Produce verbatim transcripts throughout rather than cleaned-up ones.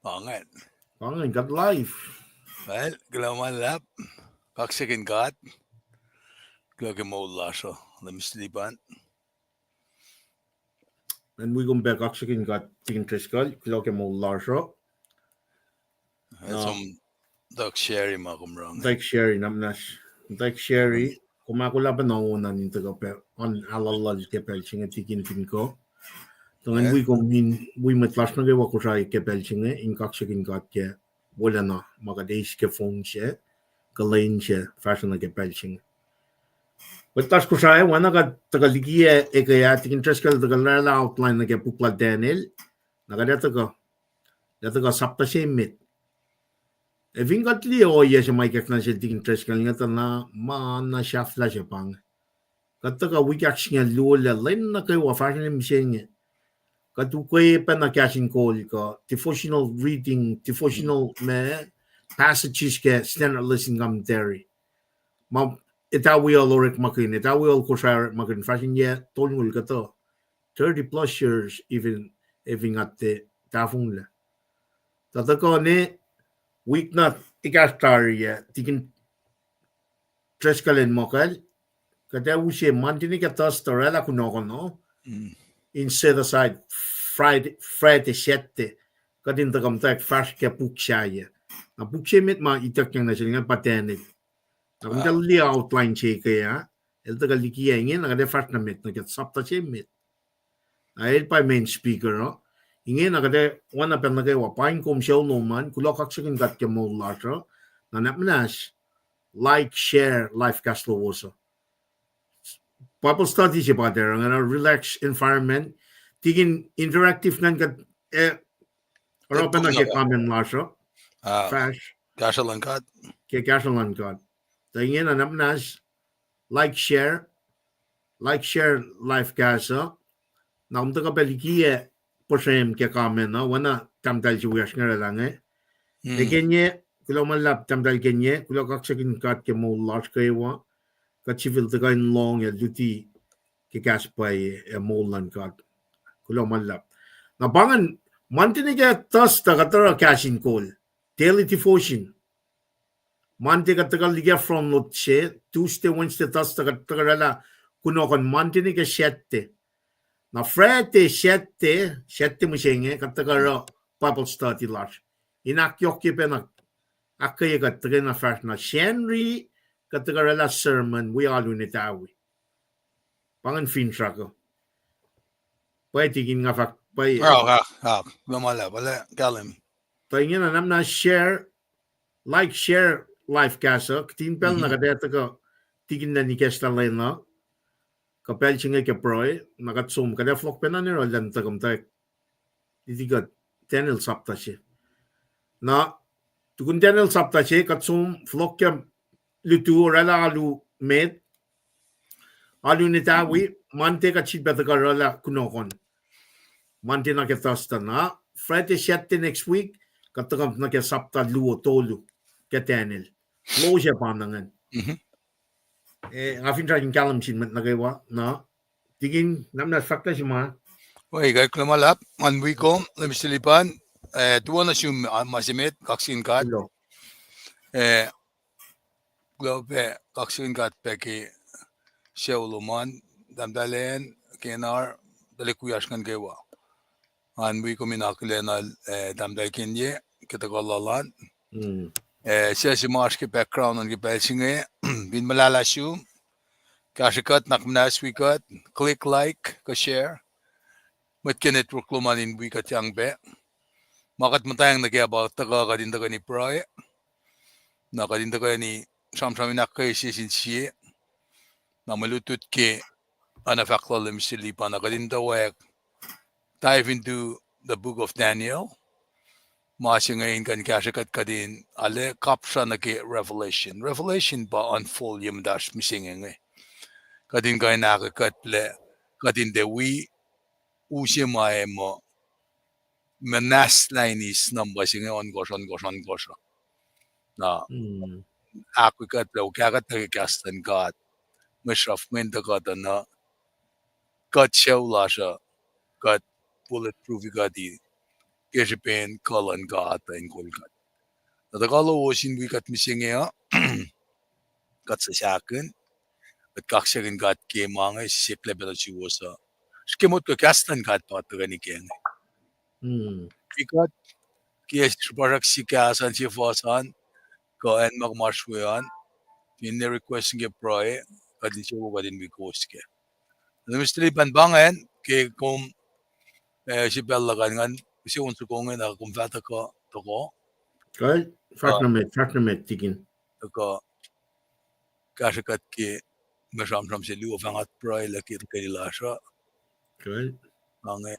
Pa ingacn. Pa ingacn, God life. Well, kuloh ma luhlahp. Kaksakihn God. Kuloh ke moul lasr uh, Mister Lipan. Acn wi kom pac, kaksakihn God, Tikin Driscoll, kuloh ke moul lasr uh. Som, tuh share ma kom rang. Tuh share, namnas. Tuh share, kom ahkolah pacna on an in tuhkuh pac, on aluhlul ke pacl se inge, Tikin Tinko. Tuh ngan wi kom in, wi mwet lasr nuh kwewa Kosrae ke pacl se inge in kaksakihn God ke wolacna ma kuht eis ke phone se, kuh lwen se, fahsruh nuh ke pacl se inge. Mwet lasr Kosrae, oacna kuht tuhkuh likiyac ekuh ah, Tikin Driscoll tuhkuh oraclah outline nuh ke puk lal Daniel, na kuht ac tuhkuh, ac tuhkuh sapta se met. Ac fin kuht liye ohiyac se ma ikackna sel Tikin Driscoll inge, tuh na ma na sahflah se pa inge. Kuht tuhkuh wik ahksingucul luo lac lwen nuh kwewa fahsrweni mihsenge. Kuht ukwe pacna kahs in kol kuh devotional reading, devotional ma passages ke Standard Lesson Commentary. Ma etawi al orekmakihn, etawi al Kosrae orekmakihn, fahsr in yac tolngoul kuhtuh, thirty plus years, even, even nga tiac tahfonglac. Tuh tuhkuh ne wik na ekahsr tari ah, Tikin Driscoll el muhkwacl, kuht ac use Monday nuh ke Thursday oraclah kunohkohn uh, in set aside Friday, Friday, Saturday, kuht in tuhkuh muhtwacwacack fahsr ke puk sahyac. Na puk se met ma ituckyang nuh sel inge pa Daniel. Na kom tuh liye outline se ke ah, el tuhkuh likiyac inge, na kuht ac fahsr nuh met nuh ke sapta se met. Na el pa main speaker uh. Inge na kuht ac oacna pacl nuh kwewa, paing kom sucu lom an, kuloh kaksakihn God ke moul lasr uh. Na nahk muhnahs, like, share live cast lowos uh. Bible study se pa tacr ingena, relax environment. Tikin interactive ingacn kuht, eh, oruh pacna ke comment lasr uh. Fahsr. Kahsruh luhn God. Ke kahsruh luhn God. Tuh ingena nahk muhnahs, like, share, like, share live cast uh. Na kom tuhkuh pac likiyac puhsrwem ke comment uh, oacna tahmtahel se wiyacsr inge oraclah inge. Ekenye, kuloh ma luhlahp tahmtahel Kenye, kuloh kaksakihn God ke moul lasr kwewa. Kuht sifil tuhkuh in lohng ac luti ke kahs pwacye ac moul luhn God. Kuloh ma luhlahp. Na pa ingacn, Monday nuh ke Thursday tuh kuht oruh kahs in kol, daily devotion. Monday kuht tuhkuh likiyac front load se, Tuesday, Wednesday, Thursday kuht tuhkuh oraclah kunohkohn, Monday nuh ke Saturday. Na Friday, Saturday, Saturday mihsenge kuht tuhkuh oruh Bible study lasr. In ahkyohkye pacna, ahkkweye kuht tuhkweni fahsr na Sacnri, kuht tuhkuh oraclah sermon wi alu in etawi. Pa ingacn finsrak uh. Pwacye Tikin, nga fahk pwacye. Ah, ah, ah, kuloh ma luhlahp, ale kahlwem. Tuh ingena nahk muhnahs share, like, share live cast uh, kihtin pacl na kuht ac tuhkuh Tikin Lenny Kestalena, kuh pacl se inge ke pruhe, na kuht som, kuht ac fohlohk pacna in oruh lwen tuhkuh muhtwacwacack, liti kuht Daniel sapta se. Na tukun Daniel sapta se, kuht som fohlohk ke lutu oraclah alu met, alu in etawi, Monday kuht sifilpac tuhkuh oraclah kunohkohn, Monday nuh ke Thursday. Na Friday, Saturday next week kuht tuhkuh nuh ke sapta luo tolu ke Daniel. Lowos ac pa na ingacn. Eh, nga finsrak in kahlwem sin mwet nuh kwewa, na Tikin, nahk muhnahs, fahk na se ma. Oi, kuloh ma luhlahp, ngan wi kom, Mister Lipan, eh, tuh oacna sum, ah, ma se met, kaksakihn God. Eh, kuloh pac, kaksakihn God pac ke sucu lom an, tahmtahel Ann, Kenar, tuhlihk wiyacsr ingacn kwewa. Ngan wi kom in akihlen, eh, tahmtahel Kenye ke tuhkuh lal an. Eh, suc se ma oasr ke background an ke pacl se inge, fin muhlahlah sum, kahsrwe kuht, nahk muhnahs wi kuht, click like kuh share. Mwet ke network lom an in wi kuht yang pac. Ma kuht muhtwacng nuh kac pa tuhkuh kuht in tuhkweni pruhe, na kuht in tuhkweni sramsram in ahkkweye sie sin sie. Na mwe lutlut ke oacna fahk lal Mister Lipan, na kuht in tuh wek dive into the book of Daniel. Ma se inge in kuh in kahsrwe kuht, kuht in ale kapsra nuh ke Revelation. Revelation pa unfold ye muhtasr mihsenge inge. Kuht in kuh in ahkkweye kuht lah kuht in tiac wi use ma e muh muhnahslah in eis number se inge ohnkohsr, ohnkohsr, ohnkohsr uh. Na ahkkweye kuht lah okah kuht ke kahs luhn God, mwe sruhf mwe in tuh kuht uh, na kuht sucu lasr uh, kuht bulletproof kuht in ke srihpen kuh luhn God uh in kol kuht. Na tuhkuh lowos in wi kuht mihsenge uh, kuht suc sahkihn, kuht kaksakihn God ke ma inge sisek lah pacl uh suwohs uh. Srihke motko kahs luhn God pa tuhkweni ke inge. Wi kuht ke srihpasrak sikahs an, sefuhs an, kuh acn ma kuh masr we an, finne request ke pruhe, kuht in soko kuht in wi kowos kac. Na Mister Lipan, pa ingacn ke kom, eh, srihpac luhk an, ngan use on soko inge na kom fah tuhkuh, tuhkuh. Kuh, fahk nuh met, fahk nuh met, Tikin. Tuhkuh kahsrwe kuht ke mwe sramsram se luo, fah nga pruhe lah ke tuhkweni lasr uh. Kuh. Ange.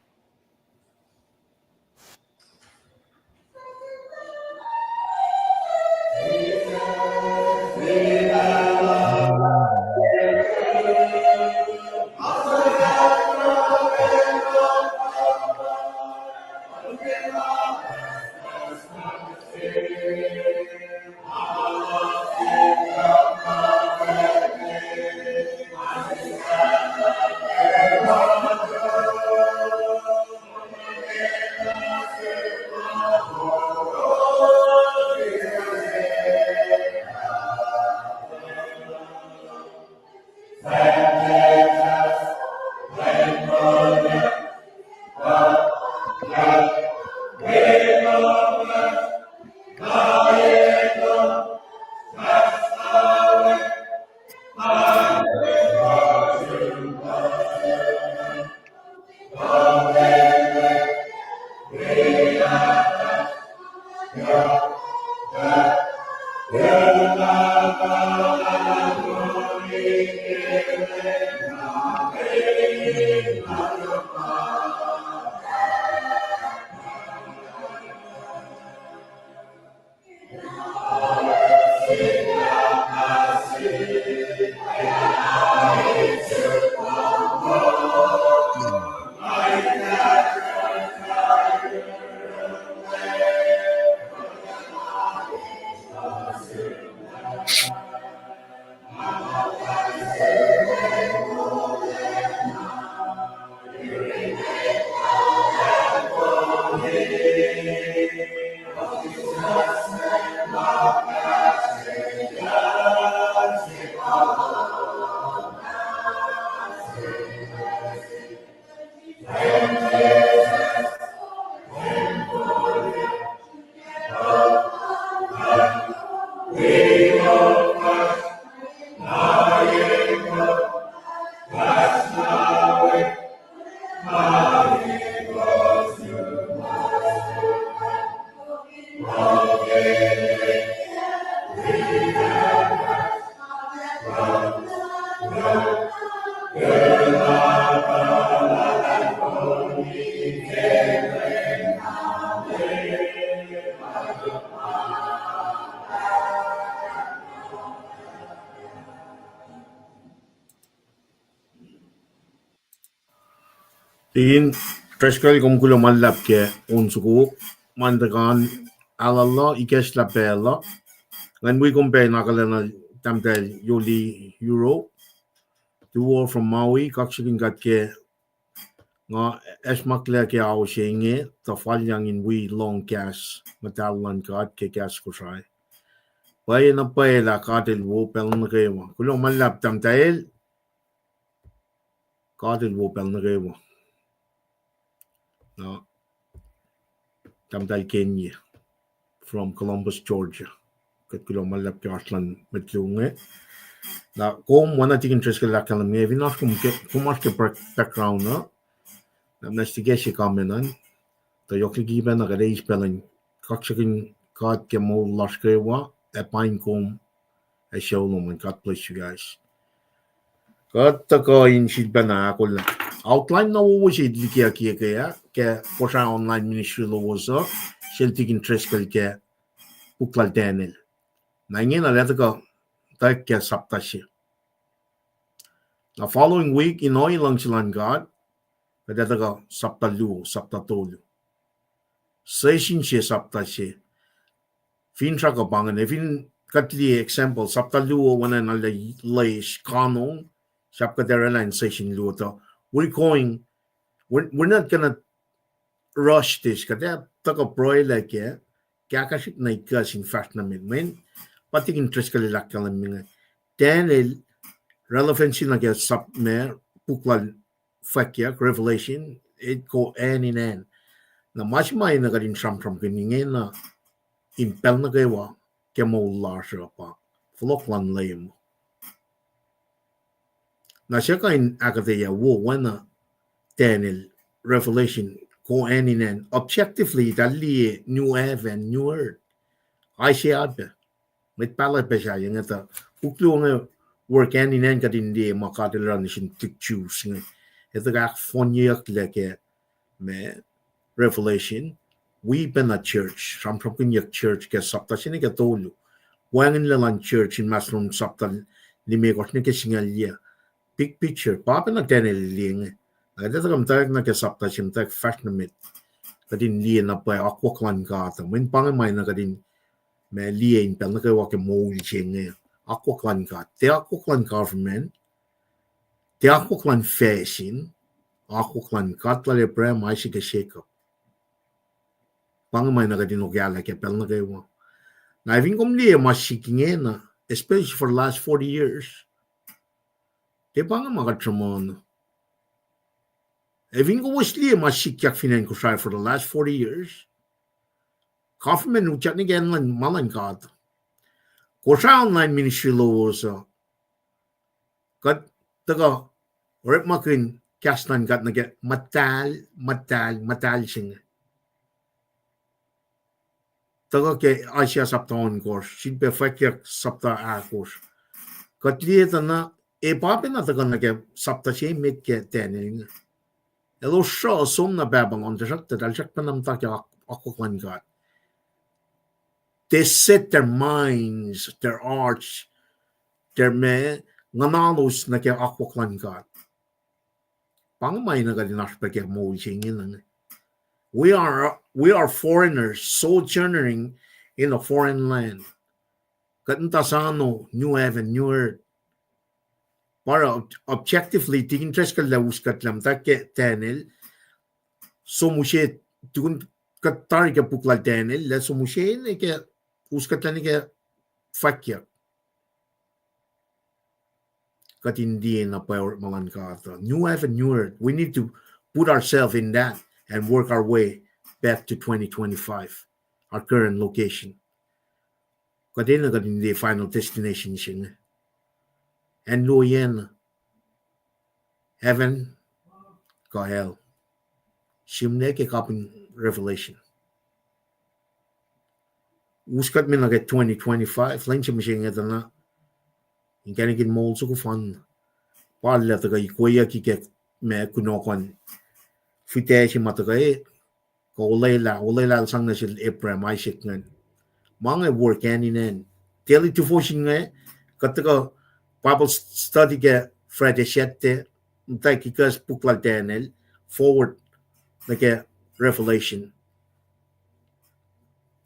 Tikin Driscoll, kom kuloh ma luhlahp ke on soko, ma tuhkuh in alu uh, ikacslah pacl uh. Ngan wi kom pac in akihlen tahmtahel Yoli Euro, Duo from Maui, kaksakihn God ke nga esmaklah ke ao se inge, tuh falyang in wi lohng kahs muhtahl luhn God ke kahs Kosrae. Pwacye na pwacye lah God El wo pacl nuh kwewa. Kuloh ma luhlahp tahmtahel. God El wo pacl nuh kwewa. Na tahmtahel Kenya from Columbus, Georgia. Kuht kuloh ma luhlahp ke oasr luhn mwet luo inge. Na kom oacna Tikin Driscoll ahkkahlwemye, fin oasr kom ke, kom oasr ke back-, background uh, na mnasr tike se comment an, tuh yohk liki pacna kuht eis pacl in kaksakihn God ke moul lasr kwewa, ac paing kom, ac sucu lom an. God bless you guys. Kuht tuhkuh in sifilpacna ahkolah outline na wowo se likiyucki ke ah, ke Kosrae online ministry lowos uh, sel Tikin Driscoll ke puk lal Daniel. Na ingena lah tuhkuh, tuh ke sapta se. Na following week, in ohiyac luhngse luhn God, kuht ac tuhkuh sapta luo, sapta tolu. Session se sapta se. Finsrak uh pa ingacn, fin kuht liye example, sapta luo oacna in arlac loes kanong, sahp kuht oraclah in session luo tuh. We're going, we're, we're not gonna rush this, kuht ac tuhkuh pruhelah ke kahkahsrihk nuh ikuh sin fahsr nuh met. Mweyen pa tikin Driscoll el ahkkahlwemye inge, Daniel, relevancy nuh ke sap ma puk lal Fwackyuck, Revelation, it go hand in hand. Na ma se ma enenuh kuht in sramsramkihn ingena in pacl nuh kwewa ke moul lasr uh pa fohlohk luhn Leum. Na suc kuh in ahkuhtweyac wo oacna Daniel, Revelation, go hand in hand. Objectively, eltahl liye new heaven, new earth. Isaiah pac, mwet pahluh pac sahyac inge tuh puk luo inge work hand in hand, kuht in liye ma God El oruh nuh sin tuhlihk Jews inge. Etuh ahkfohnyeyucklac ke ma Revelation, wi pacna church, sramsramkihnyuck church ke sapta se nuh ke tolu. Wacngihnlac luhn church inmahsrlon sapta limekohsr nuh ke singucul yac. Big picture, pa pacna Daniel el liye inge. Na kuht etuh ke muhtwacwacack nuh ke sapta se muhtwacwacack fahsr nuh met, kuht in liye na pwacye akwuck luhn God uh. Mweyen pa inge ma enenuh kuht in ma liye in pacl nuh kwewa ke moul se inge. Akwuck luhn God. Tiac akwuck luhn government. Tiac akwuck luhn facsin. Akwuck luhn God lal Abraham, Isaac, ac Jacob. Pa inge ma enenuh kuht in okahlah ke pacl nuh kwewa. Na fin kom liye ma sik ingena, especially for the last forty years, tiac pa inge ma kuht sruhmuhn. Ac fin kowos liye ma sikyak fin acn Kosrae for the last forty years, government utyak nuh ke acn luhn, ma luhn God. Kosrae online ministry lowos uh, kuht tuhkuh orekmakihn kahs luhn God nuh ke muhtahl, muhtahl, muhtahl se inge. Tuhkuh ke Isaiah sapta ohnkohsr, sifilpac Fwackyuck sapta ahkosr. Kuht liye tuh na, e pa pacna tuhkuh nuh ke sapta se met ke Daniel inge. Elos sruh som na Babylon, tuhsruhktuh eltahl srackpacna muhta ke ak-, akwuck luhn God. They set their minds, their hearts, their ma, nguhnalos nuh ke akwuck luhn God. Pa inge ma enenuh kuht in oasr pac ke moul se inge inge. We are, we are foreigners sojourning in a foreign land. Kuht muhta sano new heaven, new earth. Pa oruh ob-, objectively, tikin Driscoll el us kuhtlac muhta ke Daniel, som use, tukun kuht tari ke puk lal Daniel, el som use nuh ke, us kuhtlac nuh ke Fwackyuck. Kuht in liye na pwacye orekma luhn God. New heaven, new earth. We need to put ourselves in that and work our way back to twenty twenty-five, our current location. Kuht enenuh kuht in liye final destination se inge. Acn luo yen, heaven kuh hell. Sihmlac ke kapihn Revelation. Us kuht me nuh ke twenty twenty-five, lwen se mihsenge tuh na inkacnek in moul soko fan. Pa lah tuhkuh ikweyucki ke ma kunohkohn fihtac se ma tuhkuh e, kuh olwelah, olwelah el sang nuh sel Abraham, Isaac ingacn. Ma inge work hand in hand. Daily devotion inge, kuht tuhkuh Bible study ke Friday, Saturday, muhtwacwacack ikucs puk lal Daniel, forward nuh ke Revelation.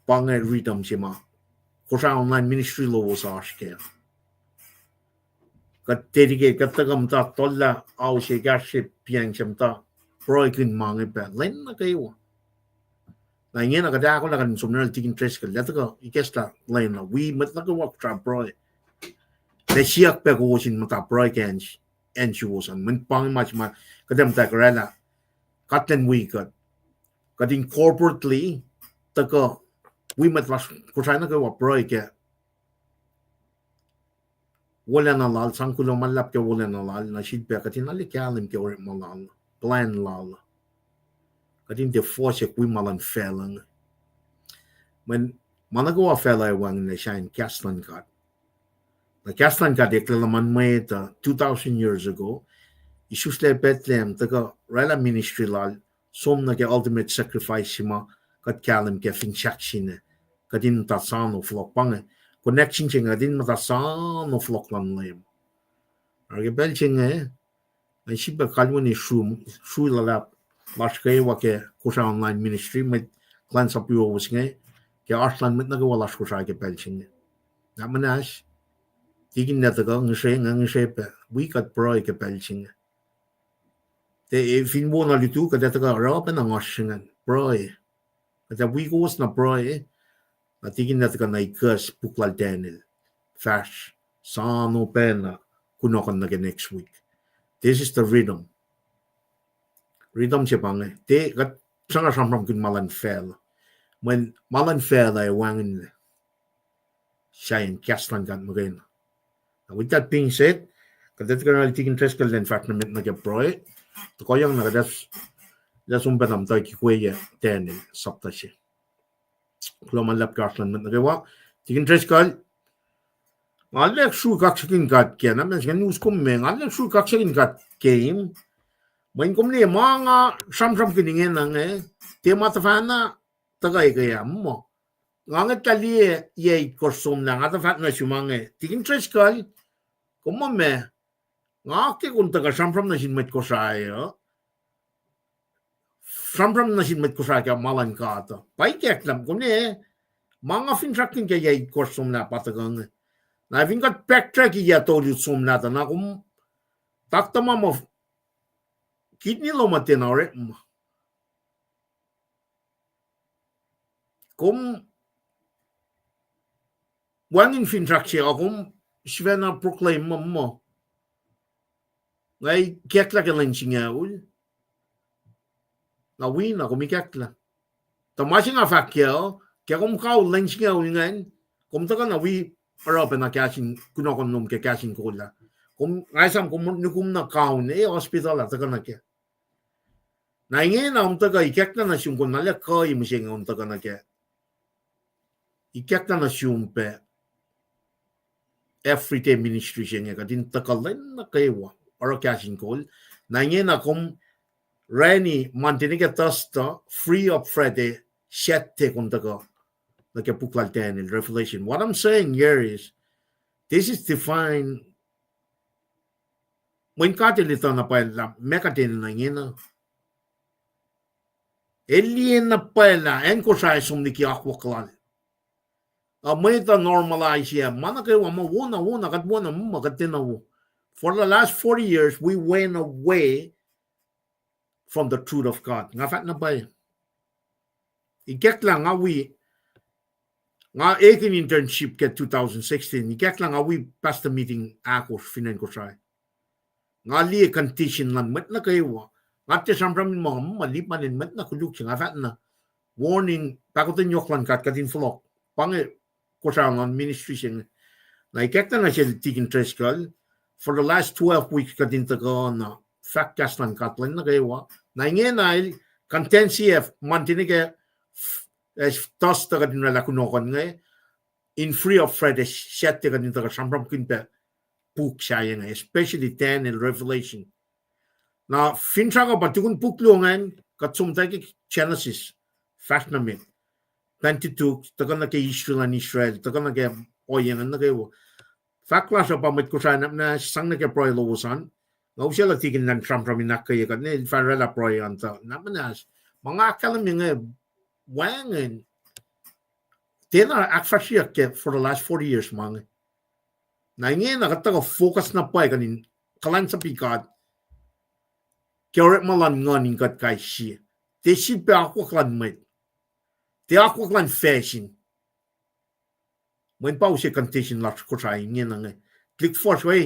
Pa inge rhythm se ma Kosrae online ministry lowos oasr kac. Kuht dedicate, kuht tuhkuh muhta tohllah ao se, ekahsr se, piacng se muhta pruhekihn ma inge pac lwen nuh kwewa. Na ingena kuht ahkolah kuht in som nuh sel tikin Driscoll, el tuhkuh ikacslah lwen uh, wi mwet nuh kwewa kuht srah pruhe. Ac siyuck pac kowos in muhta pruhe ke acn, acn suwos an. Mweyen pa inge ma se ma kuht ac muhta oraclah, kuht lwen wi kuht. Kuht in corporately tuhkuh wi mwet lasr Kosrae nuh kwewa pruhe ke wolacna lal, sang kuloh ma luhlahp ke wolacna lal, na sifilpac kuht in arlac kahlwem ke orekma lal, plan lal. Kuht in tiac fohsack wi ma luhn facluh inge. Mweyen ma nuh kwewa facluh ac wacngihnlac sahyacn kahs luhn God. Na kahs luhn God eklac luhman mwet uh two thousand years ago, isuslac Bethlehem, tuhkuh oraclah ministry lal, som nuh ke ultimate sacrifice se ma kuht kahlwem ke fin sahk se inge, kuht in muhta sano fohlohk. Pa inge connection se inge, kuht in muhta sano fohlohk luhn Leum. Oruh ke pacl se inge, ac sifilpac kalweni sru, srui luhlahp lasr kwewa ke Kosrae online ministry, mwet kuhlwacnsap yuruwos inge, ke oasr lun mwet nuh kwewa lasr Kosrae ke pacl se inge. Na muhnahs, tikin nwe tuhkuh ngihsre, nga ngihsre pac, wi kuht pruhe ke pacl se inge. Te, e, fin wo na lutu, kuht ac tuhkuh oruh pacna ngoasr se ingacn, pruhe. Kuht ac wi kowos na pruhe, na tikin na tuhkuh na ikuhs puk lal Daniel. Fahsr, soano pacna, kunohkohn nuh ke next week. This is the rhythm. Rhythm se pa inge. Tiac kuht sruhnga sramsramkihn ma luhn facluh. Mweyen ma luhn facluh ac wacngihnlac sahyacn kahs luhn God muhkwena. With that being said, kuht ac tuhkuh nuh tikin Driscoll elan fahsr nuh met nuh ke pruhe. Tuhkuhyang na kuht ac som pacna muhtwacwacack ke Daniel sapta se. Kuloh ma luhlahp ke oasr luhn mwet nuh kwewa. Tikin Driscoll, nga lwelah sruhk kaksakihn God ke, na ma se nga us kom me, nga lwelah sruhk kaksakihn God ke, mweyen kom liye ma nga sramsramkihn ingena inge, tiac ma tuhfahna tuhkuh ke ah muh. Nga ngwetlah liye yac itkohsr somlah, nga tuh fahk nuh sum inge, tikin Driscoll, kom muh ma, nga ke kom tuhkuh sramsram nuh sin mwet Kosrae uh, sramsram nuh sin mwet Kosrae ke ma luhn God uh. Pa ikacklah, kom liye, ma nga finsrakkihn ke yac itkohsr somlah pa tuhkuh inge. Na fin kuht backtrack yac tolu somlah tuh na kom taktuh ma muh kidney lom uh tiacna orekma. Kom wacngihn finsrak se, a kom sifacna proclaim muh, muh, nga ikacklah ke lwen singucul. Na wi na kom ikacklah. Tuh ma se nga fahk kac uh, ke kom kaul lwen singucul ingacn, kom tuhkuh na wi oruh pacna kahs in kunohkohn lom ke kahs in kol ah. Kom, nga esam kom nukum na kaun, eh, hospital ah tuhkuh nuh kac. Na ingena kom tuhkuh ikacklah nuh sum, kom na lah kuh mihsenge kom tuhkuh nuh kac. Ikacklah nuh sum pac everyday ministry se inge, kuht in tuhkuh lwen nuh kwewa oruh kahs in kol. Na ingena kom orani Monday nuh ke Thursday, free up Friday, Saturday kom tuhkuh nuh ke puk lal Daniel, Revelation. What I'm saying here is, this is divine. Mweyen God El etuh na pwacye lah meac kuht enenuh ingena. El liye na pwacye lah acn Kosrae som liki akwuck lal. A mwet uh normalize ah, ma nuh kwewa muh wona, wona, kuht wona, muh kuht tiacna wo. For the last forty years, we went away from the truth of God. Nga fahk na pwacye. Ikacklah nga wi, nga ekihn internship ke two thousand sixteen. Ikacklah nga wi pastor meeting ahkosr fin acn Kosrae. Nga liye condition luhn mwet nuh kwewa. Nga tiac sramsram in muh, muh lip ma lin mwet na koluk se, nga fahk na warning, pahkotwen yohk luhn God kuht in fohlohk. Pa inge Kosrae luhn ministry se inge. Na ikacklah nuh sel tikin Driscoll, for the last twelve weeks kuht in tuhkuh na fahk kahs luhn God lwen nuh kwewa. Na ingena el contention Monday nuh ke Thursday kuht in oraclah kunohkohn inge, in free up Friday, Saturday kuht in tuhkuh sramsramkihn pac puk sahyac inge, especially Daniel, Revelation. Na finsrak uh pa tukun puk luo ingacn, kuht som tuh ke Genesis, fahsr nuh met, Pentateuch, tuhkuh nuh ke Israel and Israel, tuhkuh nuh ke ohiyac ingacn nuh kwewa. Fahk lasr uh pa mwet Kosrae na muhnahs, sang nuh ke pruhe lowos an. Nga usaclah tikin elan sramsram in ahkkweye kuht, ne el fah oraclah pruhe an tuh na muhnahs. Ma nga ahkkahlwemye inge wacngihn tiacna ahkfahsryeyuck ke for the last forty years ma inge. Na ingena kuht tuhkuh focus na pwacye kuht in kuhlwacnsapuh God ke orekma luhn nguhn in kuht kais sie. Tiac sifilpac akwuck luhn mwet, tiac akwuck luhn facsin. Mweyen pa use condition lasr Kosrae ingena inge. Tuhlihk fuhsr we,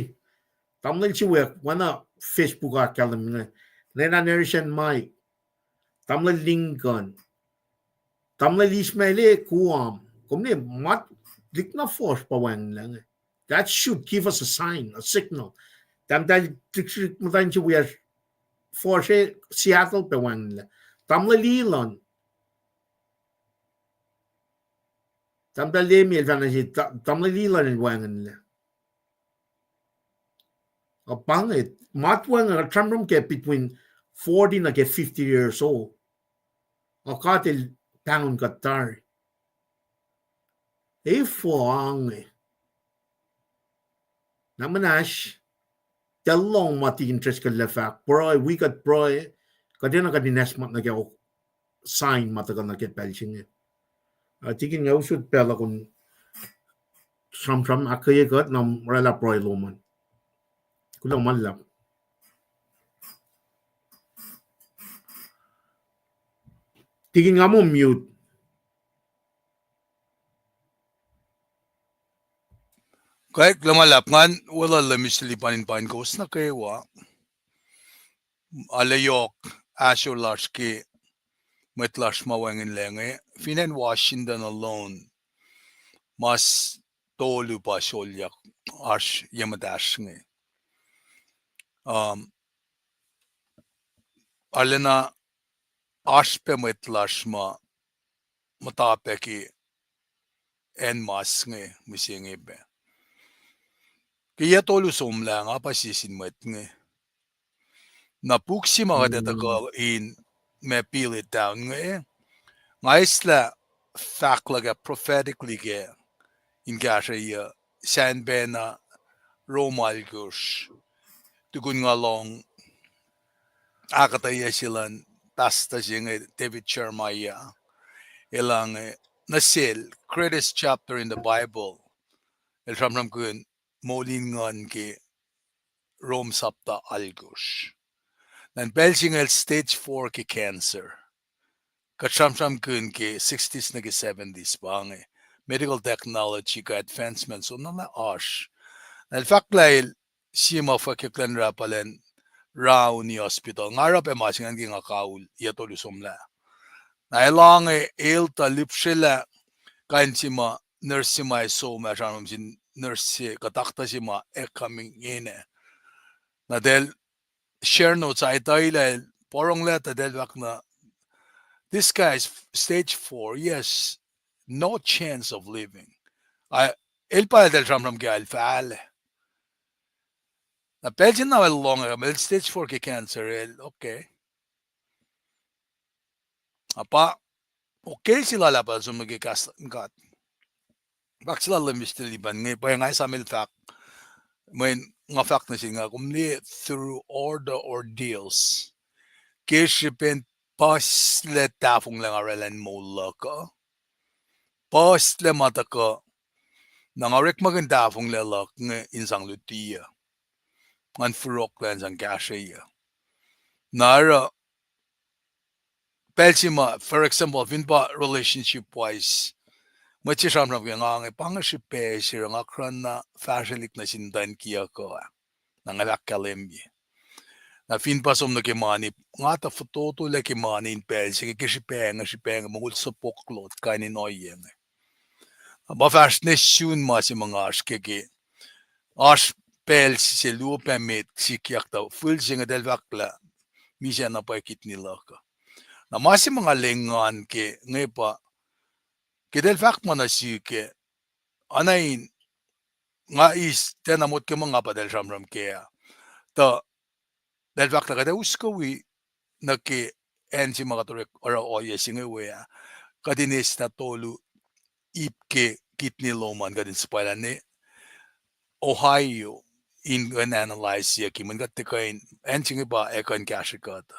tamuhlwel se wiyuck oacna Facebook ahkkahlwem inge, Lenan Harrison Mike, tamuhlwel Lincoln, tamuhlwel Ismail e Kuam, kom liye ma tuhlihk na fuhsr pa wacngihnlac inge. That should give us a sign, a signal. Tahmtahel tuhlihk muhtwacn se wiyacsr fuhsr e Seattle pac wacngihnlac. Tamuhlwel Elon, tahmtahel Lemuel fahk nuh se, tamuhlwel Elon el wacngihnlac. A pa inge, matwac inge kuht sramsram ke between forty nuh ke fifty years old, a God El pahngon kuht tari. Efuh inge? Na muhnahs, tiac lohng ma tikin Driscoll el fahk, pruhe, wi kuht pruhe, kuht enenuh kuht in acsmak nuh ke sign ma tuhkuh nuh ke pacl se inge. A tikin, nga usot pacl uh kom sramsram ahkkweye kuht, na oraclah pruhe lom an. Kuloh ma luhlahp. Tikin, nga muh mute. Kwek luhmah luhlahp, ngan weluhl Mister Lipan in pain kowos nuh kwewa. Arlac yohk ahsor lasr ke mwet lasr ma wacngihnlac inge, fin acn Washington alone, mas tolu pa solyak oasr ye muhtahsr inge. Um, arulacna oasr pac mwet lasr ma muhta pac ke acn mas inge mihsenge pac. Ke yac tolu somlah nga pa sie sin mwet inge. Na puk se ma kuht ac tuhkuh in ma pil it down inge, nga eslah fahk luhk ah prophetically kac in kahsrweyuc sacn pacna Rom alkosr, tukun nga lohng ahkuhtweyac se luhn pastor se inge David Jeremiah, el inge, nuh sel greatest chapter in the Bible, el sramsramkihn moul in nguhn ke Rom sapta alkosr. Na pacl se inge el stage four ke cancer. Kuht sramsramkihn ke sixties nuh ke seventies pa inge. Medical technology kuh advancement soenna oasr. Na el fahk lah el sie ma fwackyuck luhn rahpal an rauni hospital. Nga oruh pac ma se ingacn ke nga kaul yac tolu somlah. Na el inge el tuh lihpsrelah kain se ma nurse se ma ac som ah, sramsram sin nurse se kuh doctor se ma ac coming in ah. Na tahl share notes ah, tuh el ac poronglah tuh tahl fahk na, this guy is stage four, he has no chance of living. El pa tahl sramsram ke el fahlac. Na pacl se na el lohng ah, el stage four ke cancer, el, okay. Na pa, okay se lal ah pa som nuh ke kahs luhn God. Fahk se lal Mister Lipan inge, pa nga esam el fahk, mweyen nga fahk nuh sel nga, kom liye through all the ordeals, ke srihpen puhslac tahfonglac nga oraclah in moul luhk uh, puhslac ma tuhkuh, na nga orekmakihn tahfonglac luhk inge in sang lutiyuc, ngan fohlohklac in sang kahsrweyuc. Na oruh pacl se ma, for example, fin pa relationship wise, mwet se sramsram ke nga inge, pa inge srihpac se oruh nga kena fahsrwelihk nuh sin muhtwacn kiyuck uh, na nga fahk kahlwemye. Na fin pa som nuh ke mani, nga tuh fototolac ke mani in pacl se inge ke srihpac inge, srihpac inge, mongol sopok lot kain in ohiyac inge. Na pa fahsr ne sun ma se ma nga oasr ke, ke oasr pacl se luo pac met sikyak tuh fihl se inge tahl fahk lah misac na pwacye kidney luhk uh. Na ma se ma nga lengan ke inge pa, ke tahl fahk ma nuh sihk ah, oacna in, nga eis tiacna motko muh nga pa tahl sramsram kac ah. Tuh tahl fahk lah kuht ac uskowi nuh ke acn se ma kuht orek oruh ohiyac se inge we ah, kuht in eis na tolu ip ke kidney lom an, kuht in suhpwaclah ne Ohio in kuh in analyse-yucki mweyen kuht tiac kuh in, acn se inge pa ac kuh in kahsrwe kuht.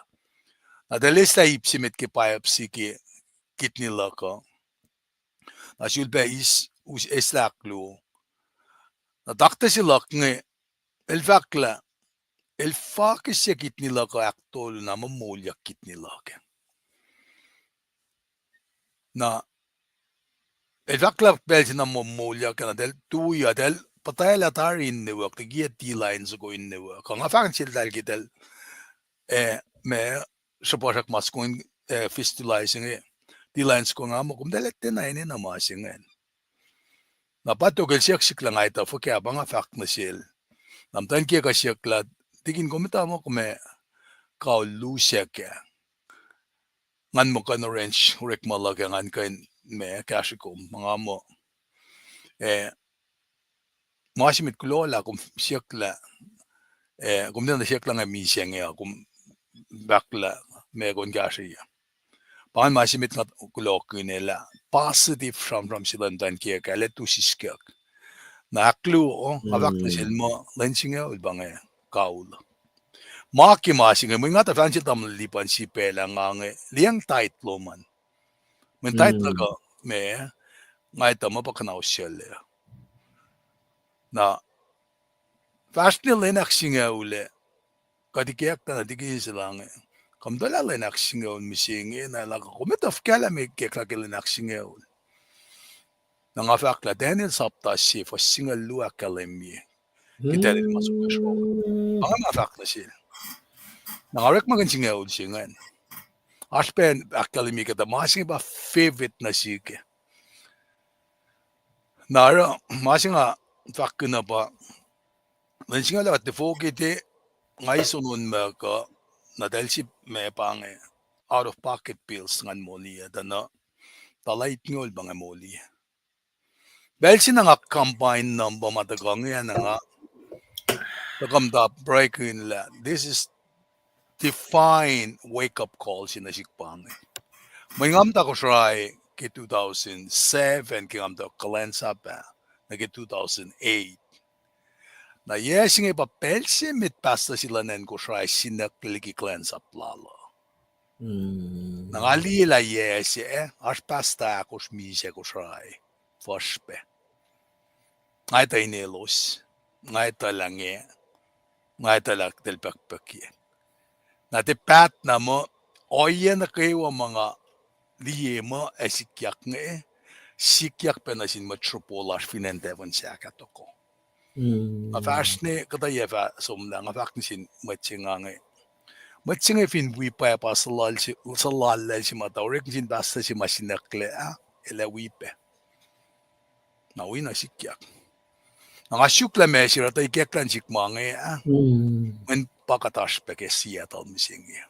Na tahl eslah ip se met ke biopsy ke kidney luhk uh. Na sulpac eis, us, eslah ahkluo. Na taktuh se luhk inge, el fahk lah el fakihsye kidney luhk uh ahktolu na muh moulyak kidney luhk ah. Na el fahk lah pacl se na muh moulyak ah na tahl tui ah, tahl puhtaclah tari in newok, likiyac D-line soko in newok. Kuh nga fahk nuh seltahl ke tahl, eh, ma sruhpuhsrak ma soko in, eh, fistula se inge, D-line soko nga muh, kom tahl etuh na enenuh ma se ingacn. Na pa tok el siyuck sihk lah nga etuh fuhkah, pa nga fahk nuh sel. Na muhtwacn kiyuck uh siyuck lah, tikin, kom etuh muh kom ac kaul lusack ah, ngan muh kuh in arrange orekma luhk ah ngan kuh in ma kahsrwe kom, ma nga muh, eh, ma se met kuloh lah kom siyuck lah, eh, kom tiacna siyuck lah nga misac inge uh, kom fahk lah ma kom in kahsrweyuc. Pa ingacn ma se met nga kulohkihn lah positive sramsram se luhn muhtwacn kiyuck ah, el ac tu siskyak. Na ahkluo, nga fahk nuh sel muh lwen singucul pa inge kaul. Ma ke ma se inge, mweyen nga tuh fahk nuh sel tamuhlwel Lipan sipaclah nga inge liyacacng tithe lom an. Mweyen tithe luhk uh ma, nga etuh muh pa kuhnahosyuclac. Na fahsr ne lwen ahksingucul ah, kuht ikacklah na tikin se lah inge, komtacl lwen ahksingucul mihsenge, na el lah, kom etuh fuhkah lah me ikacklah ke lwen ahksingucul? Na nga fahk lah Daniel sapta sie fuhs singucul luo ahkkahlwemye ke Daniel ma sokosro. Pa nga fahk nuh sel. Na nga orekmakihn singucul se ingacn. Oasr pac ahkkahlwemye ke tuh ma se inge pa favorite nuh sihk. Na oruh ma se nga fahkkihn uh pa, lwen singucul ah tifoki te, nga isonon ma kuh, na tahl sip ma pa inge, out of pocket bills ngan moli ah, tuh na, tala itngoul pa inge moli ah. Pacl se na nga combine number ma tuhkuh inge ah na nga, tuhkuh muhta pruhekihn lah this is divine wake up call se nuh sihk pa inge. Mweyen nga muhta Kosrae ke two thousand seven ke nga muhta kuhlwacnsap ah, nuh ke two thousand eight. Na yac se inge pa pacl se met pastor se luhn acn Kosrae sinucklac liki kuhlwacnsap lal uh. Na nga liye lah yac se, oasr pastor ahkosr misac Kosrae, fuhsr pac. Nga etuh inelos, nga etuh lah nge, nga etuh lah tahl pahkpahkye. Na tiac paht na muh, ohiyac nuh kwewa ma nga liye muh ac sikyak inge, sikyak pac nuh sin mwet sruhpo lasr fin acn Devon sahk ah tohkoh. Nga fahsr ne kuhtuh yac fah somlah, nga fahk nuh sin mwet se nga inge, mwet se inge fin wi pwacpa suhlallacl se ma tuh orek nuh sin pastor se ma sinucklac ah, el ac wi pac. Na wi na sikyak. Na nga suk lah ma se oruh tuh ikacklah in sihk ma inge ah, mweyen pa kuht oasr pac ke Seattle mihsenge.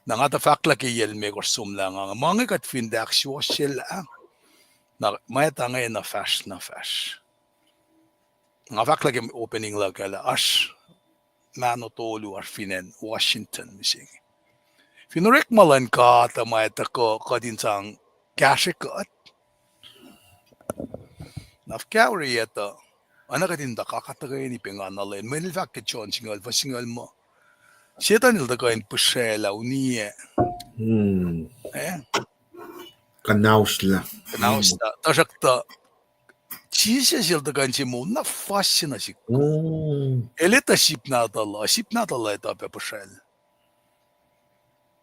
Na nga tuh fahk lah ke yac limekohsr somlah nga inge, ma inge kuht fin tiac ahksuwohsyelah, na mwet ah inge na fahsr, na fahsr. Nga fahk lah ke opening luhk ah lah oasr mahno tolu oasr fin acn Washington mihsenge. Fin orekma luhn God uh ma tuhkuh kuht in sang kahsrwe kuht, na fuhkah oreyac tuh, oacna kuht in tuh kakatuhkweni pengana lwen, mweyen el fahk ke John singucul, fuhs singucul muh, Setuhn el tuhkuh in pihsraclah uniyac, eh, kuhnaoslah, kuhnaoslah. Tuhsruhktuh Jisus el tuhkuh in se moul na fuhs se nuh sihk. El etuh sip nahtuhl uh, sip nahtuhl uh etuh pac pihsracl.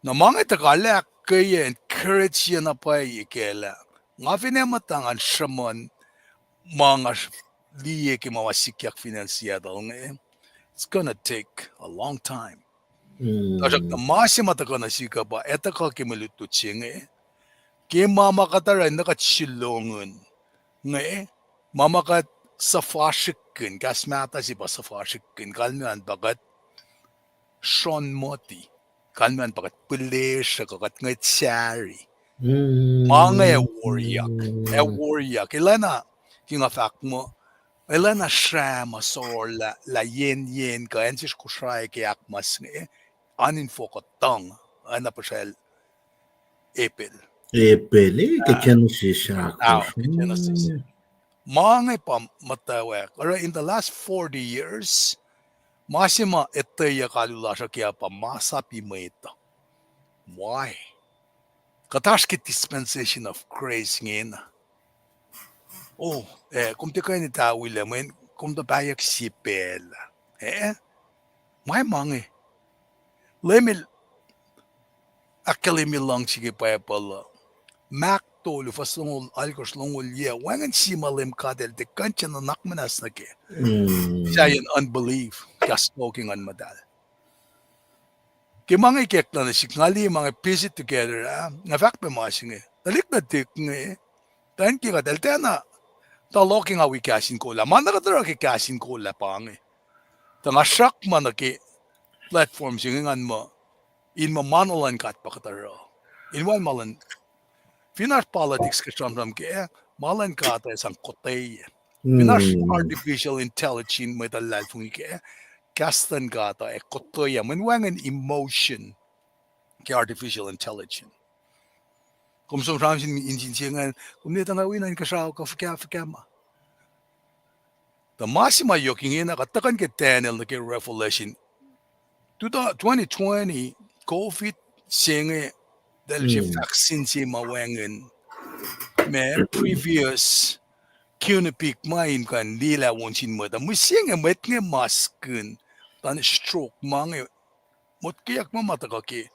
Na ma inge tuhkuh ahkkweye encourage-ye na pwacye kac lah nga finne muhta ngan sruhmuhn ma nga liye ke ma ma sikyak fin acn Seattle inge, it's gonna take a long time. Tuhsruhktuh ma se ma tuhkuh nuh sihk uh pa etuh kuh ke mwe lutlut se inge, ke ma ma kuht oruh in nuh kuht sulongihn inge, ma ma kuht suhfasrihkkihn, kahs mahtuh se pa suhfasrihkkihn, kalmacn pa kuht sronmoti, kalmacn pa kuht pihlesruh kuh kuht ngwet sahri. Ma inge ac wariyak, ac wariyak. Elacna, ke nga fahk muh, elacna srah ma sorlah lah yen yen kuh acn sesr Kosrae ke ahkmas inge, an infoko tuhng, oacna puhsracl Apple. Apple, eh, ke Genesis ah, ke Genesis. Ma inge pa muhtwacwacack. Oruh in the last forty years, ma se ma etweyuck alu lasr uh ke uh pa masap mwet uh. Why? Kuht oasr ke dispensation of grace ingena. Oh, eh, kom tiac kuh in tahwilac mweyen kom tuh pahyuck sie pacl. Eh? Ma, ma inge. Leum el ahkkahlwemye luhngse ke Bible uh. Mark tolu, fuhs longoul, alkosr, longoul yac, wacngihn sie ma Leum God El tiac kuh in nuhnak muhnahs nuh kac. Sahyacn unbelief, kahs tok ke Nguhn Muhtahl. Ke ma inge ikacklah nuh sihk, nga liye ma inge pieced together ah, nga fahk pac ma se inge. Tuhlihk nuhtihk inge, tuh in ke kuht el tiacna, tuh loh ke nga wi kahs in kol ah. Ma na kuht oruh ke kahs in kol ah pa inge. Tuh nga srackna nuh ke platform se inge ngan muh, in muh ma na luhn God pa kuht oruh. In wal ma luhn, fin oasr politics kuh sramsram kac, ma luhn God ac sang kotweye. Fin oasr artificial intelligence, mwet luhlahlfongi kac, kahs luhn God uh ac kotweye. Mweyen wacngihn emotion ke artificial intelligence. Kom som sramsram sin insin se ingacn, kom ne tuh nga wi na in kuhsrao kuh fuhkah fuhkah ma. Tuh ma se ma yohk ingena, kuht tuhkuh nuh ke Daniel nuh ke Revelation. Tuh twenty twenty, COVID se inge, tahl se vaccine se ma wacngihn, ma previous, kiunipik ma in kuh in liyelah won sin mwet uh. Mihsenge mwet inge maskihn, tuh stroke ma inge, motkweyuck ma ma tuhkuh ke,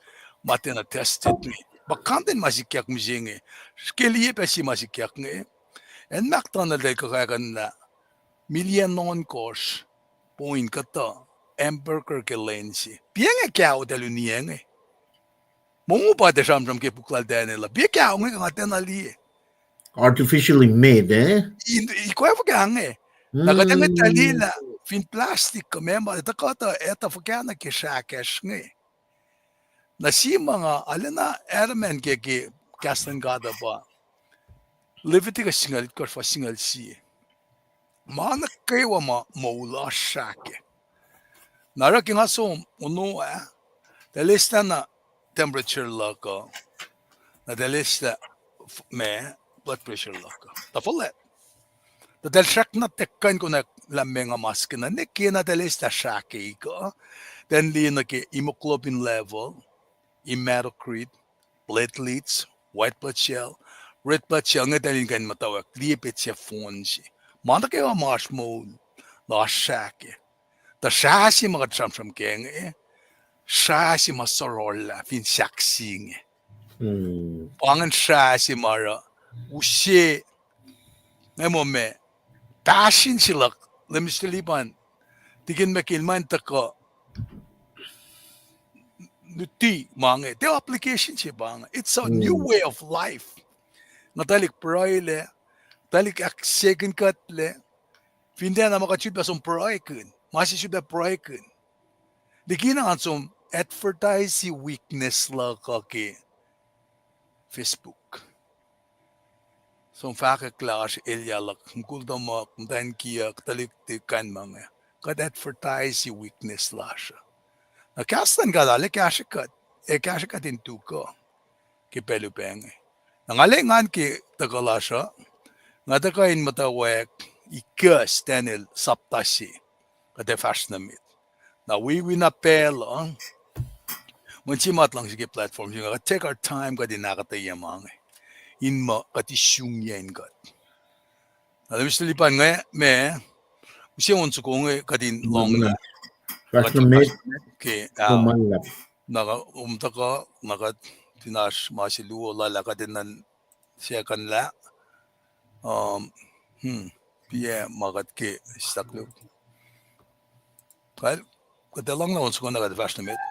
ma tiacna tested inge. Pa content ma sikyak mihsenge, ke liye pac se ma sikyak inge. Acn McDonald el kuhkakihn lah million ohnkohsr point kuhtuh hamburger ke lwen se. Piac inge kaotalu niyac inge. Mongo pa tiac sramsram ke puk lal Daniel uh. Piac kao inge kuh nga tiacna liye. Artificially made, eh? Ikoac fuhkah inge. Na kuht ac ngetlah liye lah fin plastic kuh meac ma, tuhkuh tuh etuh fuhkah nuh ke srahkacsr inge. Na sie ma nga arulacna adamant ke, ke kahs luhn God uh pa Leviticus singucul itkohsr fuhs singucul sie. Ma nuh kwewa ma moul oasr srah kac. Na oruh ke nga som ono ah, tuh el eislah na temperature luhk uh, na tuh el eislah, ma, blood pressure luhk uh. Tuh fuhlwact. Tuh tuh el srackna tiac kuh in konwacack lah meac nga maskihn uh, ne ke na tuh el eislah srahkac uh, tuh el liye nuh ke hemoglobin level, hematocrit, platelets, white blood cell, red blood cell, inge tuh el in kuh in muhtwacwacack liye petsac fohn se. Ma nuh kwewa ma oasr moul, na oasr srahkac. Tuh srah se ma kuht sramsram kac inge, srah se ma sororlah fin sahk se inge. Pa ingacn srah se ma oruh use, nga muh ma, passion se luhk, Leum Mister Lipan, tikin Mekil ma in tuhkuh luti ma inge, tiac application se pa inge. It's a new way of life. Nga tuhlihk pruhelac, tuhlihk ahksekihn kuhtlac, fin tiacna ma kuht sulpac som pruhekihn, ma se sulpac pruhekihn. Likina ngan som advertise weakness luhk uh ke Facebook. Som fahkwack lah oasr elyah luhk, mukul tuhmuhk, muhtwacn kiyuck, tuhlihk, tuhlihk kain ma inge. Kuht advertise weakness lasr uh. Na kahs luhn God arlac kahsrwe kuht, ac kahsrwe kuht in tuhkuh ke pacl upac inge. Na nga lwen ngan ke tuhkuh lasr uh, nga tuhkuh in muhtwacwacack ikuhs Daniel sapta se, kuht ac fahsr nuh met. Na wiwi na pacl uh, mweyen sie ma luhngse ke platform se inge, kuht take our time kuht in ahkuhtweyac ma inge, in muh kuht in sungyac in kuht. Na Leum Mister Lipan, nga ma, use on soko inge kuht in lohng lah, fahsr nuh met ke, na kom tuhkuh, na kuht fin oasr ma se luo lal ah kuht in nuhn secondlah, um, hmm, piac ma kuht ke stuck luo. Kal, kuht ac lohng na on soko na kuht fahsr nuh met.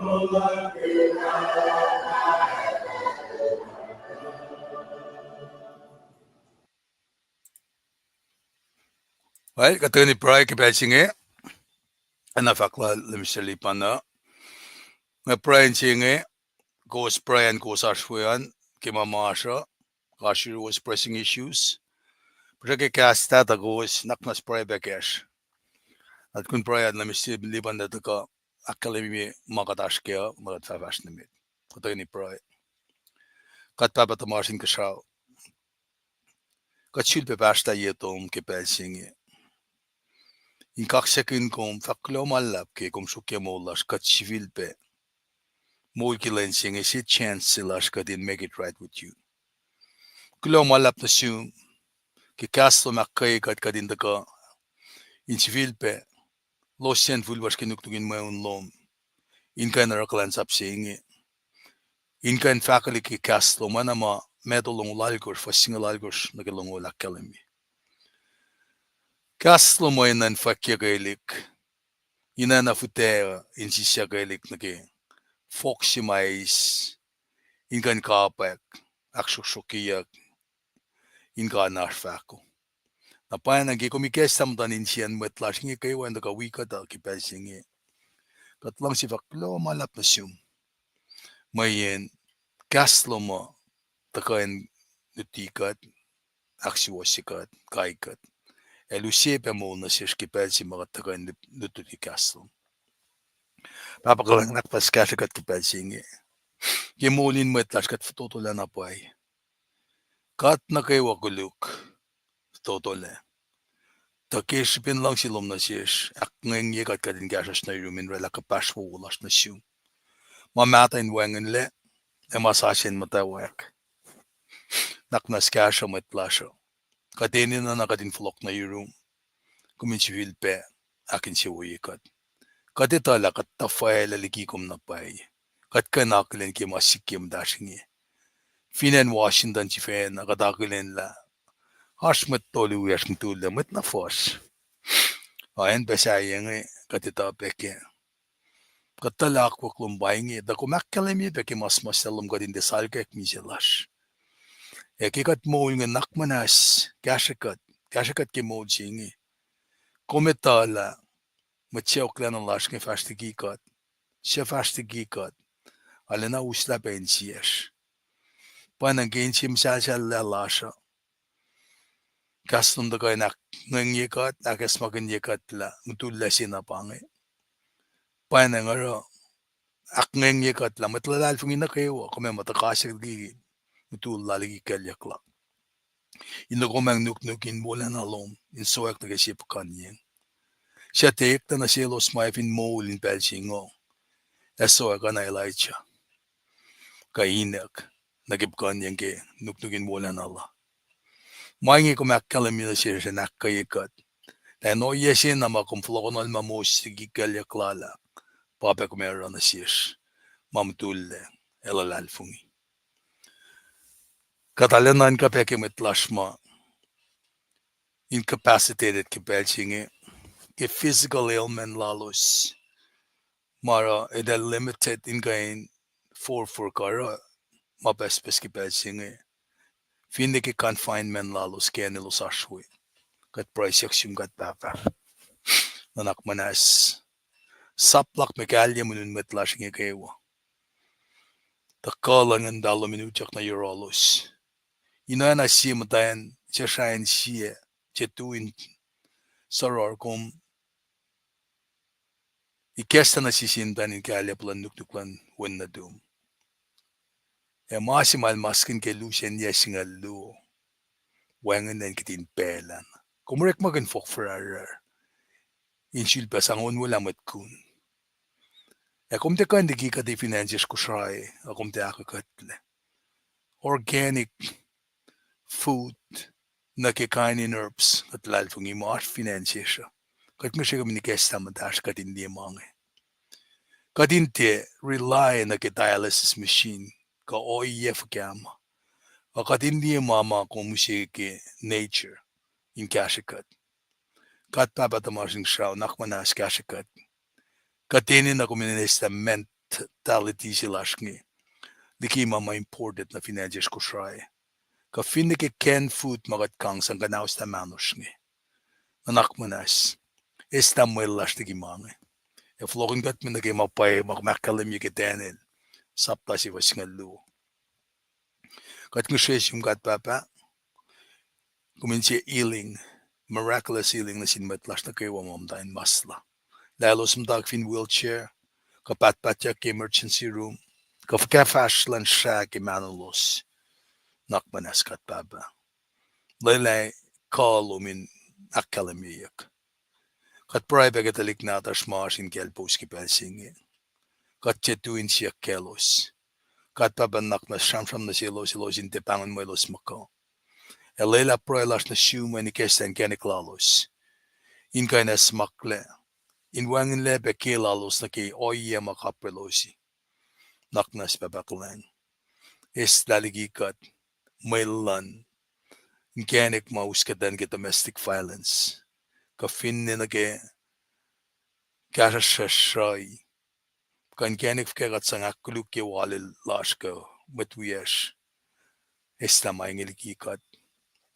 Well, kuht tuhkweni pruhe ke pacl se inge, ac na fahk lah Mister Lipan uh. Nga pruhe in se inge, kowos pruhe an, kowos oasr we an, ke ma masr uh, oasr yuruwos pressing issues. Puhsra ke kahs tah tuh kowos nuhnak muhnahs pruhe pac kacsr. Ac tukun pruhe an lah Mister Lipan uh tuhkuh ahkkahlwemye ma kuht oasr kac uh, ma kuht fah fahsr nuh met. Kuht tuhkweni pruhe. Kuht Pahpah tuhmasr Inkuhsrao, kuht sulpac pahsrtah ye tom ke pacl se inge. In kaksakihn kom, fahk kuloh ma luhlahp ke kom sruokyac moul lasr, kuht sifilpac moul ke lwen se inge, se chance se lasr kuht in make it right with you. Kuloh ma luhlahp nuh sum ke kahs lom ahkkweye kuht, kuht in tuhkuh in sifilpac losyacn fihl lasr ke nuknuk in mweun lom, in kuh in oruh kuhlwacnsap se inge, in kuh in fahkwelihk ke kahs lom, oacna ma Matthew longoul alkosr, fuhs singucul alkosr nuh ke longoul ahkkahlwemye. Kahs lom enenuh in fwackyuckelihk, enenuh fihtac uh in sissyuckelihk nuh ke fohk se ma eis, in kuh in kapwack, ahksruhksruhkyeyuck, in kuh in oasr fahko. Na pwacnwacng ke kom ikacslah muhtuhn insiyacn mwet lasr inge kwewa in tuhkuh wi kuht uh ke pacl se inge, kuht luhngse fahk kuloh ma luhlahp nuh sum, mweyen kahs lom uh tuhkuh in luti kuht, ahksuwohsye kuht, kai kuht, ac use pac moul nuh sesr ke pacl se ma kuht tuhkuh in lutluti kahs lom. Pahpah kuhlwacng, nuhnak muhnahs kahsrwe kuht ke pacl se inge. Ke moul in mwet lasr kuht fototolah na pwacye. Kuht nuh kwewa koluk fototolac. Tuh ke srihpen luhngse lom nuh sesr, ahkngwengye kuht, kuht in kahsruhsr nuh yurum in oraclah kuhpahsr wowo lasr nuh sum, ma mahtuh in wacngihnlac, ac ma sasuc in muhtwacwacack. Nuhnak muhnahs kahsruh mwet lasr uh. Kuht enenuh na kuht in fohlohk nuh yurum, kom in sifilpac ahkinsewowoye kuht. Kuht etuh lah kuht tuhfwaclah liki kom na pwacye. Kuht kuh in akihlen ke ma sikyak muhtasr inge. Fin acn Washington sifacna kuht akihlen lah oasr mwet tolu wiyacsr mutullac, mwet na fuhsr. Ac acn pac sahyac inge kuht etuh pac kac. Kuht tuhlac akwuck lom pa inge, tuh kom ahkkahlwemye pac ke ma suhmuhslah lom kuht in tiac salkack misac lasr. Ac ke kuht moul inge, nuhnak muhnahs kahsrwe kuht, kahsrwe kuht ke moul se inge. Kom etuh lah mwet sacohklacna lasr inge fahsr liki kuht, suc fahsr liki kuht, arulacna uslah pac insiyacsr. Pwacnwacng ke inse muhsahlsahllah lasr uh, kahs lom tuhkuh in ahkngwengye kuht, ahkacsmakihnye kuht lah mutullac se na pa inge. Pwacnwacng oruh ahkngwengye kuht lah mwet luhlahlfongi nuh kwewa, kom ac muh tuhkahsek liki mutul lal liki kuclyuck lal, in nokomwacng nuknuk in wolacna lom in sowack nuh ke sie puhkuhnyeng. Suc tiac eklac nuh selos ma ac fin moul in pacl se ingoh, ac sowack oacna Elijah kuh Enoch nuh ke puhkuhnyeng ke nuknuk in wolacna lal. Ma inge kom ahkkahlwemye nuh sesr in ahkkweye kuht, na in ohiyac se na ma kom fohlohkohnol ma Moses liki kuclyuck lal ah, pa pac kom ac oruh nuh sesr ma mutullac ac luhlahlfongi. Kuht arulacna nuhnkuh pac ke mwet lasr ma incapacitated ke pacl se inge, ke physical ailment lalos, ma oruh eltahl limited in kuh in forfor kuh oruh ma pucspucs ke pacl se inge, finne ke confinement lalos ke acn elos oasr we. Kuht pruhe siyuck sum God Pahpah, nuhnak muhnahs sap luhk me kahlye monun mwet lasr inge kwewa, tuh kuh luhn Nguhn Muhtahl lom in utyak nuh yohrohlos, in oacna sie muhtwacn suc srah in sie, tiac tu in soror, kom ikacslah nuh sesr in muhtwacn in kahlyac puhlan nuknuk luhn wen nuhtum. Ac ma se ma el maskihn ke lusen yac singucul luo, wacngihn lwen kihtin pacl an. Kom orekmakihn fohk fuhrahrrahr in sulpac sang onwelah mwet kun. Ac kom tiac kuh in liki kuht fin acn sesr Kosrae, ac kom tiac ahkkuhtlac organic food nuh ke kain in herbs kuht luhlahlfongi ma oasr fin acn sesr uh. Kuht ngihsre kom in ikacslah muhtasr kuht in liye ma inge. Kuht in tiac rely nuh ke dialysis machine kuh ohiyac fuhkah ma, ac kuht in liye ma ma kom use ke nature in kahsrwe kuht. God Pahpah tuhmasr Inkuhsrao, nuhnak muhnahs kahsrwe kuht. Kuht enenuh kom in eislah mental hospitality se lasr inge liki ma ma important nuh fin acn sesr Kosrae. Kuh finne ke canned food ma kuht kang sang kuh in austa mahnosr inge. Nuhnak muhnahs, eslah mwel lasr liki ma inge. Ac fohlohkihn kuht me nuh ke ma pwacye ma kom ahkkahlwemye ke Daniel sapta se fuhs singucul luo. Kuht ngihsre sum God Pahpah, kom in sie healing, miraculous healing nuh sin mwet lasr nuh kwewa ma muhta in maslah. Lah elos muhta fin wheelchair, kuh pahtpahtyak ke emergency room, kuh fuhkah fahsr luhn srah ke mahnolos. Nuhnak muhnahs God Pahpah, lwelah kuh lom in ahkkahlwemyeyuck. Kuht pruhe pac ke tuhlihk nahtuhsr ma oasr in kaclpous ke pacl se inge. Kuht tiac tu in siyuck kaclos. God Pahpah, nuhnak muhnahs sramsram nuh selos, elos in tiac pahngon mwe elos muhkuh. Ac lwelah pruhe lasr nuh sum in ikacslah inkacnek lalos in kuh in acsmaklac, in wacngihnlac pac ke lalos nuh ke ohiyac ma kaprelosi. Nuhnak muhnahs Pahpah kuhlwacng, eslah liki kuht mwe luhn inkacnek ma us kuhtwena ke domestic violence, kuh finne nuh ke kahsruhsruhi, kuh inkacnek fuhkah kuht sang ahkkolukye walil lasr kuh mwet wiyacsr. Eslah ma inge liki kuht.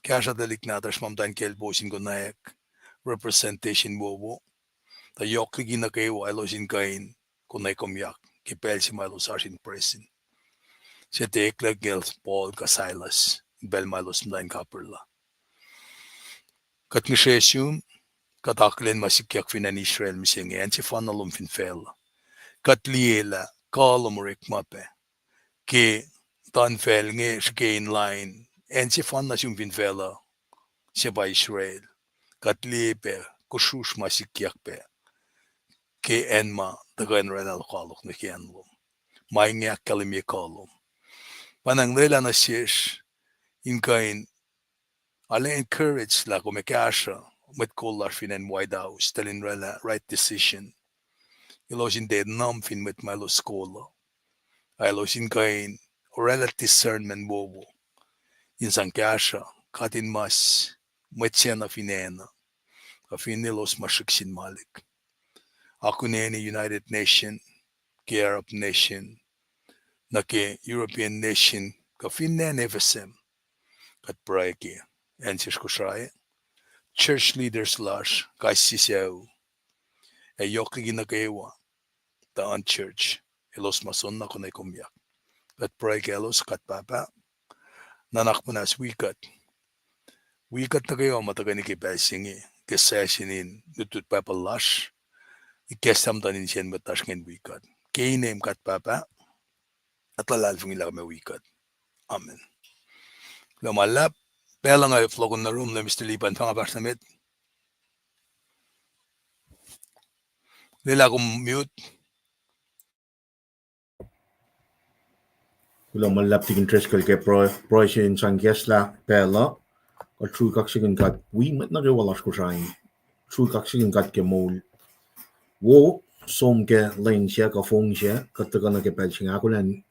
Kahsruh tuhlihk nahtuhsr ma muhta in kaclpous in konwacack representation wowo, tuh yohk liki nuh kwewa elos in kuh in konwekomyak ke pacl se ma elos oasr in presin. Se tiac eklac nge Paul kuh Silas in pacl ma elos muhta in kapihr la. Kuht ngihsre sum, kuht akihlen ma sikyak fin acn Israel mihsenge, acn sefanna lom fin facluh. Kuht liye lah kuh lom orekma pac ke tuhn facl inge srihke in lain acn sefanna sum fin facluh, se pa Israel. Kuht liye pac kusrusr ma sikyak pac ke acn ma tuhkuh in oraclah lokoalok nuh ke acn lom. Ma inge ahkkahlwemye kuh lom. Pwacnwacng lwelah nuh sesr in kuh in arlac encourage lah kom ac kahsruh mwet kol lasr fin acn White House tuh in oraclah right decision. Elos in tiac nuhm fin mwet ma elos kol uh, ac elos in kuh in oraclah discernment wowo in sang kahsruh katinmas mwet sacna fin acn uh, kuh finne elos ma srihk sin malik. Akuneni United Nation, ke Arab nation, nuh ke European nation, kuh finne acn F S M. Kuht pruhe ke acn sesr Kosrae, church leaders lasr kais sie sucu, ac yohk liki nuh kwewa, tuh unchurched, elos ma soenna konwekomyak. Kuht pruhe kaclos, God Pahpah, nuhnak muhnahs wi kuht. Wi kuht nuh kwewa ma tuhkweni ke pacl se inge ke session in lutlut Bible lasr, ikacslah muhtuhn insiyacn mwet lasr ingacn wi kuht. Ke inem God Pahpah, kuht luhlahlfongi lah kom ac wi kuht. Amen. Kuloh ma luhlahp, pacl uh nga fohlohkihn nuh yurum lah Mister Lipan fah nga fahsr nuh met. Lwelah kom mute. Kuloh ma luhlahp Tikin Driscoll ke pruhe, pruhe se in sang ikacslah pacl uh. Kuht srui kaksakihn God wi mwet nuh kwewa lasr Kosrae. Srui kaksakihn God ke moul. Wo, som ke lwen se kuh fong se, kuht tuhkuh nuh ke pacl se inge ahkolah in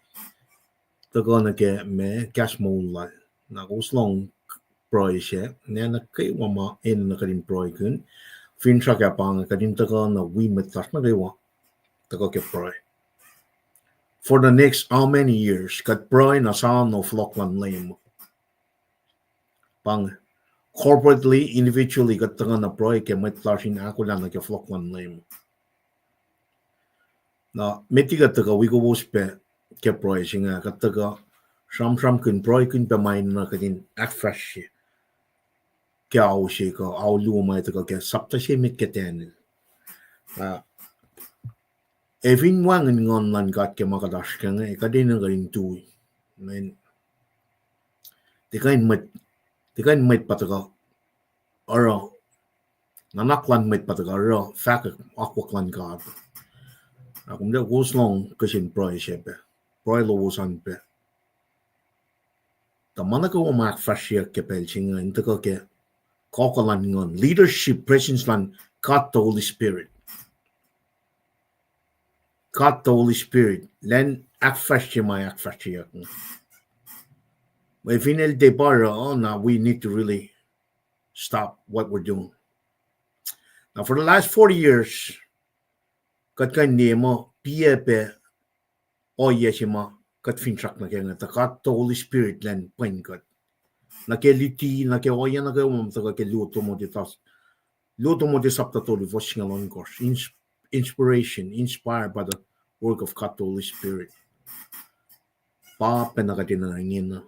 tuhkuh nuh ke ma kahs moul lal. Na kowos lohng pruhe se, na nuh kwewa ma enenuh kuht in pruhekihn. Finsrak ah pa inge kuht in tuhkuh na wi mwet lasr nuh kwewa tuhkuh ke pruhe. For the next how many years, kuht pruhe na sa na fohlohk luhn Leum. Pa inge, corporately, individually, kuht tuhkuh na pruhe ke mwet lasr in ahkolah nuh ke fohlohk luhn Leum. Na met liki kuht tuhkuh wi kowos pac ke pruhe se inge, kuht tuhkuh sramsramkihn, pruhekihn pac ma enenuh kuht in ahkfahsrye ke ao se kuh ao luo ma tuhkuh ke sapta se met ke Daniel. Ah, ac fin wacngihn nguhn luhn God ke ma kuht oasr kac inge, kuht enenuh kuht in tui. Amen. Tiac kuh in mwet, tiac kuh in mwet pa tuhkuh oruh, nuhnak luhn mwet pa tuhkuh oruh fahkwack akwuck luhn God. Na kom tiac kowos lohng kihsen pruhe se pac, pruhe lowos an pac. Tuh ma nuh kwewa ma ahkfahsryeyuck ke pacl se inge in tuhkuh ke kawuck luhn Nguhn, leadership, presence luhn God the Holy Spirit. God the Holy Spirit, Leum ahkfahsrye ma ahkfahsryeyuck. Mwe fin el tiac pa oruh, na we need to really stop what we're doing. Now, for the last forty years, kuht kuh in liye muh piyac pac ohiyac se ma kuht finsrak nuh kac inge, tuh God the Holy Spirit elan pwen kuht. Nuh ke luti, nuh ke ohiyac nuh kwewa ma tuhkuh ke luo Timothy, luo Timothy sapta tolu, fuhs singucul ohnkohsr. Ins-, inspiration, inspired by the work of God the Holy Spirit. Pa pacna kuht enenuh ingena.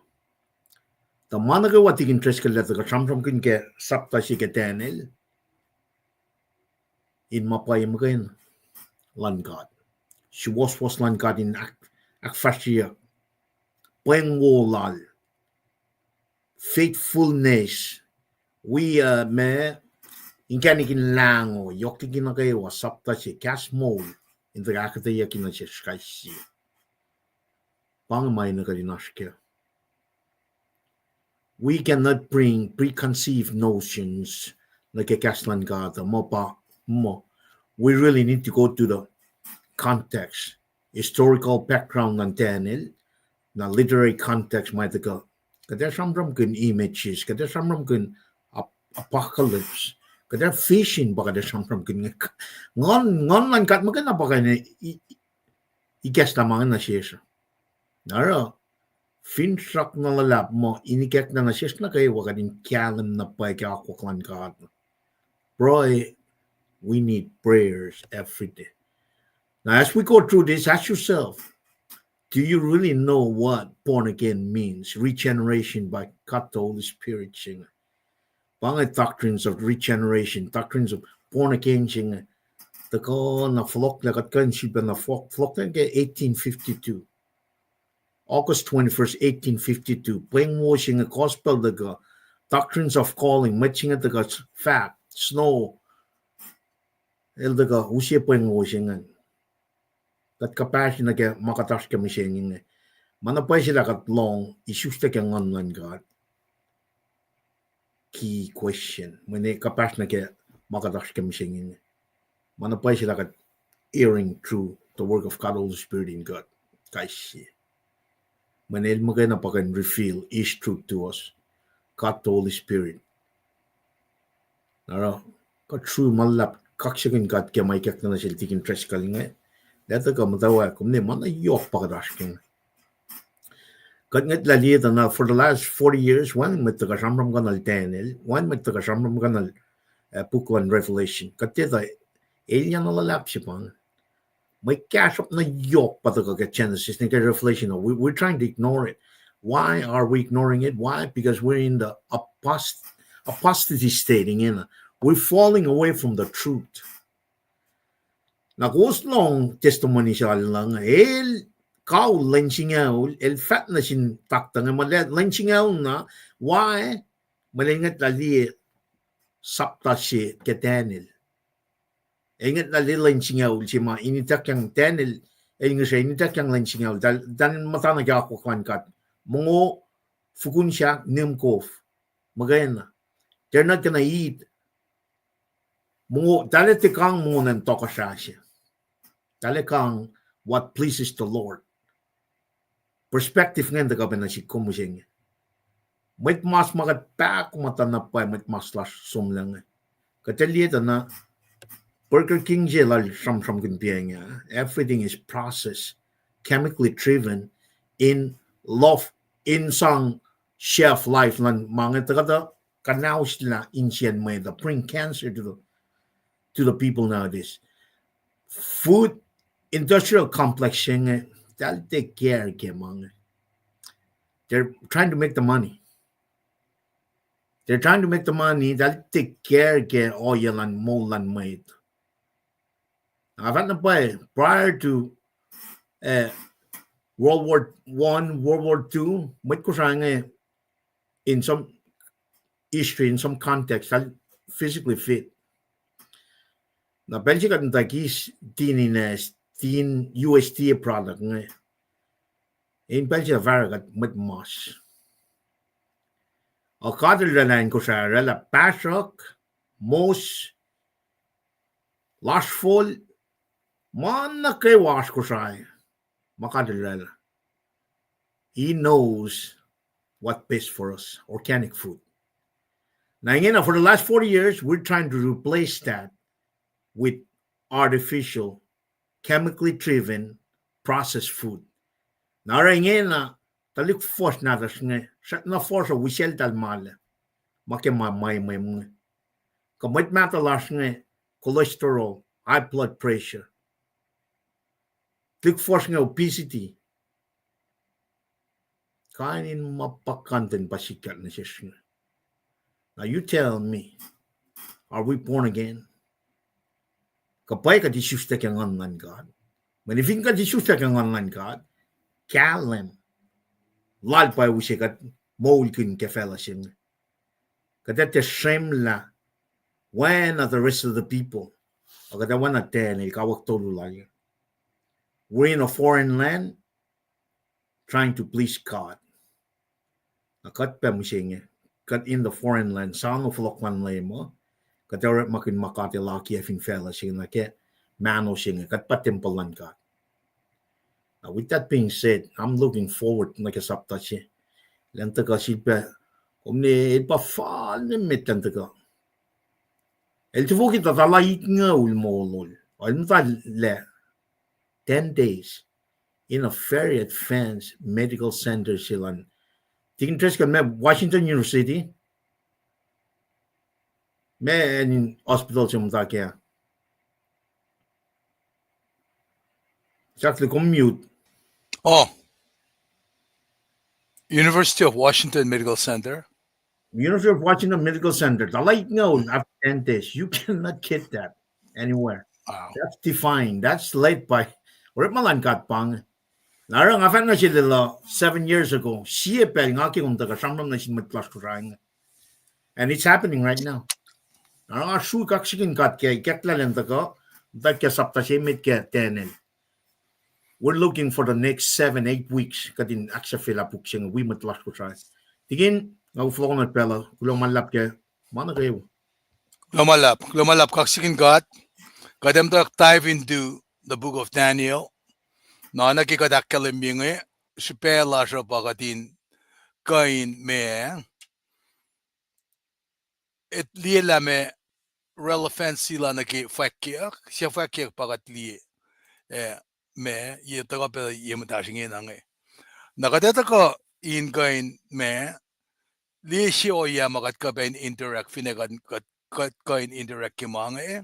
Tuh ma nuh kwewa tikin Driscoll el tuhkuh sramsramkihn ke sapta se ke Daniel in ma pwacye muhkwena luhn God. Suwohswohs luhn God in ahk-, ahkfahsryeyuck. Pweng wo lal. Faithfulness. Wi, uh, ma inkacnek in lahngo, yohk liki nuh kwewa, sapta se, kahs moul in tuhkuh ahkuhtweyucki nuh sesr kais sie. Pa inge ma enenuh kuht in oasr kac. We cannot bring preconceived notions nuh ke kahs luhn God uh, muh pa, muh. We really need to go to the context, historical background luhn Daniel, na literary context ma tuhkuh. Kuht ac sramsramkihn images, kuht ac sramsramkihn ap-, apocalypse, kuht ac vision pa kuht ac sramsramkihn inge. Nguhn, nguhn luhn God muhkwena pa kuh in i-, i-, ikacslah ma inge nuh sesr. Na oruh, finsrak na luhlahp muh in ikacklah nuh sesr nuh kwewa kuht in kahlwem na pwacye ke akwuck luhn God. Pruhe, we need prayers every day. Now, as we go through this, ask yourself, do you really know what born again means? Regeneration by God the Holy Spirit se inge. Pa inge doctrines of regeneration, doctrines of born again se inge. Tuhkuh na fohlohklac, kuht kuh in sifilpac na fohlohk-, fohlohklac ke eighteen fifty-two. August twenty-first, eighteen fifty-two. Pweng wo se inge gospel tuhkuh, doctrines of calling, mwet se inge tuhkuh fahk, Snow, el tuhkuh use pweng wo se inge. Kuht kuhpahsr nuh ke ma kuht oasr ke mihsenge inge. Ma na pwacye se lah kuht lohng isuslac ke nguhn luhn God. Key question. Mweyen kuhpahsr nuh ke ma kuht oasr ke mihsenge inge. Ma na pwacye se lah kuht hearing through the work of God, Holy Spirit in God. Kais sie. Mweyen el muhkwena pa kuh in reveal his truth to us. God the Holy Spirit. Na oruh, kuht sru ma luhlahp kaksakihn God ke ma ikacklah nuh sel tikin Driscoll inge. Lah tuhkuh muhtwacwacack, kom ne ma na yohk pa kuht oasr ke inge. Kuht ngwetlah liye tuh na for the last forty years, wacngihn mwet tuhkuh sramsramkihnuhl Daniel, wacngihn mwet tuhkuh sramsramkihnuhl, uh, puk luhn Revelation. Kuht tiac tuh, elyah na luhlahp se pa inge. Mwe kahsruhp na yohk pa tuhkuh ke Genesis nuh ke Revelation. We, we're trying to ignore it. Why are we ignoring it? Why? Because we're in the apost-, apostasy state ingena. We're falling away from the truth. Na kowos lohng testimony se lal inge, el kaul lwen singucul, el fahk nuh sin taktuh inge, ma lwen singucul na, why? Mweyen el ngwetlah liye sapta se ke Daniel. El ngwetlah liye lwen singucul se ma in ituckyang Daniel, el ngihsre in ituckyang lwen singucul, tal-, tal muhta nuh ke akwuck luhn God. Mongo, fukun sahk, nihm kof. Muhkwena. They're not gonna eat. Mongo, tahl tiac kang mongo in tohkohsrah se. Tahl kang what pleases the Lord. Perspective ingacn tuhkuh pac nuh sihk kom mihsenge. Mwet mas ma kuht pahkomuhta na pwacye mwet mas lasr somlah inge. Kuht liye tuh na Burger King se lal sramsramkihn pa inge. Everything is processed, chemically driven, in love, in sang shelf life luhn ma inge tuhkuh tuh kuhnaoslah insiyacn mwet uh, bring cancer to the, to the people nowadays. Food industrial complex se inge, tahl tiac care ke ma inge. They're trying to make the money. They're trying to make the money, tahl tiac care ke ohiyac luhn moul luhn mwet. Nga fahk na pwacye, prior to, uh, World War One, World War Two, mwet Kosrae inge, in some history, in some context, tahl physically fit. Na pacl se kuht muhta ke tinin, uh, tin U S D A product inge, in pacl se fahsruh kuht mwet mas. Ac God El oraclah in Kosrae, oraclah pahsruhk, mos, lasrfol, ma nuh kwewa oasr Kosrae, ma God El oraclah. He knows what best for us, organic food. Na ingena, for the last forty years, we're trying to replace that with artificial, chemically driven, processed food. Na oruh ingena, tuhlihk fuhsr nahtuhsr inge, srackna fuhsr uh wisacltahl ma lac, ma ke ma, ma emwem inge. Kuh mwet mahtuh lasr inge, cholesterol, high blood pressure. Tuhlihk fuhsr inge, obesity. Kain in ma puhkantwen pa sikyak nuh sesr inge. Now you tell me, are we born again? Kuh pwacye kuht isuslac ke Nguhn luhn God? Mweyen fin kuht isuslac ke Nguhn luhn God, kahlwem lal pa use kuht moulkihn ke facluh se inge. Kuht ac tiac srwemlah oacna the rest of the people. Ac kuht ac oacna Daniel, kawuck tolu lal. We're in a foreign land trying to please God. Na kuht pac mihsenge, kuht in the foreign land, soano fohlohk luhn Leum uh, kuht ac orekmakihn ma God El akiyac fin facluh se inge nuh ke mahno se inge, kuht pa tempuhl luhn God. Now, with that being said, I'm looking forward nuh ke sapta se. Lwen tuhkuh sifilpac, kom ne el pa fal ne met lwen tuhkuh. El tufoki tuh tuhlac itngoul molol. El muhta lah ten days in a very advanced medical center se lun. Tikin Driscoll, ma Washington University? Ma acn hospital se muhta kac? Exactly, kom mute. Oh. University of Washington Medical Center. University of Washington Medical Center. Tuhlac itngoul after ten days. You cannot get that anywhere. Wow. That's divine. That's led by, orekma luhn God pa inge. Na oruh nga fahk nuh sel lah seven years ago, sie pacl nga ke kom tuhkuh sramsram nuh sin mwet lasr Kosrae inge. And it's happening right now. Na oruh nga sruhk kaksakihn God ke ikacklah lwen tuhkuh, muhta ke sapta se met ke Daniel. We're looking for the next seven, eight weeks. Kuht in ahksahfyelah puk se inge wi mwet lasr Kosrae. Tikin, nga fohlohkohnot pacl uh, kuloh ma luhlahp ke ma nuh kwewa. Kuloh ma luhlahp, kuloh ma luhlahp, kaksakihn God. Kuht ac muhtwacwacack dive into the book of Daniel. Na nuh ke kuht ahkkahlwemye inge, srihpac lasr uh pa kuht in kuh in ma et liye lah ma relevancy la nuh ke fwackyuck, sie fwackyuck pa kuht liye, eh, ma, ye tuhkuh pac ye muhtasr ingena inge. Na kuht ac tuhkuh in kuh in ma, liye se ohiyac ma kuht kuh pac in interact, finne kuht, kuht, kuht kuh in interact ke ma inge.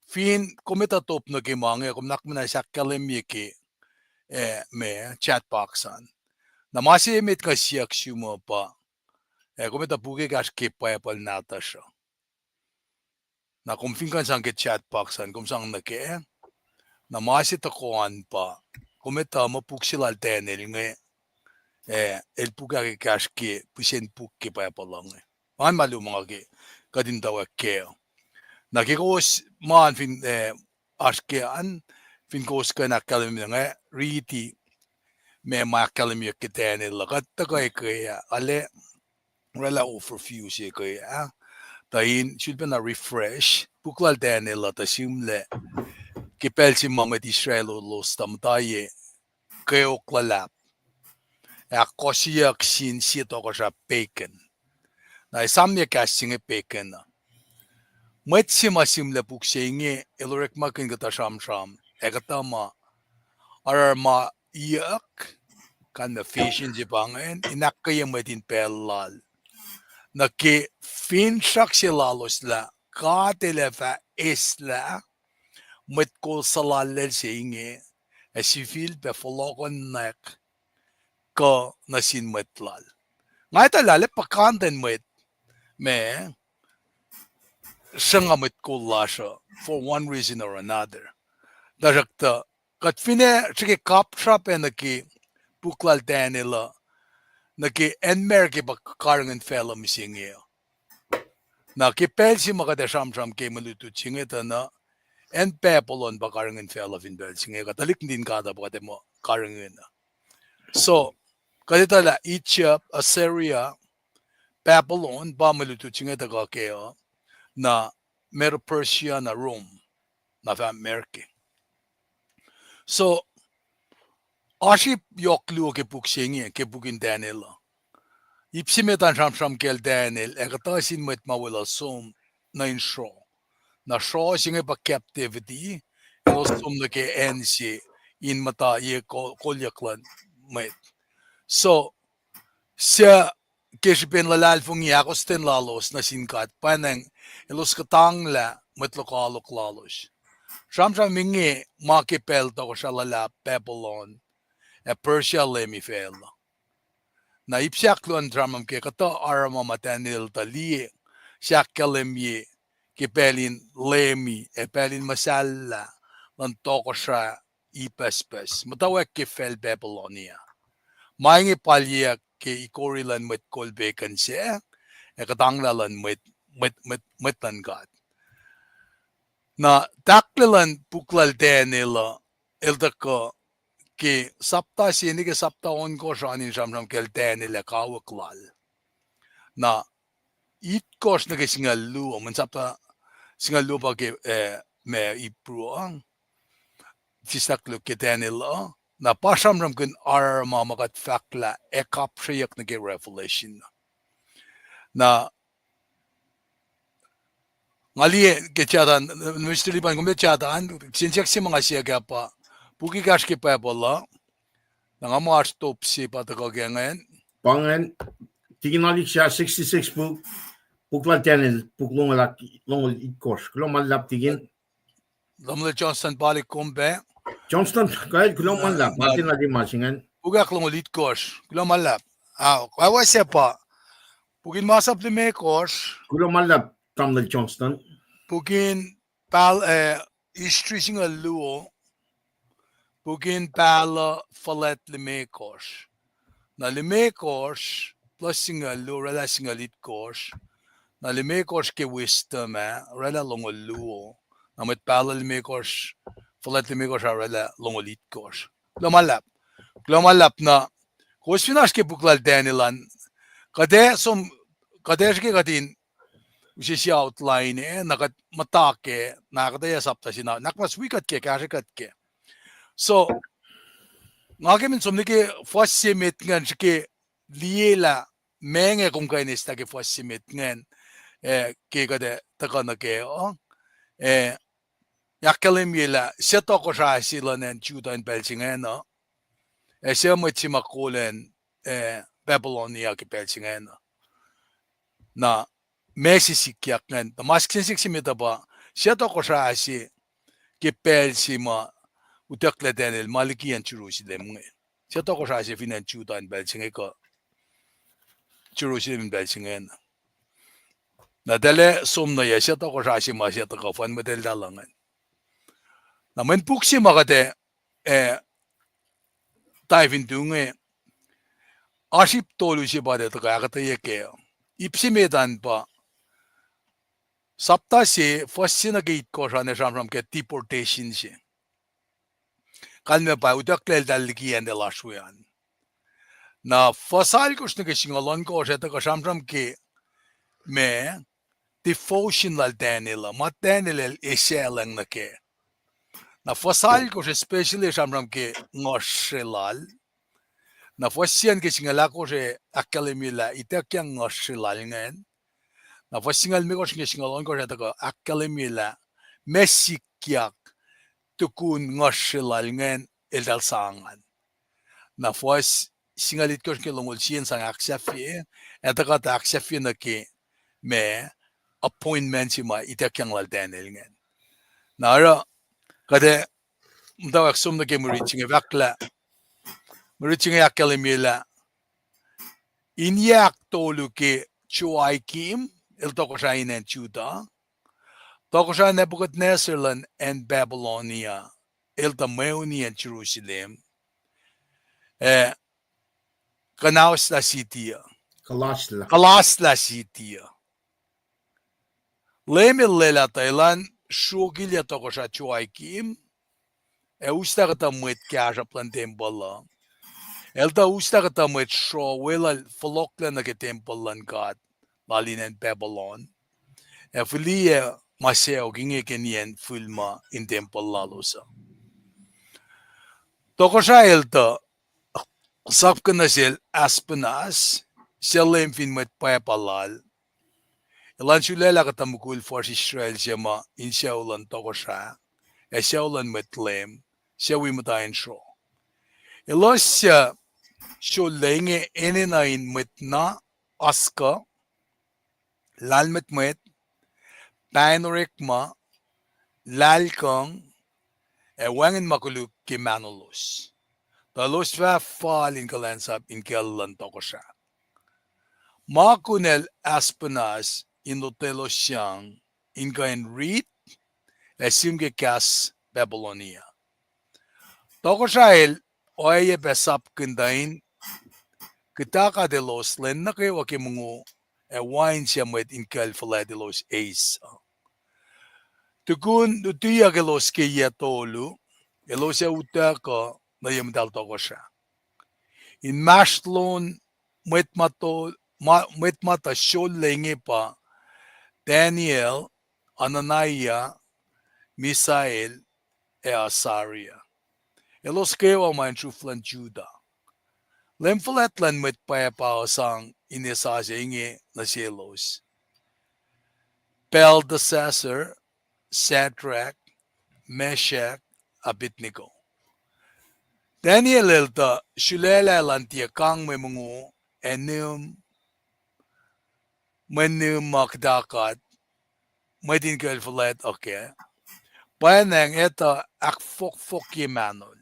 Fin kom etuh top nuh ke ma inge, kom nuhnak muhnahs ahkkahlwemye ke, eh, ma, chat box an. Na ma se met nga siyuck sum uh pa, eh, kom etuh puk ekahsr ke Bible nahtuhsr uh. Na kom fin kuh in sang ke chat box an, kom sang nuh kac. Na ma se tuhkuh an pa, kom etuh muh puk se lal Daniel inge, eh, el puk ahkekahsr ke pihsen puk ke Bible uh inge. An ma luhman ke kuht in tuhwack kac. Na ke kowos ma an fin, eh, oasr ke an, fin kowos kuh in ahkkahlwemye inge, riti ma ma ahkkahlwemyeyuck ke Daniel uh, kuht tuhkuh ke ah, ale, oraclah overview se ke ah, tuh in sulpacna refresh puk lal Daniel uh tuh sihmlac ke pacl se ma mwet Israel elos tuh muhta ye kweok luhlahp, ahkkohsyeyuck sin sie tohkohsrah pagan. Na esamyac kahs se inge pagan uh. Mwet se ma sihmlac puk se inge el orekmakihn kuhtuh sramsram ac kuhtuh ma aruruma iyuck, kalmac vision se pa ingacn, in ahkkweye mwet in pacl lal. Nuh ke finsrak se lalos lah God El ac fah eslah mwet kol suhlallacl se inge, ac sifilpac fohlohkohnwack kuh nuh sin mwet lal. Nga etuh lah el ac puhkantwen mwet ma sruhnga mwet kol lasr uh for one reason or another. Tuhsruhktuh kuht finne srihke kapsra pac nuh ke puk lal Daniel uh, nuh ke acn America pa karihngihn facluh mihsenge uh. Na ke pacl se ma kuht ac sramsram ke mwe lutlut se inge tuh na, acn Babylon pa karihngihn facluh fin pacl se inge, kuh tuhlihk nuhtin God uh pa kuht ac muh karihngihn uh. So, kuht etuh lah Egypt, Assyria, Babylon pa mwe lutlut se inge tuhkuh kac uh, na Medo-Persia, na Rome, na fah America. So, oasr ip yohk luo ke puk se inge, ke puk in Daniel uh. Ip se met an sramsram kacl Daniel ac kuhtuh sin mwet ma weluhl som nuh in sruoh. Na sruoh se inge pa captivity, elos som nuh ke acn se in muhta ye ko-, kolyuck luhn mwet. So, suc ke srihpen luhlahlfongi ahkostwen lalos nuh sin God, pwacnwacng elos kuhtanglah mwet lokoalok lalos. Sramsram inge ma ke pacl tohkohsrah luhlahp Babylon ac Persia leumi facluh. Na ip se ahkluo an sramsram ke kuhtuh aruruma ma Daniel tuh liye, se ahkkahlwemye ke pacl in leumi ac pacl in muhsahllah luhn tohkohsrah ipucspucs muhtwacwacack ke facl Babylonia. Ma inge palyeyuck ke ikori luhn mwet kol pegan sac, ac kuhtanglah luhn mwet, mwet, mwet, mwet luhn God. Na tahklac luhn puk lal Daniel uh, el tuhkuh ke sapta se nuh ke sapta ohnkohsr an in sramsram kacl Daniel ac kawuck lal. Na itkohsr nuh ke singucul luo, mweyen sapta singucul luo pa ke, eh, ma Hebrew uh, sislah koluk ke Daniel uh, na pa sramsramkihn aruruma ma kuht fahk lah ac kapsreyuck nuh ke Revelation. Na nga liye ke chatan, Mister Liban, kom liye chatan, kihsen siyuck se ma nga siyuck ah pa, puk ekahsr ke Bible uh, na nga muh oasr top se pa tuhkuh ke ingacn. Pa ingacn, tikin Alik sixty-six puk, puk lal Daniel, puk longoul, longoul itkohsr. Kuloh ma luhlahp tikin. Tamuhlwel Johnston, palik kom pac. Johnston, kuloh ma luhlahp, ma tikin Alik ma se ingacn. Puk ahklongoul itkohsr. Kuloh ma luhlahp. Ah, kawuck se pa. Puk in Masap limekohsr. Kuloh ma luhlahp, Tamuhlwel Johnston. Puk in pahluh, eh, History singucul luo. Puk in Pahluh fuhlwact limekohsr. Na limekohsr plus singucul luo oraclah singucul itkohsr. Na limekohsr ke Wisdom ah oraclah longoul luo. Na mwet Pahluh limekohsr, fuhlwact limekohsr ah oraclah longoul itkohsr. Kuloh ma luhlahp. Kuloh ma luhlahp. Na kowos fin oasr ke puk lal Daniel an, kuht ac som, kuht ac srihke kuht in use se outline, eh, na kuht muhta ke, na kuht ac sapta se na, na kuht mas wi kuht ke, kahsre kuht ke. So, nga ke men som nuh ke fuhs se met ingacn srihke liyelah ma inge kom kuh in eslah ke fuhs se met ingacn, eh, ke kuht ac tuhkuh nuh ke, uh, eh, ahkkahlwemye lah suc tohkohsrah se luhn acn Judah in pacl se ingacn uh, ac suc mwet se ma kol acn, eh, Babylonia ke pacl se ingacn uh. Na ma se sikyak ingacn, tuh ma sikyak se met uh pa, suc tohkohsrah se ke pacl se ma utucklac Daniel ma liki acn Jerusalem inge. Suc tohkohsrah se fin acn Judah in pacl se inge kuh Jerusalem in pacl se ingacn. Na eltahl som nuh ya suc tohkohsrah se ma suc tuhkuh, fuhn mwet eltahl ingacn. Na mweyen puk se ma kuht ac, eh, dive into inge, oasr ip tolu se pa tuh tuhkuh ahkuhtweyac kac. Ip se met an pa, sapta se, fuhs se nuh ke itkohsr an ac sramsram ke deportation se. Kalmac pa utucklac eltahl liki acn lasr we an. Na fuhs alkosr nuh ke singucul ohnkohsr ac tuhkuh sramsram ke ma devotion lal Daniel uh, ma Daniel el esahlwacng nuh kac. Na fuhs alkosr especially sramsram ke nguhsre lal. Na fuhs se an ke singucul ahkosr ac ahkkahlwemye lah ituckyang nguhsre lal ingacn. Na fuhs singucul limekohsr ke singucul ohnkohsr ac tuhkuh ahkkahlwemye lah ma sikyak tukun nguhsre lal ingacn eltahl sang an. Na fuhs singucul itkohsr ke longoul sie in sang ahksahfye, ac tuhkuh tuh ahksahfye nuh ke ma appointment se ma ituckyang lal Daniel ingacn. Na oruh kuht ac muhtwacwacack som nuh ke mwe rit se inge fahk lah, mwe rit se inge ahkkahlwemye lah in yac ahktolu ke Joachim el tohkohsrah in acn Judah, tohkohsrah Nebuchadnezzar luhn acn Babylonia el tuh mweuni acn Jerusalem, ac kuhnahoslah city uh, kuhlahslah city uh. Leum el lwelah tuh elan sruokilyac tohkohsrah Joachim, ac uslah kuhtuh mwet kahsruhp luhn tempuhl uh. El tuh uslah kuhtuh mwet sruoh weluhl fohlohklac nuh ke tempuhl luhn god lal in acn Babylon, ac fihliyac ma sacohk inge ke nien fihl ma in tempuhl lalos uh. Tohkohsrah el tuh sapkihn nuh sel Ashpenaz, suc leum fin mwet pwacpa lal. Elan sulaclah kuhtuh mukul fuhsr Israel se ma in sucu luhn tohkohsrah, ac sucu luhn mwet leum, suc wi muhta in sruoh. Elos suc srollac inge enenuh in mwet na, oaskuh, lahlmwetmwet, pain orekma, lahlkuhng, ac wacngihn ma koluk ke mahnolos. Tuh elos fah fal in kuhlwacnsap in kacl luhn tohkohsrah. Ma kunacl Ahspenus in lotwelos sang in kuh in rit ac sihm ke kahs Babylonia. Tohkohsrah el oacyacpac sapkihn tuh in kuhtanglah elos lwen nuh kwewa ke mongo ac wain suc mwet in kucl fuhlwact elos eis uh. Tukun lutiyuck elos ke yac tolu, elos ac utuckuh nuh ye muhtahl tohkohsrah. Inmahsrlon mwet ma to-, ma-, mwet ma tuh srollac inge pa Daniel, Ananiah, Misael, ac Asaria. Elos kwewa ma in sruf luhn Judah. Leum fuhlwact luhn mwet pwapa uh sang in esasac inge nuh selos: Belteshazzar, Shadrach, Meshach, Abednego. Daniel el tuh sulaclah elan tiac kang mwe mongo ac nihm, mwe nihm ma kuhtanglah mwet in kucl fuhlwact uh kac. Pwacnwacng etuh ahkfohkfohkye mahnol.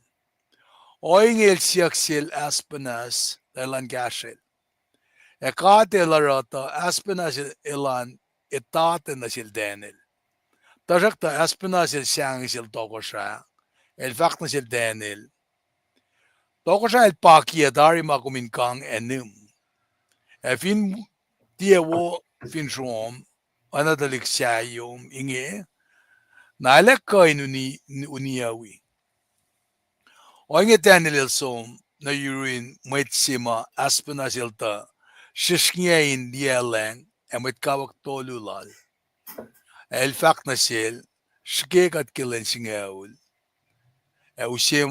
Ohinge el siyuck sel Ahspenus lah elan kahsrwel. Ac God El oruh tuh Ahspenus elan etatac nuh sel Daniel. Tuhsruhktuh Ahspenus el sahngweng sel tohkohsrah, el fahk nuh sel Daniel, Tohkohsrah el pakiyac tari ma kom in kang ac nihm. Ac fin tiac wo fin srom, oacna tuhlihk sahyom inge, na el ac kuh in uni-, uniyac wi. Ohinge Daniel el som nuh yurin mwet se ma Ahspenus el tuh srihsrngiyac in liyaclwacng ac mwet kawuck tolu lal. Ac el fahk nuh sel, Srihke kuht ke lwen singucul, ac use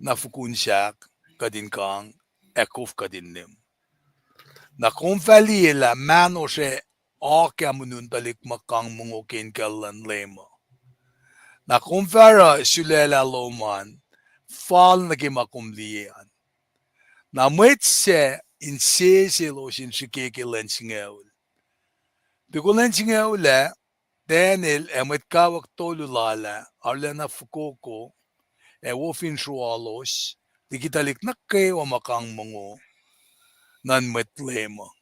na fukun sahk kuht in kang, ac kof kuht in nihm. Na kom fah liye lah mahnosr ac oak ah monun tuhlihk ma kang mongo ke inkucl luhn Leum uh. Na kom fah oruh sulaclah lom an fal nuh ke ma kom liye an. Na mwet sac inseselos in srihke ke lwen singucul. Tukun lwen singucul ah, Daniel ac mwet kawuck tolu lal ah arulacna fokoko ac wo fin sruolos liki tuhlihk nuh kwewa ma kang mongo nuhn mwet Leum uh.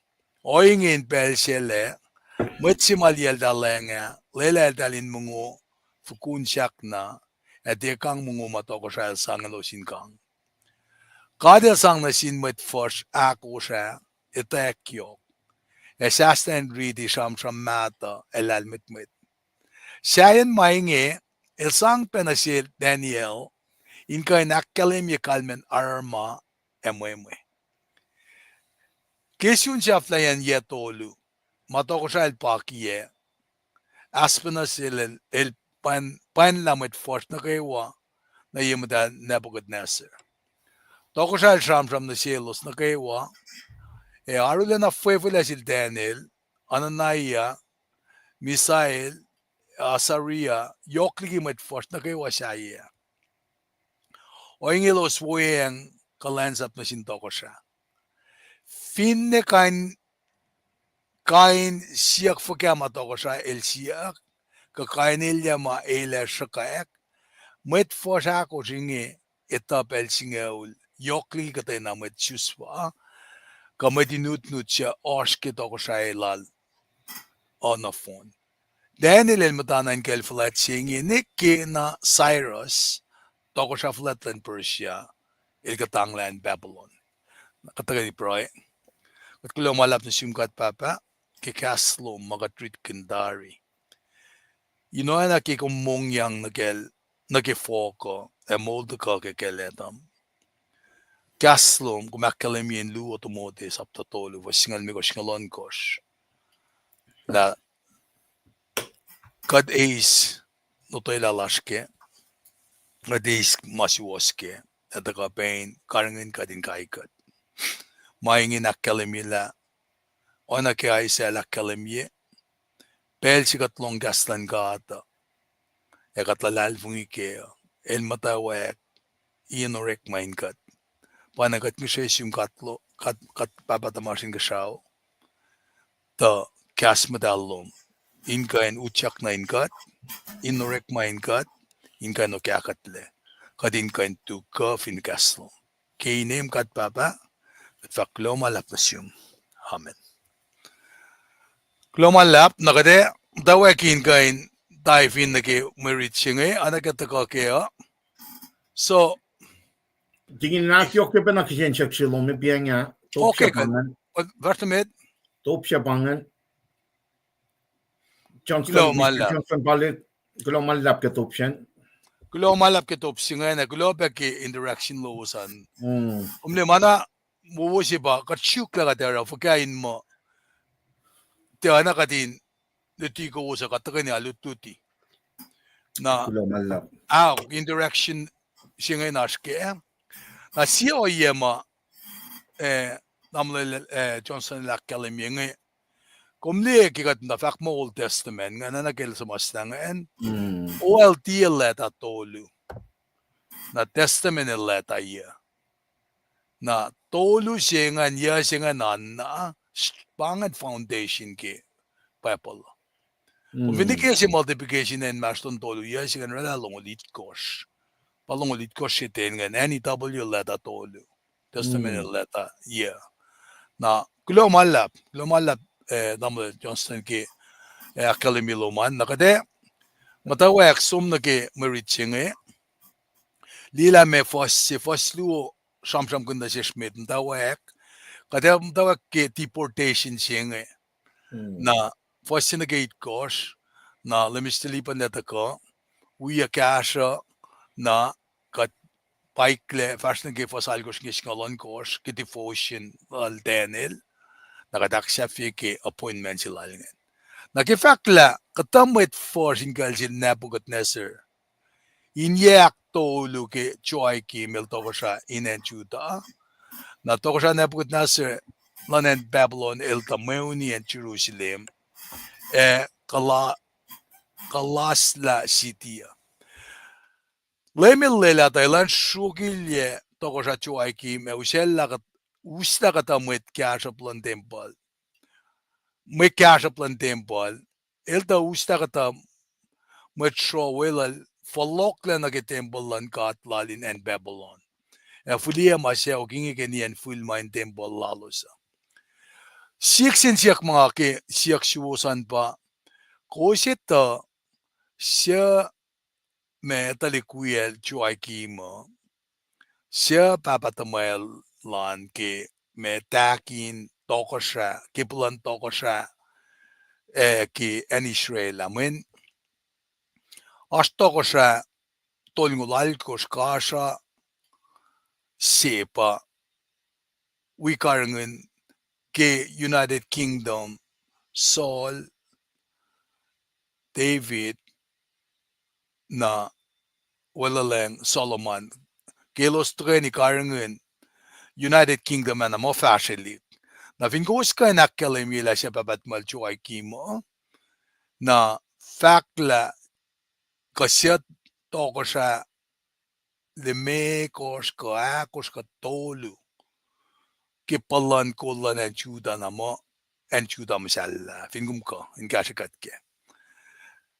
Ohinge in pacl sel ah, mwet se ma liyacltahlwacng ah lwelah eltahl in mongo fukun sahk na, ac tiac kang mongo ma tohkohsrah el sang elos in kang. God El sang nuh sin mwet fuhsr ahkosr ah etwacack yohk, ac sahslah in riti sramsram mahtuh ac lahlmwetmwet. Sahyacn ma inge, el sang pac nuh sel Daniel in kuh in ahkkahlwemye kalmacn aruruma ac mwemwe. Ke sun sahflahiyacn yac tolu, ma tohkohsrah el pakiyac, Ahspenus el, el, el pwacn-, pwacnlah mwet fuhsr nuh kwewa nuh ye muhtwacn Nebuchadnezzar. Tohkohsrah el sramsram nuh selos nuh kwewa, ac arulacna fwefwelah sel Daniel, Ananiah, Misael, Asaria, yohk liki mwet fuhsr nuh kwewa sahyac. Ohinge elos weacng kuhlwacnsap nuh sin tohkohsrah. Finne kain, kain siyuck fuhkah ma tohkohsrah el siyuck, kuh kain elyah ma el ac sruhkwack, mwet fuhsr ahkosr inge etuh pacl singucul yohk liki kuhtwena mwet Jews uh, kuh mwet in utnut suc oasr ke tohkohsrahi lal uh nohfohn. Daniel el muhtana in kucl fuhlwact se inge nwe ke na Cyrus, tohkohsrah fuhlwact luhn Persia, el kuhtanglah acn Babylon. Kuht tuhkweni pruhe. Kuht kuloh ma luhlahp nuh sum God Pahpah, ke kahs lom ma kuht ritkihn tari. In oacna ke kom mongyang nuh kacl, nuh ke fohk uh, ac moul tuhkuh ke kacl Adam. Kahs lom kom ahkkahlwemye in luo Timothy sapta tolu, fuhs singucul limekohsr, singucul ohnkohsr, lah kuht eis lotwelah lasr kac, kuht eis ma suwohs kac, ac tuhkuh pac in karihngihn kuht in kai kuht. Ma inge in ahkkahlwemye lah, oacna ke Isaiah el ahkkahlwemye, pacl se kuht lohng kahs luhn God uh, ac kuht luhlahlfongi kac uh, el muhtwacwacack in orekma in kuht. Pa na kuht ngihsre sum kuht, kuht Pahpah tuhmasr Inkuhsrao, tuh kahs muhtahl lom in kuh in utyak nuh in kuht, in orekma in kuht, in kuh in okahkuhtlac, kuht in kuh in tu kuh fin kahs lom. Ke inem kuht Pahpah, kuht fahk kuloh ma luhlahp nuh sum. Amen. Kuloh ma luhlahp, na kuht ac muhtwacwacack in kuh in dive in nuh ke mwe rit se inge, oacna ke tuhkuh kac uh. So, Tingin na yohk ke pacna kihsen siyuck se lom, piacng ah, top se pa ingacn. Top se pa ingacn. Johnson, Mister Johnson Palik, kuloh ma luhlahp ke top sacn. Kuloh ma luhlahp ke top se ingacn, kuloh pac ke interaction lowos an. Kom liye ma na wowo se pa kuht suk lah kuht ac oruh fuhkah in muh tiacna kuht in luti kowos uh, kuht tuhkweni lutluti. Na, ah, interaction se inge oasr kac. Na sie ohiyac ma, eh, tamuhlwel, eh, Johnson el ahkkahlwemye inge, kom liye ke kuht muhta fahk muh Old Testament ingacn, na ke el suhmuhslah ingacn, O L T el leta tolu. Na Testament el leta yac. Na tolu se ingacn, yac se ingacn an na, pa ingacn foundation ke Bible. Kom fin liye ke se multiplication inmahsrlon tolu, yac se ingacn oraclah longoul itkohsr. Pa longoul itkohsr se ten ingacn, N E W el leta tolu. Testament el leta yac. Na kuloh ma luhlahp, kuloh ma luhlahp, eh, tamuhlwel Johnston ke, eh, ahkkahlwemye lom an. Na kuht ac muhtwacwacack som nuh ke mwe rit se inge. Liye lah meac fuhs se, fuhs luo, sramsramkihn nuh sesr met muhtwacwacack. Kuht ac muhtwacwacack ke deportation se inge. Na fuhs se nuh ke itkohsr, na Lemis Telipan el tuhkuh, wi kahsruh, na kuht paiklac fahsr nuh ke fuhs alkosr inge singucul ohnkohsr ke devotion lal Daniel, na kuht ahksahfye ke appointment se lal ingacn. Na ke fahk lah kuhtuh mwet fuhsr in kuhl sel Nebuchadnezzar, in yac ahktolu ke Joachim el tohkohsrah in acn Judah. Na tohkohsrah Nebuchadnezzar luhn acn Babylon el tuh mweuni acn Jerusalem, ac kuhla-, kuhlahslah city uh. Leum el lwelah tuh elan sruokilyac tohkohsrah Joachim ac uslah kuht-, uslah kuhtuh mwet kahsruhp luhn tempuhl. Mwet kahsruhp luhn tempuhl, el tuh uslah kuhtuh mwet sruoh weluhl fohlohklac nuh ke tempuhl luhn god lal in acn Babylon, ac fihliyac ma suc okinge ke nien fihl ma in tempuhl lalos uh. Siyuck sin siyuck ma nga ke siyuck suwos an pa, kowos etuh suc ma tuhlihk wiyacl Joachim uh, suc pahpah tuhmwacl lal ke ma tahkin tohkohsrah, ke puhlan tohkohsrah, ac ke acn Israel ah, mweyen oasr tohkohsrah tolngoul alkosr, kahsruh se pa wi karihngihn ke United Kingdom, Saul, David, na weluhlacng Solomon. Ke elos tuhkweni karihngihn United Kingdom ah na muh fahsrwelihk. Na fin kowos kuh in ahkkahlwemye lah suc pahpah tuhmwacl Joachim uh, na fahk lah kuh suc tohkohsrah limekohsr kuh ahkosr kuh tolu ke puhlan kol luhn acn Judah na muh acn Judah muhsahllah, fin kom kuh in kahsrwe kuht kac.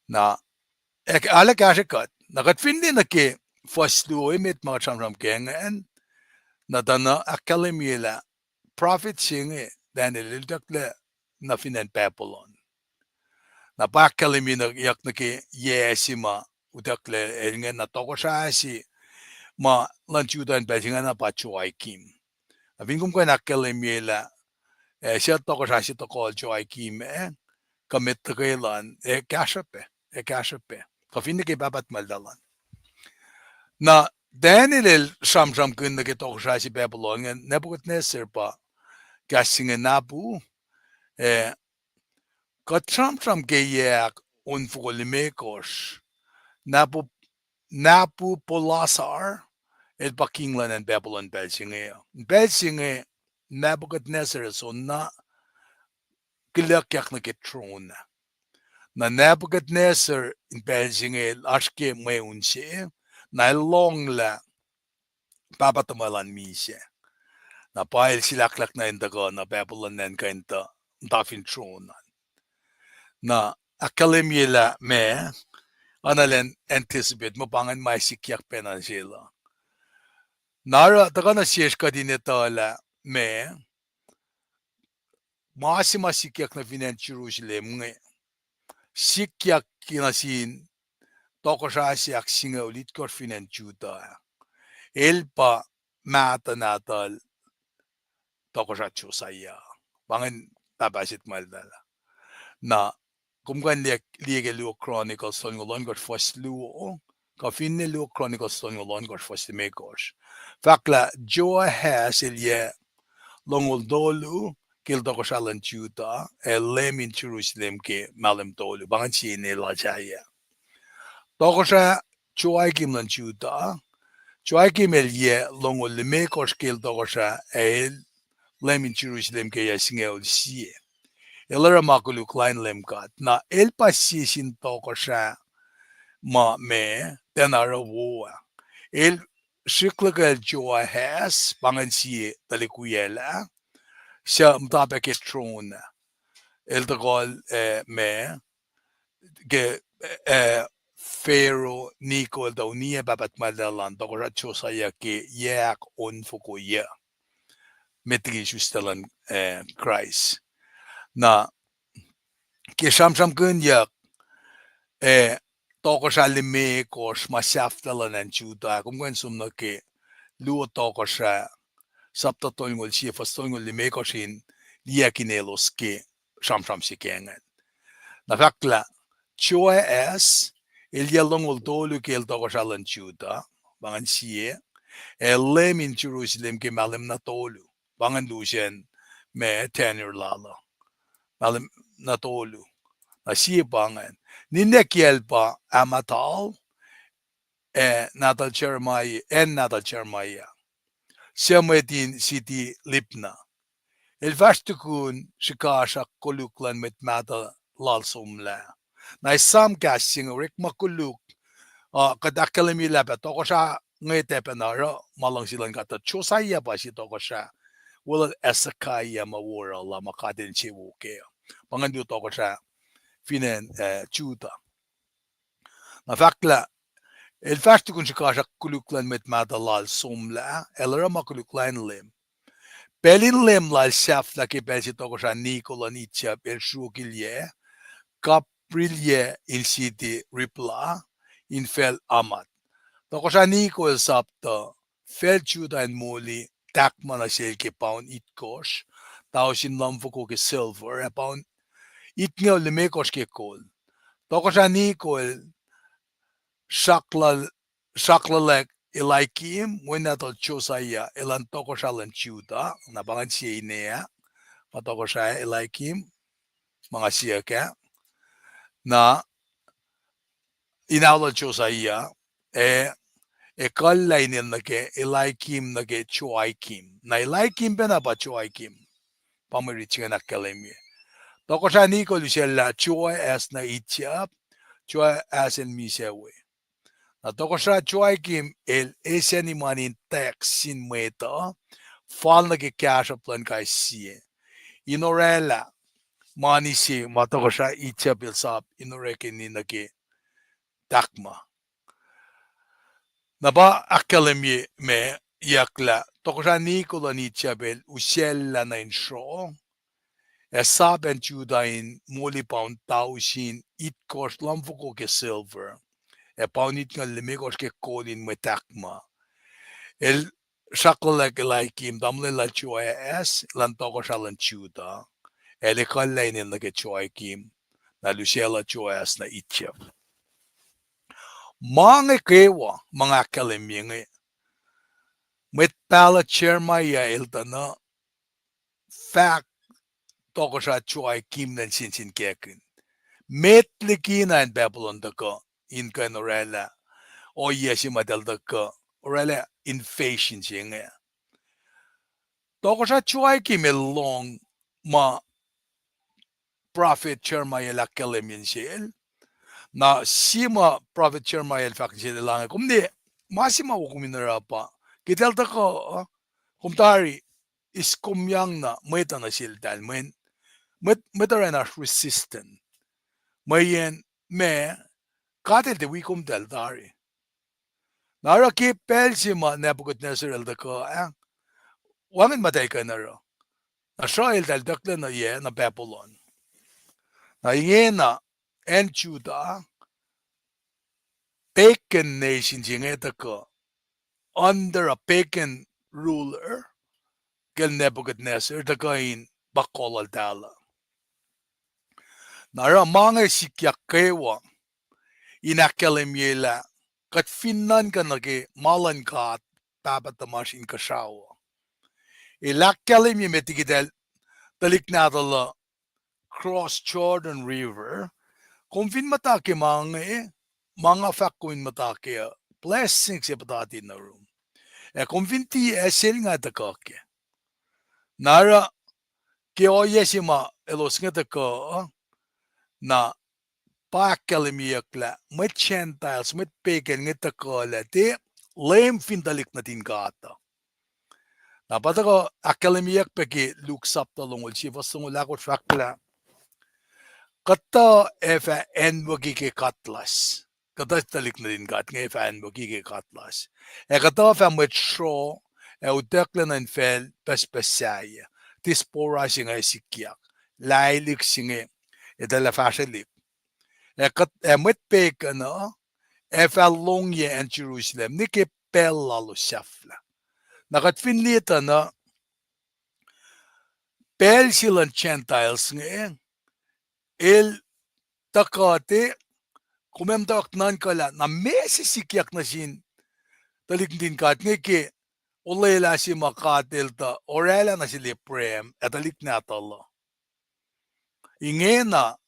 Na, ac-, arlac kahsrwe kuht. Na kuht fin liye nuh ke fuhs luo emet ma kuht sramsram ke ingacn, na tuh na ahkkahlwemye lah prophet se inge, Daniel, el utucklac nuh fin acn Babylon. Na pa ahkkahlwemye nuh, yuck nuh ke yac se ma utucklac el ingacn, na tohkohsrah se ma luhn Judah in pacl se ingacn na pa Joachim. Na fin kom kuh in ahkkahlwemye lah, eh, suc tohkohsrah se tohkohl Joachim ah, kuh met tuhkwelan, ac kahsruhp pac, ac kahsruhp pac. Kuh fin nuh ke pahpah tuhmwacl lal an. Na Daniel el sramsramkihn nuh ke tohkohsrah se Babylon ingacn, Nebuchadnezzar pa kahs se inge napu, eh, kuht sramsram ke yac ahk onfoko limekohsr, Nabu-, Nabupolassar, el pa king luhn acn Babylon pacl se inge. Pacl se inge Nebuchadnezzar el soenna kihlakyak nuh ke tron ah. Na Nebuchadnezzar in pacl se inge oasr ke mweun se, na el lohnglah pahpah tuhmwacl an misac. Na pa el silahklahk nuh in tuhkuh nuh Babylon an kuh in tuh muhta fin tron an. Na ahkkahlwemye lah ma, oacna elan anticipate, ma pa ingacn ma sikyak pacna sel uh. Na oruh tuhkuh nuh sesr kuht in etuh lah ma, ma se ma sikyak nuh fin acn Jerusalem inge, sikyak ke nuh sin tohkohsrah se ahksingucul itkohsr fin acn Judah ah. El pa mahtuh nahtuhl tohkohsrah Josiah. Pa ingacn pahpah se tuhmaltahl ah. Na kom kuh in liye, liye ke Luo Chronicles tolngoul ohnkohsr fuhs luo, kuh finne Luo Chronicles tolngoul ohnkohsr fuhs limekohsr. Fahk lah Joahaz el yac longoul tolu ke el tohkohsrah luhn Judah, ac leum in Jerusalem ke mahlwem tolu. Pa ingacn sie ine el sahyac. Tohkohsrah Joachim luhn Judah. Joachim el yac longoul limekohsr ke el tohkohsrah, ac el leum in Jerusalem ke yac singucul sie. El oruh ma koluk lain Leum God. Na el pa sie sin tohkohsrah ma, ma tiacna oruh wo ah. El srihklac kacl Joahaz, pa ingacn sie tuhlihk wiyacl ah, suc muhta pac ke tron ah. El tuhkuhl, eh, ma, ke, eh, Pharaoh Neko el tuh uniyac pahpah tuhmaltahl an, tohkohsrah Josiah ke yac ahkonfoko yuc, met liki isuslac luhn, eh, Kraist. Na ke sramsramkihnyuck, eh, tohkohsrah limekohsr ma sahflah luhn acn Judah, kom kuh in som nuh ke Luo Tohkohsrah, sapta tolngoul sie fuhs tolngoul limekohsr in liyac kihn elos ke sramsram se ke ingacn. Na fahk lah Joahaz, el yac longoul tolu ke el tohkohsrah luhn Judah, pa ingacn sie, ac el leum in Jerusalem ke mahlwem na tolu. Pa ingacn lusen ma tenure lal uh. Mahlwem na tolu. Na sie pa ingacn. Ninac kiyacl pa Ammital, ac nahtuhl Jeremiah, acn nahtuhl Jeremiah, suc mwet in siti Libnah. El fahsr tukun srihkasrak koluk luhn mwet mahtuh lal somlah. Na esam kahs se inge orekma koluk, uh, kuht ahkkahlwemye lah pac tohkohsrah inge tiac pacna oruh ma luhngse luhn God uh. Josiah pa sie tohkohsrah, weluhl Hezekiah ma wo oruh lah ma God el insewowo kac uh. Pa ingacn luo tohkohsrah fin acn, eh, Judah. Na fahk lah, el fahsr tukun srihkasrak koluk luhn mwet mahtuh lal somlah, el oruh ma koluk lain Leum. Pacl in leum lal sahflah ke pacl se tohkohsrah Neko luhn Egypt el sruokilyac, kaprilyac in siti Riblah, in facl Hamath. Tohkohsrah Neko el sap tuh facl Judah in moli tahkma nuh sel ke paun itkohsr, tausin luhmfoko ke silver, ac paun itngoul limekohsr ke kol. Tohkohsrah Neko el sraklal-, sraklalack Eliakim, wen nahtuhl Josiah, elan tohkohsrah luhn Judah, na pa ingacn sie ine ah, ma tohkohsrah Eliakim, ma nga siyuck ah. Na in aolul Josiah, ac ekuhllah inel nuh ke Eliakim nuh ke Joachim. Na Eliakim pacna pa Joachim. Pa mwe rit se ingacn ahkkahlwemye. Tohkohsrah Neko el usacllah Joahaz nuh Egypt, Joahaz el misac we. Na tohkohsrah Joachim el esacni mani in tax sin mwet uh, fal nuh ke kahsruhp luhn kais sie, in oraclah mani se ma tohkohsrah Egypt el sap in orekeni nuh ke tahkma. Na pa ahkkahlwemye ma yucklah, tohkohsrah Neko luhn Egypt el usacllah nuh in sruoh, ac sap acn Judah in moli paun tausin itkohsr luhmfoko ke silver, ac paun itngoul limekohsr ke kol in mwe tahkma. El sraklalack Eliakim, tamuhlwel lal Joahaz, elan tohkohsrah luhn Judah, ac el ekuhllah inel nuh ke Joachim, na el usaclah Joahaz nuh Egypt. Ma inge kwewa, ma nga ahkkahlwemye inge, mwet pahluh Jeremiah el tuh na fahk tohkohsrah Joachim nuh in sensenkackihn. Met likina acn Babylon tuhkuh in kuh in oraclah ohiyac se ma eltahl tuhkuh oraclah invasion se inge. Tohkohsrah Joachim el lohng ma prophet Jeremiah el ahkkahlwemye nuh sel. Na sie ma prophet Jeremiah el fahk nuh sel, elange, kom ne, ma se ma wo kom in oruh pa, ke eltahl tuhkuh, kom tari eis komyang na mwet uh nuh seltahl, mweyen mwet, mwet oraclah oasr resistant. Mweyen ma, God el tiac wi komtahl tari. Na oruh ke pacl se ma Nebuchadnezzar el tuhkuh ah, wacngihn ma eltahl kuh in oruh. Na sruh eltahl itucklac nuh yac, nuh Babylon. Na ingena acn Judah, pagan nation se inge tuhkuh under a pagan ruler, kacl Nebuchadnezzar, tuhkuh in pa kolol tala. Na oruh ma inge sikyak kwewa in ahkkahlwemyelah kuht fin nuhnkuh nuh ke ma luhn God Pahpah tuhmasr Inkuhsrao uh. El ahkkahlwemye met liki tuhlihk nahtuhl uh cross Jordan River, kom fin muhta ke ma inge, ma nga fahk kom in muhta ke uh, blessing se puhtati nuh yurum. Ac kom fin tiac, ac selnga tuhkuh kac. Na oruh ke ohiyac se ma elos inge tuhkuh, na pa ahkkahlwemyeyuck lah mwet Gentiles, mwet pagan inge tuhkuh lah tiac Leum fin tuhlihk nuhtin God uh. Na pa tuhkuh ahkkahlwemyeyuck pac ke Luke sapta longoul sie fuhs longoul ahkosr, fahk lah kuhtuh ac fah acnwucki ke katlas. Kuhtuh tuhlihk nuhtin God inge fah acnwucki ke katlas. Ac kuhtuh fah mwet sruoh, ac utucklac nuh infacl pucspucs sahyac. Diaspora se inge sikyak. Lahlihk se inge, eltahl fahsrwelihk. Ac kuht, ac mwet pagan uh, ac fah longyac acn Jerusalem, nwe ke pacl lalos sahflah. Na kuht fin liye tuh na, pacl se luhn Gentiles inge, el tuhkuh te, kom ac muhtwacwacack nuhnkuh lah na meac se sikyak nuh sin tuhlihk nuhtin God inge ke olwelah se ma God el tuh oraclah nuh sel Abraham ac tuhlihk nahtuhl uh. Ingena,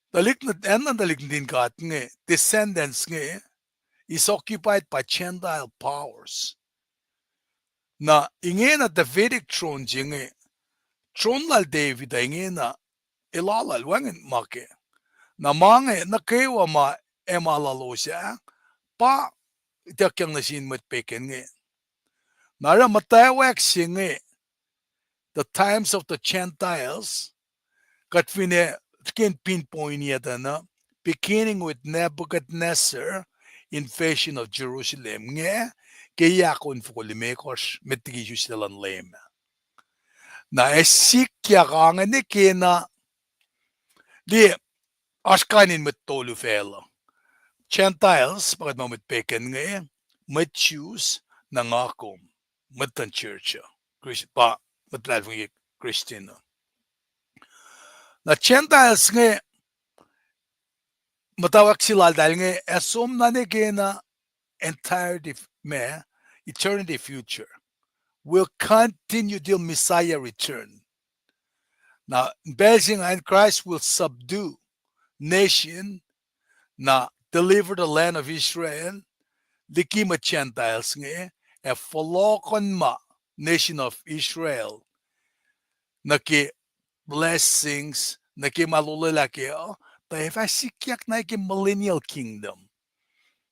tuhlihk nuht-, acn luhn tuhlihk nuhtin God inge, descendants inge, is occupied by Gentile powers. Na ingena Davidic throne se inge, throne lal David uh ingena, el lal wacngihn ma ke. Na ma inge, nuh kwewa ma, ac ma lalos ah, pa ituckyang nuh sin mwet pagan inge. Na oruh muhtwacwacack se inge, the times of the Gentiles, kuht fin ac, ke in pinpoint-i tuh na, beginning with Nebuchadnezzar invasion of Jerusalem, inge, ke yac ohnfoko limekohsr, met liki isuslac luhn Leum ah. Na ac sikyak ange ne kena, liye, oasr kain in mwet tolu facluh. Gentiles, pa kuht muh mwet pagan inge, mwet Jews, na nga kom, mwet luhn church uh, Chris-, pa, mwet luhlahlfongi Christian uh. Na Gentiles inge, muhtwacwacack se laltahl inge, ac som na ne kena entirety, ma, eternity future, will continue till Messiah return. Na pacl se ingacn, Christ will subdue nation, na deliver the land of Israel, liki mwet Gentiles inge, ac fohlohkohnma nation of Israel nuh ke blessings, nuh ke ma el olwelah kac uh, tuh ac fah sikyak na ke millennial kingdom.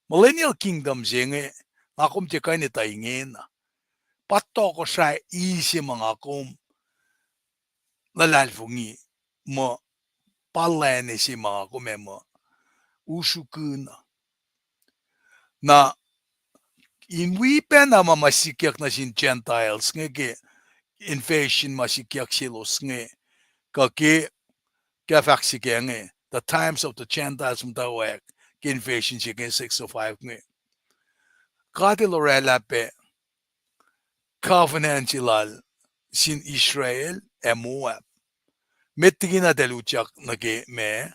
Millennial kingdom se inge, nga kom tiac kuh in etuh ingena. Pa tohkohsrahi se ma nga kom luhlahlfongi muh pa lwen se ma nga kom ac muh usrukihn uh. Na in wi pacna ma ma sikyak nuh sin Gentiles inge ke invasion ma sikyak selos inge, kuh ke, ke fahk se ke inge, the times of the Gentiles muhtwacwacack ke invasion se ke six oh five inge. God el oraclah pac covenant se lal sin Israel ac Moab. Met liki na eltahl utyak nuh ke ma,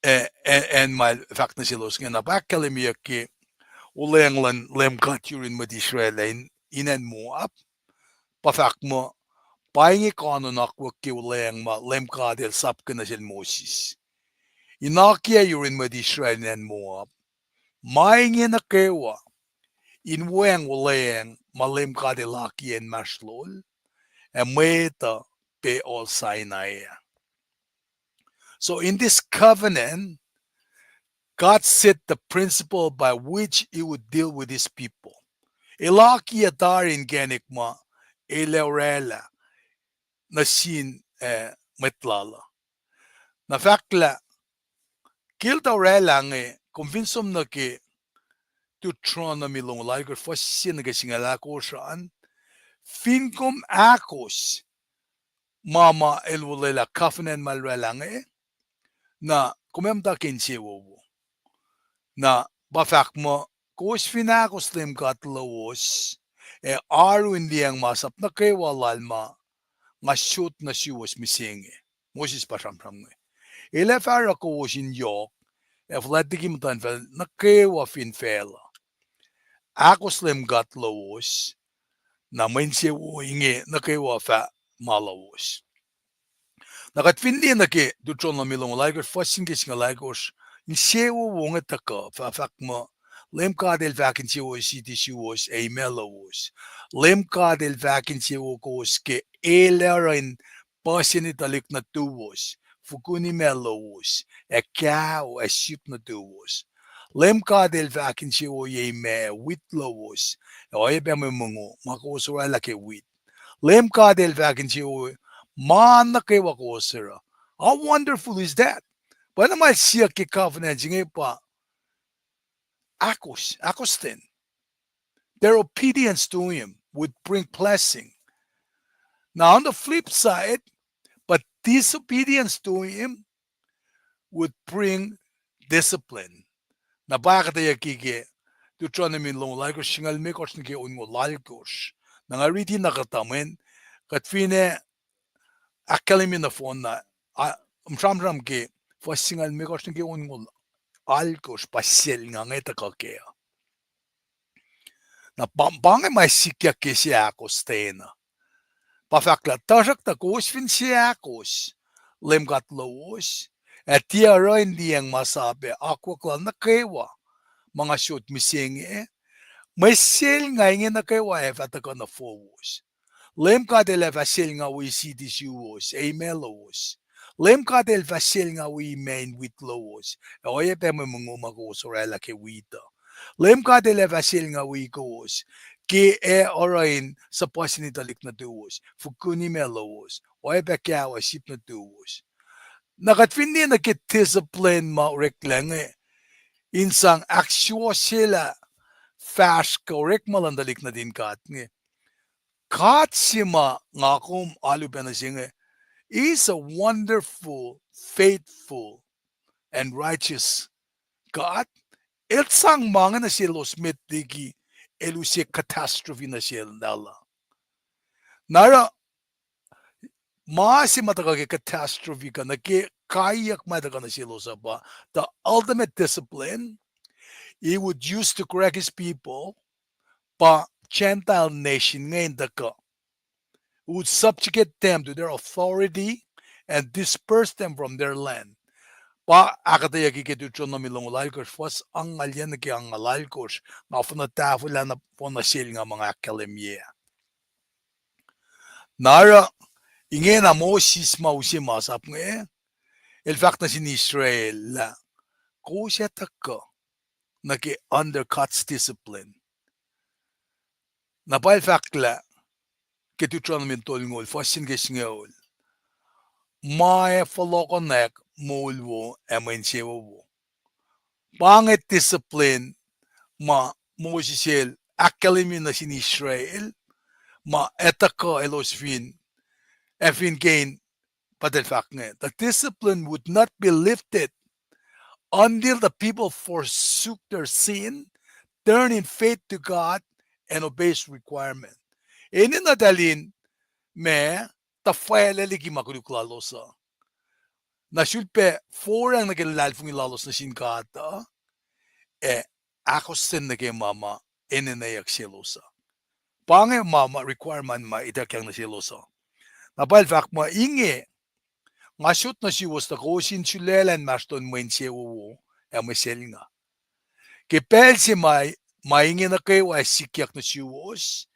a, a, acn ma el fahk nuh selos inge, na pa ahkkahlwemyeyuck ke olweacng luhn Leum God yurin mwet Israel in, in acn Moab, pa fahk muh, pa inge kanunakwek ke olweacng ma Leum God el sapkihn nuh sel Moses in akiyac yurin mwet Israel in acn Moab. Ma inge nuh kwewa in weacng olweacng ma Leum God el akiyac inmahsrlol ac mwet uh pa Ohl Sinai ah. So in this covenant, God set the principle by which he would deal with his people. El akiyac tari inkacnek ma el ac oraclah nuh sin, eh, mwet lal uh. Na fahk lah, ke el tuh oraclah inge, kom fin som nuh ke Deuteronomy longoul alkosr, fuhs se nuh ke singucul alkosr an, fin kom ahkos ma ma el olwelah covenant ma el oraclah inge, na kom ac muhta ke insewowo. Na pa fahk muh, kowos fin ahkos Leum God lowos, ac oaru in liyacacng masap nuh kwewa lal ma nga sot nuh suwos mihsenge. Moses pa sramsram inge. El ac fah oruh kowos in yohk, ac fuhlwact liki muhtuhnfacl nuh kwewa fin facluh. Ahkos Leum God lowos, na mwe insewowo inge nuh kwewa fah ma lowos. Na kuht fin liye nuh ke Deuteronomy longoul alkosr, fuhs se nuh ke singucul alkosr, insewowo inge tuhkuh, fah fahk muh, Leum God El fah ahkinsewowoyuck suwos ac imac lowos. Leum God El fah ahkinsewowoyuck kowos ke El ac oruh in puhseni tuhlihk nuhtuwos, fukun imac lowos, ac kao ac sip nuhtuwos. Leum God El fah ahkinsewowoye imac ac wit lowos, ac oacyacpac mwe mongo ma kowos oraclah ke wit. Leum God El fah ahkinsewowoye ma nuh kwewa kowos oruh. How wonderful is that? Pwacna ma el siyuck ke covenant se inge pa ahkos, ahkos ten. Their obedience to him would bring blessing. Now, on the flip side, but disobedience to him would bring discipline. Na pa ahkuhtweyucki ke Deuteronomy longoul alkosr, singucul limekohsr nuh ke onngoul alkosr. Na nga riti na kuhtuh mweyen, kuht finne ahkkahlwemye nohfohn na, sramsram ke fuhs singucul limekohsr nuh ke onngoul alkosr pa selnga inge tuhkuh kac uh. Na pa, pa inge ma sikyak ke se ahkos ten uh. Pa fahk lah, tuhsruhktuh kowos fin se ahkos Leum God lowos, ac tiac oruh in liyacacng masap ac akwuck lal nuh kwewa ma nga sot mihsenge, mwe selnga inge nuh kwewa ac fah tuhkuh nuh fowos. Leum God El ac fah selnga wi city suwos ac imac lowos. Leum God El fah selnga wi imac in wit lowos, ac oacyacpac mwe mongo ma kowos oraclah ke wit uh. Leum God El ac fah selnga wi kowos ke ac oruh in suhpuhseni tuhlihk nuhtuwos, fukun imac lowos, oacyacpac kao ac sip nuhtuwos. Na kuht fin liye nuh ke discipline ma oreklac inge, in sang ahksuwohsyelah fahsr kuh orekma luhn tuhlihk nuhtin God inge. God se ma nga kom alu pac nuh se inge, He is a wonderful, faithful, and righteous God. El sang ma inge nuh selos met liki El use catastrophe nuh sel lal uh. Na oruh ma se ma tuhkuh ke catastrophe kuh nuh ke kaiyuck ma tuhkuh nuh selos uh pa the ultimate discipline He would use to correct His people pa Gentile nation inge in tuhkuh, would subjugate them to their authority and disperse them from their land. Pa ahkuhtweyucki ke Deuteronomy longoul alkosr, fuhs angngaul yuc nuh ke angngaul alkosr, nga funa tahfwelah nohfohn nuh sel nga ma nga ahkkahlwemye. Na oruh, ingena Moses ma use masap inge, el fahk nuh sin Israel lah, kowos ac tuhkuh nuh ke under God's discipline. Na pa el fahk lah, ke Deuteronomy tolngoul, fuhs se nuh ke singucul, ma ac fohlohkohnak moul wo ac mwe insewowo. Pa inge discipline ma Moses el ahkkahlwemye nuh sin Israel, ma ac tuhkuh elos fin, ac fin ke in, pa el fahk inge, the discipline would not be lifted until the people forsook their sin, turn in faith to God, and obey His requirement. Enenuh tuh lin ma tuhfwaclah liki ma koluk lalos uh. Na sulpac forang nuh ke luhlahlfongi lalos nuh sin God uh, ac ahkostwen nuh ke ma ma enenweyuck selos uh. Pa inge ma ma requirement ma ituckyang nuh selos uh. Na pa el fahk muh inge, nga sot nuh suwos tuh kowos in sulaclah inmahsrlon mwe insewowo ac mwe selnga. Ke pacl se ma, ma inge nuh kwewa ac sikyak nuh suwos,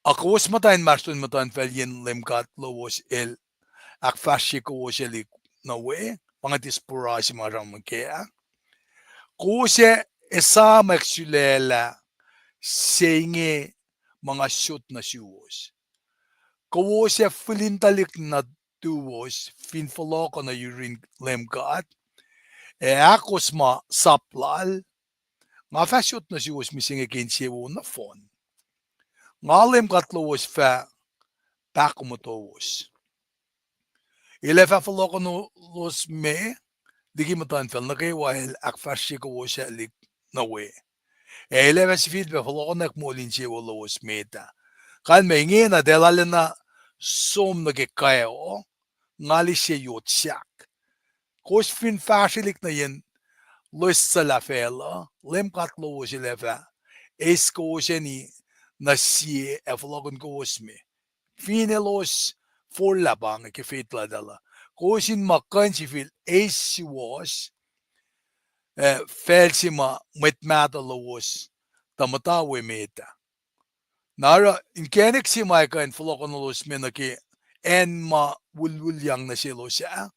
a kowos muhta inmahsrlon muhtuhnfacl yen Leum God lowos el ahkfahsrye kowos el nuh we, pa inge diaspora se ma sramsram kac ah. Kowos ac esamwack sulaclah se inge ma nga sot nuh suwos. Kowos ac fihlin tuhlihk nuhtuwos fin fohlohkoh nuh yurin Leum God, ac ahkos ma sap Lal, nga fah sot nuh suwos mihsenge ke insewowo nohfohn. Nga Leum God lowos fah pahkomotowos. El ac fah fohlohkohnuhlos me liki muhtuhnfacl nuh kwewa el ahkfahsrye kowos ac lihk nuh we. Ac el ac fah sifilpac fohlohkohnwack moul insewowo lowos met ah. Kalmac ingena, tuh el arulacna som nuh ke kwewa, nga lise yot sahk. Kowos fin fahsrwelihk nuh yen loes suhlah facluh, Leum God lowos el ac fah eis kowos acni nuh sie ac fohlohkihn kowos me. Fin elos forlah pa inge ke faith laltahl uh, kowos in ma kuh in sifil eis suwohs, ac facl se ma mwet mahtuh lowos tuh muhta we met ah. Na oruh inkacnek se ma ac kuh in fohlohkohnuhlos me nuh ke acn ma wulwulyang nuh selos ah,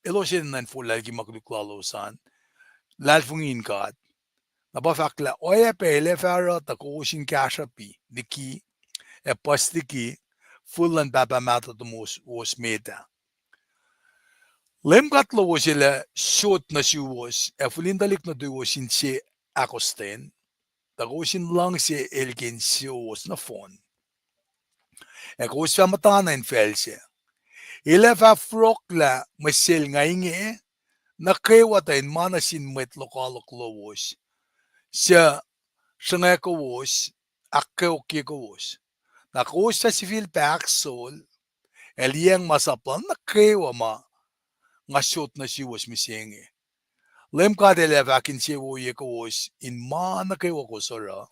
elos enenuh in forlah liki ma koluk lalos an, luhlahlfongi in God. Na pa fahk lah oacyacpac el ac fah oruh tuh kowos in kahsruhpi liki, ac puhs liki, fihl luhn Pahpah mahtuh tomowos met ah. Leum God lowos el ac sot nuh suwos ac fihlin tuhlihk nuhtuwos inse ahkostwen, tuh kowos in luhngse el ke insewowos nohfohn, ac kowos fah muhtana in facl sac. El ac fah forlah mwe selnga inge nuh kwewa tuh in ma nuh sin mwet lokoalok lowos, suc sruhngwac kowos, ahkkweokye kowos. Na kowos fah sifilpac ahksol ac liyacacng masap Lal nuh kwewa ma nga sot nuh suwos mihsenge. Leum God el ac fah ahkinsewowoye kowos in ma nuh kwewa kowos oruh,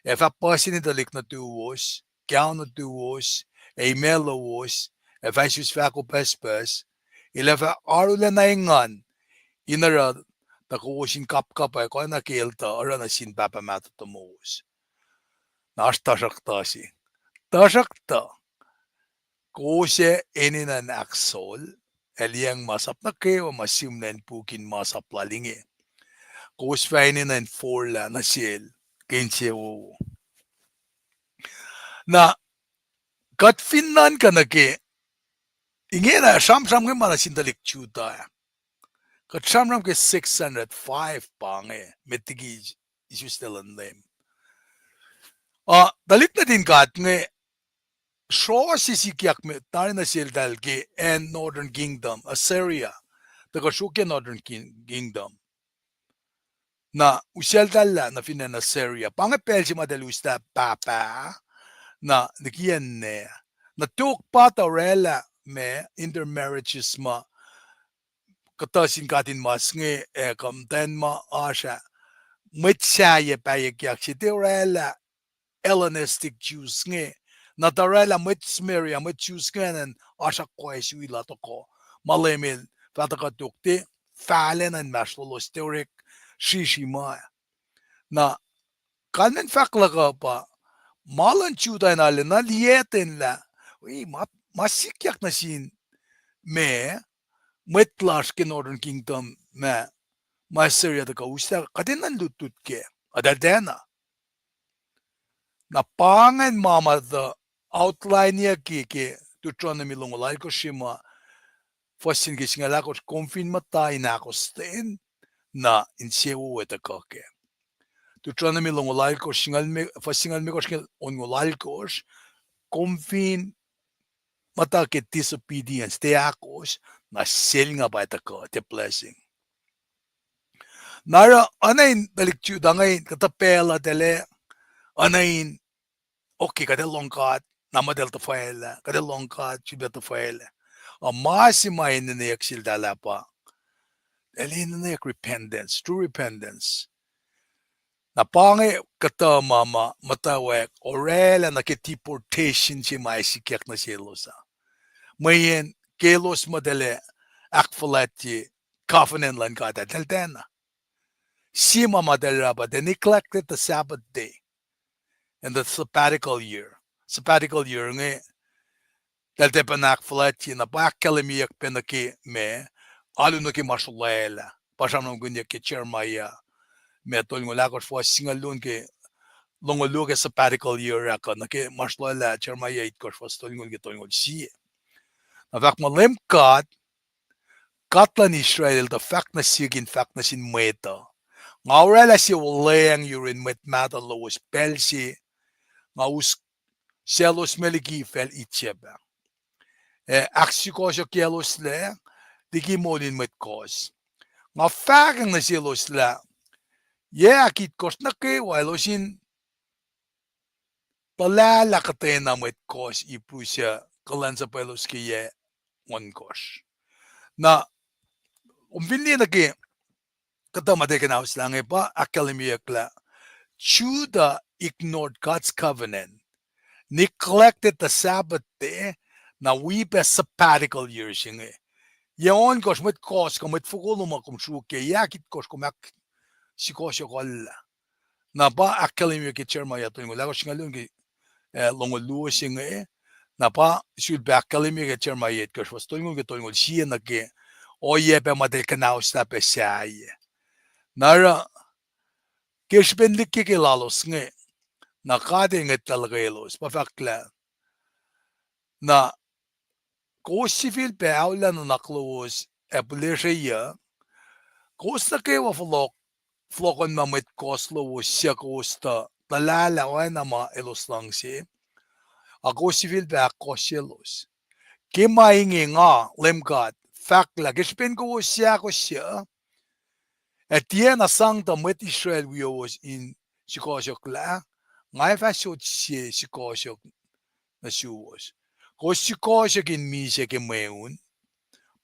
ac fah puhseni tuhlihk nuhtuwos, kaon nuhtuwos, ac imac lowos, ac fah isus fahko pucspucs. El ac fah arulacna engan in oruh tuh kowos in kapkapwack oacna ke el tuh oruh nuh sin pahpah mahtuh tomowos. Na oasr tuhsruhktuh se. Tuhsruhktuh, kowos ac enenuh in ahksol ac liyacacng masap nuh kwewa ma sihmlac in puk in masap Lal inge. Kowos fah enenuh in forlah nuh sel ke insewowo. Na kuht fin nuhnkuh nuh ke, ingena sramsram inge ma nuh sin tuhlihk Judah. Kuht sramsram ke six hundred five pa inge met liki isuslac luhn Leum. Uh, tuhlihk nuhtin God inge srohse sikyak met tari nuh seltahl ke acn Northern Kingdom, Assyria. Tuhkuh sruokyac Northern King-, Kingdom. Na useltahl lah nuh fin acn Assyria. Pa inge pacl se ma eltahl uslah pahpah, na likiyacn ninac. Na tok pa tuh orwaclah ma intermarriages ma kuhtuh sin katinmas inge, ac kuh muhtwacn ma oasr ah, mwet sahyac pahyuckyak se tiac orwaclah Hellenistic Jews inge. Na tuh orwaclah mwet Samaria, mwet Jews inge an oasr akwuck wi lah tohkoh. Ma Leum el fah tuhkuh tok tiac fahlacna inmahsrlolos tiac orek srihsrihk ma. Na kalmacn fahk luhk uh pa, ma luhn Judah in arulacna liyactwen lah, wi, ma, ma sikyak nuh sin ma, mwet lasr ke Northern Kingdom ma, ma Assyria tuhkuh uslah, kuht enenuh in lutlut kac, eltahl tiacna. Na pa ingacn ma ma tuh outlineyucki ke Deuteronomy longoul alkosr se ma fuhs se nuh ke singucul ahkosr, kom fin muhta in ahkostwen, na insewowo ac tuhkuh kac. Deuteronomy longoul alkosr, singucul me-, fuhs singucul limekohsr ke onngoul alkosr, kom fin muhta ke disobedience, tiac ahkos, na selnga pa ac tuhkuh, tiac blessing. Na oruh, oacna in tuhlihk Judah inge, kuhtuh pacl uh eltahl ac, oacna in, okay, kuht ac lohng God, na muh eltahl tuhfahlah, kuht ac lohng God, sifilpac tuhfahlah. Uh, ma se ma enenweyuck seltahl ah pa, el enenweyuck repentance, true repentance. Na pa inge kuhtuh ma ma muhtwacwacack orwaclah nuh ke deportation se ma ac sikyak nuh selos ah. Mweyen ke elos muh eltahl ac ahkfuhlwactye covenant luhn God ah, eltahl tiacna. Sie ma ma eltahl oruh pa, they neglected the Sabbath day and the sabbatical year. Sabbatical year inge, eltahl tiac pacna ahkfuhlwactye, na pa ahkkahlwemyeyuck pac nuh ke ma, alu nuh ke ma srolwaclah. Pa sramsramkihnyuck ke Jeremiah, ma tolngoul ahkosr fuhs singucul luo ke longoul luo ke sabbatical year ah kuh nuh ke ma sruloala Jeremiah itkohsr fuhs tolngoul ke tolngoul sie. Na fahk muh Leum God, God luhn Israel el tuh fahk nuh sihk in fahk nuh sin mwet uh, nga oraclah sie wuhlweacng yurin mwet mahtuh lowos pacl se nga us selos me liki facl Egypt ah. Ac ahksukohsohkyacloslac liki moul in mwet kohs. Nga fahkwacng nuh selos lah yac ahkitkohsr nuh kwewa elos in tuhlahlah kuhtwena mwet kohs Hebrew suc kuhlwacnsapuh elos ke yac ohnkohsr. Na, kom fin liye nuh ke kuhtuh ma tiac kuhnauslah inge pa ahkkahlwemyeyuck lah Judah ignored God's covenant, neglected the Sabbath day, na wi pac sabbatical year se inge. Yac ohnkohsr mwet kohs kuh mwet fokoko ma kom sruokyac, yac ahkitkohsr kom ahksukohsohkuhllah. Na pa ahkkahlwemyeyuck ke Jeremiah tolngoul ahkosr singucul luo ke, eh, longoul luo se inge. Na pa sulpac ahkkahlwemyeyuck ke Jeremiah itkohsr fuhs tolngoul ke tolngoul sie nuh ke ohiyac pac ma tiac kuhnauslah pac sahyac. Na oruh ke srihpen lihkeke lalos inge, na God el ngwetlah luhkwelos, pa fahk lah, na kowos sifilpac aolla nuhnak lowos ac pihlesreyuck, kowos nuh kwewa fohlohk, fohlohkohnma mwet kohs lowos suc kowos tuh tuhlahlah oacna ma elos luhngse, a kowos sifilpac ahkkohsyelos. Ke ma inge nga, Leum God, fahk lah ke srihpen kowos ahkkohsye, ac tiacna sang tuh mwet Israel wiowos in sukohsohklah, nga ac fah sot sie sukohsohk nuh suwos. Kowos sukohsohk in misac ke mweun,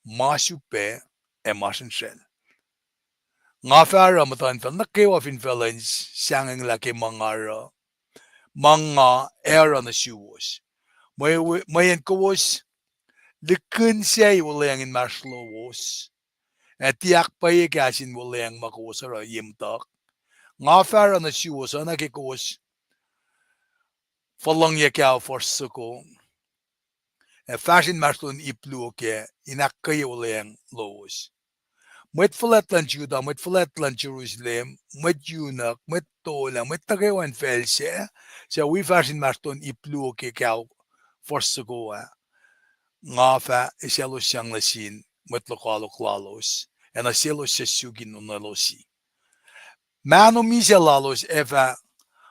ma sulpac, ac ma srihsrihsracl. Nga fah oruh muhtuhnfacl nuh kwewa fin facluh in sahngwenglah ke ma nga oruh, ma nga ac oruh nuh suwos. Mwe, mweyen kowos likihnsac wuhlweacng inmahsrlowos, ac tiac ahkpwacye kahs in wuhlweacng ma kowos oruh ye muhtuhk, nga fah oruh nuh suwos oacna ke kowos fuhlwangyac ke ao fuhsr soko, ac fahsr inmahsrlon ip luo kac in ahkkweye wuhlweacng lowos. Mwet fuhlwact luhn Judah, mwet fuhlwact luhn Jerusalem, mwet eunuch, mwet tol ah, mwet nuh kwewa in facl sac, suc wi fahsr inmahsrlon ip luo ke ao fuhsr soko ah, nga fah eisaclosyang nuh sin mwet lokoalok lalos, ac nuh selos suc suk in onwelosi. Mahno misac lalos ac fah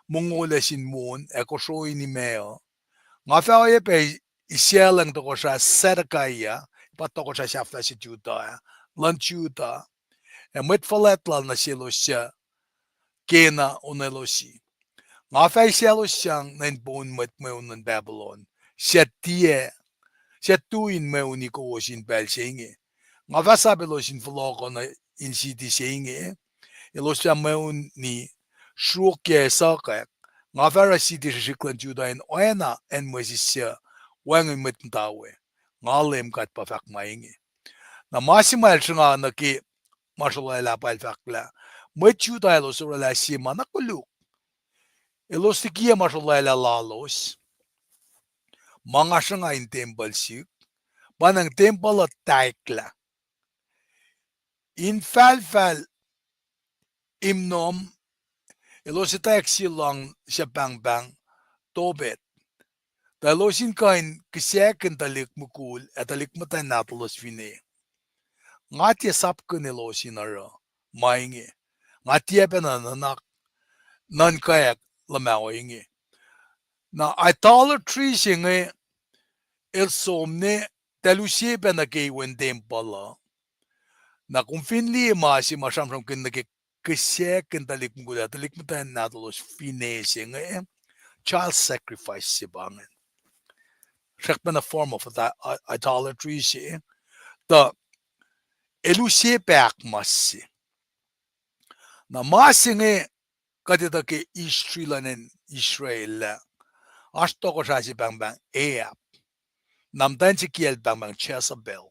mongol ac sin won ac kosro in imac uh. Nga fah oacyacpac isaclacng tohkohsrah Zedekiah, pa tohkohsrah sahflah se Judah ah, luhn Judah, ac mwet fuhlwact lal nuh selos suc kena onwelosi. Nga fah eisaclosyang nuh in poun mwet mweun luhn Babylon, suc tiac, suc tui in mweuni kowos in pacl se inge. Nga fah sap elos in fohlohkoh nuh in siti se inge, elos fah mweuni sruokyac suhkack. Nga fah oruh siti srihsrihk luhn Judah in oacna acn Moses suc wacngihn mwet muhta we. Nga Leum God pa fahk ma inge. Na ma se ma el sruhnga nuh ke ma srolwaclah pa el fahk lah mwet Judah elos orwaclah sie ma na koluk. Elos likiyac ma srolwaclah lalos, ma nga sruhnga in tempuhl sihk, pa nacng tempuhl uh taiklah. Infahlfahl Imnom, elos etwacack sie lohng suc pahngpahng Topet, tuh elos in kuh in kihsackuhn tuhlihk mukul ac tuhlihk muhtwacn nahtuhlos finne. Nga tiac sapkihn elos in oruh ma inge. Nga tiac pacna nuhnak nuhnkweyuck luhmah ohinge. Na idolatry se inge el som ne tuh el use pac nuh ke iwen tempuhl uh. Na kom fin liye ma se ma sramsramkihn nuh ke kihsackuhn tuhlihk mukul ac tuhlihk muhtwacn nahtuhlos finne se inge, child sacrifice se pa ingacn. Srackpacna form of idolatry se, tuh el use pac ahkmas se. Na ma se inge kuht etuh ke history luhn acn Israel ah, oasr tohkohsrah se pahngpahng Ahab, na muhtwacn se kiyacl pahngpahng Jezebel.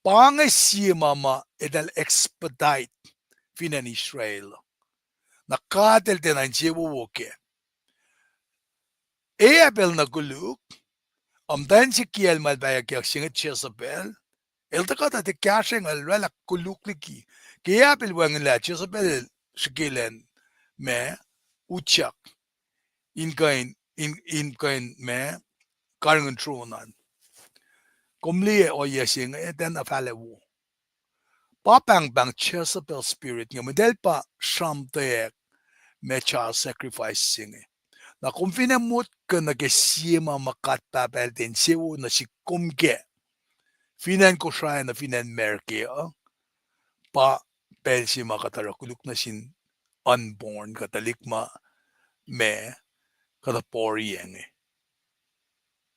Pa inge sie ma ma eltahl expedite fin acn Israel. Na God el tiacna insewowo kac. Ahab el nuh koluk, a muhtwacn se kiyacl ma el pahyuckyak se inge Jezebel, el tuhkuh tuh tiac kahsrwengel, oraclah koluk liki. Ke Ahab el wacngihnlah, Jezebel el srihke elan ma, utyak. in kuh in, in, in kuh in ma, karihngihn tron an. Kom liye ohiyac se inge, tiacna fahla wo. Pa pahngpahng Jezebel spirit inge, mwet el pa sramtweack ma child sacrifice se inge. Na kom fin ac motko nuh ke sie ma ma God Pahpah el tiac insewowo nuh sihk kom kac, fin acn Kosrae nuh fin acn America uh, pa pacl se ma kuht oruh koluk nuh sin unborn kuh tuhlihk ma, ma kuhtuh pori inge.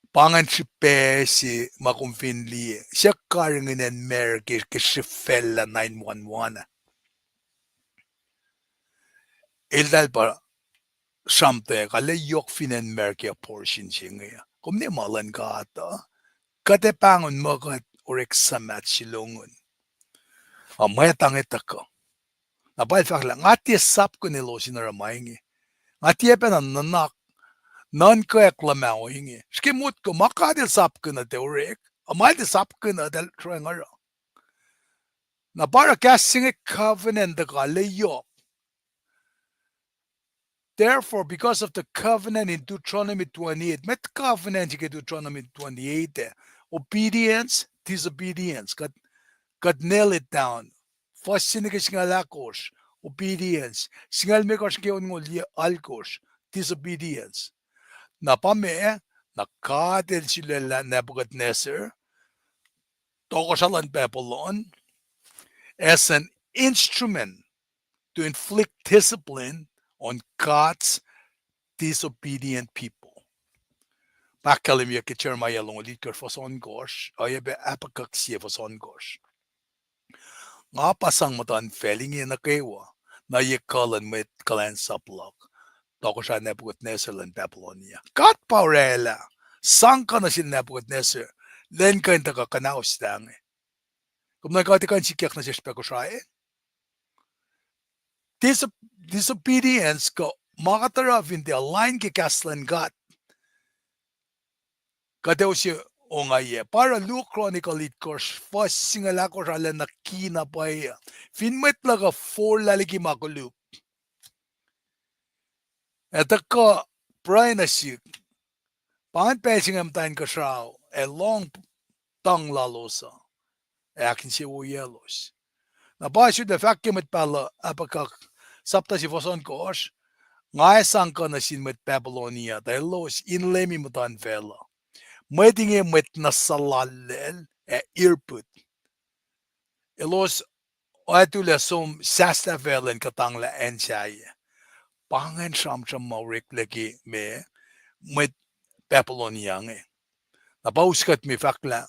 Pa ingacn srihpac se ma kom fin liye, siyuck karihngihn acn America ke srihfacl lah nine one one ah. Eltahl pa sramtweack, arlac yohk fin acn America abortion se inge. Kom liye ma luhn God uh, kuht ac pahngon muh kuht orek suhmaht se longoul. Ac mwet ange tuhkuh. Na pa el fahk lah, nga tiac sapkihn elos in oruh ma inge. Nga tiac pacna nuhnak, nuhnkweyuck luhmah ohinge. Srihke motko ma God el sapkihn uh tiac orek, ac ma el tiac sapkihn uh tiac sruhngacng oruh. Na pa oruh kahs se inge covenant tuhkuh, arlac yohk. Therefore, because of the covenant in Deuteronomy twenty-eight, met covenant se ke Deuteronomy twenty-eight ah, obedience, disobedience, kuht, kuht nail it down. Fuhs se nuh ke singucul ahkosr, obedience. Singucul limekohsr ke onngoul alkosr, disobedience. Na pa meac, na God el sulaclah Nebuchadnezzar, tohkohsrah luhn Babylon, as an instrument to inflict discipline on God's disobedient people. Pa ahkkahlwemyeyuck ke Jeremiah longoul itkohsr fuhs ohnkohsr, oacyacpac Habakkuk sie fuhs ohnkohsr. Nga pa sang muhtuhnfacl inge nuh kwewa, na ye kuh luhn mwet kuhlwacnsap luhk, tohkohsrah Nebuchadnezzar luhn Babylonia. God pa orwaclah, sang kuh nuh sel Nebuchadnezzar, lwen kuh in tuhkuh kuhnahoslac inge. Kom nuhnkuh kuht kuh in sikyak nuh sesr pac Kosrae? Dis-, disobedience kuh ma kuht oruh fin tiac align ke kahs luhn God, kuht ac use ongaiyac. Pa oruh Luo Chronicle itkohsr fuhs singucul ahkosr arlac nuh kena pwacye uh. Fin mwet luhk uh forlah liki ma koluk, ac tuhkuh pruhe nuh sihk, pa ingacn pacl se inge muhta inkuhsrao ac lohng tuhng lalos uh, ac ahkinsewowoyaclos. Na pa sutlac fahk ke mwet pahluh Habakkuk, sapta sie fuhs ohnkohsr, nga ac sang kuh nuh sin mwet Babylonia, tuh elos in leumi muhtuhnfacl uh. Mwet inge mwet na suhlallacl ac irpihp. Elos oactulac som sahslah facluh in kuhtanglah acn sahyac. Pa ingacn sramsram ma oreklac ke me, mwet Babylonia inge. Na pa us kuht me fahk lah,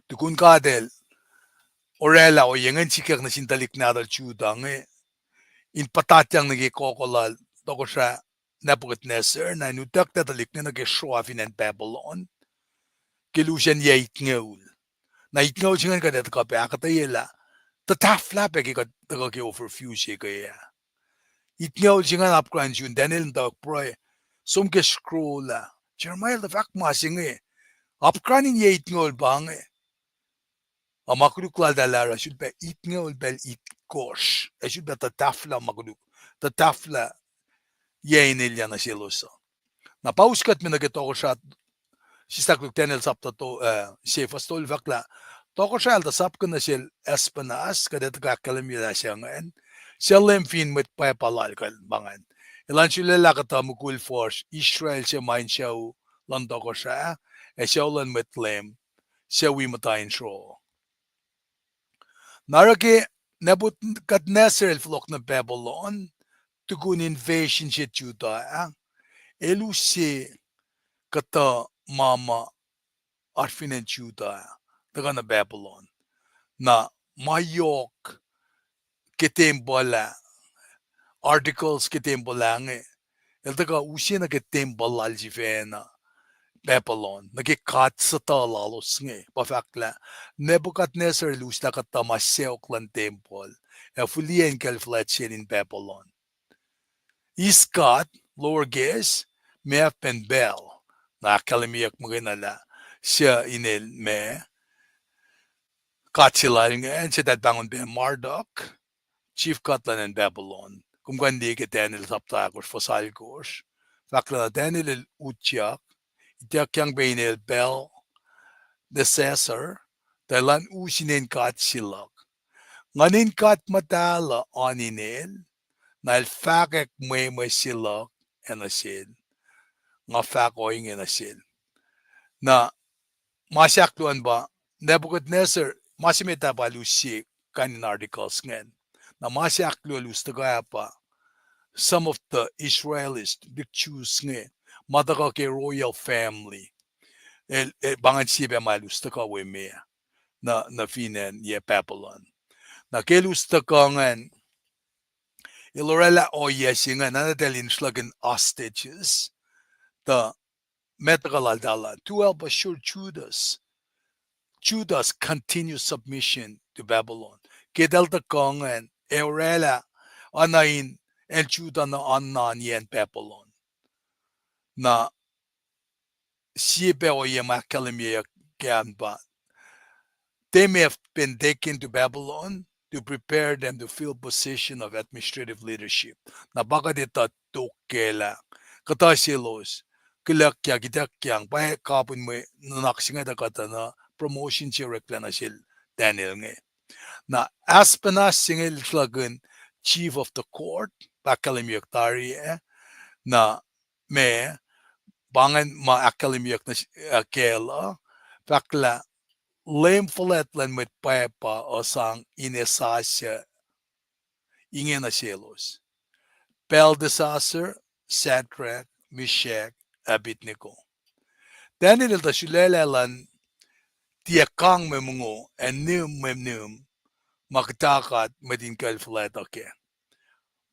tukun God el orwaclah ohiyac inge in sikyak nuh sin tuhlihk nahtuhl Judah inge, in puhtatyang nuh ke kohkoh lal tohkohsrah Nebuchadnezzar, na in utucklac tuhlihk inge nuh ke sroa fin acn Babylon, ke lusacn yac itngoul. Na itngoul se ingacn kuht ac tuhkuh pac ahkuhtweyelah, tuh tahfwelah pac ke kuht tuhkuh ke overview se ke ah. Itngoul se ingacn apkuhran in sun Daniel in tuh pruhe, som ke scroll ah. Jeremiah el tuh fahk ma se inge, apkuhran in yac itngoul pa inge. Ac ma koluk laltahl ah oruh sulpac itngoul pacl itkohsr, ac sulpac tuh tahfwelah ma koluk, tuh tahfwelah yac in elyah nuh selos uh. Na pa us kuht me nuh ke tohkohsrah, sislah koluk Daniel sapta to, eh, sie fuhs tolu fahk lah, tohkohsrah el tuh sapkihn nuh sel Ashpenaz, kuht ac tuhkuh ahkkahlwemye lah se ingacn, suc leum fin mwet pwapa lal kuh pa ingacn. Elan sulaclah kuhtuh mukul fuhsr Israel suc ma in sucu luhn tohkohsrah, ac sucu luhn mwet leum, suc wi muhta in sro. Na oruh ke Nebuchadnezzar el fohlohk nuh Babylon, tukun invasion se Judah ah, el use kuhtuh ma ma oasr fin acn Judah ah, tuhkuh nuh Babylon. Na ma yohk ke tempuhl ah, articles ke tempuhl ah inge, el tuhkuh use nuh ke tempuhl lal sifacna Babylon, nuh ke god sutuh lalos inge, pa fahk lah Nebuchadnezzar el uslah kuhtuh ma sacohk luhn tempuhl, ac fihliyac in kacl fuhlwact sel in Babylon. East god, lower case, ma pacna Bel, na ahkkahlwemyeyuck muhkwena lah suc inel ma, god se lal ingacn, suc eltahl pahngon pac Marduk, chief god luhn acn Babylon. Kom kuh in liye ke Daniel sapta ahkosr fuhs alkosr. fahk lah na Daniel el utyak, ituckyang pac inel Bel Belshazzar, tuh elan us inen god se luhk. Nguhn in God muhtahl uh oan inel, na el fahkwack mwemwe se luhk ac nuh sel. Nga fahk ohinge nuh sel. Na ma se ahkluo an pa Nebuchadnezzar, ma se met ah pa el us sie kain in articles ingacn. Na ma se ahkluo el us tuhkuh ah pa some of the Israelis, lihk Jews inge, ma tuhkuh ke royal family. El, el, pa ingacn sie pac ma el us tuhkuh we meac, nuh, nuh fin acn yac Babylon. Na ke el us tuhkuh ingacn, el oraclah ohiyac se ingacn, na eltahl in sruhlahkihn hostages, tuh met tuhkuh laltahl ah, to help assure Judas, Judas continue submission to Babylon. Ke eltahl tuhkuh ingacn, ac oraclah, oacna in, acn Judah nuh anniyacn Babylon. Na sie pac ohiyac ma ahkkahlwemyeyuck ke an pa, they may have been taken to Babylon to prepare them to fill position of administrative leadership. Na pa kuht etuh tok ke lah kuhtuh selos, kihluckyak, ituckyang, pa kapihn mwe nuhnak se inge tuh kuhtuh na promotion se oreklac nuh sel Daniel inge. Na Ashpenaz se inge el sruhlahkihn chief of the court, pa ahkkahlwemyeyuck tari ah, na ma, pa ingacn ma ahkkahlwemyeyuck nuh, uh, kacl uh, fahk lah Leum fuhlwact luhn mwet pwacpa uh sang in esasu inge nuh selos: Belteshazzar, Shadrach, Meshach, Abednego. Daniel el tuh sulaclah luhn tiac kang mwe mongo ac nihm mwe nihm ma kuhtakat mwet in kuhl fuhlwact uh kac.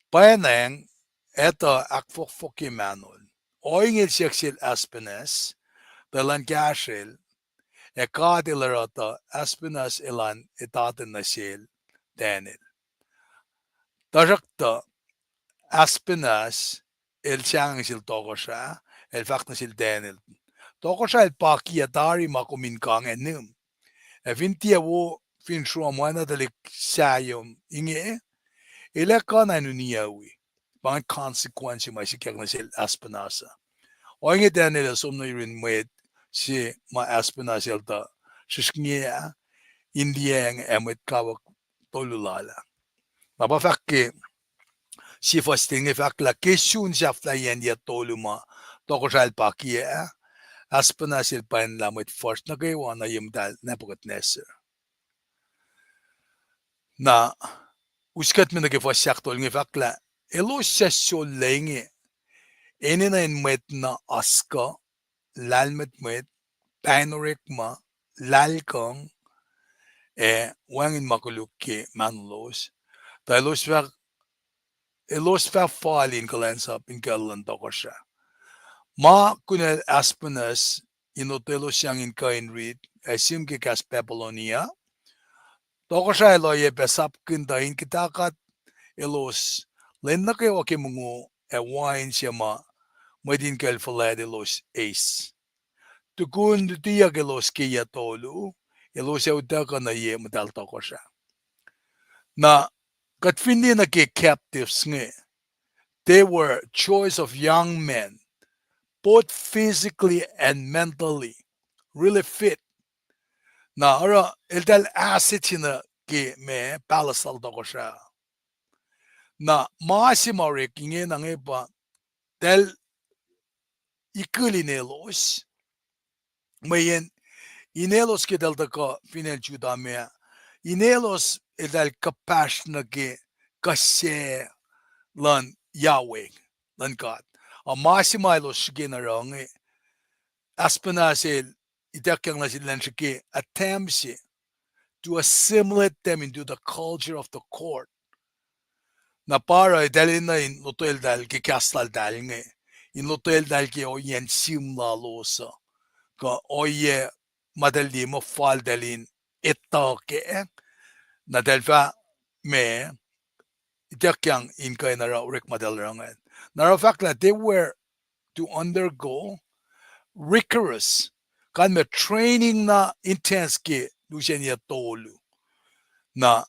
Pwacnwacng, etuh ahkfohkfohkye mahnol. Ohinge el siyuck sel Ashpenaz, tuh elan kahsrel, ac God El oruh tuh Ashpenaz elan etatan nuh sel Daniel. Tuhsruhktuh Ashpenaz el sahngweng sel tohkohsrah, el fahk nuh sel Daniel, tohkohsrah el pakiyac tari ma kom in kang ac nihm. Ac fin tiac wo fin sruom oacna tuhlihk sahyom inge, el ac kuh na in uniyac wi. Pa ingacn consequence ma sikyak nuh sel Ashpenaz uh. Ohinge Daniel el som nuh yurin mwet se ma Ashpenaz el tuh srihsrngi ah, in liyacacng ac mwet kawuck tolu lal ah. Na pa fahk ke sie fuhs ten inge fahk lah ke sun sahflahiyacn yac tolu ma tohkohsrah el pakiyac ah, Ashpenaz el pwacnlah mwet fuhsr nuh kwewa nuh ye muhtahl Nebuchadnezzar. Na us kuht me nuh ke fuhs ahktolu inge fahk lah elos suc sollac inge enenuh in mwet na oaskuh, lahlmwetmwet, pain orekma, lahlkuhng, ac wacngihn ma koluk ke mahnolos, tuh elos fah, elos fah fal in kuhlwacnsap in kuh luhn tohkohsrah. Ma kunacl Ashpenaz in lotwelosyang in kuh in rit ac sihm ke kahs Babylonia, tohkohsrah el oacyacpac sapkihn tuh in kuhtakat elos lwen nuh kwewa ke mongo ac wain se ma mwet in kuhl fuhlwact elos eis. Tukun lutiyuck elos ke yac tolu, elos ac utuckuh nuh ye muhtahl tohkohsrah. Na kuht fin liye nuh ke captives inge, they were choice of young men, both physically and mentally, really fit. Na oruh eltahl asset se nuh ke ma palace lal tohkohsrah. Na ma se ma orek ingena inge pa eltahl ikihlen elos, mweyen inelos ke eltahl tuhkuh fin acn Judah me ah, inelos eltahl kuhpahsr nuh ke kuh se luhn Yahweh, luhn God. A ma se ma elos srihke in oruh inge, Ashpenaz el ituckyang nuh sel elan srihke attempt se to assimilate them into the culture of the court. Na pa oruh eltahl enenuh in lotweltahl ke kahs laltahl inge, in lotweltahl ke ohiyacn sihm lalos uh, kuh ohiyac ma eltahl liye muh faltahl in etuh kac, na eltahl fah ma ituckyang in kuh in oruh orekma eltahl oruh ingacn. Na oruh fahk lah they were to undergo rigorous, kalmac training na intense ke lusen yac tolu. Na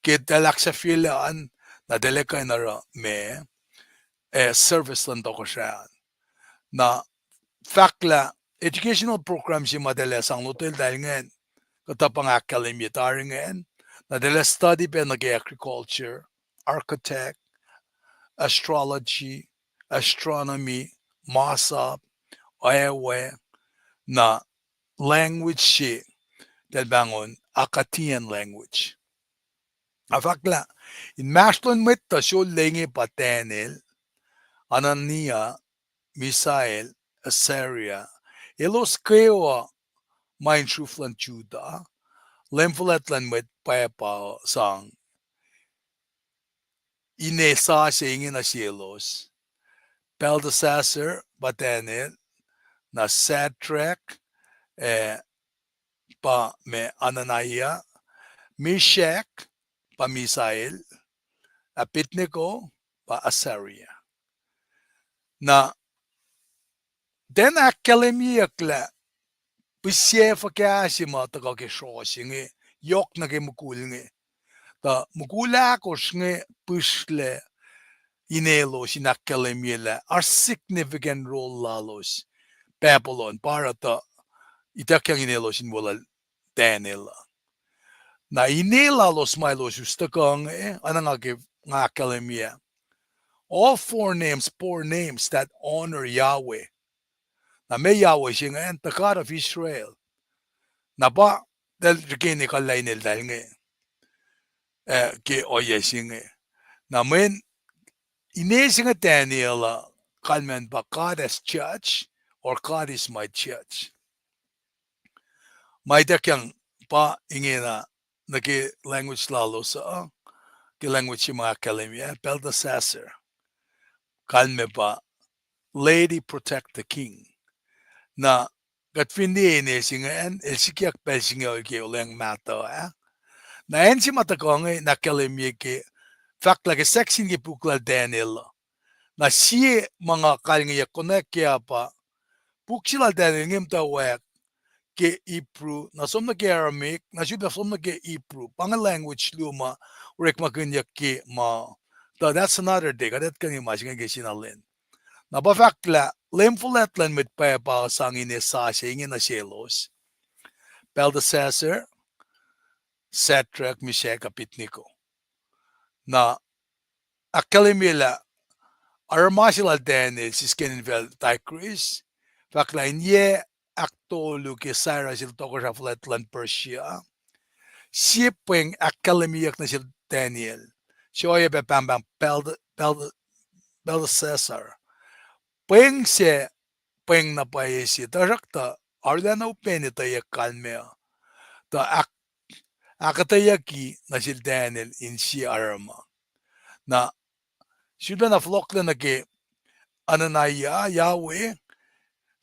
ke eltahl ahksahfyelah an, na eltahl ac kuh in oruh ma, eh, service luhn tohkohsrah an. Na fahk lah educational program se ma eltahl ac sang lotweltahl ingacn, kuhtuh pa nga ahkkahlwemye tari ingacn, na eltahl ac study pac nuh ke agriculture, architect, astrology, astronomy, masap, oawe, na language se eltahl pahngon Akkadian language. Ac fahk lah inmahsrlon mwet uh sulaclah inge pa Daniel, Anania, Misael, Azaria, elos kwewa ma in sruf luhn Judah, leum fuhlwact luhn mwet pwacpa uh sang ine sasuc inge nuh selos: Belteshazzar pa Daniel, na Shadrach, eh, pa ma Anania, Meshach pa Misael, Abednego pa Azaria. Na tiacna ahkkahlwemyeyuck lah pihsac fuhkah se ma tuhkuh ke srohs inge, yohk nuh ke mukul inge. Tuh mukul ahkosr inge pihsrlac inelos in ahkkahlwemye lah oasr significant role lalos Babylon, pa oruh tuh ituckyang inelos in weluhl Daniel uh. Na ine lalos ma elos us tuhkuh inge, oacna nga ke, nga ahkkahlwemye, all four names bore names that honor Yahweh. Na meac Yahweh se ingacn? The God of Israel. Na pa eltahl rikeni kallah ineltahl inge, eh, ke ohiyac se inge. Na mweyen ine se inge Daniel uh, kalmacn pa God as judge or God is my judge. Ma ituckyang pa ingena nuh ke language lalos uh, ke language se ma ahkkahlwemye, Belteshazzar. Kalmac pa, Lady, protect the king. Na kuht fin liye ine se ingacn, el sikyak pacl se inge ke olweacng mahtuh ah. Na acn se ma tuhkuh inge in ahkkahlwemye ke, fahk lah ke section ke puk lal Daniel uh. Na sie ma nga kalngeyuck konwacack ke ah pa, puk se lal Daniel inge muhtwacwacack ke Hebrew, na som nuh ke Aramaic, na sulpac som nuh ke Hebrew. Pa inge language luo ma orekmakihnyuck ke ma, tuh that's another day, kuht etuh kuh in ma se inge ke sina lwen. Na pa fahk lah leum fuhlwact luhn mwet pwacpa sang ine sasuc inge nuh selos: Belteshazzar, Shadrach, Meshach, Abednego. Na ahkkahlwemye lah aruruma se lal Daniel sisken infacl Tigris, fahk lah in yac ahktolu ke Cyrus el tohkohsrah fuhlwact luhn Persia, sie pweng ahkkahlwemyeyuck nuh sel Daniel, se oacyacpac pahngpahng Bel-, Bel-, Belteshazzar. Pweng sac, pweng na pwacye se, tuhsruhktuh arulacna upacna etweyuck kalmac uh, tuh ahk-, ahkuhtweyucki nuh sel Daniel in sie aruruma. Na sulpacna fohlohklac nuh ke Anania, Yahweh,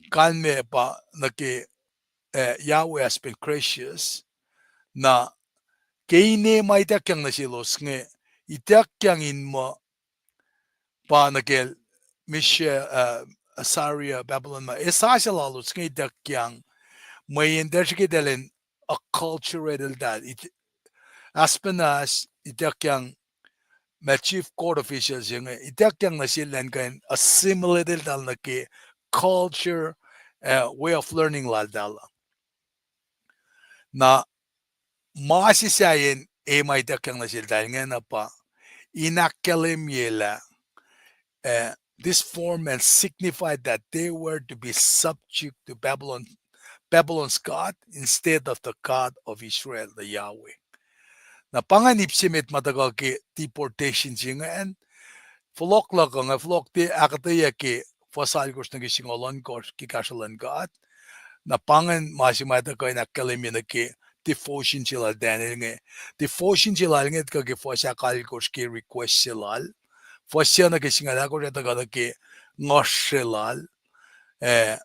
kalmac pa nuh ke, eh, Yahweh has been gracious. Na ke ine ma ituckyang nuh selos inge, ituckyang in muh pa nuh ke Misha-, eh, Assyria, Babylon ma, ac sasuc lalos inge ituckyang, mweyen tuh srihke eltahl in acculturate eltahl, it-, Ashpenaz ituckyang ma chief court official se inge, ituckyang nuh sel elan kuh in assimilate eltahl nuh ke culture, eh, way of learning laltahl uh. Na ma se sahyacn e ma ituckyang nuh seltahl ingena pa in ahkkahlwemye lah, eh, this four men signified that they were to be subject to Babylon, Babylon's god instead of the God of Israel, the Yahweh. Na pa ingacn ip se met ma tuhkuh ke deportation se ingacn. Fohlohk luhk uh inge, fohlohk tiac ahkuhtweyac ke fuhs alkosr nuh ke singucul ohnkohsr ke kahsruh luhn God. Na pa ingacn ma se ma tuhkuh in ahkkahlwemye nuh ke devotion se lal Daniel inge. Devotion se lal inge tuhkuh ke fuhs ahkalkosr ke request se lal. Fuhs se nuh ke singucul ahkosr ah tuhkuh nuh ke nguhsre lal. Eh,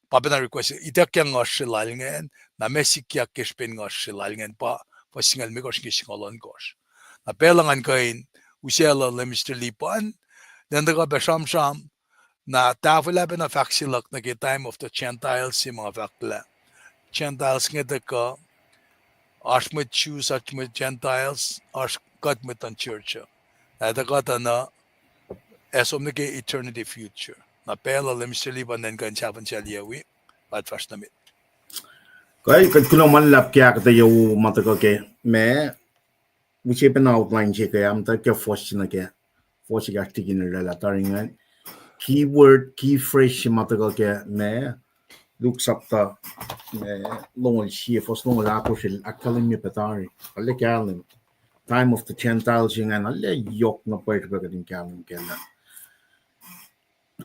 pa pacna request, ituckyang nguhsre lal ingacn, na meac sikyak ke srihpen nguhsre lal ingacn pa fuhs singucul limekohsr ke singucul ohnkohsr. Na pacl uh ngan kuh in usaclah Leum Mister Lipan, elan tuhkuh pac sramsram, na tahfwelah pacna fahk se luhk nuh ke time of the Gentiles se ma nga fahk lah Gentiles inge tuhkuh, oasr mwet Jews, oasr mwet Gentiles, oasr kuht mwet luhn church uh. Na tuhkuh tuh na ac som nuh ke eternity future. Na pacl uh Leum srihke pa nacn kuh in sahfahsrye wi, pa fahsr nuh met. Kuh, kuht kuloh ma luhlahp ke ahkuhtweyac wo ma tuhkuh ke ma, use pacna outline se ke am tuh ke fuhs se nuh ke, fuhs ekahsr tikin oraclah tari ingacn. Keyword, key phrase se ma tuhkuh ke ma, Luke sapta, ma, longoul sie, fuhs longoul ahkosr el ahkkahlwemye pac tari. Arlac kahlwem. Time of the Gentiles ingacn, arlac yohk na pwacye srihpac kuht in kahlwem kac lah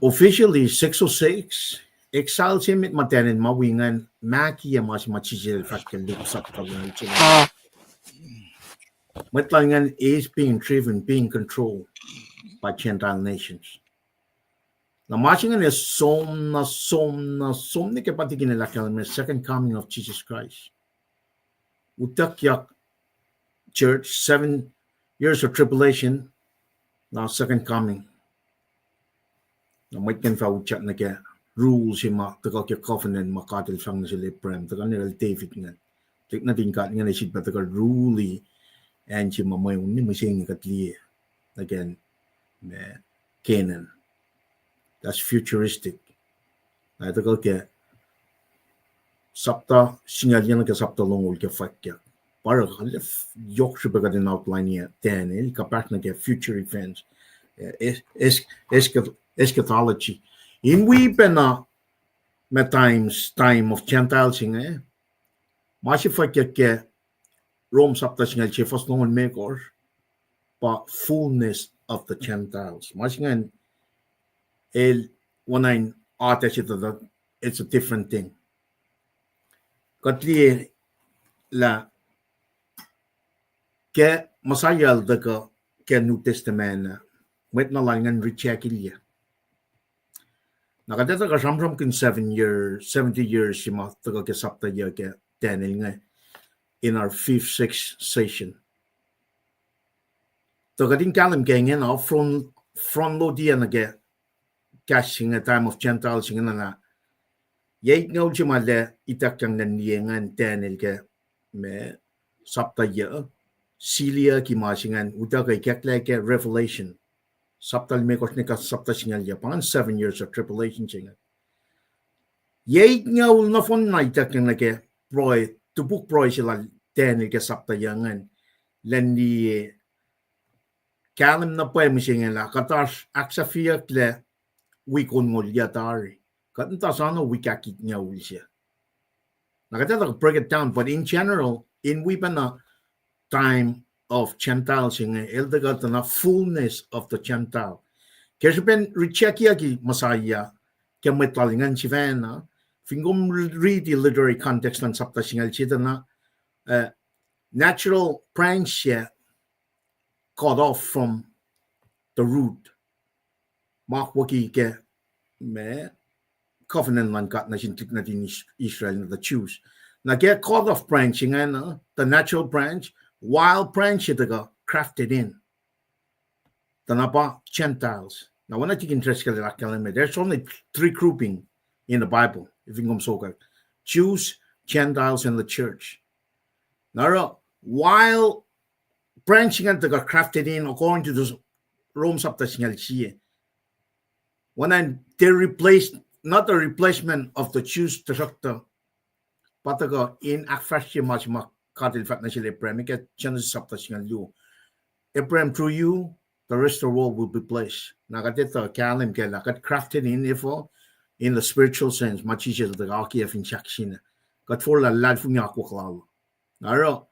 officially six oh six, exile se met ma Daniel ma wi ingacn, ma kiyac ma se ma Jisus el fahk ke Luke sapta longoul sie. Mwet lal ingacn is being driven, being controlled by Gentile nations. Na ma se ingacn ac som na, som na, som nuh ke pa tikin el ahkkahlwemye second coming of Jesus Christ. Utuckyak church, seven years of tribulation, na second coming. Na mwet ingacn fah utyak nuh ke rule se ma tuhkuh ke covenant ma God el fahk nuh sel Abraham, tuhkuh nuh sel David ingacn. Tuhlihk nuhtin God ingacn ac sifilpac tuhkuh rule acn se ma mweun, mihsenge kuht liye nuh ke, ma, Canaan. That's futuristic. Na tuhkuh ke sapta singucul yac nuh ke sapta longoul ke fwackyuck. Pa oruh arlac yohk srihpac kuht in outline-i Daniel, kuhpahsr nuh ke future events, eh, es-, es-, eschat-, eschatology. In wi pacna ma times, time of Gentiles inge, ma se fwackyuck ke Rome sapta singucul sie fuhs longoul limekohsr, pa fullness of the Gentiles. Ma se ingacn el oacna in atac se tuh, it's a different thing. Kuht liye lah ke Messiah el tuhkuh ke New Testament ah, mwet na lal ingacn reject-ilyac. Na kuht etuh kuh sramsramkihn seven year, seventy years se ma tuhkuh ke sapta yuc ke Daniel inge in our fifth, sixth session. Tuh kuht in kahlwem ke ingena, front, front load-i nuh ke kahs se inge, time of Gentiles se ingena lah, yac itngucul se ma lac ituckyang nuh in liye ingacn Daniel ke, ma, sapta yuc, siliyucki ma se ingacn utuckuh ikacklah ke Revelation sapta limekohsr nuh ke sapta singucul yuc, pa ingacn seven years of tribulation se ingacn. Yac itngucul nohfohn na ituckyang nuh ke pruhe, topuk pruhe se lal Daniel ke sapta yuc ingacn, lwen liye kahlwem na pwacye mihsenge lah kuht oasr ahksahfyeyucklac wik onngoul yuc tari. Kuht muhta soano wik ahkitngucul se. Na kuht etuh break it down, but in general, in wi pacna time of Gentiles inge, el tuhkuh tuh na fullness of the Gentile. Ke srihpen reject-iyucki Messiah ke mwet lal ingacn sifacna, fin kom riti literary context luhn sapta singucul se tuh na, uh, natural branch se cut off from the root. Ma akwucki ke, ma, covenant luhn God nuh sin tuhlihk nuhtin Is-, Israel, the Jews. Na ke cut off branch ingena, the natural branch, wild branch se tuhkuh grafted in. Tuh na pa Gentiles. Na oacna tikin Driscoll el ahkkahlwemye, there's only three grouping in the Bible, if in kom sokwack. Jews, Gentiles, and the church. Na oruh, wild branch ingacn tuhkuh grafted in according to the Rome sapta singucul sie. Oacna, they replaced, not a replacement of the Jews, tuhsruhktuh pa tuhkuh in ahkfahsrye ma se ma God el fahk nuh sel Abraham ke Genesis sapta singucul luo. Abraham, through you, the rest of the world will be blessed. Na kuht etuh kahlwem kac lah kuht grafted in, efuh, in the spiritual sense, ma Jisus el tuhkuh akiyac fin sahk sina. Kuht forlah luhlahlfongi akwuck lal. Na oruh,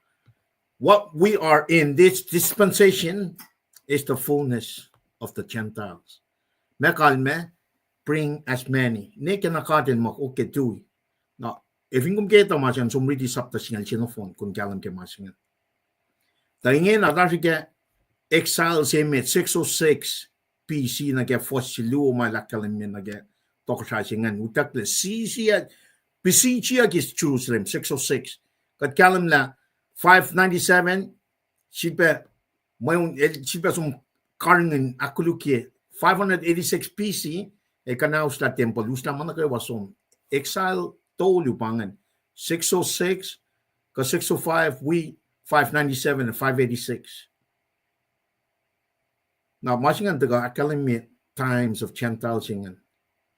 what we are in this dispensation is the fullness of the Gentiles. Ma kalmac, bring as many. Ne ke na God el muh, okay, tui. Na, efin kom ke etuh ma se an, som riti sapta singucul sie nohfohn, kom kahlwem ke ma se ingacn. Tuh ingena, tuh srihke exile se met six oh six B C nuh ke fuhs se luo ma el ahkkahlwemye nuh ke tohkohsrah se ingacn, utucklac, besiegeyucki Jerusalem, six oh six. Kuht kahlwem lah five ninety-seven, sifilpac mweun, el sifilpac som karihngihn ahkkolukye, five hundred eighty-six B C, el kuhnauslah tempuhl, uslah ma nuh kwewa som. Exile tolu pa ingacn, six oh six, kuh six oh five, wi five ninety-seven and five eighty-six. Na ma se ingacn tuhkuh ahkkahlwemye times of Gentiles ingacn.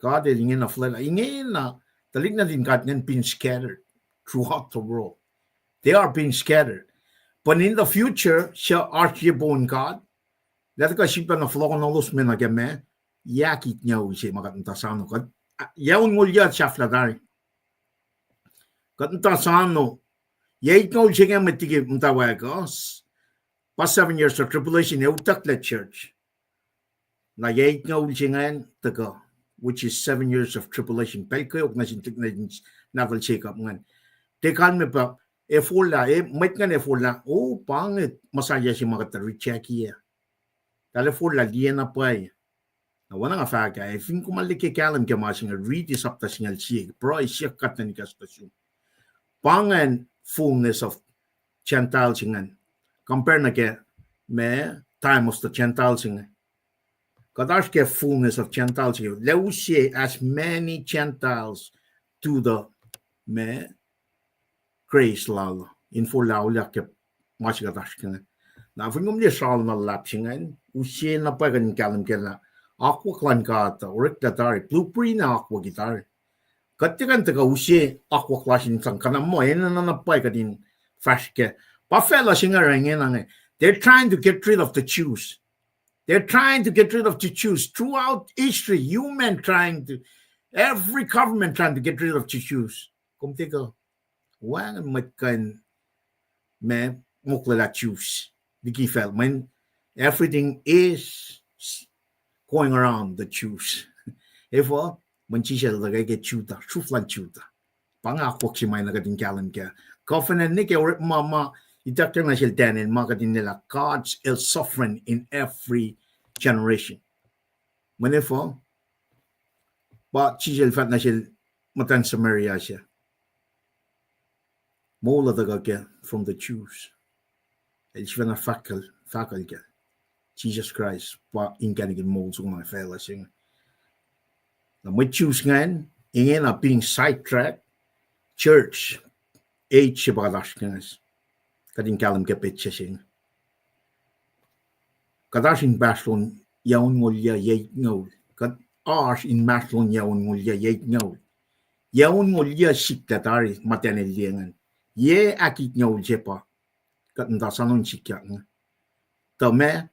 God el ingena fuhlwelah, ingena, tuhlihk nuhtin God ingacn been scattered throughout the world. They are being scattered. But in the future, suc oasr ye poun God, lah tuhkuh sifilpac na fohlohkohnolos me nuh ke ma, yac itngoul se ma kuht muhta sano. Kuht, yac onngoul yac sahflah tari. Kuht muhta sano. Yac itngoul se inge mwet liki muhtwacwacack uh, pa seven years of tribulation, ac utucklac church. Na yac itngoul se ingacn tuhkuh, which is seven years of tribulation. Pacl kweok nuh sin, nuh sin nahtuhl Jacob ingacn. Tiac kalmac pa, efuh lah, e, mwet ingacn efuh lah, o, pa inge Messiah se ma kuht reject-i. Tahl efuh lah liye na pwacye. Na oacna nga fahk ah, e fin kom arlac ke kahlwem ke ma se inge, riti sapta singucul sie, pruhe siyuck kuht nuh in kahs nuh sum. Pa ingacn fullness of Gentiles ingacn. Compare nuh ke ma time of the Gentiles inge. Kuht oasr ke fullness of Gentiles inge. Lah use as many Gentiles to the ma grace lal. Infullah auliyak ke ma se kuht oasr ke inge. Na fin kom liye sral na luhlahp se ingacn, use na pwacye kuht in kahlwem ke lah akwuck luhn God uh oreklac tari, blueprint na akwucki tari. Kuht tiac kuh in tuhkuh use akwuck lasr in sang kuh na muh enenuh na pwacye kuht in fahsr kac. Pa facluh se inge oruh ingena inge. They're trying to get rid of the Jews. They're trying to get rid of the Jews throughout history. Human trying to, every government trying to get rid of the Jews. Kom tiac kuh, wacngihn mwet kuh in ma moklelah Jews liki facl, mweyen everything is going around the Jews. Efuh, mweyen Jisus el tuh ke Judah, sruhf luhn Judah. Pa inge akwuck se ma na kuht in kahlwem kac. Covenant nuh ke orekma ma ituckyang nuh sel Daniel ma kuht in lwelah God's el sovereign in every generation. Mweyen efuh, pa Jisus el fahk nuh sel muhtwacn Samaria se, moul uh tuhkuh kac from the Jews. El sifacna fahk-, fahkwacl kac, Jisus Kraist pa inkacnek in moul soko nuh facluh se inge. Na mwet Jews ingacn, ingena being sidetracked, church age se pa kuht oasr ke inge. Kuht in kahlwem ke petsac se inge. Kuht oasr inmahsrlon yac onngoul yac yac itngoul. Kuht oasr inmahsrlon yac onngoul yac yac itngoul. Yac onngoul yac sikyak tari ma Daniel el liye ingacn. Yac ahkitngoul se pa kuht muhta soano in sikyak inge. Tuh ma,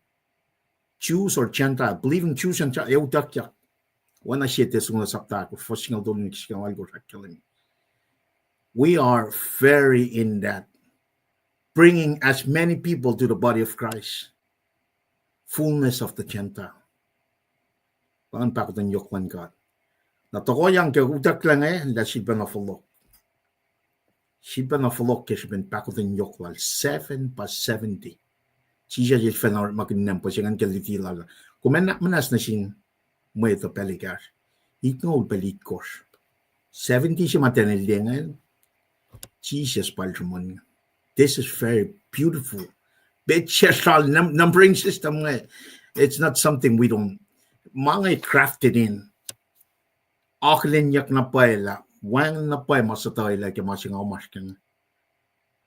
Jews or Gentile, believing Jews and Gentile, e utuckyak. Oacna sie Thessalonians sapta ahkosr, fuhs singucul tolu nuh ke singucul alkosr ahkkahlwemye. We are very in that, bringing as many people to the body of Christ, fullness of the Gentile. Pa ingacn pahkotwen yohk luhn God. Na tohkohyang ke utucklah inge, lah sifilpacna fohlohk. Sifilpacna fohlohk ke srihpen pahkotwen yohk lal, seven pa seventy. Jisus el fahna orekmakihn nahmpuh se ingacn ke luti lal. Kom ac nuhnak muhnahs nuh sin mwet uh pacl ekahsr. Itngoul pacl itkohsr. Seventy se ma Daniel el liye ingacn, Jisus pa el sruhmuhn. This is very beautiful. Petsac sral num-, numbering system inge. It's not something we don't, ma inge crafted in. Akihlenyuck na pwacye lah, wacngihn na pwacye ma suhtuhelac ke ma se nga omasr ke inge.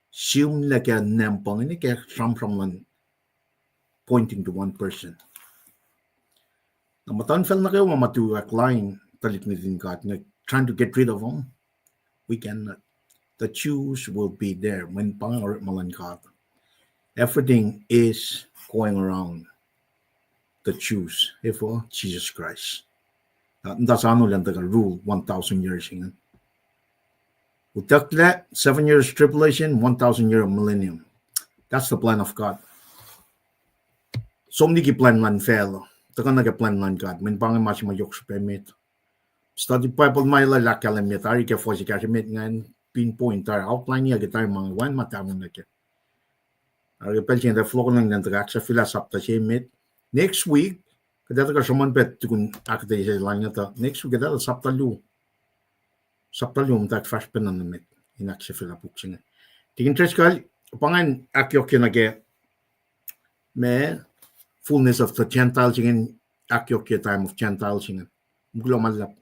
Sihmlac ke nahmpuh inge ke sramsram luhn pointing to one person. Na muhtuhnfacl nuh kwewa ma tuyak lain tuhlihk nuhtin God inge, trying to get rid of them. We cannot. The Jews will be there. Mweyen pa inge orekma luhn God. Everything is going around the Jews. Efuh, Jisus Kraist. Na, muhta sano lah in tuhkuh rule one thousand years ingacn. Utucklac, seven years tribulation, one thousand year millennium. That's the plan of God. Som liki plan luhn facluh. Tuhkuh nuh ke plan luhn God. Mweyen pa inge ma se ma yohk srihpac met. Study Bible ma el ahkkahlwemye tari ke fuhs ekahsr emet ingacn, pinpoint tari, outline-i ke tari ma inge, wacngihn ma tahfonglac kac. Oruh ke pacl se inge tuh fohlohkohnacng lah in tuhkuh ahksahfyelah sapta se emet. Next week, kuht ac tuhkuh sruhmuhn pac tukun ahkuhtweyac se lal inge tuh. Next week, kuht ac tuh sapta luo. Sapta luo muhtwacwacack fahsr pacna nuh met in ahksahfyelah puk se inge. Tikin Driscoll, pa ingacn ahkyohkye nuh ke ma fullness of the Gentiles ingacn, ahkyohkye time of Gentiles ingacn. Mukul ma luhlahp.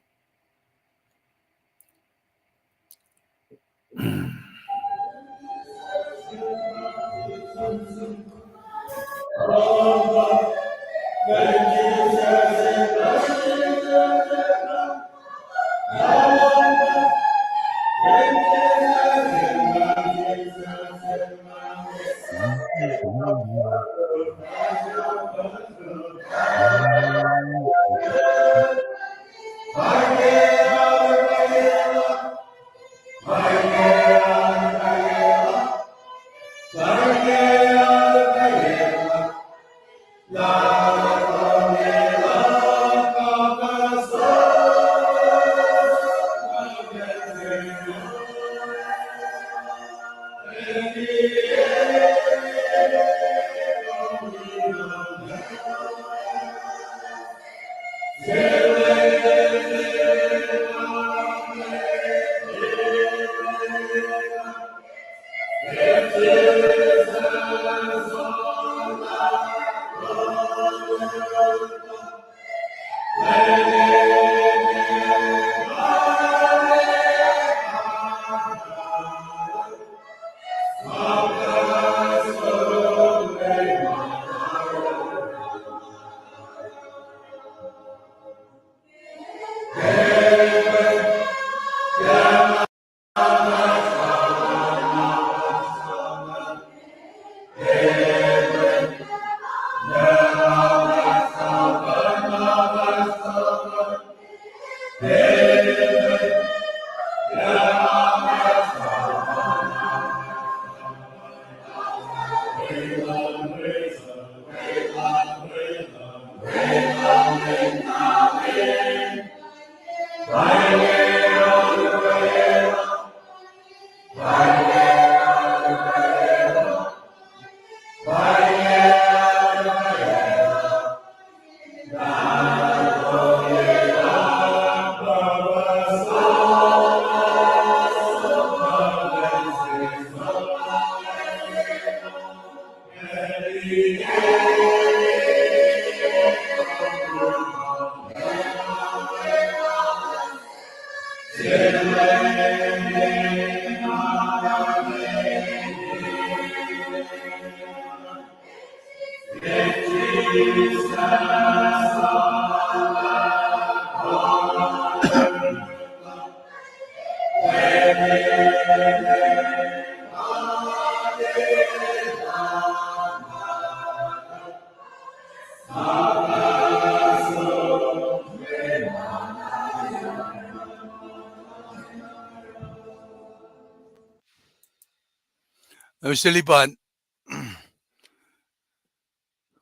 Mister Lipan,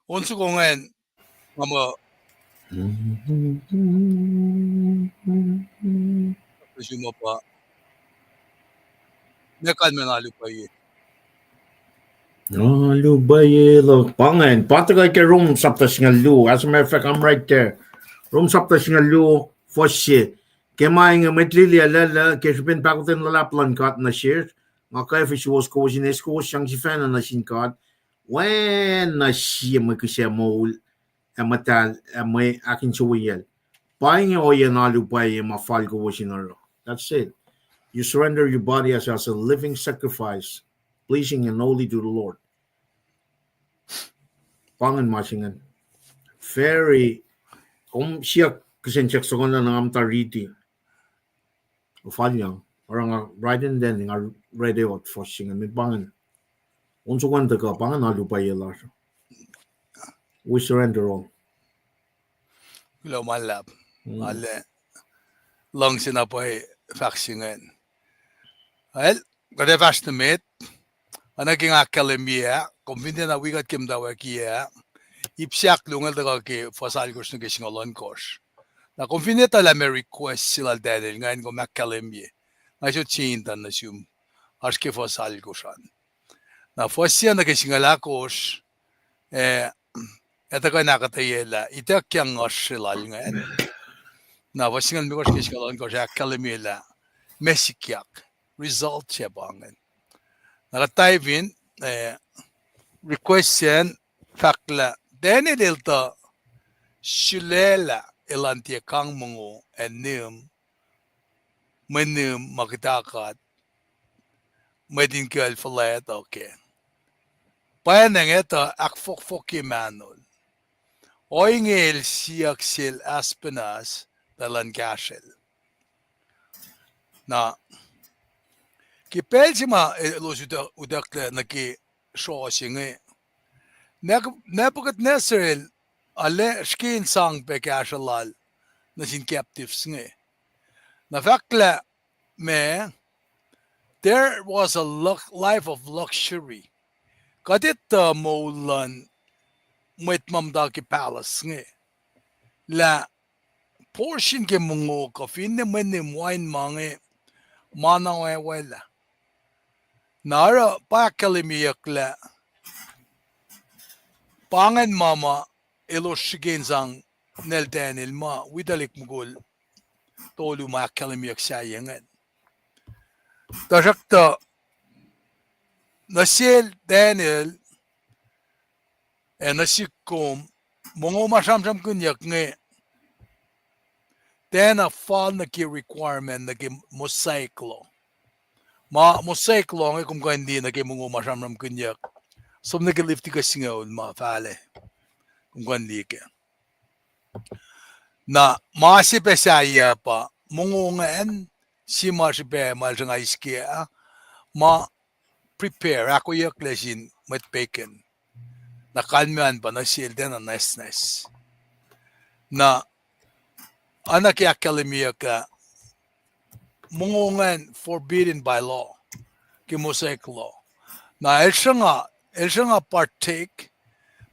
on soko ingacn, nga muh, sum uh pa, ne kalmac na alu pwacye. Alu pwacye luhk pa ingacn, pa tuhkuh ke Rom sapta singucul luo, as a matter of fact, I'm right there. Rom sapta singucul luo, fuhs se. Ke ma inge mwet lili ah lwelah ke srihpen pahkotwen luhlahp luhn God nuh sesr, nga kwacfe suwohs kowos in eis kowos sang sifacna nuh sin God, oacna sie mwe kihsac moul ac muhtahl ac mwe ahkinsewowoyacl. Pa inge ohiyacn alu pwacye ma fal kowos in oruh. That's it. You surrender your body as, as a living sacrifice, pleasing and holy to the Lord. Pa ingacn ma se ingacn. Very, kom siyuck kihsen siyuck soko na nga muhta riti. Falyang. Oruh nga right in then nga read out fuhs se ingacn. Met pa ingacn. On soko an tuhkuh, pa ingacn alu pwacye lasr. We surrender all. Kuloh ma luhlahp. Ale, luhngse na pwacye fahk se ingacn. Well, kuht ac fahsr nuh met. Oacna ke nga ahkkahlwemye ah, kom fin tiacna wi kuht ke muhtwacwacackiyac ah, ip se ahklongoul tuhkuh ke fuhs alkosr nuh ke singucul ohnkohsr. Na kom fin etuh lah meac request se lal Daniel ingacn, kom ahkkahlwemye. Nga sot se in tuh nuh sum. Oasr ke fuhs alkosr an. Na fuhs se nuh ke singucul ahkosr, eh, etuh kuh in ahkuhtweyac lah ituckyang nguhsr se lal ingacn. Na fuhs singucul limekohsr ke singucul ohnkohsr ahkkahlwemye lah meac sikyak, result se pa ingacn. Na kuht dive in, eh, request se an fahklah Daniel el tuh sulaclah elan tiac kang mongo ac nihm, mwe nihm ma kuhtuh kuht, mwet in kucl fuhlwact uh kac. Pwacnwacng etuh ahkfohkfohkye mahnol. Ohinge el siyuck sel Aspenaz tuh elan kahsrwel. Na ke pacl se ma elos utuck-, utucklac nuh ke sroh se inge, Nebu-, Nebuchadnezzar el, ale srihke in sang pac kahsruh lal nuh sin captives inge. Na fahk lah ma, there was a lux-, life of luxury. Kuht etuh moul luhn mwet ma muhta ke palace inge, lah portion ke mongo kuh finne mwe nihm wain ma inge, ma na wacwacack. Na oruh pa ahkkahlwemyeyuck lah pa ingacn ma ma elos srihke in sang nel Daniel ma wi tuhlihk mukul tolu ma ahkkahlwemyeyuck sahyac ingacn. Tuhsruhktuh nuh sel Daniel ac nuh sihk kom, mongo ma sramsramkihnyuck inge, tiacna fal nuh ke requirement nuh ke Mosaic law. Ma Mosaic law inge kom kuh in liye nuh ke mongo ma sramsramkihnyuck, som nuh ke Leviticus singucul ma fahlac, kom kuh in liye kac. Na ma se pac sahyac pa mongo ingacn, sie ma srihpac ma el sruhnga iske ah, ma prepare, ahkoeyucklac sin mwet pagan. Na kalmac an pa nuh sel tiacna nwacsnwacs. Na oacna ke ahkkahlwemyeyuck ah, mongo ingacn forbidden by law, ke Mosaic law. Na el sruhnga, el sruhnga partake,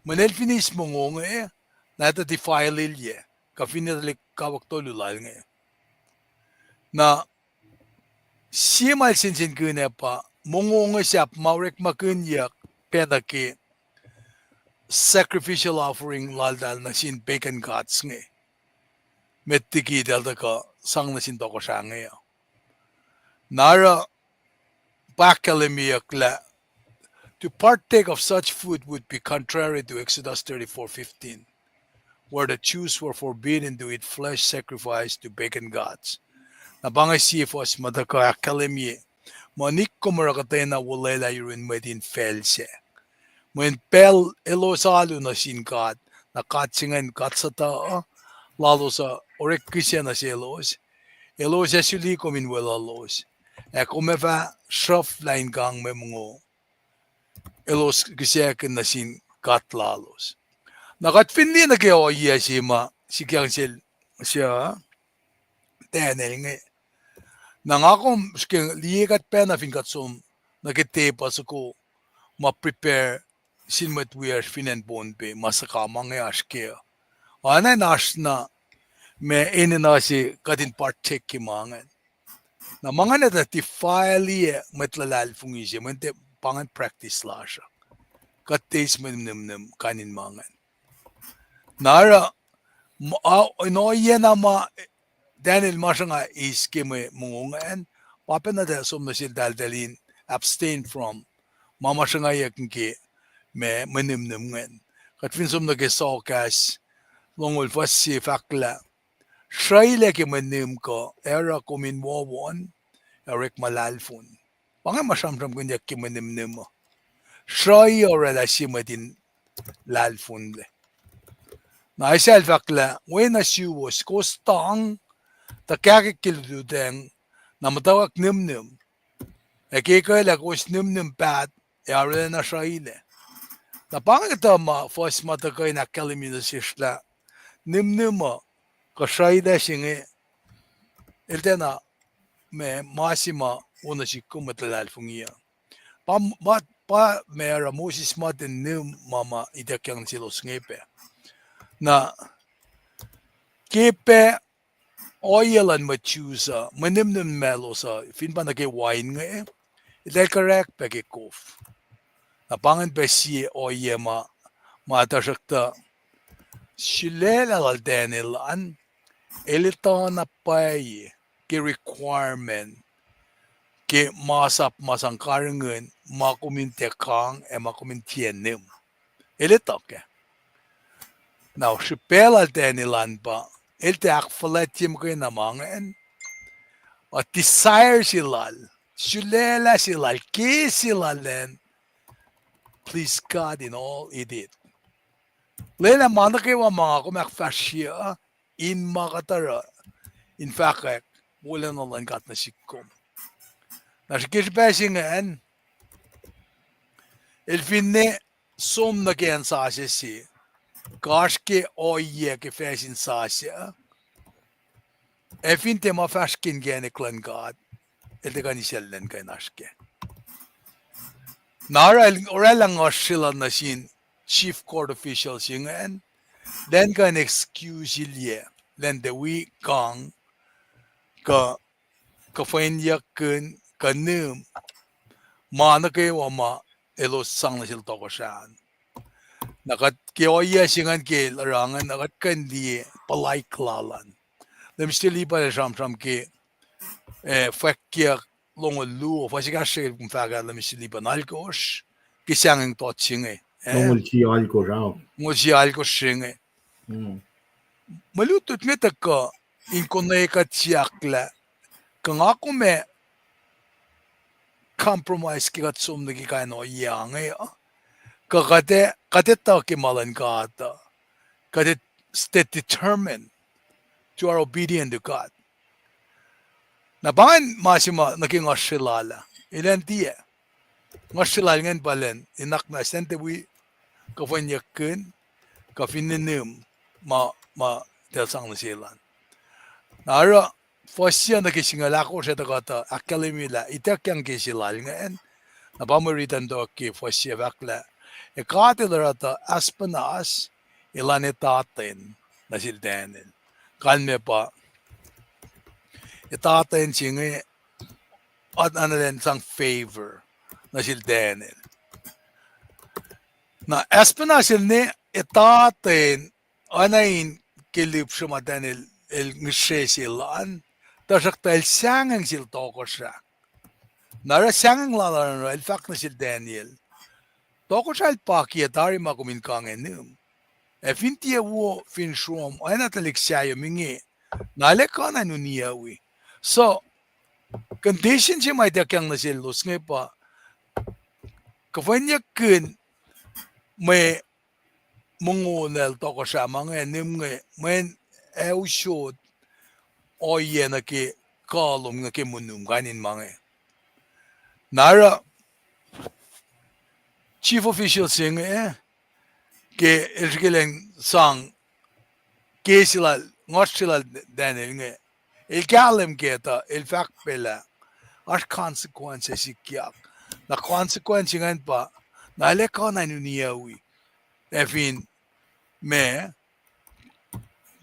mweyen el fin eis mongo inge, na etuh defile-ilyac, kuh finne tuhlihk kawuck tolu lal inge. Na sie ma el sensenkihn ah pa, mongo inge sahp ma orekmakihnyuck pacna ke sacrificial offering laltahl nuh sin pagan gods inge. Met liki eltahl tuhkuh sang nuh sin tohkohsrah inge uh. Na oruh pa ahkkahlwemyeyuck lah, to partake of such food would be contrary to Exodus thirty-four fifteen, where the Jews were forbidden to eat flesh sacrificed to pagan gods. Na pa inge sie fuhs ma tuhkuh ahkkahlwemye muh nikkom oruh kuhtwena wolwelah yurin mwet infacl sac. Mweyen pacl elos alu nuh sin God, na God se ingacn God suhtuh uh, lalos uh orek kihsac nuh selos, elos ac suli kom in weluhlos, ac kom ac fah sruhflah in kang mwe mongo elos kihsackihnye nuh sin god lalos. Na kuht fin liye nuh ke ohiyac se ma sikyang sel, se, Daniel inge. Na nga kom srihke liye kuht pacna fin kuht som nuh ke tepuh soko ma prepare sin mwet wiyacsr fin acn Pohnpei, ma suhkawihl ma inge oasr kac. Oacna in oasr na ma enenuh se kuht in partake ke ma ingacn. Na ma ingacn etuh defile-iyac mwet luhlahlfongi se, mweyen tiac pa ingacn practice lasr uh. Kuht eis mwe nimnim kain in ma ingacn. Na oruh, in ohiyac na ma Daniel ma sruhnga eis ke mwe mongo ingacn, pa pacna tuh som nuh sel tahltahl in abstain from ma ma sruhngwacyuck ke mwe, mwe nimnim ingacn. Kuht fin som nuh ke Soakas longoul fuhs se fahk lah, sruhilac ke mwe nihm kuh ac oruh kom in wohwohn ac orekma lahlfon. Pa inge ma sramsramkihnyuck ke mwe nimnim uh. Sruhi orwaclah sie mwet in lahlfonlac. Na Isaiah el fahk lah, wen uh suwos, kowos tuhng, tuh kahkwack ke lututacng, na muhtwacwacack nimnim. Ac ke ekuh lah kowos nimnim paht, ac arulacna sruhilac. Na pa inge kuhtuh ma fuhs ma tuhkuh in ahkkahlwemye nuh sesr lah, nimnim uh, kuh sruhilac se inge, el tiacna ma, ma se ma wo nuh sihk kom mwet luhlahlfongi uh. Pa, ma, pa ma oruh Moses Martin nihm ma ma ituckyang nuh selos inge pac. Na ke pac ohiyac luhn mwet Jews uh, mwe nimnim ma elos uh, fin pa nuh ke wain inge, eltahl kuhrack pac ke kof. Na pa ingacn pac sie ohiyac ma, ma tuhsruhktuh sulaclah lal Daniel an, el etuh na pwacye ke requirement ke masap ma sang karihngihn ma kom in tiac kang ac ma kom in tiac nihm. El etuh kac. Na srihpac lal Daniel an pa, el tiac ahkfuhlwactye muhkwena ma ingacn, a desire se lal, sulaclah se lal, ke se lal an, please God in all he did. Lwelah ma nuh kwewa ma nga kom ahkfahsrye uh, in ma kuht oruh, in fahkwack wolacna luhn God nuh sihk kom. Na srihke srihpac se ingacn, el finne som nuh ke acn sasuc se, kuh oasr ke ohiyac ke facsin sasuc, ac fin tiac ma fahsr ke inkacnek luhn God, el tiac kuh in isacllah in kuh in oasr kac. Na oruh el oraclah nguhsr se lal nuh sin chief court official se ingacn, elan kuh in excuse-ilyac, elan tiac wi kang, kuh, kuhfwenyuckkihn, kuh nihm, ma nuh kwewa ma elos sang nuh sel tohkohsrah an. Na kuht ke ohiyac se ingacn ke el oruh ingacn, na kuht kuh in liye puhlaik lal an. Leum Stelipa el sramsram ke, eh, Fwackyuck longoul luo, fuhs ekahsr se kom fahk ah Leum Stelipa in alkosr, ke sahngweng tot se inge, eh? Longoul sie alkosr se inge. Mwe lutlut inge tuhkuh in konwe kuht siyuck lah, kuh nga kom ac compromise ke kuht som nuh ke kain ohiyac inge uh? Kuh kuht ac, kuht etuh ke ma luhn God uh, kuht ac stay determined to our obedient to God. Na pa ingacn ma se ma nuh ke nguhsr se lal ah, elan tiac. Nguhsr se lal ingacn pa elan, inak na elan tiac wi kuhfwenyuckkihn, kuh finne nihm, ma, ma eltahl sang nuh sel an. Na oruh fuhs se nuh ke singucul ahkosr ac tuh kuhtuh ahkkahlwemye lah ituckyang ke se lal ingacn. Na pa mwe riti an tok ke fuhs se fahk lah, ac God El oruh tuh Ahspenas elan etatwen nuh sel Daniel. Kalmac pa etatwen se inge, oacna elan sang favor nuh sel Daniel. Na Ahspenas el ne etatwen, oacna in ke lihpsre ma Daniel el ngihsre sel an, tuhsruhktuh el sahngweng sel tohkohsrah. Na oruh sahngweng lal an oruh el fahk nuh sel Daniel, tohkohsrah el pakiyac tari ma kom in kang ac nihm. Ac fin tiac wo fin srom oacna tuhlihk sahyom inge, na el ac kuh na in uniyac wi. So, condition se ma ituckyang nuh selos inge pa, kuhfwenyuckihn mwe mongo lal tohkohsrah ma inge, nihm inge, mweyen ac usot ohiyac nuh ke kuh lom nuh ke monum kain in ma inge. Na oruh chief official se inge, ke el srihke elan sang ke se lal, ngohsr se lal Daniel inge, el kahlwem ke tuh el fahk pac lah oasr consequence ac sikyak. Na consequence ingacn pa, na el ac kuh na in uniyac wi. Ac fin ma,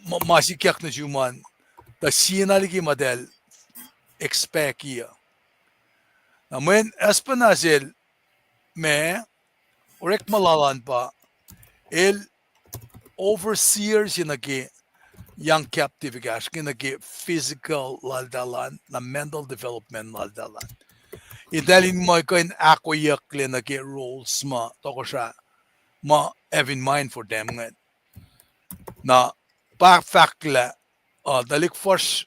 ma, ma sikyak nuh sum an, tuh sie na liki ma eltahl expect uh. Na mweyen Ahspenas el ma, orekma lal an pa, el overseer se nuh ke young captive ekahsr inge, nuh ke physical laltahl an, na mental development laltahl an. Eltahl in muh kuh in ahkoeyucklac nuh ke roles ma tohkohsrah ma have in mind for them ingacn. Na pa fahk lah, uh, tuhlihk fuhsr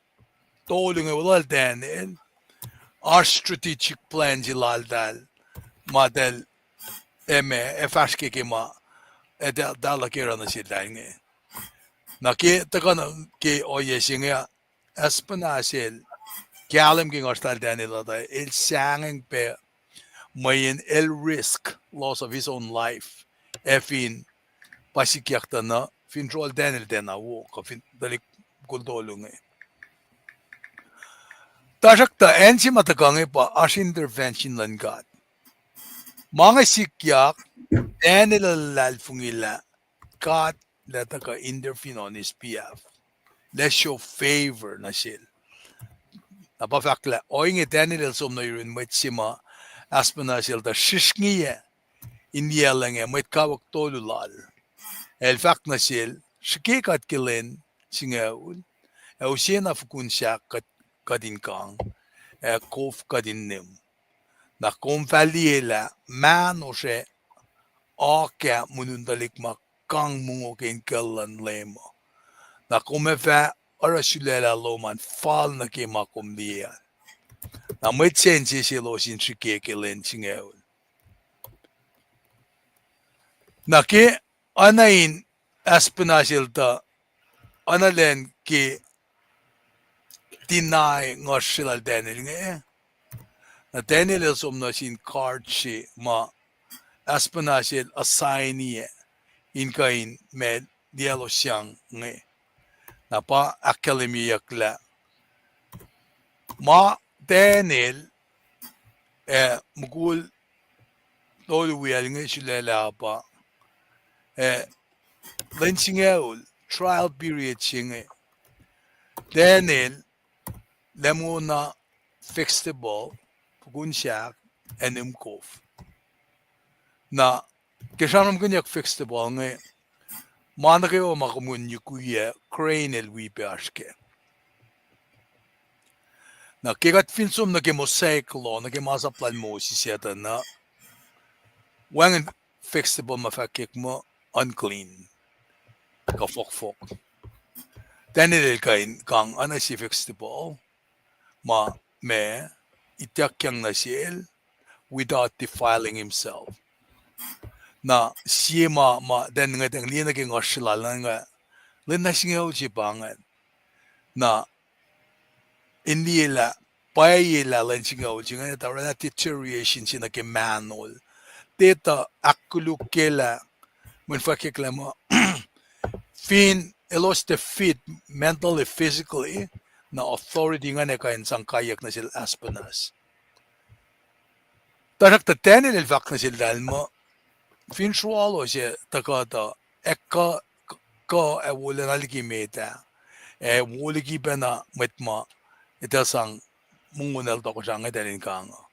tolu inge weluhl Daniel, oasr strategic plan se laltahl, ma eltahl, ac ma, ac fahsr ke ke ma, ac eltahl, eltahl ke oruh nuh seltahl inge. Na ke tuhkuh nuh ke ohiyac se inge, Ahspenas el kahlwem ke ngohsr lal Daniel uh tuh el sahngweng pac mweyen el risk loss of his own life ac fin pa sikyak tuh nuh fin sroal Daniel tiacna wo kuh fin tuhlihk mukul tolu inge. Tuhsruhktuh acn se ma tuhkuh inge pa oasr intervention luhn God. Ma inge sikyak, Daniel el luhlahlfongi lah God el tuhkuh intervene on his behalf, el show favor nuh sel. Na pa fahk lah ohinge Daniel el som nuh yurin mwet se ma Ahspenas el tuh srihsrngiyac in liyaclwacng ac mwet kawuck tolu lal. El fahk nuh sel, srihke kuht ke lwen singucul, ac use na fukun sahk kuht, kuht in kang, ac kof kuht in nihm. Na kom fah liye lah mahnosr ac okah monun tuhlihk ma kang mongo ke inkucl luhn Leum uh. Na kom ac fah oruh sulaclah lom an fal nuh ke ma kom liye an. Na mwet se inseselos in srihke ke lwen singucul. Na ke oacna in Ahspenas el tuh, oacna lwen ke deny ngohsr se lal Daniel inge, na Daniel el som nuh sin guard se ma Ahspenas el assign-i in kuh in ma liyaclosyang inge. Na pa ahkkahlwemyeyuck lah ma Daniel ac mukul tolu wiyacl inge sulaclah pa, ac lwen singucul, trial period se inge, Daniel el ac mona vegetable, fukun sahk, ac nihm kof. Na ke sramsramkihnyuck vegetable inge, ma nuh kwewa ma kom in yukwiyac, grain el wi pac oasr kac. Na ke kuht fin som nuh ke Mosaic law, nuh ke masap lal Moses etuh na, wacngihn vegetable ma fahkwack muh unclean, kuh fohkfohk. Daniel el kuh in kang oacna sie vegetable ma, ma ituckyang nuh sel without defiling himself. Na sie ma, ma Daniel ngwetacng liye nuh ke ngohsr se lal an inge, lwen na singucul se pa ingacn. Na in liye lah, pwacye lah lwen singucul se ingacn, tuh oraclah deterioration se nuh ke mahnol. Tiac tuh ahkkolukyelah, mweyen fwackyucklah muh fin elos tiac fit mentally, physically, na authority ingacn ac kuh in sang kaiyuck nuh sel Aspenus. Tuhsruhktuh Daniel el fahk nuh sel tahl muh, fin srualos ac tuhkuh tuh, ac kuh, kuh ac wolacna liki met ah, ac wo liki pacna mwet ma, etuh sang mongo nal tohkohsrah inge tahl in kang uh.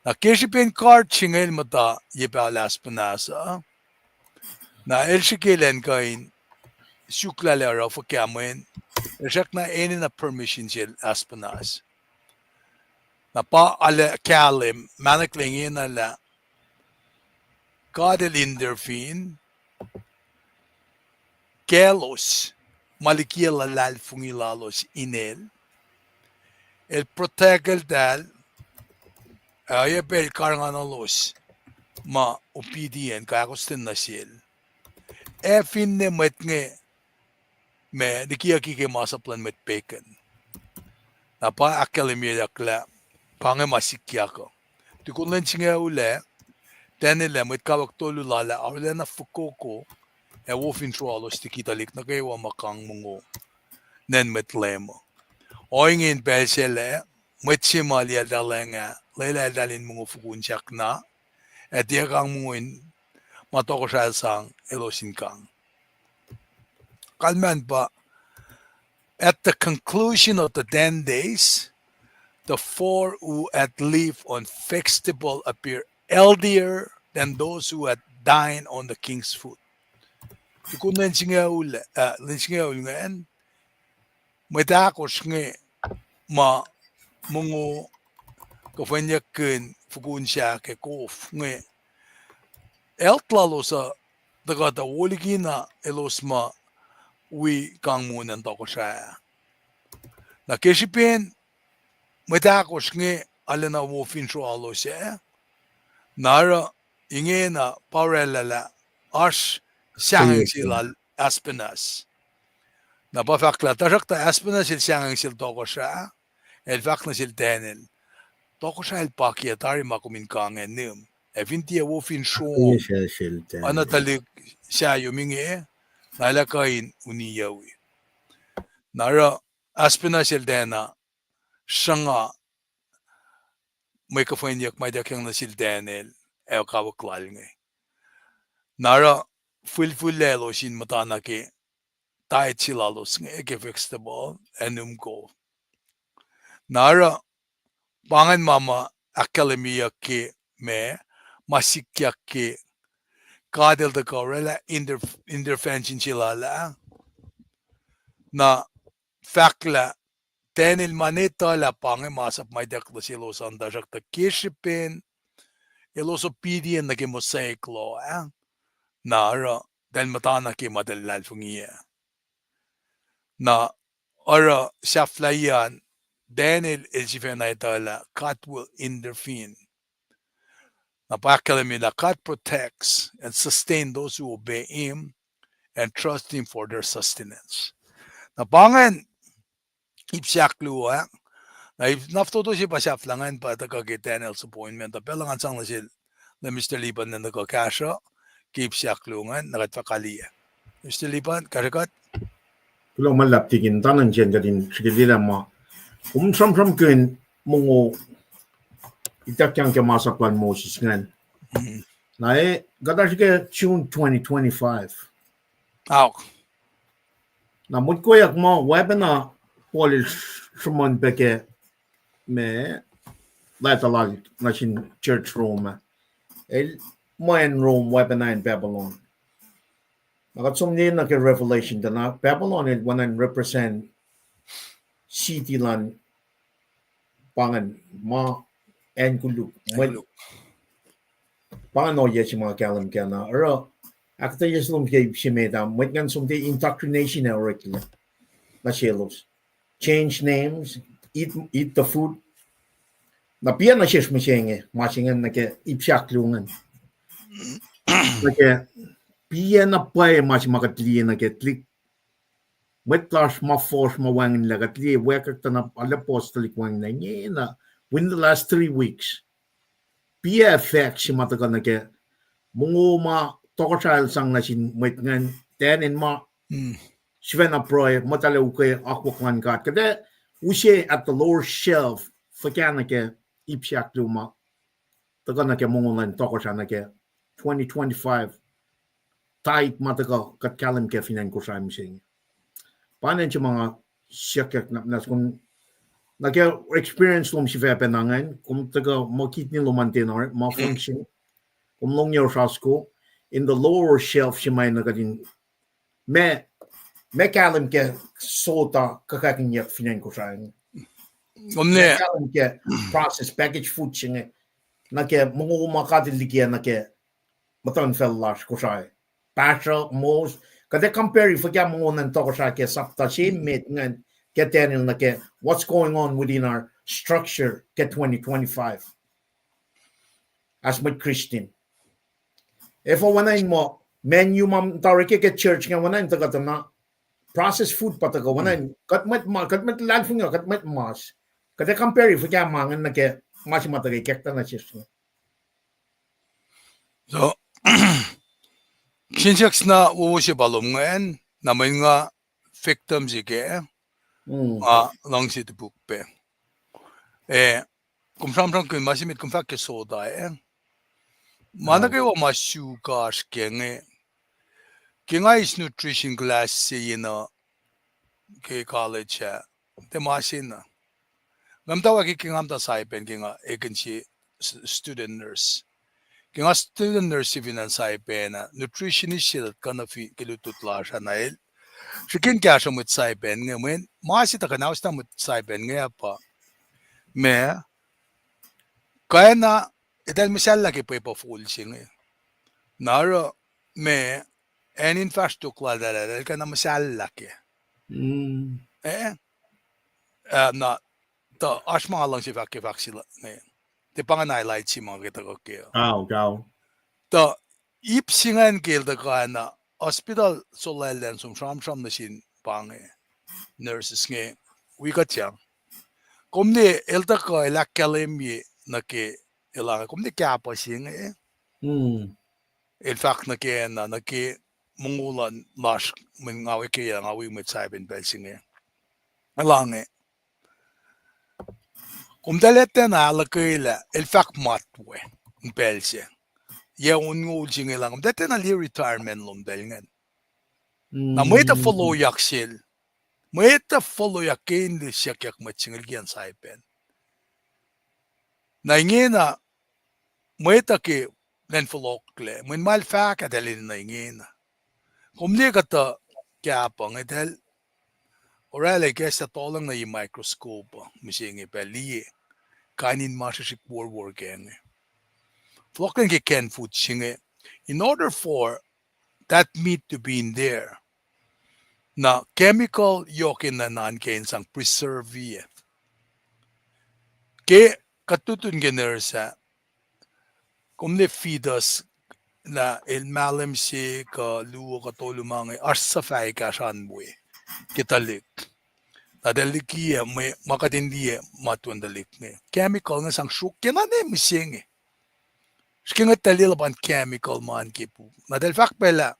Na ke srihpen card se inge el muhta ye pahol Aspenus uh, na el srihke elan kuh in suk lah el oruh fuhkah mweyen, el srackna enenuh permission sel Aspenus. Na pa arlac kahlwem, mahnuhklac ingena lah God el intervene, kaclos, ma likiyac luhlahlfongi lalos inel, el protect eltahl, ac oacyacpac el karihngihnuhlos ma obedient kuh ahkostwen nuh sel. Ac finne mwet inge ma likiyucki ke masap luhn mwet pagan. Na pa ahkkahlwemyeyuck lah pa inge ma sikyak uh. Tukun lwen singucul ah, Daniel ah mwet kawuck tolu lal ah arulacna fokoko, ac wo fin srualos liki tuhlihk nuh kwewa ma kang mongo nuh in mwet Leum uh. Ohinge in pacl sel ah, mwet se ma liyacltahlacng ah lwelah eltahl in mongo fokoko in sahk na, ac tiac kang mongo in ma tohkohsrah el sang elos in kang. Kalmacn pa, at the conclusion of the ten days, the four who had lived on festival appear healthier than those who had dined on the king's food. Tukun lwen singucul, ah, lwen singucul ingacn, mwet ahkosr inge ma mongo kuhfwenyuckihn fokoko in sahk ac kof inge, health lalos uh tuhkuh tuh wo likina elos ma wi kang mongo nuh in tohkohsrah. Na ke srihpen mwet ahkosr inge arulacna wo fin srualos ah, na oruh ingena pa oraclah lah oasr sahngweng se lal Aspenus. Na pa fahk lah tuhsruhktuh Aspenus el sahngweng sel tohkohsrah, el fahk nuh sel Daniel, tohkohsrah el pakiyac tari ma kom in kang ac nihm. Ac fin tiac wo fin sruom, oacna tuhlihk sahyom inge, na el ac kuh in uniyuwi. Na oruh Aspenus el tiacna sruhnga mwe kuhfwenyuck ma ituckyang nuh sel Daniel ac kawuck lal inge. Na oruh fihlfihlac elos in muhtana ke tithe se lalos inge ke festival ac nihm kof. Na oruh pa ingacn ma ma ahkkahlwemyeyuck ke ma, ma sikyak ke God el tuhkuh oraclah inter-, intervention se lal ah. Na fahk lah Daniel ma etuh lah pa inge masap ma ituck nuh selos an, tuhsruhktuh ke srihpen elos obedient nuh ke Mosaic law ah, na oruh eltahl muhtana ke ma eltahl luhlahlfongi ah. Na oruh sahflahiyac an, Daniel el sifacna etuh lah God will intervene. Na pa ahkkahlwemye lah God protects and sustain those who obey him and trust him for their sustenance. Na pa ingacn ip se ahkluo ah. Na ip, na fototo se pa sahflah ingacn pa tuhkuh ke Daniel's appointment. Tuh pacl uh ngan sang nuh sel, nuh Mister Lipan in tuhkuh kahsruh ke ip se ahkluo ingacn, na kuht fah kaliyac. Mister Lipan, kahsrwe kuht. Kuloh ma luhlahp tikin, tuh nuh ke kuht in srihke liye lah ma kom sramsramkihn mongo ituckyang ke masap lal Moses ingacn. Na e, kuht oasr ke June twenty twenty-five. Aok. Na motkoyak ma oacpacna Paul el sruhmuhn pac ke ma leta lal nuh sin church Rome ah. El muh acn Rome oacpacna acn Babylon. Na kuht som ne nuh ke Revelation tuh na Babylon el oacna in represent city lun pa ingacn ma acn koluk. Mwet, pa ingacn ohiyac se ma kahlwem kac na. Oruh, ahkuhtweyac se lom ke ip se met ah, mwet ingacn som tiac indoctrination ah oreklac nuh selos. Change names, eat, eat the food. Na piyac nuh sesr mihsenge, ma se ingacn nuh ke ip se ahkluo ingacn. Nuh ke piyac na pwacye ma se ma kuht liye nuh ke tuhlihk mwet lasr ma fohsr ma wacngihnlac, kuht liye wacngihn tuh na apostle wacngihnlac ingena within the last three weeks. Piyac facts se ma tuhkuh nuh ke mongo ma tohkohsrah el sang nuh sin mwet ingacn, Daniel, ma sifacna pruhe, muhtahl ac ukwe akwuck luhn God. Kuht ac use at the lower shelf, fuhkah nuh ke ip se ahkluo ma tuhkuh nuh ke mongo luhn tohkohsrah nuh ke twenty twenty-five, tithe ma tuhkuh kuht kahlwem ke fin acn Kosrae mihsenge. Pa ingacn se ma nga siyuck nahtuhsr kom nuh ke experience lom sifacpacna ingacn, kom tuhkuh muh kidney lom an tiacna orekma function, kom lohng yohrohsr asko, in the lower shelf se ma enenuh kuht in, ma, ma kahlwem ke soda kuhkakihnyuck fin acn Kosrae inge. Kom ne kahlwem ke processed packaged food se inge, nuh ke mongo ma God El liki nuh ke muhtuhnfacl lasr Kosrae. Pahsruh, moss, kuht ac compare fuhkah mongo luhn tohkohsrah ke sapta se met ingacn ke Daniel nuh ke what's going on within our structure ke twenty twenty-five as mwet Christian. Efuh oacna in muh menu ma muhta orek ke church inge, oacna in tuhkuh tuh na processed food pa tuhkuh, oacna in kuht mwet ma, kuht mwet luhlahlfongi uh, kuht mwet mas. Kuht ac compare fuhkah ma ingacn nuh ke ma se ma tuhkuh ikacktuh nuh sesr inge. So, kihsen siyuck na wowo se pa lom ingacn, na mweyen nga victim se kac, nga luhngse topuk pac. Eh, kom sramsramkihn ma se met kom fahk ke soda, eh. Ma nuh kwewa ma suk oasr ke inge. Ke nga eis nutrition class se yenuh ke college ah, tiac ma se na. Nga muhtwacwacack ke nga muhta Saipan ke nga ekihn se student nurse. Ke nga student nurse se fin acn Saipan ah, nutritionist se kuh nuh fin ke lutlut lasr ah na el srihke in kahsruh mwet Saipan inge, mweyen ma se tuh kuhnahoslah mwet Saipan inge ah pa ma, kwacna, eltahl muhsahllah ke pwepuh fol se inge. Na oruh ma, acn in fahsr tok laltahl ah, eltahl kwacna muhsahllah kac. Eh, na, tuh oasr ma nga luhngse fahk ke fahk se inge. Tiac pa ingacn highlight se ma ke tuhkuh ke. Tuh ip se ingacn ke el tuhkuh na hospital solwaclacn som sramsram nuh sin pa inge, nurses inge, wi kuht yang. Kom ne el tuhkuh el ahkkahlwemye nuh ke elange, kom ne kahpuh se inge. El fahk nuh ke na, nuh ke mongo luhn lasr, mweyen nga ke, nga wi mwet Saipan pacl se inge. Elange, komtahl etuh na ahluhkwelah, el fahk matwac in pacl se. Yac onngoul se inge elange, komtahl etuh na liye retirement lom pacl ingacn. Na mwet uh foloyak sel. Mwet uh foloyak ke in siyuckyak mwet se inge liki acn Saipan. Na ingena, mwet uh ke lwen fohlohklac, mweyen ma el fahk ah eltahl enenuh ingena. Kom liye kuhtuh kahpuh inge eltahl orwaclah ikacslah tohlwacng nuh ye microscope uh, mihsenge pac liye kain in ma srihsrihk worwor kac inge. Fohlohkihn ke canned food se inge, in order for that meat to be in there, na chemical yohk enenuh in sang preserve-i. Ke kuht lutlut ke nurse ah, kom liye fetus, na el mahlwem se kuh luo kuh tolu ma inge, oasr suhfah ekahsr an we ke tuhlihk. Na eltahl likiyac mwe ma kuht in liye ma tuhn tuhlihk inge. Chemical inge sang sruok ke na ne mihsenge. Srihke inge eltahl liye luhpan chemical ma in ke puk. Na eltahl fahk pac lah,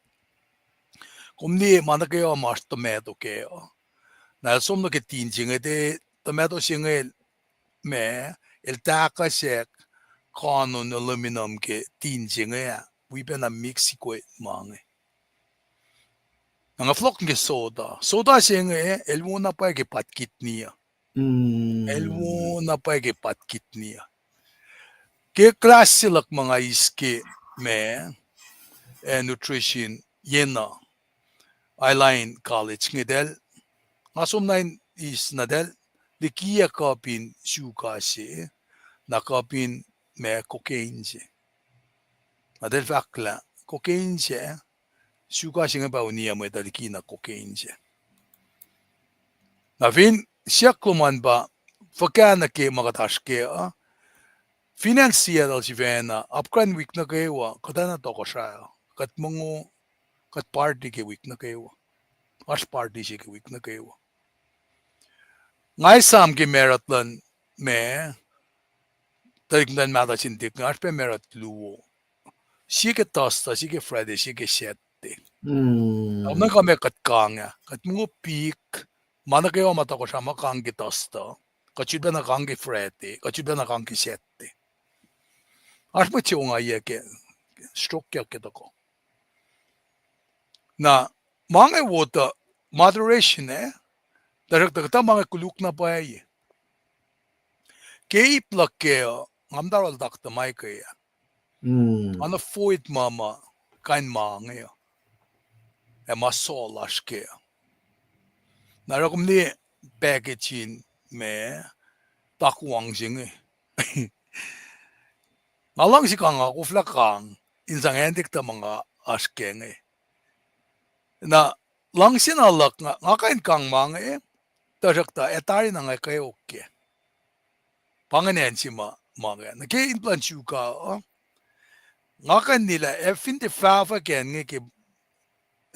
kom liye ma nuh kwewa ma oasr tomato kac uh, na el som nuh ke tin se inge, tomato se inge, ma, el tahkuh sek, kanon aluminum ke tin se inge ah, wi pacna mix ikwe ma inge. Na nga fohlohk ke soda. Soda se inge, el wo na pwacye ke pat kidney uh. El wo na pwacye ke pat kidney uh. Ke class se luhk ma nga eis ke ma, eh, nutrition, yenuh Highline College inge eltahl, nga som na in eis na eltahl likiyac cup in suka se, na cup in ma cocaine se. Na eltahl fahk lah cocaine se, suka se inge pa uniyac mwet uh liki na cocaine se. Na fin siyuck lom an pa, fuhkah nuh ke ma kuht oasr kac uh, fin acn Seattle sifacna, apkuhran wik nuh kwewa, kuht oacna tohkohsrah uh, kuht mongo, kuht party ke wik nuh kwewa. Oasr party se ke wik nuh kwewa. Nga esam ke marut luhn ma, tuhlihk muhtwacn mahtuh sin tik, nga oasr pac marut luo. Sie ke Thursday, sie ke Friday, sie ke Saturday. Hmm. Na kom ac kuht kang ah, kuht mongo pik, ma nuh kwewa ma tohkohsrah ma kang ke Thursday, kuht sulpacna kang ke Friday, kuht sulpacna kang ke Saturday. Oasr mwet se ongaiyac ke strokeyak ke tuhkuh. Na, ma inge wo tuh moderation ah, tuhsruhktuh kuhtuh ma inge koluk na pwacye. Ke ip luhk kac uh, nga muhta oruh doctor ma eke ah. Hmm. Nga na avoid ma ma, kain ma inge uh, ac ma solasr kac uh. Na oruh kom liye packaging ma, takuwang se inge. Nga luhngse kang, nga koflah kang, in sang antik tuh ma nga oasr kac inge. Na, luhngse na luhk nga, nga kuh in kang ma inge, tuhsruhktuh ac tari na nga kweok kac. Pa ingacn se ma, ma inge. Na ke in plwacn suka uh, nga kuh in liye lah ac fin tiac fahfahkihn inge ke,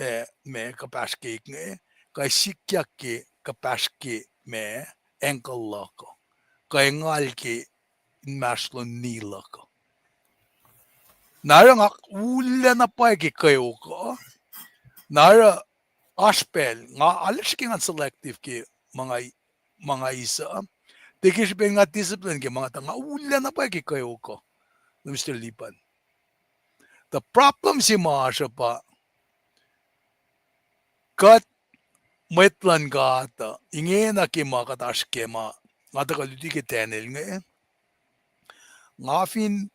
eh, ma kuhpahsr keik inge, kuh sikyak ke kuhpahsr ke ma ankle luhk uh, kuh ngal ke inmahsrlon knee luhk uh. Na oruh nga ullac na pwacye ke kweok uh. Na oruh oasr pacl nga arlac srihke ngan selective ke ma nga, ma nga eis uh. Tiac ke srihpen nga discipline ke ma nga tuh nga ullac na pwacye ke kweok uh, Mister Lipan. The problem se ma oasr uh pa, kuht mwet luhn God uh, ingena ke ma kuht oasr kac ma, nga tuhkuh luti ke Daniel inge, nga fin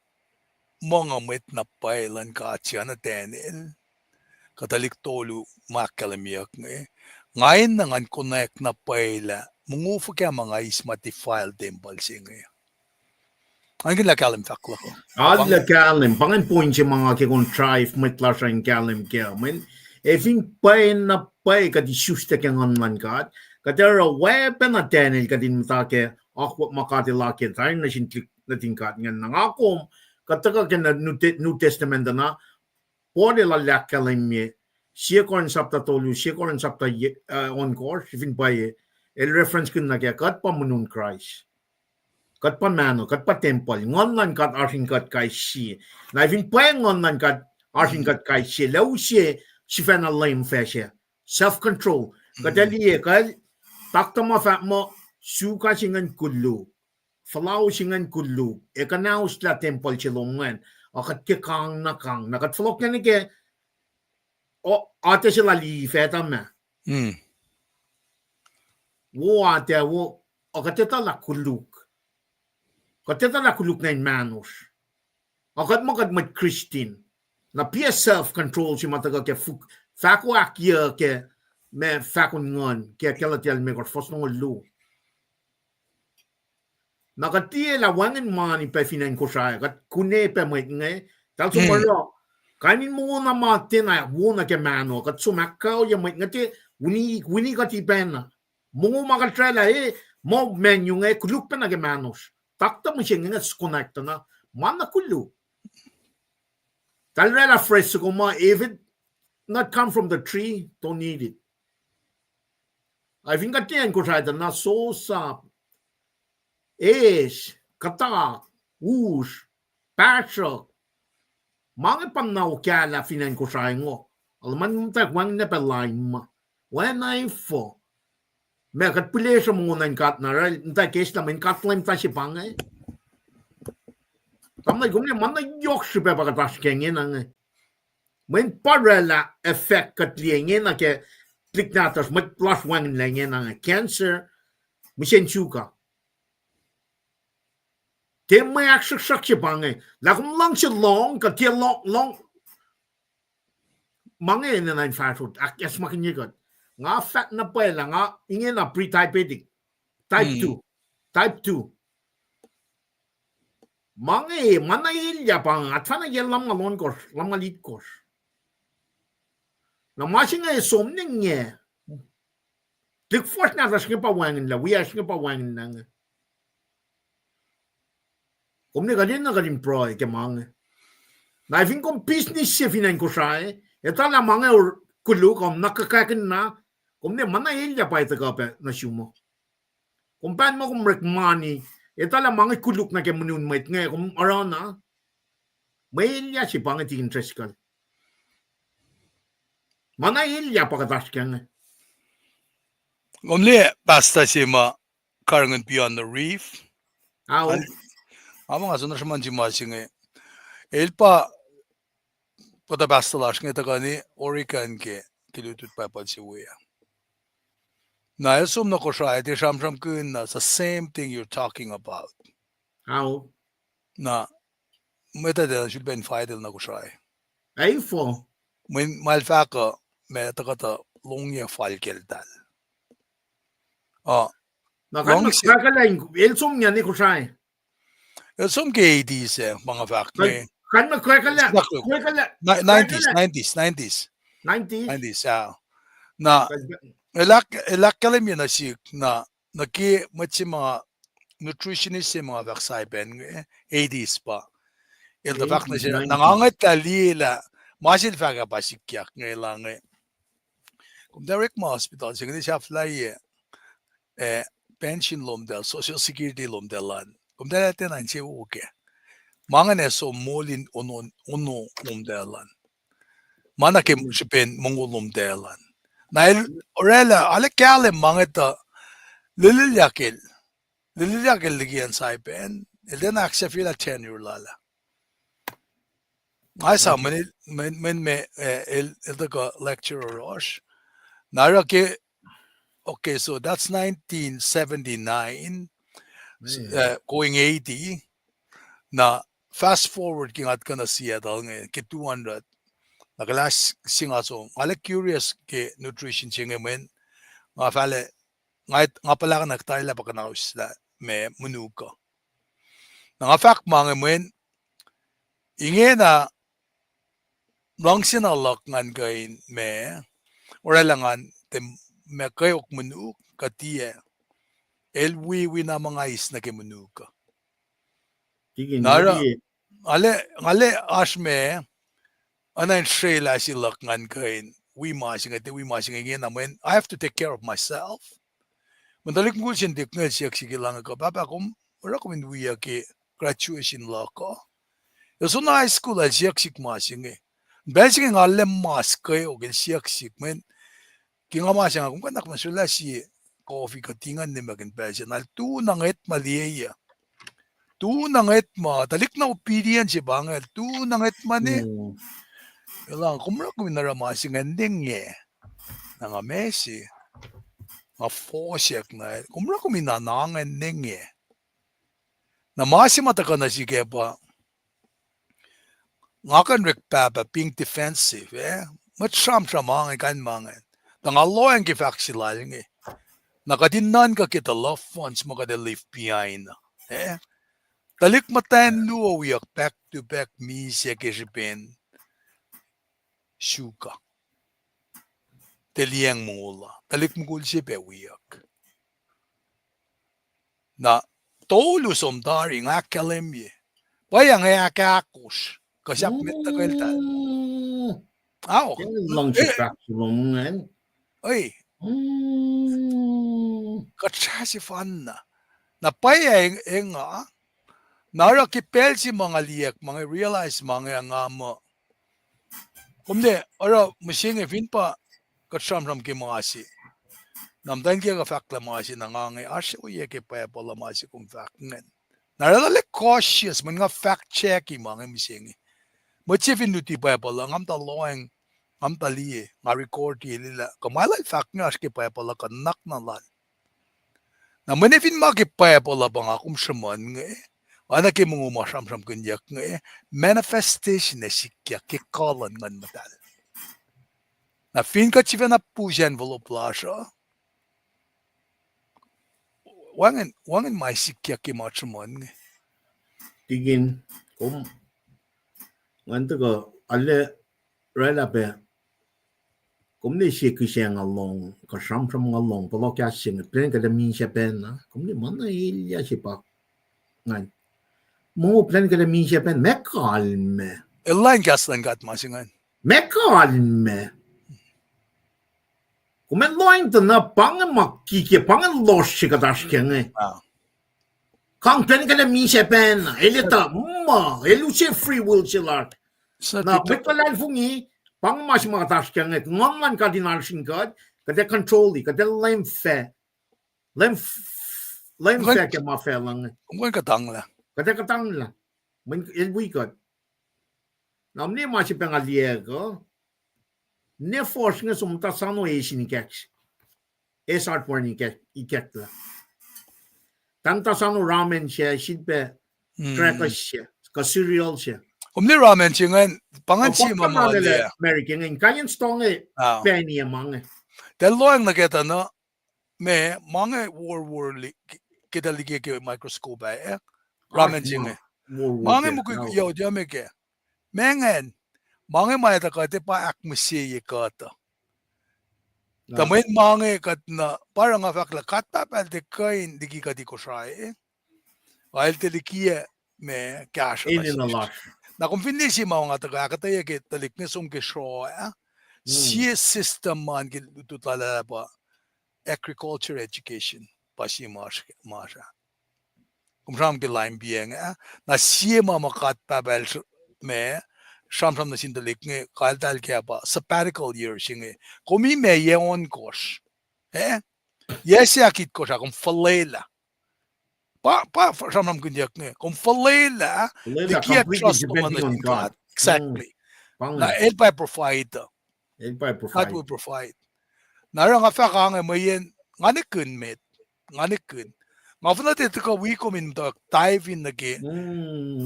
muh nga mwet na pwacye luhn God se na Daniel, kuh tuhlihk tolu ma ahkkahlwemyeyuck inge, nga enenuh ngan konwacack na pwacye lah mongo fuhkah ma nga eis ma defile tempuhl se inge. Ngan kihn lah kahlwem fahk luhk uh. Arlac kahlwem, pa ingacn point se ma nga ke kom drive mwet lasr uh in kahlwem kac. Mweyen, ac fin pwacye na pwacye kuht isuslac ke Nguhn luhn God, kuht oruh oacpacna Daniel kuht in muhta ke akwuck ma God El oakiyac tari nuh sin tuhlihk nuhtin God ingacn. Na nga kom, kuht tuhkuh ke New Te-, New Testament uh na, Paul el arlac ahkkahlwemye, sie Corinth sapta tolu, sie Corinth sapta ye-, uh, ohnkohsr, fin pwacye, el reference kihn nuh kac, kuht pa monon Kraist. Kuht pa mahno, kuht pa tempuhl, Nguhn luhn God oasr in kuht kais sie. Na fin pwacye Nguhn luhn God oasr in kuht kais sie, lah use sifacna leum facsr ah. Self-control. Kuht ac liye, kuh, taktuh ma fahk muh, suka se ingacn koluk, fuhlao se ingacn koluk, ac kuhnauslah tempuhl se lom ingacn, a kuht ke kang na kang, na kuht fohlohk nuh ke, o, atac se lal Eve, Adam ah. Wo atac, wo, a kuht etuh lah koluk. Kuht etuh lah koluk nuh in mahnosr. A kuht muh kuht mwet Christian. Na pa self-control se ma tuhkuh ke fuk-, fahko ahkyohkye, ma fahkon Nguhn, ke Galatia limekohsr, fuhs longoul luo. Na kuht liye lah wacngihn mani pac fin acn Kosrae, kuht kuhne pac mwet inge, tahl som oruh, kain in mongo na ma tiacna wo nuh ke mahno, kuht som ahkkahlwemye mwet inge tiac wini, wini kuht ipacna. Mongo ma kuht oraclah, e, muh menu inge koluk pacna ke mahnosr. Taktuh mihsenge inge skonaktuh na, ma na koluk. Tahl oraclah phrase soko ma, if it not come from the tree, don't eat it. Ac fin kuht tiac acn Kosrae tuh na sosap, eis, kuhtak, us, pahsruhk. Ma inge pa na okahlah fin acn Kosrae ingo. Aluhman muhtwacwacack wacngihn na pac lain ma. Oacna efuh. Ma kuht pihlesruh mongo nuh in God na oruh muhtwacwacack eis lah mweyen God Leum ta se pa inge. Tamuhlwel, kom liye ma na yohk srihpac pa kuht oasr ke ingena inge. Mweyen pa oraclah effect kuht liye ingena ke tuhlihk nahtuhsr, mwet lasr wacngihnlac ingena inge. Cancer, mihsen suka. Ke mwe ahksruhksruhk se pa inge. Lah kom luhngse lohng, kuh tiac lohng, lohng. Ma inge enenuh in fahsrot, ahkacsmakihnye kuht. Nga fahk na pwacye lah nga ingena pre-diabetic. Type two. Type two. Ma inge, ma na elyah pa inge, atfana yac lumngaul ohnkohsr, lumngaul itkohsr. Na ma se inge som inge. Tuhlihk fuhsr nahtuhsr inge pa wacngihnlac, wiyacsr inge pa wacngihnlac inge. Kom ne kuht enenuh kuht in pruhe ke ma inge. Na fin kom business se fin acn Kosrae, etuh lah ma inge koluk, kom na kuhkakihn na, kom ne ma na elyah pa tuhkuh pac nuh sum uh. Kom pahn muh kom orek mani, etuh lah ma inge koluk nuh ke monon mwet inge, kom oruh na. Mwe elyah se pa inge tikin Driscoll. Ma na elyah pa kuht oasr ke inge. Kom liye pastor se ma karihngihn Beyond the Reef. Ao. Nga muh nga soenna sruhmuhn se ma se inge. El pa, pa tuh pastor lasr inge tuhkuh nuh Oregon ke, ke lutlut Bible se we ah. Na el som nuh Kosrae, tiac sramsramkihn na the same thing you're talking about. Ao. Na, mwet uh tiac sulpac invite el nuh Kosrae. Efuh? Mweyen ma el fahk uh, ma tuhkuh tuh lohngyac fal ke eltahl. Uh, na kain ma, el som ingena Kosrae. El som ke eighties ah, ma nga fahk inge. Kain ma, nineties, nineties, nineties. Nineties ah. Na, el ahk-, el ahkkahlwemye nuh sihk na, nuh ke mwet se ma nutritionist se ma nga fahk sahp an inge, eighties pa. El tuh fahk nuh se, na nga ngwetlah liye lah ma se el fahk ah pa sikyak inge lah inge, kom tiac orekma hospital se inge, sahflahiyac, eh, pension lomtahl, social security lomtahl an. Kom tiac lah tiacna insewowo kac. Ma inge na som moul in ono, ono lomtahl an. Ma na ke srihpen mongo lomtahl an. Na el oraclah, arlac kahlwem ma inge tuh lililyakel, lililyakel liki acn sahp an, el tiacna ahksahfyelah tenure lal ah. Nga esam mweyen, mweyen, mweyen me, eh, el, el tuhkuh lecturer oasr. Na oruh ke, okay, so that's nineteen seventy-nine, uh, going eighty. Na fast forward ke nga tuhkuh nuh Seattle inge ke two hundred. Na kuhlahs se nga som, nga arlac curious ke nutrition se inge mweyen nga fahlac, nga, nga puhlakihn ahkuhtweyac lah pa kuhnauslah ma monuk uh. Na nga fahk ma inge mweyen ingena luhngse na luhk ngan kuh in ma, oraclah ngan tiac ma kweok monuk kuh tiac, el wi, wi na ma nga eis nuh ke monuk uh. Na oruh, nga arlac, nga arlac oasr ma, oacna in srwaclah se luhk ngan kuh in wi ma se inge, tiac wi ma se inge ingena mweyen I have to take care of myself. Mweyen tuhlihk mukul se inge el siyuck sihk lah inge kuh, Pahpah, kom oruh kom in wiyuc ke graduation luhk uh? El soenna high school ah, el siyuck sihk ma se inge. Pacl se inge nga arlac mas kweok, el siyuck sihk mweyen ke nga ma se nga, kom kuh in nuhnak muh srwaclah sie coffee kuh tea ngan nimet in pacl se na, el tu na ngwetma liye ah. Tu na ngwetma, tuhlihk na obedient se pa inge, el tu na ngwetma ne. Elan, kom oruh kom in oruh ma se inge nge. Na nga mesi, nga fohsack na, kom oruh kom in oruh na inge nge. Na ma se ma tuhkuh nuh sihk ah pa, nga kuh in orek pahpah being defensive, eh? Mwet sramsram inge, kain ma inge. Tuh nga lohacng ke fahk se lal inge. Na kuht in nuhnkuh ke the loved ones ma kuht ac leave behind, eh? Tuhlihk muhtwacn luo wiyuck back to back misac ke srihpen suk uh. Tiac liyacacng mongo la. Tuhlihk mukul se pac wiyuck. Na tolu som tari nga ahkkahlwemye. Pwacye inge ahkahkosr. Kuh sahp met tuhkeltahl. Ao. Luhngse fahk lom ingacn. Ei. Kuht srah sefanna. Na pwacye eng-, enga. Na oruh ke pacl se ma nga liyacack ma inge, realize ma inge nga muh, kom tiac oruh mihsenge fin pa kuht sramsram ke ma se. Na muhtwacn kiyuhk uh fahk lah ma se na nga inge, oasr ohiyac ke Bible uh ma se kom fahk ingacn. Na oraclah cautious, mweyen nga fact check-i ma inge mihsenge. Mwet se fin luti Bible uh, nga muhta lohacng, nga muhta liye, nga record-i liye lah kuh ma lal fahk inge oasr ke Bible uh kuh nuhnak na lal. Na mweyen fin ma ke Bible uh pa nga kom sruhmuhn inge, oacna ke mongo ma sramsramkihnyuck inge, manifestation ac sikyak ke kuh luhn Nguhn Muhtahl. Na fin kuht sifacna push envelope lasr uh, wacngihn, wacngihn ma sikyak ke ma sruhmuhn inge. Tikin, kom, ngan tuhkuh, arlac, oraclah pac, kom ne sie kihsac nga lohng, kuh sramsram nga lohng, puhla kahs se inge, plwacn kuh lah misac pacna, kom ne ma na elyah se pa ngan. Mo plwacn kuh lah misac pacna, ma kalmac. El lain kahs luhn God ma se ingacn. Ma kalmac. Kom ac lohacng tuh na pa inge ma kike, pa inge lohsr se kuht oasr ke inge. Kang plwacn kuh lah misac pacna, el etuh ma, el use free will se lasr. Na mwet luhlahlfongi, Pa inge ma se ma kuht oasr kac inge, nguhn luhn God in oasr in kuht, kuht ac control-i, kuht ac leum fac, leum, leum fac ke ma facluh inge. Kom kuh in kuhtanglah. Kuht ac kuhtanglah. Mweyen el wi kuht. Na mwe ma se pa nga liye kuh, ne fuhsr inge som muhta sano eis in ikack, eis heartburn ikack, ikacklah. Tamuhta sano ramen se, sifilpac crackers se, kuh cereal se. Kom liye ramen se ingacn, pa ingacn sie ma ma liye America inge, kain in stoh inge, pacni ma inge. Tuh lohacng nuh kac tuh na, ma, ma inge worworli, ke tuh liki ke microscope ah, eh? Ramen se inge. Ma inge mukwikwi, yohk, yohk me ke. Ma ingacn, ma inge ma etuh kuht pa ahkmihsye kuht uh. Tuh mweyen ma inge kuht na, pa oruh nga fahk lah God Pahpah el tiac kuh in liki kuht Kosrae, eh? Ac el tiac likiyac ma kahsruh. Na kom fin liye sie ma nga tuhkuh ahkuhtweyac ke tuhlihk inge som ke sruoh ah, sie system ma ke lutlut lal ah pa agriculture education, pa sie ma, ma srah. Kom sramsram ke lain piacng ah, na sie ma ma God Pahpah el, ma, sramsram nuh sin tuhlihk inge, kaltahl ke pa sabbatical year se inge. Kom i ma yac ohnkohsr, eh? Yac se ahkitkohsr ah kom fuhlwelah. Pa, pa sramsramkihnyuck inge, kom fuhlwelah, likiyac trust lom nuh sin God. Exactly. Na el pa provide. God will provide. Na oruh nga fahk inge mweyen nga nihkihn met, nga nihkihn. Nga fin nuh te tuhkuh wi kom in tuh dive in nuh ke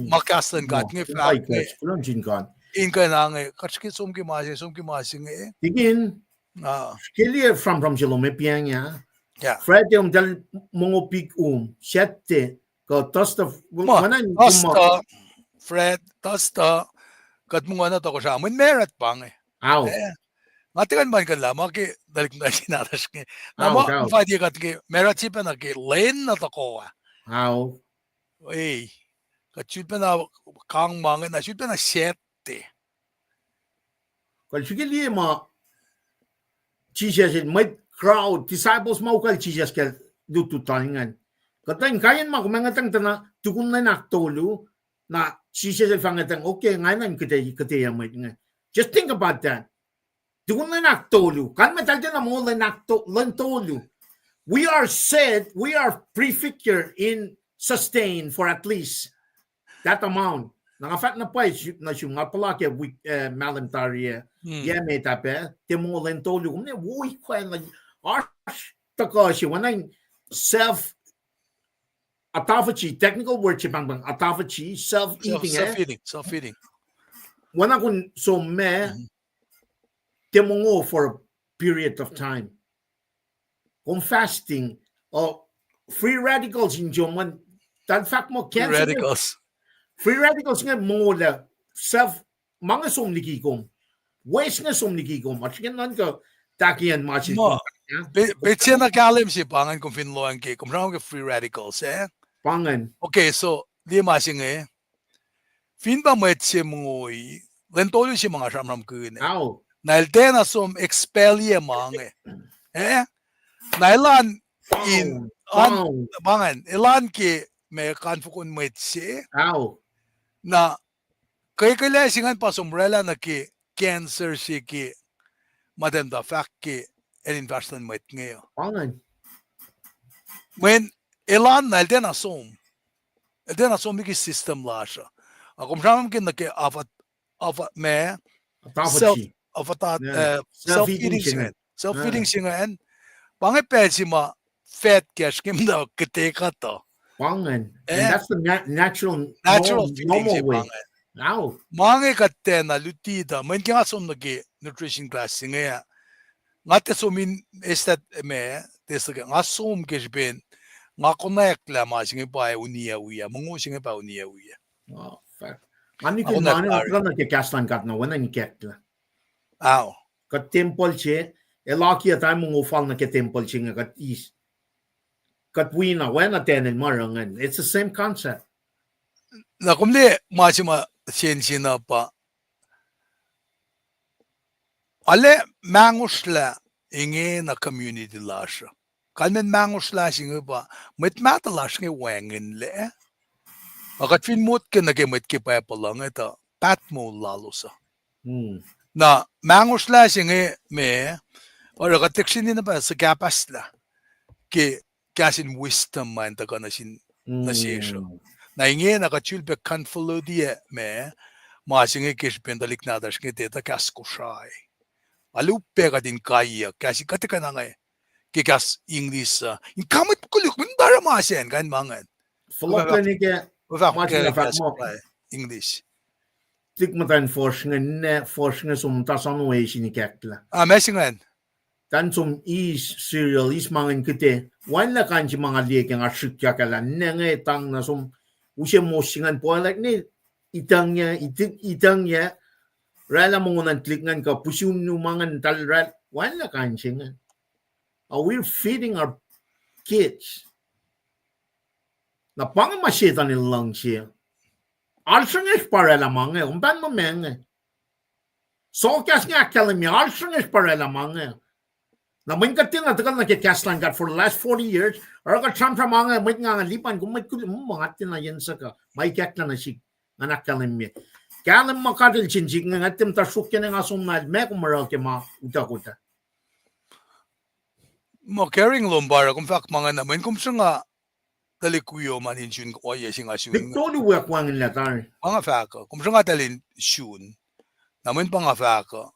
ma kahs luhn God inge fahk inge, in kuh in ange kuht srihke som ke ma se, som ke ma se inge. Ke liye sramsram se lom e piacng ah, Friday um tal mongo pik um, Saturday kuh Thursday, Thursday, Friday, Thursday, kuht mongo na tohkohsrah, mweyen Merot pa inge. Nga tiac kuh in muh kuhlah ma ke tuhlihk nuh sin oasr inge. Na ma Friday kuht ke Merot se pacna ke lwen na tohkoh ah. E, kuht sulpacna kang ma inge, na sulpacna Saturday. Kuht srihke liye ma Jisus el, mwet crowd, disciples ma ukwacl Jisus ke lutlut lal ingacn. Kuht in kain ma kom ngwetacng tuh na tukun lwen ahktolu, na Jisus el fah ngwetacng, okay, nga enenuh in kuhtweye mwet inge. Just think about that. Tukun lwen ahktolu, kalmac eltahl tiacna mongo lwen ahkto-, lwen tolu. We are set, we are prefigured in sustain for at least that amount. Na nga fahk na pwacye nuh sum, nga puhla ke wik, eh, mahlwem tari ah, yac met ah pac, tiac mongo lwen tolu, kom ne woi kwacna, oasr tuhkuh se, oacna in self, autophagy, technical word se pahngpahng autophagy, self-eating, eh? Self-eating, self-eating. Oacna kom som ma, tiac mongo for a period of time. Kom fasting, uh, free radicals in som an, tal fahk muh cancer. Free radicals inge mongo lah self, ma inge som liki kom. Waste inge som liki kom. Oasr ke nuhnkuh tahkiyacn ma se. Petsac na kahlwem se pa ingacn kom fin lohacng ke, kom sramsram ke free radicals, eh? Pa ingacn. Okay, so, liye ma se inge. Fin pa mwet se mongoi, lwen tolu se ma nga sramsramkihn. Na el tiacna som expel-ye ma inge. Eh? Na elan in, pa ingacn, elan ke ma kanfokon mwet se. Na kwekwelah se ingacn pa som oraclah nuh ke cancer se ke ma tiac muhta fahk ke acn in fahsr luhn mwet inge. Mweyen elan na el tiacna som. El tiacna som liki system lasr uh. Ac kom sramsramkihn nuh ke, ma, self-feeding se ingacn. Pa inge pacl se ma fat kacsr ke muhta kuhtwekuhtuh. Pa ingacn. And that's the natural, natural feeding se pa ingacn. Ma inge kuht tiacna luti tuh, mweyen ke nga som nuh ke nutrition class se inge, nga tiac som in estat ma, tiac suk, nga som ke srihpen nga konwacack lah ma se inge pa uniyac wiyuc, mongo se inge pa uniyac wiyuc. Nga nihkihn ma nuh ke kahs luhn God na oacna in ikacklah. Kuht tempuhl se, el akiyac tari mongo fal nuh ke tempuhl se inge kuht eis. Kuht wi na oacna Daniel ma oruh ingacn. It's the same concept. Na kom liye ma se ma sensen uh pa, arlac mangosrlah ingena community lasr uh. Kalmacn mangosrlah se inge pa mwet mahtuh lasr inge wacngihnlac. Ac kuht fin motko nuh ke mwet ke Bible uh inge tuh paht moul lalos uh. Na, mangosrlah se inge me, oruh kuht tiac srihke na pa suhkahpahslah ke kahs in wisdom ma in tuhkuh nuh sin, nuh sesr uh. Na ingena kuht sulpac convolutiyac me, ma se inge ke srihpen tuhlihk nahtuhsr inge tiac etuh kahs Kosrae. Alu pac kuht in kaiyuck kahs in kuht tuhkuh na inge ke kahs English uh. In ka mwet koluk, mwet tari ma se an, kain ma ingacn. Fohlohk lwen ke, ma se na fahk English. Tuhlihk muhtwacn fuhsr inge, ninac fuhsr inge som muhta soano eis in ikacklah. Ah, ma se ingacn. Tan som eis cereal, eis ma ingacn kihte. Wacnlah kain se ma nga liye ke nga srihkyak ah lah ninac inge tang na som use mos se ingacn poallack ne itucngyac, itucngyac, oraclah mongo nuhn tuhlihk ingacn kuh pihsun nu ma ingacn tal oraclah, wacnlah kain se ingacn. Are we feeding our kids? Na pa inge ma Setan el luhngse. Alsrihngihsr pa oraclah ma inge, kom pahn muh ma inge. Sohkahs inge ahkkahlwemye, alsrihngihsr pa oraclah ma inge. Na mweyen kuht tiacna tuhkuh nuh ke kahs luhn God for the last forty years, oruh kuht sramsram ma inge, mwet nga lipan, kom mwet kul, mm, nga tiacna yen suhkuh, ma ikacklah nuh sihk, nga ahkkahlwemye. Kahlwem ma God el sin sihk inge, nga tiac muhta sruokyac nga som na el, ma kom oruh ke ma utuckuh ah. Ma caring lom pa oruh, kom fahk ma inge na, mweyen kom sruhnga tuhlihk wiom an in sun ohiyac se nga sun. Victor, wacngihn lah tari. Pa nga fahk uh, kom sruhnga tuhlihk sun. Na mweyen pa nga fahk uh,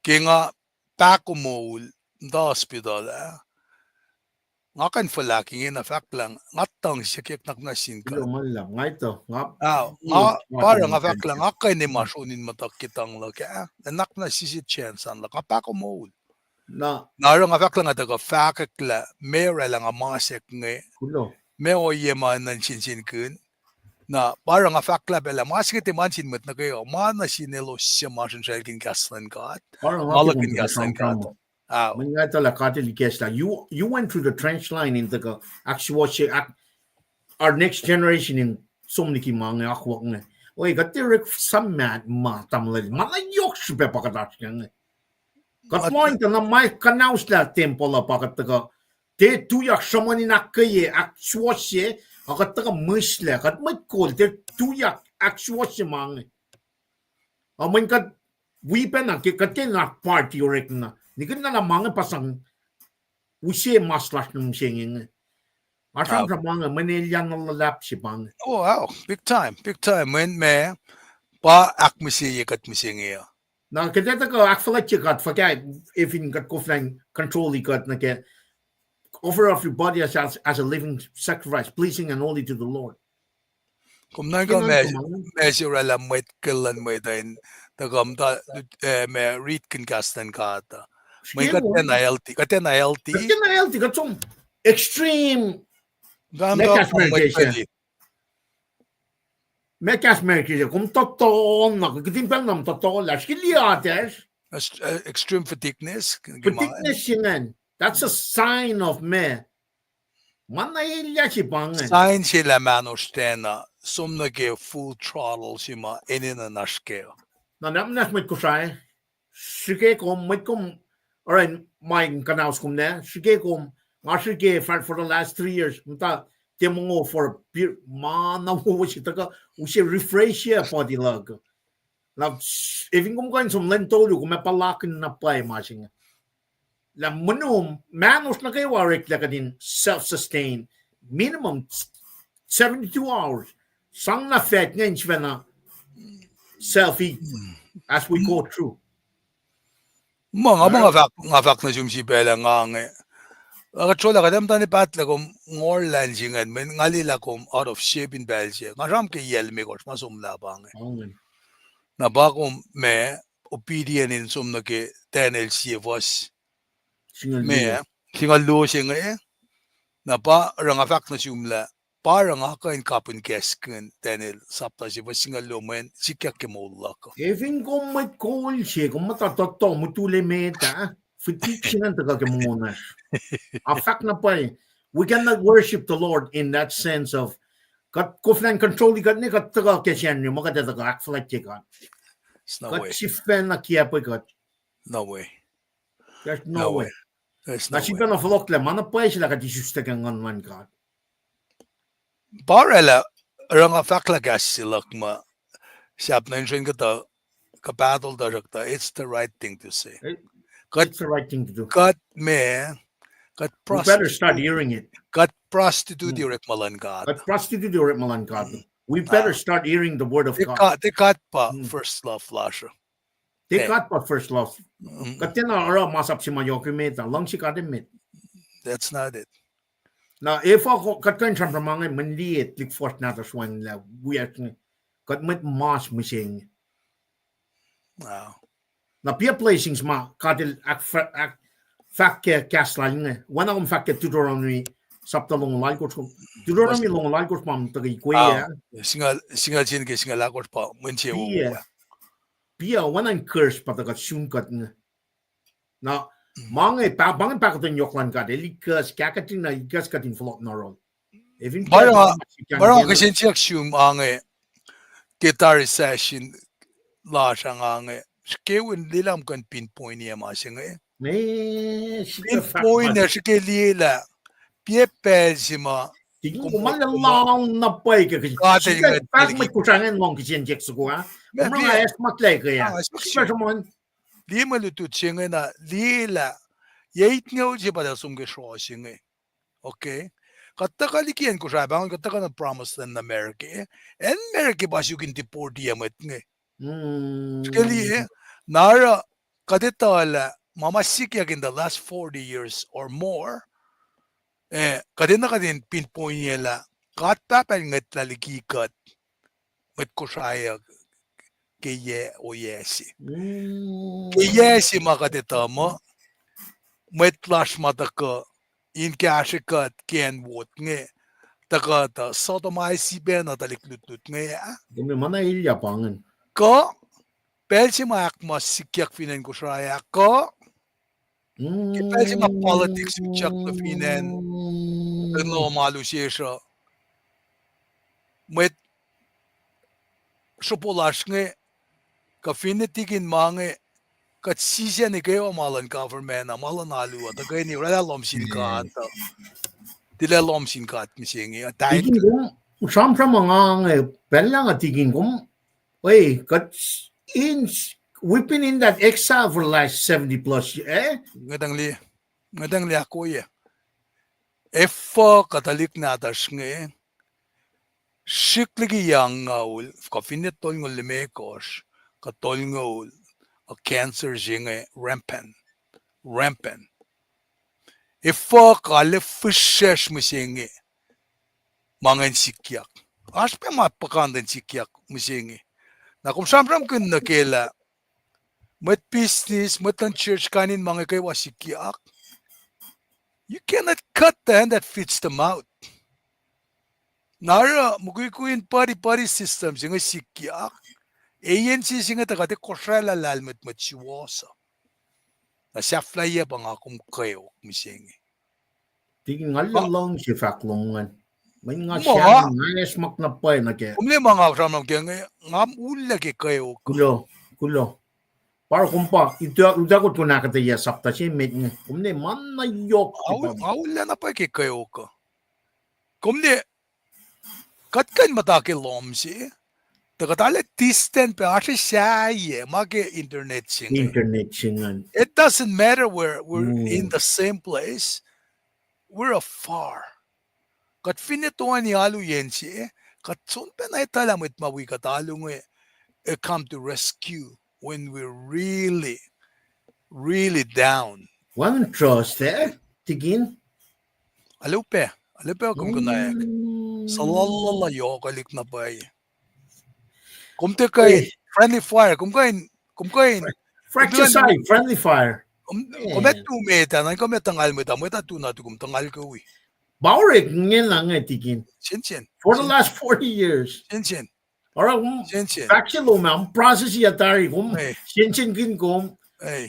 ke nga pahkomuhl, muhta hospital ah, nga kuh in fuhlahk ingena fahk lah nga tuhng siyuck nuhnak muhnahs sin God. Nga pa oruh nga fahk lah nga kuh in ma sronin muhtuck ke tuhng luhk ah, nuhnak muhnahs sise chance an luhk, nga pahkomuhl. Na oruh nga fahk lah nga tuhkuh fahkwack lah meac oraclah nga masack inge, meac ohiyac ma nuh sin sin kihn. Na pa oruh nga fahk lah pacl ah ma se inge tiac ma nuh sin mwet nuh kwewa, ma nuh sin elos suc masrinsral sraclkihn kahs luhn God, ma luhkihn kahs luhn God. Mweyen nga etuh lah God el ikacslah, you, you went through the trench line in tuhkuh ahksuwohsye, our next generation in som liki ma inge akwuck inge. Oe, kuht tiac orek suhmaht ma tamuhlwel, ma na yohk srihpac pa kuht oasr kac inge. Kuht lohng tuh na ma kuhnauslah tempuhl uh pa kuht tuhkuh, tiac tuyak sruhmuhn in ahkkweye, ahksuwohsye, a kuht tuhkuh mihslac, kuht mwet kol, tiac tuyak ahksuwohsye ma inge. A mweyen kuht wi pacna, ke kuht ke na party orekma, nikihn na lah ma inge pa sang use mas lasr nuh mihsenge inge. Asram sram ma inge, mweyen elyah na luhlahp se pa inge. Oh, wow, big time, big time. Mweyen ma, pa ahkmihsye kuht mihsenge uh. Na kuht ac tuhkuh ahkfuhlwactye God fuhkah, efin kuht koflah in control-i kuht nuh ke offer up your body as, as, as a living sacrifice, pleasing and holy to the Lord. Kom nuhnkuh ma se oraclah mwet kihlen mwet uh in tuhkuh muhta, eh, ma ritkihn kahs luhn God uh. Mweyen kuht tiacna healthy, kuht tiacna healthy. Kuht tiacna healthy, kuht som extreme. Ma kahs America se, kom tohtoh na, kihtin pacl na tohtoh lah, srihke liatash. Extreme fatigueness. Fatigueness se ingacn. That's a sign of ma, ma na elyah se pa ingacn. Sign se lah mahnosr tiacna som nuh ke full throttle se ma enenuh in oasr kac. Na, na, na mwet Kosrae, srihke kom, mwet kom, all right, ma kuhnaus kom lac, srihke kom, nga srihke for, for the last three years, muhta tiac mongo for a period, ma na wo se tuhkuh use refresh-ye body luhk. Na, efin kom kuh in som lwen tolu, kom ac puhlakihn na pwacye ma se inge. Lah mweyen mahnosr nuh kwewa oreklac kuht in self-sustain, minimum seventy-two hours. Sang na fahk ingacn sifacna self-eat as we go through. Ma nga, ma nga fahk, nga fahk nuh sum sipaclah nga inge, kuht srolah kuht ac muhta ne pahtlac kom ngorlan se ingacn, mweyen nga liye lah kom out of shape in pacl se. Nga sramsram ke yac limekohsr ma somlah pa inge. Na pa kom ma obedient in som nuh ke Daniel sie fuhs, ma singucul luo se inge. Na pa oruh nga fahk nuh sumlah, pa oruh nga kuh in kapihn kahskihn Daniel sapta se fuhs singucul luo, mweyen sikyak ke moul luhk uh. Efin kom mwet kol se, kom muhta tohtoh, mutul emet ah, fatigue se ingacn tuhkuh ke mongo lasr. Nga fahk na pwacye, we cannot worship the Lord in that sense of, kuht koflah in control-i kuht ne kuht tuhkuh ke Sacnri ma kuht ac tuhkuh ahkfuhlwactye God. Kuht sifacna kiacpwe kuht. No way. There's no way. Na sifacna fohlohklac, ma na pwacye se lah kuht isuslac ke Nguhn luhn God. Pa oraclah, oruh nga fahk lah kahs se luhk ma sahp nuh insrwen kuhtuh kuh battle tuhsruhktuh, it's the right thing to say. Kuht, it's the right thing to do. Kuht ma, kuht prostitute, kuht prostitute orekma luhn God. Kuht prostitute orekma luhn God. We better start hearing the word of God. Tiac God pa first love lasr uh. Tiac God pa first love. Kuht tiacna oruh masap se ma yohk emet ah, luhngse God emet. That's not it. Na efuh kuht kuh in sramsram ma inge, mweyen liye tuhlihk fuhsr nahtuhsr wacngihnlac wiyacsr inge. Kuht mwet mas mihsenge. Na piac blessings ma God el ahk, ahk, fahk ke kahs lal inge. Oacna kom fahk ke Deuteronomy sapta longoul alkosr, Deuteronomy longoul alkosr ma muhta ke ikwe ah, singucul, singucul sie nuh ke singucul ahkosr pa mwe insewowo. Piac, oacna in curse pa tuh kuht sun kuht inge. Na ma inge, pa inge pahkotwen yohk luhn God, el ikas, kahkahtinna ikas kuht in fohlohk nuh yohrohl. Oruh kihsen siyuck sum inge, ke tari session lasr ah inge, srihke in liye lah kom kuh in pinpoint-i ma se inge. Pinpoint-i, srihke liye lah piac pacl se ma, kom, ma lohng na pwacye ke, God el, mwet Kosrae ingacn lohng kihsen siyuck soko ah. Liye mwe lutlut se inge na liye lah, yac itngoul se pa tuh som ke sroh se inge. Okay. Kuht tuhkuh liki acn Kosrae, pa inge kuht tuhkuh nuh promised land America. Acn America pa suk in deport-i mwet inge. Srihke liye, na oruh kuht etuh lah ma ma sikyak in the last forty years or more, eh, kuht enenuh kuht in pinpoint-i lah God Pahpah el ngwetlah liki kuht mwet Kosrae uh ke yac oyac se. Ke yac se ma kuht etuh muh mwet lasr ma tuhkuh in kahsrwe kuht ke acn wot inge, tuhkuh tuh sodomize pacna tuhlihk lutlut inge ah. Kuh pacl se ma ahkmas sikyak fin acn Kosrae ah, kuh ke pacl se ma politics utyak nuh fin acn, kuh lohm alu sesr uh, mwet sropo lasr inge, kuh finne tikin ma inge, kuht sisacni kwewa ma luhn government ah, ma luhn alu uh, tuhkweni oraclah lohm sin God uh, tilac lohm sin God mihsenge uh. Tikin, kom sramsram nga inge, pacl lah nga tikin kom, we, kuht in, we've been in that exile for the last seventy plus years, eh? Ngwetacng liye, ngwetacng liye ahkwoye. Efuh kuht tuhlihk nahtuhsr inge, srihk liki yac angngaul, kuh finne tolngoul limekohsr, kuh tolngoul, uh, cancer se inge rampant, rampant. Efuh kuht arlac fihsracsr mihsenge ma ingacn sikyak? Oasr pac ma puhkantwen sikyak mihsenge. Na kom sramsramkihn nuh ke lah mwet business, mwet luhn church, kain in ma inge kwewa sikyak. You cannot cut the hand that feeds the mouth. Na oruh mukwikwi in party, party system se inge sikyak, agency se inge tuh kuht ac kosraclah lahlmwetmwet suwohs uh. Na sahflahiyac pa nga kom kweok mihsenge. Tikin, nga luhngse fahk lom ingacn. Mweyen nga sahngweng, nga esmak na pwacye nuh ke, kom liye ma nga sramsram ke inge, nga ullac ke kweok. Kuloh, kuloh. Pa kom pa utuckoht kuh in ahkuhtweyac sapta se met inge, kom liye ma na yohk, nga ullac na pwacye ke kweok uh. Kom liye, kuht kuh in muhta ke lohm se, tuh kuht arlac distant pac, oasr sahyac ma ke internet se inge. It doesn't matter where we're in the same place, we're afar. Kuht finne toeni alu yen se, kuht som pacna etuh lah mwet ma wi kuht alu inge, uh, come to rescue when we're really, really down. Wacngihn trust, eh, tikin? Alu pac, alu pac kom konwacack. Suhlahlahllah yohkwelihk na pwacye. Kom tiac kuh in friendly fire, kom kuh in, kom kuh in, friendly fire. Kom ac tu met ah, na kom ac tuhngal mwet ah, mwet ah tu na tu kom tuhngal ke wi. Pa orek ingena nge tikin. Sensen. For the last forty years. Sensen. Oruh kom, sensen, fahk se lom ah, process-i ah tari kom, sensenkihn kom.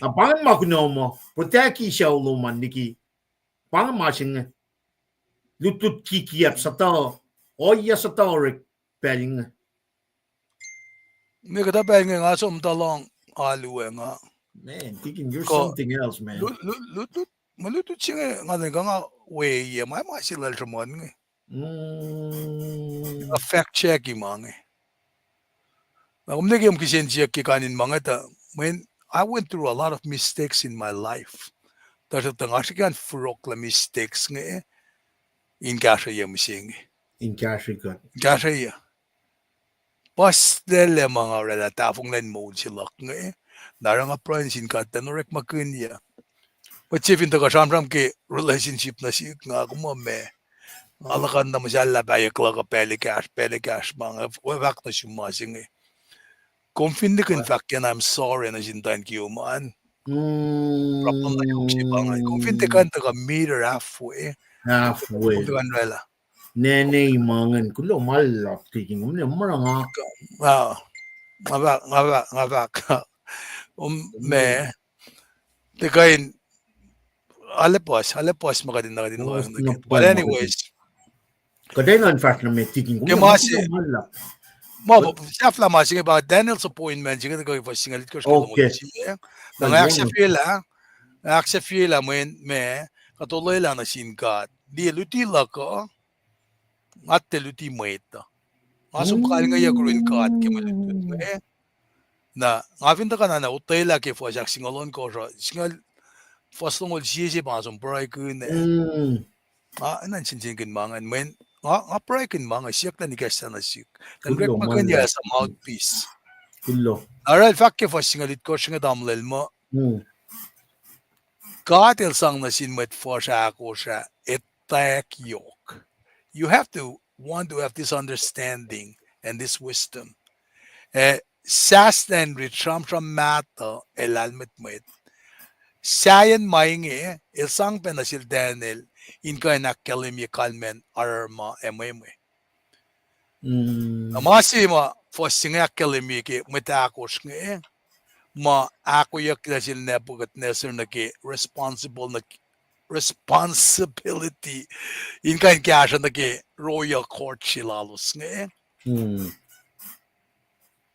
Na pa inge ma kunom uh, protect-i sucu lom an liki. Pa inge ma se inge. Lutlut kikiacp suhtuh, ohiyac suhtuh orek pacl inge. Mwe kuhtuh pacl inge nga som tuh lohng alu ah nga. Man, tikin, you're something else, man. Lutlut, mwe lutlut se inge nga nuhnkuh nga weyac, ma, ma se lal sruhmuhn inge. Nga fact check-i ma inge. Na kom nuh ke om kihsen siyuck ke kain in ma inge tuh, mweyen I went through a lot of mistakes in my life. Tuhsruhktuh nga srihke in forlah mistakes inge in kahsrweyuc mihsenge. In kahsrweyuc. Kahsrweyuc. Puhslac ma nga oraclah tahfonglac in moul se luhk inge. Na oruh nga pruhe nuh sin God tuh in orekmakihnyuc. Mwet se fin tuhkuh sramsram ke relationship nuh sihk, nga kom muh ma nga luhkuhn na muhsahllah pahyuck luhk uh pacl ekahsr, pacl ekahsr ma nga fahk nuh sum ma se inge. Kom fin nihkihn fahk ke I'm sorry nuh sin tuh in kiom an. Problem na yohk se pa inge. Kom fin tiac kuh in tuhkuh meet her halfway. Halfway. Kom tiac kuh in oraclah. Nene ma ingacn, kuloh ma luhlahp tikin, kom ne mura nga. Nga, nga fahk, nga fahk, nga fahk. Um, ma, tiac kuh in, arlac puhs, arlac puhs ma kuht in, kuht in lohacng nuh ke. But anyways. Kuht enenuh in fahsr nuh met tikin, kom ne ma se, ma, sahflah ma se inge pa Daniel's appointment se inge, tuh ke fuhs singucul itkohsr ke longoul sie. Na nga ahksahfyelah, ahksahfyelah mweyen ma, kuht olwelah nuh sin God. Liye luti luhk uh, nga tiac luti mwet uh. Nga som kalngeyuck yurin God ke mwe lutlut inge. Na nga fin tuhkuh na, na otwelah ke fuhs ahksingucul ohnkohsr uh, singucul, fuhs longoul sie se pa nga som pruhekihn ah. Nga enenuh in sensenkihn ma ingacn, mweyen nga, nga pruhekihn ma inge, siyuck lun ikacslah nuh sihk. Kuh in orekmakihnyuc as a mouthpiece. Na oruh el fahk ke fuhs singucul itkohsr inge tamuhlwel muh God el sang nuh sin mwet fuhsr ahkosr ah etwacack yohk. You have to want to have this understanding and this wisdom. Eh, sahslah in rit sramsram mahtuh ac lahlmwetmwet. Sahyacn ma inge, el sang pac nuh sel Daniel in kuh in ahkkahlwemye kalmacn aruruma ac mwemwe. Na ma se ma fuhs se inge ahkkahlwemye ke mwet ahkosr inge, ma ahkoeyucklac sel Nebuchadnezzar nuh ke responsible, nuh ke responsibility in kuh in kahsruh nuh ke royal court se lalos inge.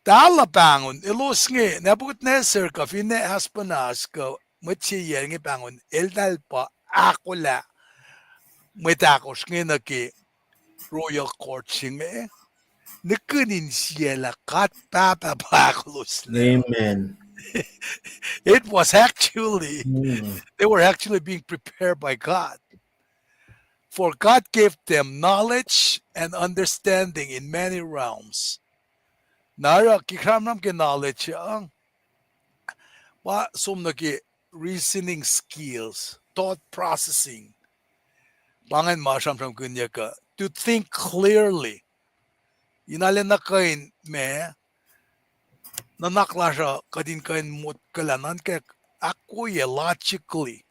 Tala pahngon, elos inge, Nebuchadnezzar kuh finne Ashpenaz kuh mwet se yac inge pahngon, eltahl pa ahkolah mwet ahkosr inge nuh ke royal court se inge. Nihkihn insiyacl ah God Pahpah pa ahkoloslac. Amen. It was actually, they were actually being prepared by God. For God gave them knowledge and understanding in many realms. Na oruh ke sramsram ke knowledge uh, pa som nuh ke reasoning skills, thought processing. Pa ingacn ma sramsramkihnyuck uh, to think clearly. In arulacna kuh in ma, nuhnak lasr uh kuht in kuh in motkuhlah nuhnkack ahkwoye logically.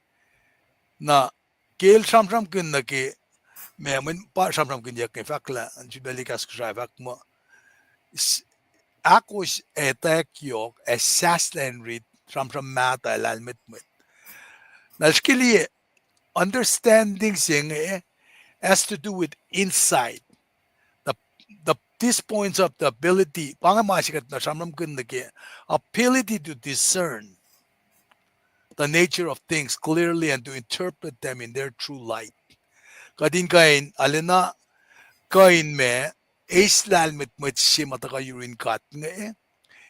Na ke el sramsramkihn nuh ke, ma mweyen pa sramsramkihnyuck inge fahk lah, in sifilpac kahs Kosrae fahk muh, ahkos etwacack yohk ac sahslah in rit sramsram mahtuh ac lahlmwetmwet. Na srihke liye, understanding se inge has to do with insight. The, the, these points of the ability, pa inge ma se kuht na sramsramkihn nuh ke, ability to discern the nature of things clearly and to interpret them in their true light. Kuht in kuh in, arulacna kuh in ma, eis lahlmwetmwet se ma tuhkuh yurin God inge,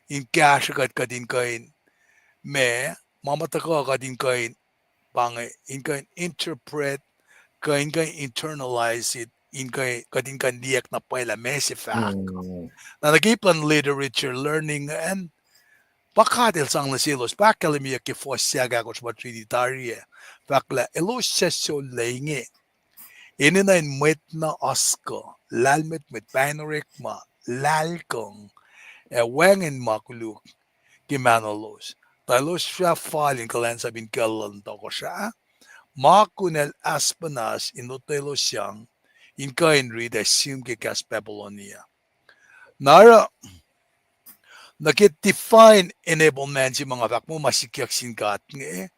in kahsrwe kuht, kuht in kuh in ma, ma ma tuhkuh kuht in kuh in, pa inge, in kuh in interpret, kuh in kuh in internalize it, in kuh, kuht in kuh in liyacack na pwacye lah meac se fahk. Na nuh ke ip luhn literature learning an, pa God El sang nuh selos, pa ahkkahlwemyeyuck ke fuhs se ahkosr ma riti tari ah, fahk lah elos suc sollac inge enenuh in mwet na oaskuh, lahlmwetmwet, pain orekma, lahlkuhng, ac wacngihn ma koluk ke mahnolos. Tuh elos fah fal in kuhlwacnsap in kuh luhn tohkohsrah, ma kunacl Ashpenaz in lotwelosyang, in kuh in rit ac sihm ke kahs Babylonia. Na oruh, nuh ke divine enablement se ma nga fahk muh ma sikyak sin God inge,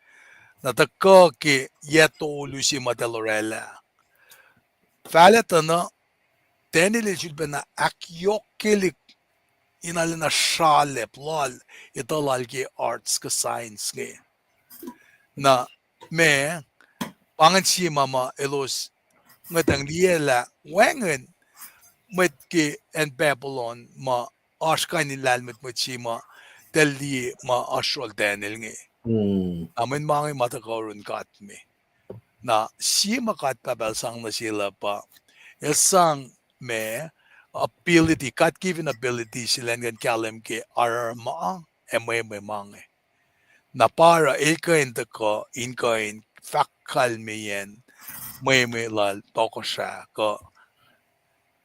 na tuhkuh ke yac tolu se ma eltahl oraclah. Fahlac tuh na, Daniel el sulpacna ahkyohkyelihk in arulacna sralacp lal, etuh lal ke arts kuh science inge. Na ma, pa ingacn sie ma ma elos ngwetacng liye lah wacngihn mwet ke acn Babylon ma oasr kain in lahlmwetmwet se ma, tuh liye ma oasr yohrohl Daniel inge. Na mweyen ma inge ma tuhkuh yurin God me. Na sie ma God Pahpah El sang nuh sel uh pa, El sang ma, ability, God given ability sel in kuh in kahlwem ke aruruma ac mwemwe ma inge. Na pa oruh el kuh in tuhkuh in kuh in fahk kalmeyacn mwemwe lal tohkohsrah kuh,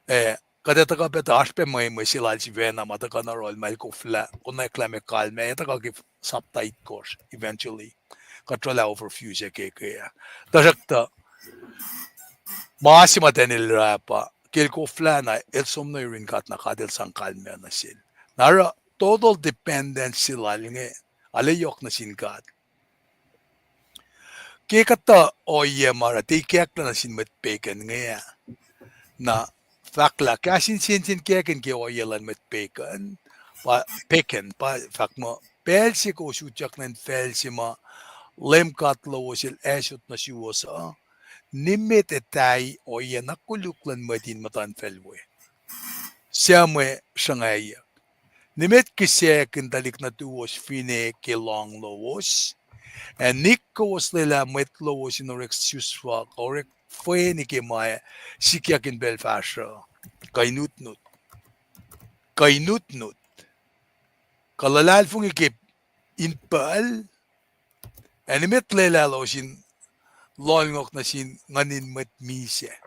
eh, kuht ac tuhkuh pac tuh oasr pac mwemwe se lal sifacna ma tuhkuh nuh yohrohl ma el koflah, konwacack lah ma kalmac, ac tuhkuh ke sapta itkohsr, eventually. Kuht oraclah overview se ke ke ah. Tuhsruhktuh, ma se ma Daniel el oruh pa, ke el koflah na el som nuh yurin God na God El sang kalmac nuh sel. Na oruh total dependence se lal inge, arlac yohk nuh sin God. Ke kuhtuh ohiyac ma oruh tiac ikacklah nuh sin mwet pagan inge ah. Na fahk lah kahs in sensen kackin ke ohiyac luhn mwet pagan, pa pagan, pa fahk muh pacl se kowos utyak nuh infacl se ma Leum God lowos El asot nuh suwos uh, nimet ac tahi ohiyac na koluk luhn mwet in muhtuhnfacl we, suc mwe sruhngwacyuck. Nimet kihsackihn tuhlihk nuhtuwos finne ke lohng lowos, ac nik kowos lwelah mwet lowos in orek susfa kuh orek fweni ke ma sikyak in pacl fahsruh, kuh inutnut, kuh inutnut, kuh luhlahlfongi ke in pacl, ac nimet lwelah lowos in lohlngohk nuh sin nguhnin mwet misac.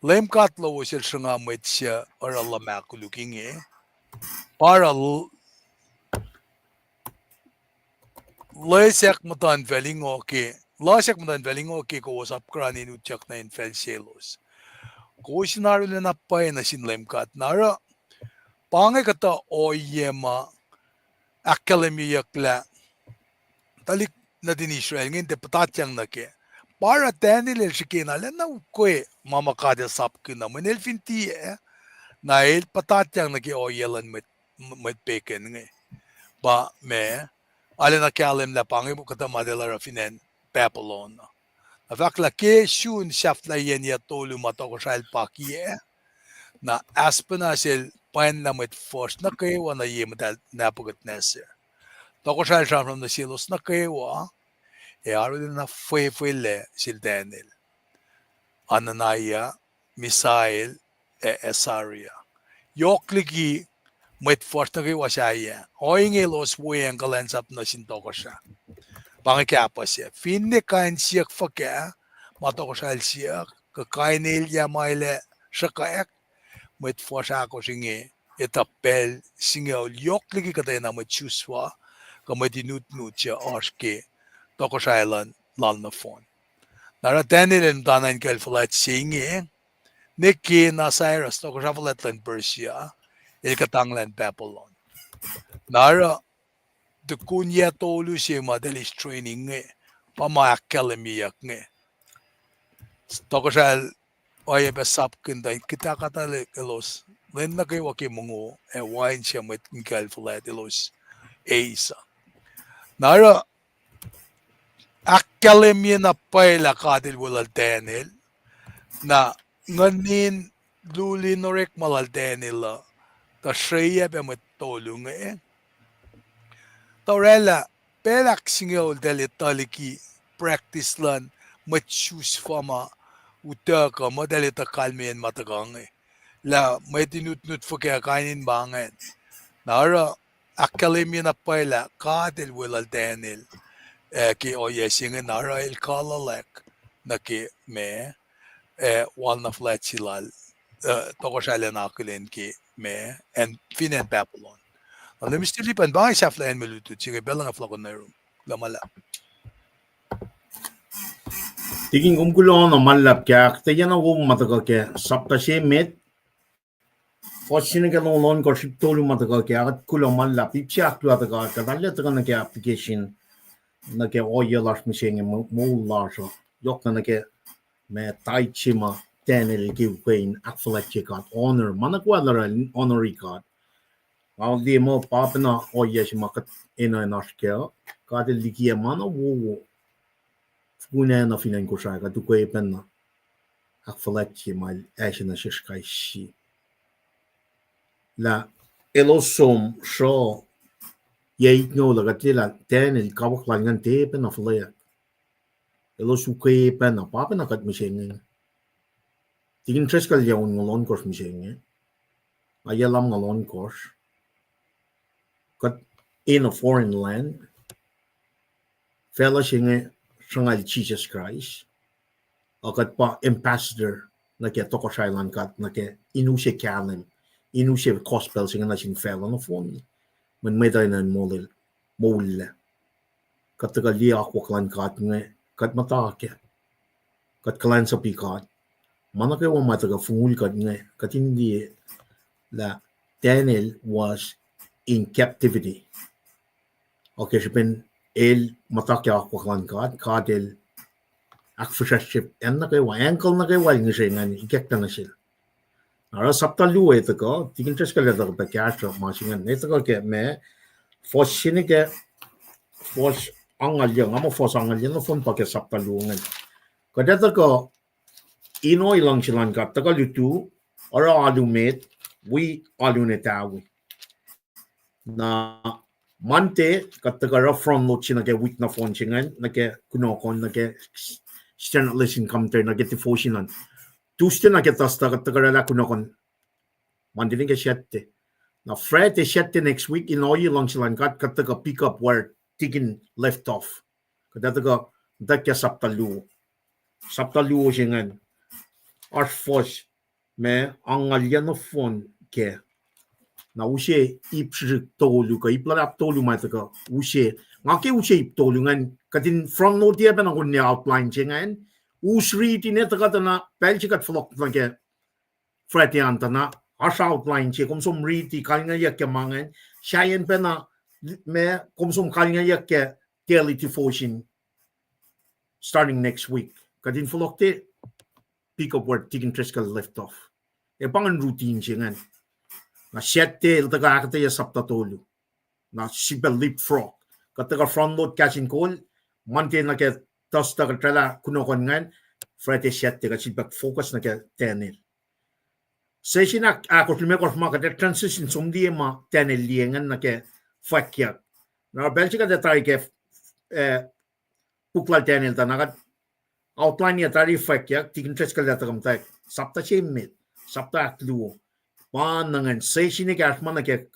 Leum God lowos El sruhnga mwet suc oruh luhmah koluk inge, pa oruh l-, loesack muhtuhnfacl ingoh ke, loesack muhtuhnfacl ingoh ke kowos apkuhran in utyak nuh infacl selos. Kowos in arulacna pwacye nuh sin Leum God. Na oruh, pa inge kuhtuh ohiyac ma ahkkahlwemyeyuck lah tuhlihk nuhtin Israel inge tiac puhtatyang nuh kac. Pa oruh Daniel el srihke na lacna ukwe ma ma God El sapkihn uh, mweyen el fin tiac, na el puhtatyang nuh ke ohiyac luhn mwet, mwet pagan inge. Pa ma, arulacna kahlwem lah pa inge kuhtuh ma eltahl oruh fin acn Babylon uh. Na fahk lah ke sun sahflahiyacn yac tolu ma tohkohsrah el pakiyac, na Ashpenaz el pwacnlah mwet fuhsr nuh kwewa nuh ye muhtwacn Nebuchadnezzar. Tohkohsrah el sramsram nuh selos nuh kwewa, ac arulacna fwefwelac sel Daniel, Hananiah, Mishael, ac Azariah. Yohk liki mwet fuhsr nuh kwewa sahyac. Ohinge elos weacng kuhlwacnsap nuh sin tohkohsrah. Pa inge kahpah se. Finne kain siyuck fuhkah ma tohkohsrah el siyuck, kuh kain elyah ma el ac sruhkwack, mwet fuhsr ahkosr inge etuh pacl singucul yohk liki kuhtwena mwet susfa, kuh mwet inutnut suc oasr ke tohkohsrah lal nohfohn. Na oruh Daniel el muhtana in kucl fuhlwact se inge, nwe ke na Cyrus, tohkohsrah fuhlwact luhn Persia, el kuhtanglah acn Babylon. Na oruh tukun yac tolu se ma eltahl eis training inge, pa ma ahkkahlwemyeyuck inge. Tohkohsrah el oacyacpac sapkihn tuh in kuhtanglah elos, lwen nuh kwewa ke mongo, ac wine suc mwet in kucl fuhlwact elos eis uh. Na oruh ahkkahlwemye na pwacye lah God El weluhl Daniel, na nguhnin lul in orekma lal Daniel uh, tuh srweyuc pac mwet tolu inge. Tuh oraclah, pacl ahksingucul eltahl etuh liki practice luhn mwet susfa ma utuckuh, muh eltahl etuh kalmeyacn ma tuhkuh inge. Lah mwet inutnut fuhkah kain in ma ingacn. Na oruh ahkkahlwemye na pwacye lah God El weluhl Daniel, ah, ke ohiyac se inge, na oruh el kalolack nuh ke ma, ah, walna fuhlwact se lal, ah, tohkohsrah lal akihlen ke ma, acn, fin acn Babylon. Na Mister Lipan, pa inge sahflah acn mwe lutlut se inge, pacl luhn nga fohlohkoh nuh yurum. Kuloh ma luhlahp. Tikin, kom kuloh na ma luhlahp ke ahkuhtweyac na wo ma tuhkuh ke sapta se met. Fuhs se nuh ke longoul ohnkohsr ip tolu ma tuhkuh ke, kuht kuloh ma luhlahp. Ip se ahkluo tuhkuh, kuht arlac tuhkuh nuh ke application nuh ke ohiyac lasr mihsenge, moul lasr uh. Yohk na nuh ke ma tithe se ma Daniel el ke ukwe in ahkfuhlwactye God, honor. Ma nuh kwewa el oruh, honori God. Nga liye muh pa pacna ohiyac se ma kuht enenuh in oasr kac uh. God El likiyac ma na wowo. Fokoko na fin acn Kosrae kuht ukwe pacna ahkfuhlwactye ma El ase nuh sesr kais sie. Lah elos som sruh, yac itngoul ah kuht liye lah Daniel kawuck lal ingacn tiac pacna fuhlweack. Elos ukwe pacna, pa pacna kuht mihsenge. Tikin Driscoll yac onngoul ohnkohsr mihsenge. Nga yac lumngaul ohnkohsr. Kuht in a foreign land. Facluh se inge sruhnga Jisus Kraist. Ac kuht pa ambassador nuh ke tohkohsrahi luhn God, nuh ke in use kahlwem, in use gospel se inge nuh sin facluh nohfohn. Mweyen mwet uh enenuh in molel, moullac. Kuht tuhkuh liye akwuck luhn God inge, kuht muhta kac. Kuht kuhlwacnsapuh God. Ma nuh kwewa ma tuhkuh fongul kuht inge, kuht in liye lah Daniel was in captivity. Okay, srihpen el muhta ke akwuck luhn God, God el ahkfihsracsrye acn nuh kwewa, angle nuh kwewa el ngihsre ingacn, ikacklah nuh sel. Oruh sapta luo ac tuhkuh, Tikin Driscoll el tuhkuh pac kahsruh ma se ingacn, el tuhkuh ke ma, fuhs se nuh ke, fuhs angngaul, nga muh fuhs angngaul nohfohn pa ke sapta luo ingacn. Kuht ac tuhkuh in ohiyac luhngse luhn God, tuhkuh lutu, oruh alu met, wi alu in etawi. Na Monday, kuht tuhkuh oruh front load se nuh ke wik nohfohn se ingacn, nuh ke kunohkohn, nuh ke standard lesson commentary, nuh ke devotion an. Tuesday nuh ke Thursday, kuht tuhkuh oraclah kunohkohn. Monday nuh ke Saturday. Na Friday, Saturday next week, in ohiyac luhngse luhn God, kuht tuhkuh pick up where Tikin left off. Kuht ac tuhkuh, tuh ke sapta luo. Sapta luo se ingacn. Oasr fuhs ma angngaul nohfohn kac. Na use ip srihsrihk tolu, kuh ip luhlahp tolu ma tuhkuh use. Nga ke use ip tolu ingacn, kuht in front load-i pacna kuh in outline se ingacn. Us riti ne tuhkuh tuh na pacl se kuht fohlohk nuh ke Friday an tuh na oasr outline se, kom som riti, kalngeyuck ke ma ingacn, sahyacn pacna ma kom som kalngeyuck ke daily devotion starting next week. Kuht in fohlohk tiac pick up where Tikin Driscoll left off. Ac pa ingacn routine se ingacn. Na Saturday el tuhkuh ahkuhtweyac sapta tolu. Na sifilpac leapfrog. Kuht tuhkuh front load kahs in kol, Monday nuh ke Thursday kuht oraclah kunohkohn ingacn, Friday, Saturday kuht sifilpac focus nuh ke Daniel. Session ahkosr limekohsr ma kuht ac transition som liye ma Daniel liye ingacn nuh ke fwackyuck. Na pacl se kuht ac tari ke, eh, puk lal Daniel tuh na kuht outline-i tari fwackyuck, Tikin Driscoll el tuhkuh muhta, sapta se met, sapta ahkluo. Pa na ingacn session ekahsr ma nuh ke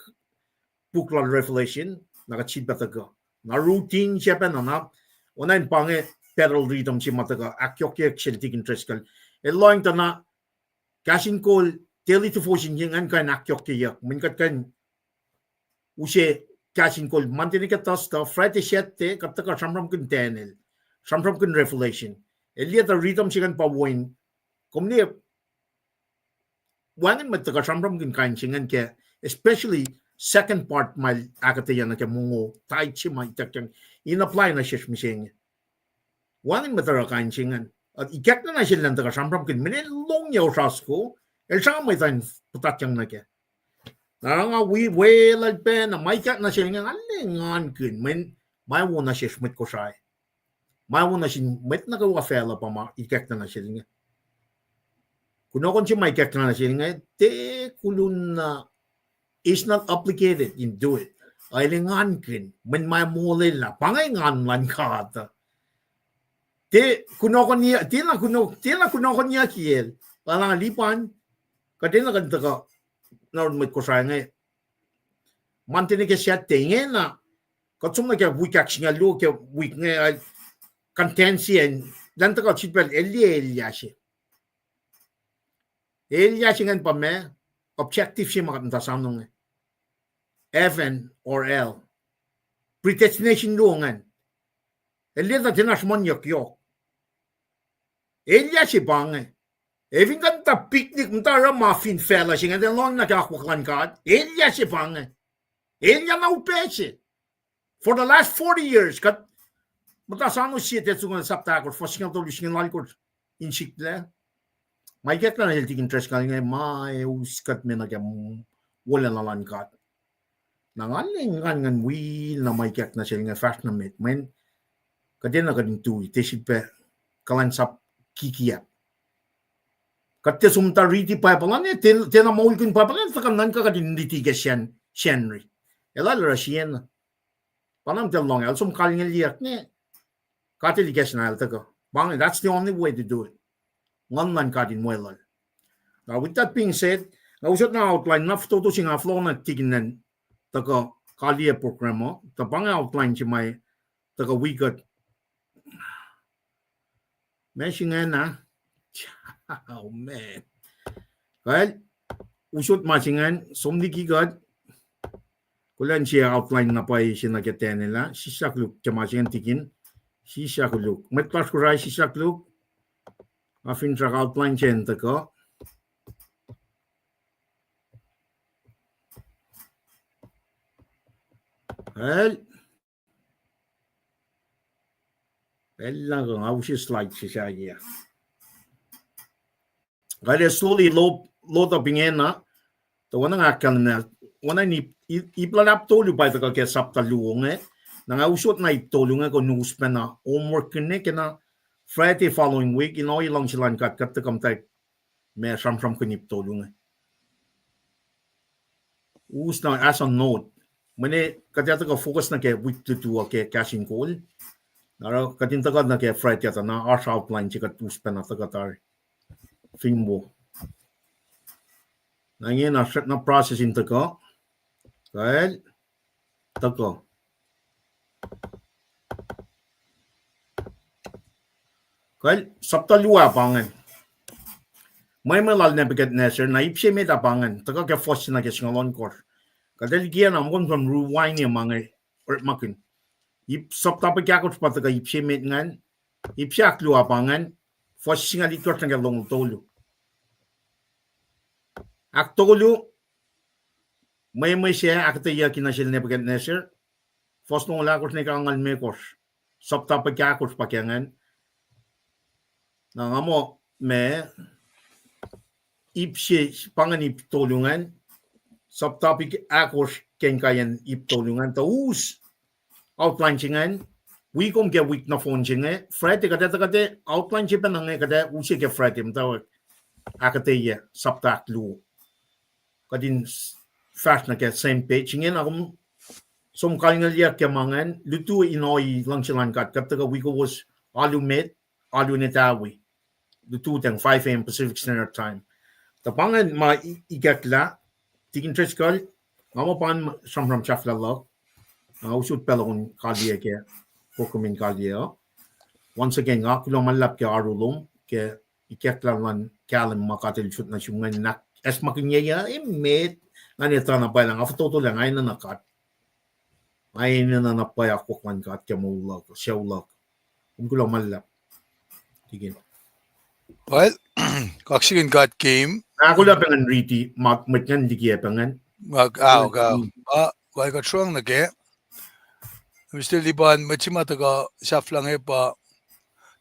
puk lal Revelation, na kuht sifilpac tuhkuh. Na routine se pacna na, oacna in pa inge parallel rhythm se ma tuhkuh ahkyohkyeyuck sel Tikin Driscoll. El lohng tuh na kahs in kol daily devotion se ingacn kuh in ahkyohkyeyuck, mweyen kuht kuh in use kahs in kol Monday nuh ke Thursday, Friday, Saturday, kuht tuhkuh sramsramkihn Daniel, sramsramkihn Revelation. El liye tuh rhythm se ingacn pa wo in, kom liye, wacngihn mwet tuhkuh sramsramkihn kain se ingacn ke, especially second part ma el ahkuhtweyac nuh ke mongo, tithe se ma ituckyang, in apply nuh sesr mihsenge. Wacngihn mwet oruh kain se ingacn. Ikacklah nuh sel elan tuhkuh sramsramkihn, mweyen el lohng yac osra soko, el sruhnga mwet uh in puhtatyang nuh kac. Na nga wi weluhl pacna ma ikack nuh sel inge, nga arlac engankihn, mweyen ma wo nuh sesr mwet Kosrae. Ma wo nuh sin mwet nuh kwewa facluh pa ma ikacklah nuh sel inge. Kunohkohn se ma ikacklah nuh sel inge, tiac koluk na, he's not obligated in do it. El engankihn, mweyen ma molwelah, pa inge engan luhn God. Tiac kunohkohn, tiacna kunohkohnyuck el, pa na lipan, kuht enenuh kuh in tuhkuh, na oruh mwet Kosrae inge, Monday nuh ke Saturday ingena, kuht som nuh ke wik ahksingucul luo ke wik inge, content se an, elan tuhkuh sifilpac el liye elyah se. Elyah se ingacn pa ma, objective se ma kuht muhta soano inge. Heaven or hell. Predestination luo ingacn. El liye tuh tiacna sruhmuhnyuck yohk. Elyah se pa inge. Ac fin kuht muhta picnic, muhta oruh ma fin facluh se inge, tiac lohng nuh ke akwuck luhn God. Elyah se pa inge. Elyah na upac se. For the last forty years, kuht muhta soano sie Thessalonians sapta ahkosr, fuhs singucul tolu, singucul alkosr in sikyak. Ma ikacklah nuh sel Tikin Driscoll inge, ma us kuht me nuh ke wolacna luhn God. Na nga arlac engan ngan wi na ma ikack nuh sel inge fahsr nuh met, mweyen kuht enenuh kuht in tui, tiac sifilpac kuhlwacnsap kikiacp. Kuht tiac som muhta riti Bible an, tiac, tiacna moulkihn Bible an, tuhkuh nuhnkuh kuht in riti ke sacn. Sacnri. El arlac oruh siena. Pa na muhtahl lohng, el som kalngelyak ne, God El ikacsna el tuhkuh. Pa inge, that's the only way to do it. Nguhn luhn God in weluhl. Now, with that being said, nga usot na outline na fototo se nga fohlohk na tikin an tuhkuh kaliyac program uh, tuh pa inge outline se ma tuhkuh wi kuht. Ma se ingacn ah. Oh, man. Kal, usot ma se ingacn, som liki kuht. Kuhlwacnsapuh outline na pwacye se nuh ke Daniel ah, sislah koluk ke ma se ingacn tikin, sislah koluk. Mwet lasr Kosrae, sislah koluk. Nga finsrak outline se in tuhkuh. Kal. Pacl na kuh nga use slide se sahyac. Kal, slowly load, load up ingena. Tuh oacna nga ahkkahlwemye, oacna in ip, ip, ip luhlahp tolu pa tuhkuh ke sapta luo inge. Na nga usot na ip tolu inge kuh in us pacna homework inge ke na Friday following week, in ohiyac luhngse luhn God kuht tuhkuh muhtwacwacack ma sramsramkihn ip tolu inge. Us na as a note. Mweyen kuht ac tuhkuh focus nuh ke wik lutu uh ke kahs in kol. Na oruh kuht in tuhkuh nuh ke Friday tuh na oasr outline se kuht us pacna tuhkuh tari. Fin wo. Na ingena srackna process in tuhkuh. Kal, tuhkuh. Kal, sapta luo ah pa ingacn. Mwe, mwe lal Nebuchadnezzar, na ip se met ah pa ingacn, tuhkuh ke fuhs se nuh ke singucul ohnkohsr. Kuht ac likiyac na muh kom rewind-ye ma inge, orekmakihn. Ip sapta pac ahkosr pa tuhkuh ip se met ingacn, ip se ahkluo ah pa ingacn, fuhs singucul itkohsr nuh ke longoul tolu. Ahktolu, mwe, mwe se ahkuhtweyucki nuh sel Nebuchadnezzar, fuhs longoul ahkosr nuh ke angngaul limekohsr, sapta pac ahkosr pa ke ingacn. Na nga muh ma, ip se, pa ingacn ip tolu ingacn, sapta pac ahkosr ke inkaiyacn ip tolu ingacn, tuh us outline se ingacn, wi kom ke wik nohfohn se inge, Friday kuht ac, kuht ac outline se pacna inge kuht ac use ke Friday muhtwacwacack, ahkuhtweyac sapta ahkluo. Kuht in fahsr nuh ke same page ingena, kom som kalngelyak ke ma ingacn, lutu in ohiyac luhngse luhn God kuht tuhkuh wi kowos alu met, alu in etawi. Lututacng five A M Pacific Standard Time. Tuh pa ingacn ma ikacklah, tikin Driscoll, nga muh pa ingacn sramsram sahflah luhk, nga usot pacl uh in kaliyac ke, program in kaliyac uh. Once again, nga kuloh ma luhlahp ke oaru lom ke ikacklah luhn kahlwem ma God El usot nuh sum ingacn, na acsmakihnye uh emet, nga etuh na pwacye lah nga fototo lah nga enenuh God. Nga enenuh na pwacye akwuck luhn God ke moul luhk, sucu luhk. Kom kuloh ma luhlahp, tikin. Well, kaksakihn God ke, nga kuloh pacngihn riti, ma mwet ingacn likiyac pacngihn. Nga, ah, kuht sruhng nuh ke Mister Liban, mwet se ma tuhkuh sahflah inge pa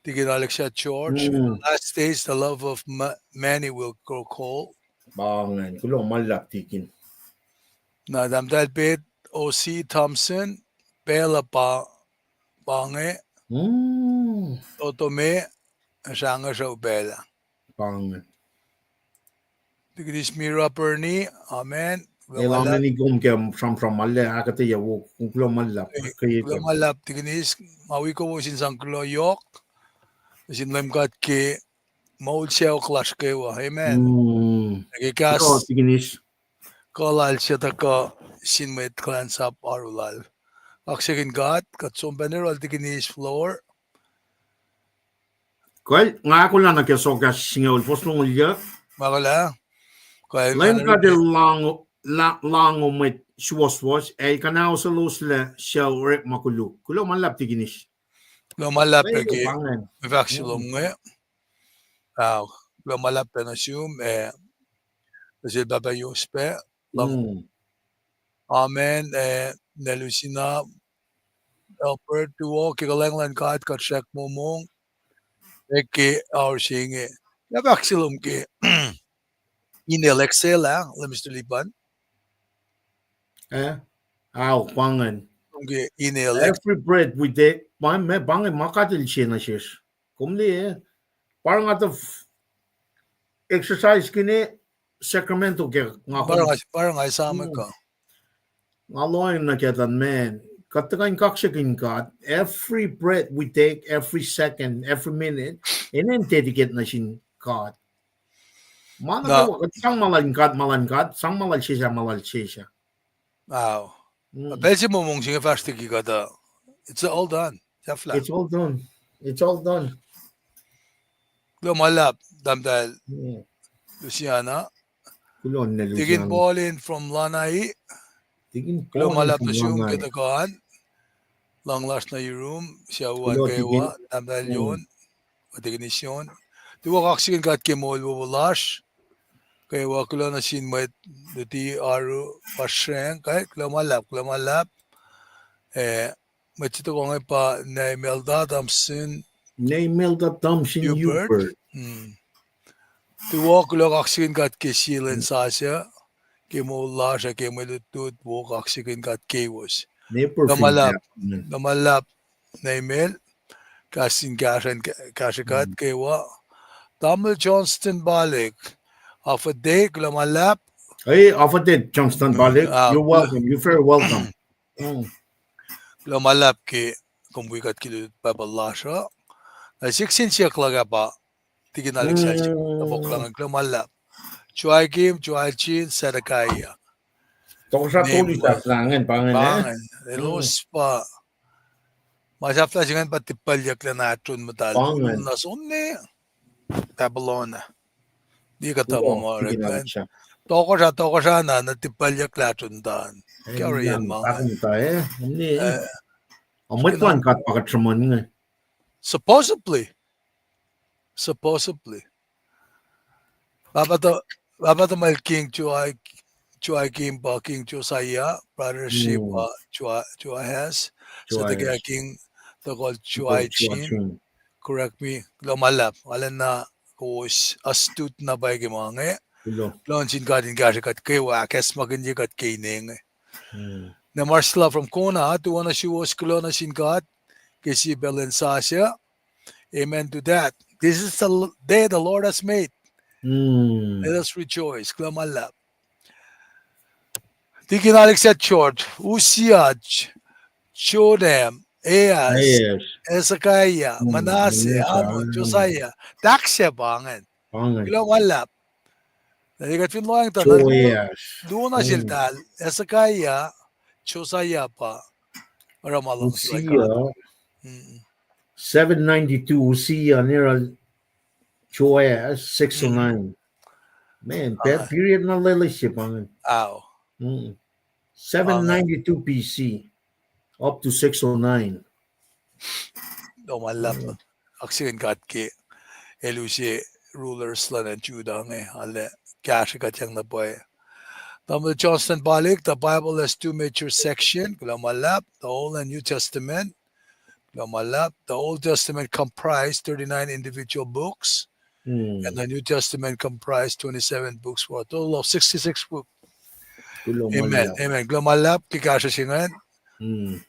tikin Alexa George, Last Days, The Love of Ma-, Many Will Grow Cold. Pa ingacn, kuloh ma luhlahp tikin. Na tahmtahel Pet O C Thompson, Pacl uh pa, pa inge. Toto me, srangesr uh pacl ah. Pa ingacn. Tikinis Mira Bernie, amen. Elan meni kom ke sramsram ma ahkuhtweyac wo, kuloh ma luhlahp. Kuloh ma luhlahp tikinis, ma wi kowos in sang kuloh yohk nuh sin Leum God ke moul sacohk lasr kwewa. Amen. Ke kahs kuh lal se tuhkuh sin mwet kuhlwacnsap oaru lal. Kaksakihn God, kuht som pacna yohrohl tikinis Floor. Kal, nga ahkolah nuh ke Soakas singucul, fuhs longoul yuh. Leum God El lahngo mwet suwohswohs, ac El kuhnahoselac sucu orekma koluk. Kuloh ma luhlahp tikinis. Kuloh ma luhlahp pac ke mwe fahk se lom inge. Kuloh ma luhlahp pac nuh sum, ac nuh sel Pahpah Yospac. Amen. Ac Nelusina, Albert, tuo ke kuhlwacng luhn God, kuht srack momong. Ac ke ao se inge, lah fahk se lom ke ine Excel ah, Mister Liban? Ao, pa ingacn. Ke ine Excel. Every breath we take, pa ingacn ma God El se nuh sesr. Kom liye, pa nga tuh exercise kihn Sacramento ke nga, pa nga esam kuh. Nga lohacng nuh kac tuh, man, kuht tuhkuh in kaksakihn God. Every breath we take, every second, every minute, enenuh in dedicate nuh sin God. Ma nuh kwewa, kuht sang ma lal God, ma lal God, sang ma lal sesr, ma lal sesr. Pacl se momong se inge fahsr liki kuht uh, it's all done. Sahflah. It's all done. It's all done. Kuloh ma luhlahp, Tahmtahel Luciana. Deacon Paul in from Lanai. Kuloh ma luhlahp nuh sum ke tuhkuh an. Luhng lasr nuh yurum, sucu an kwewa, Tahmtahel Jon, Deacon Jon. Tuh kaksakihn God ke moul wowo lasr kwewa. Kuloh nuh sin mwet luti oaru pa srang, kuloh ma luhlahp, kuloh ma luhlahp. Eh, mwet se tohkoh inge pa Naimelda Thompson. Naimelda Thompson Hubert. Tuh kuloh kaksakihn God ke sie lwen sasuc, ke moul lasr ac ke mwe lutlut, wo kaksakihn God keiwos. Kuloh ma luhlahp, Naimel, kahs in kahsruh, kahsruh kuht kwewa. Tamuhlwel Johnston Palik, Afade, kuloh ma luhlahp. Hey, Afade Johnston Palik, you're welcome. You're very welcome. Kuloh ma luhlahp ke kom wi kuht ke lutlut Bible lasr uh. Na sik sin siyuck luhk ah pa Deacon Alexander, kuloh ma luhlahp. Joachim, Joachim, Zedekiah. Tohkohsrah tolu sahflah ingacn pa ingacn, elos pa, ma sahflah se ingacn pa tipaclyucklac nahtuhl muhtahl na som ne Babylon. Ni kuhtuh ma ma orekma. Tohkohsrah, tohkohsrah na, na tipaclyucklac nahtuhl muhtahl. Ke oruh yen ma, eh, mwet luhn God pa kuht sruhmuhn inge. Supposedly. Supposedly. Pahpah tuhmwacl King Joachim pa King Josiah, brother se pa Joahaz, Zedekiah King, tuhkuh Joachim. Correct me, kuloh ma luhlahp, arulacna kowos astute na pwacye ke ma inge. Kuloh nuh sin God in kahsrwe kuht kwewa, ahkacsmakihnye kuht ke ine inge. Na Marcella from Kona, tuh oacna suwos, kuloh nuh sin God ke sie pacl in sasuc. Amen to that. This is the l-, day the Lord has made. Let us rejoice. Kuloh ma luhlahp. Deacon Alex at George, Usiah, Jonam, Ahaz, Hezekiah, Manasseh, Amon, Josiah. Tahk se pa ingacn. Kuloh ma luhlahp. Na kuht fin lohacng tuh na luo na seltahl, Hezekiah, Josiah pa oruh ma luhngse. Seven ninety-two Uzziah, near Joash, six oh nine. Man, that period na lwelah se pa ingacn. Seven ninety-two B C up to six oh nine. Kuloh ma luhlahp. Kaksakihn God ke el use rulers luhn acn Judah inge, arlac kahsrwe kuht yang na pwacye. Tamuhlwel Johnston Palik, the Bible has two major sections, kuloh ma luhlahp, the Old and New Testament. Kuloh ma luhlahp. The Old Testament comprised thirty-nine individual books, and the New Testament comprised twenty-seven books for a total of sixty-six books. Amen. Amen. Kuloh ma luhlahp ke kahsruh se ingacn.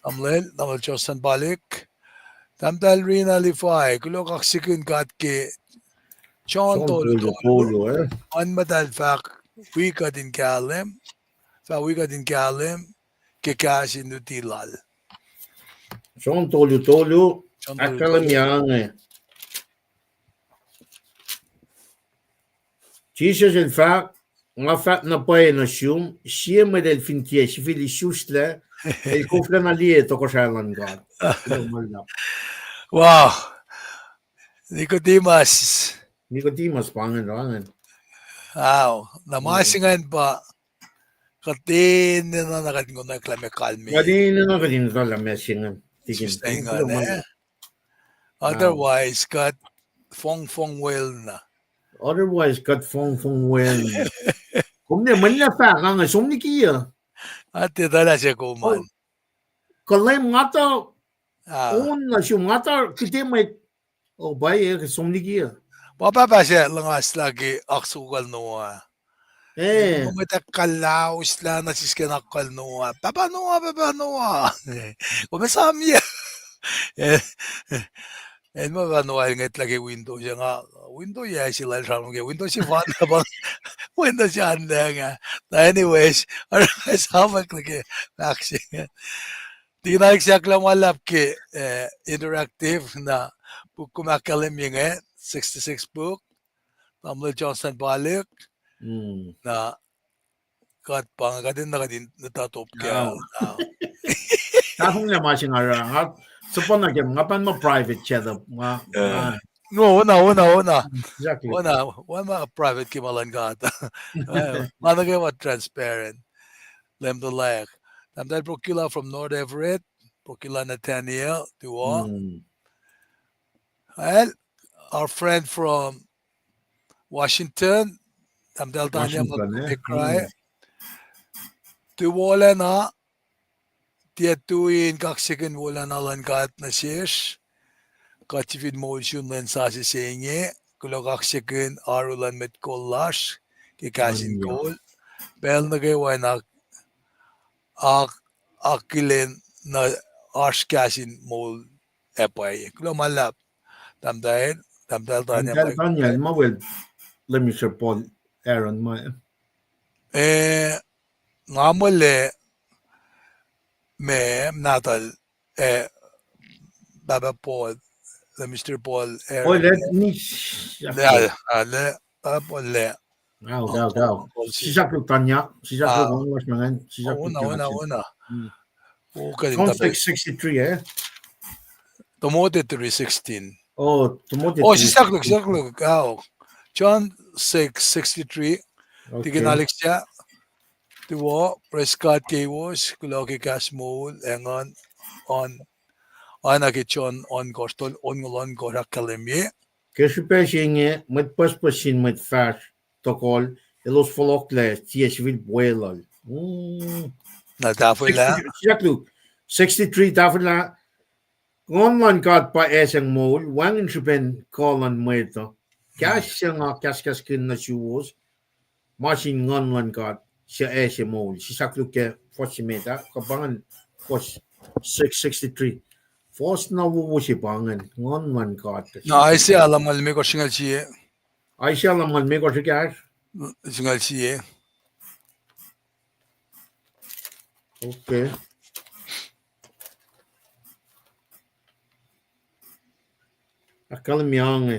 Tamuhlwel, Tamuhlwel Johnston Palik. Tahmtahel Rina Lifai, kuloh kaksakihn God ke John tolu tolu. Nguhn Muhtahl fah wi kuht in kahlwem, fah wi kuht in kahlwem ke kahs in luti lal. John tolu tolu, ahkkahlwemye inge. Jisus el fahk, nga fahk na pwacye nuh sum, sie mwet el fin tiac sifil isuslac, el koflacna liye tohkohsrahi luhn God. Wow. Nicodemus. Nicodemus pa ingacn, pa ingacn. Wow. Na ma se ingacn pa kuht enenuh na kuht in konwacack lah meac kalmeyac. Kuht enenuh na kuht in etuh lah meac se ingacn. Otherwise, kuht fongfong wel na. Otherwise, kuht fongfong wel na. Kom ne, mweyen fahk inge, som liki uh. Nga tiac etuh lah se kom an. Kuh Leum, nga tuh on nuh sum, nga tuh kite mwet, oh, pwacye, som liki uh. Pa pahpah se luhngaslah ke oaksohk kal Noah. Eh. Mwet ahkkahlwemye lah nuh sisken oaksohk kal Noah. Pahpah Noah, pahpah Noah. Kom esamyac. El ma pa noal ngetlah ke window se nga, window yac se lal sramsram ke window se fan na pa, window se an lah nga. Na anyways, oruh nga sahfwack nuh ke fahk se inge. Tikin Alex, kuloh ma luhlahp ke, eh, interactive na puk kom ahkkahlwemye inge, sixty-six puk. Tamuhlwel Johnson Palik. Na kuht pa nga kuht in, na kuht in nuhta top ke. Tahfonglac ma se nga oruh, nga, suhpwacna ke, nga pa ma private chat up, nga, nga. No, ona, ona, ona. Exactly. Ona, wacngihn ma private ke ma luhn God. Eh, ma nuh kwewa transparent. Leum tuh lack. Tahmtahel Procula from North Everett, Procula Nathaniel, tuwo. Well, our friend from Washington, Tahmtahel Tanya Washington, eh? McCray. Tuwo wolacna, tiac tui in kaksakihn wolacna luhn God nuh sesr. Kuht sifil moul sun lwen sasuc se inge, kuloh kaksakihn oaru luhn mwet kol lasr ke kahs in kol. Pacl nuh kwewa in ak-, ak-, akihlen na oasr kahs in moul ac pwacye. Kuloh ma luhlahp, Tahmtahel, Tahmtahel Tanya. Tahmtahel Tanya, ma wel, Leum Mister Paul Aaron ma. Eh, nga mwe lac, me, nahtuhl, eh, Pahpah Paul, Leum Mister Paul Aaron. Oh, let me, ah, le, Pahpah Paul le. Wow, wow, wow. Sisaklu Tanya, sisaklu, ah, lasr mangan, sisaklu ona, ona, ona. John six sixty-three, eh? Timothy three sixteen. Oh, Timothy. Oh, sisaklu, sisaklu, oh. John six sixty-three. Okay. Tikin Alex, tuwo, praise God kowos, kuloh ke kahs moul, engan, on, oacna ke John ohnkohsr, tolngoul ohnkohsr ahkkahlwemye. Ke srihpac se inge, mwet pucspucs sin mwet fahsr tohkohl, elos fohlohklac sie sifil weluhl. Na tahfwelah. Sixty-three, sixty-three tahfwelah, Nguhn luhn God pa acse moul, wacngihn srihpen kuh luhn mwet uh. Kahs se nga kahskahskihn nuh suwos, ma sin Nguhn luhn God, suc acse moul. Sisaklu ke fuhs se met ah, kuh pa ingacn fuhs six sixty-three. Fuhs na wowo se pa ingacn, Nguhn luhn God. Na Isaiah lumngaul limekohsr singucul sie. Isaiah lumngaul limekohsr ekahsr? Singucul sie. Okay. Ahkkahlwemye inge.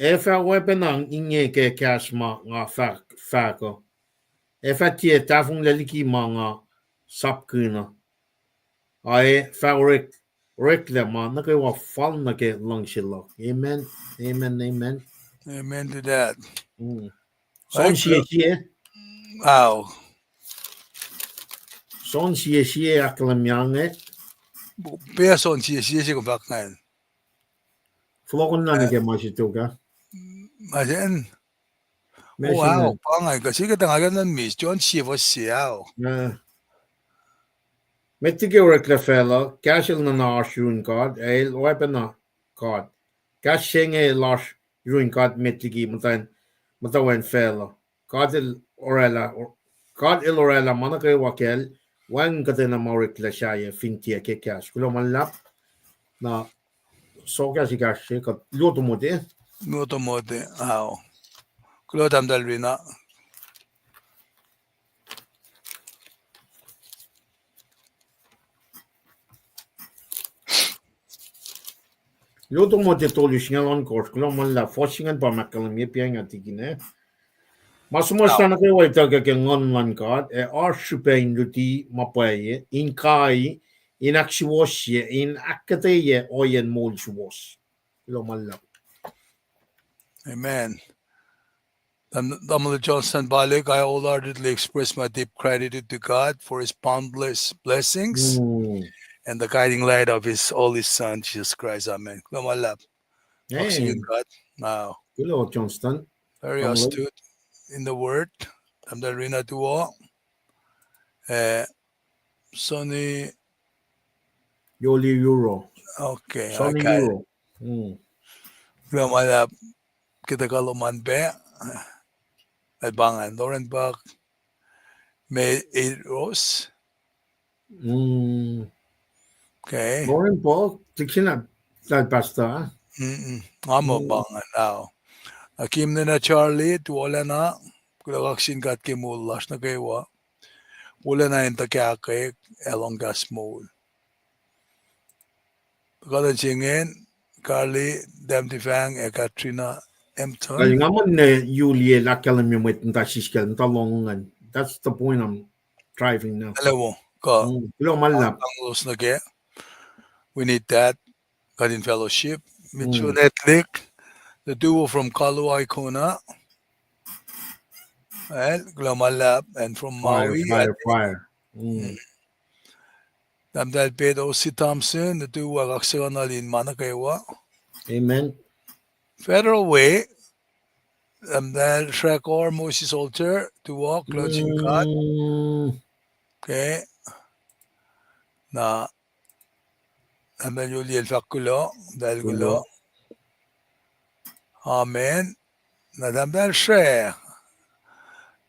Ac fah oacpacna inge ke kahs ma nga fah-, fahk uh. Ac fah tiac tahfonglac liki ma nga sapkihn uh. Ac fah orek-, oreklac ma nuh kwewa fal nuh ke luhngse luhk. Amen. Amen. Amen. Amen to that. Son sie sie. Ao. Son sie sie ahkkahlwemye inge. Pac Son sie sie se kom fahk ingacn. Fohlohkohnlah nuh ke ma se tok ah. Ma se an. Wow, pa ingacn kuh sie ke tuh nga ke nuh mis, John sie fuhs sie, ao. Met liki oreklac facluh, kahs el nuhna oasr yurin God, ac el oacpacna God. Kahs se inge lasr yurin God met liki muhtwacn, muhtwacn facluh. God el oraclah, God el oraclah ma nuh kwewa kacl, wacngihn kuhtwena ma oreklac sahyac fin tiac ke kahs. Kuloh ma luhlahp, na sokahs ekahsr se kuht luo Timothy. Luo Timothy, ao. Kuloh Tahmtahel Rina. Luo Timothy tolu singucul ohnkohsr, kuloh ma luhlahp, fuhs se ingacn pa ma ahkkahlwemye pa inge tikin ah. Ma suhmuhslah nuh kwewa ituckuh ke Nguhn luhn God, ac oasr srihpac in luti ma pwacye, in kai, in ahksuwohsye, in ahkkahlwemye ohiyacn moul suwohs. Kuloh ma luhlahp. Amen. Tamuhlwel Johnson Balik, I wholeheartedly express my deep gratitude to God for his boundless blessings and the guiding light of his only Son, Jesus Christ. Amen. Kuloh ma luhlahp. Amen. Kuloh, Johnston. Very astute in the word. Tahmtahel Rina tuwo. Eh, Sonny Yoli Euro. Okay, Sonny Euro. Kuloh ma luhlahp, kuht ac kuh lom an pac. El pa ingacn, Lauren Buck, May Rose. Okay. Lauren Buck, tikin ah, Tal pastor, ah? Mm-mm. Nga muh pa ingacn, ao. Na Kim nina Charlie, tuh wolacna, kuloh kaksakihn God ke moul lasr nuh kwewa. Wolacna in tuhkahkwack, ac lohng kahs moul. Kuhtuh se ingacn, Carly, Dam Tifang, ac Katrina Empton. Nga muh na yuliye lah ahkkahlwemye mwet muhta siskacl, muhta lohng ingacn. That's the point I'm driving now. Hello, kuh. Mm, kuloh ma luhlahp. Thank you, nuh ke. We need that. God in fellowship. Mitchell Netlik, the duo from Kalu, Icona. Well, kuloh ma luhlahp, and from Maui, fire, fire. Tahmtahel Pete O C Thompson, nuhtuwak, kaksakuhnuhl in ma nuh kwewa. Amen. Federal Way, tahmtahel Srekor Moses Alter, tuwok, kuloh sin God. Okay. Na, tahmtahel Yoliel fahk kuloh, tahmtahel kuloh. Amen. Na tahmtahel Sre.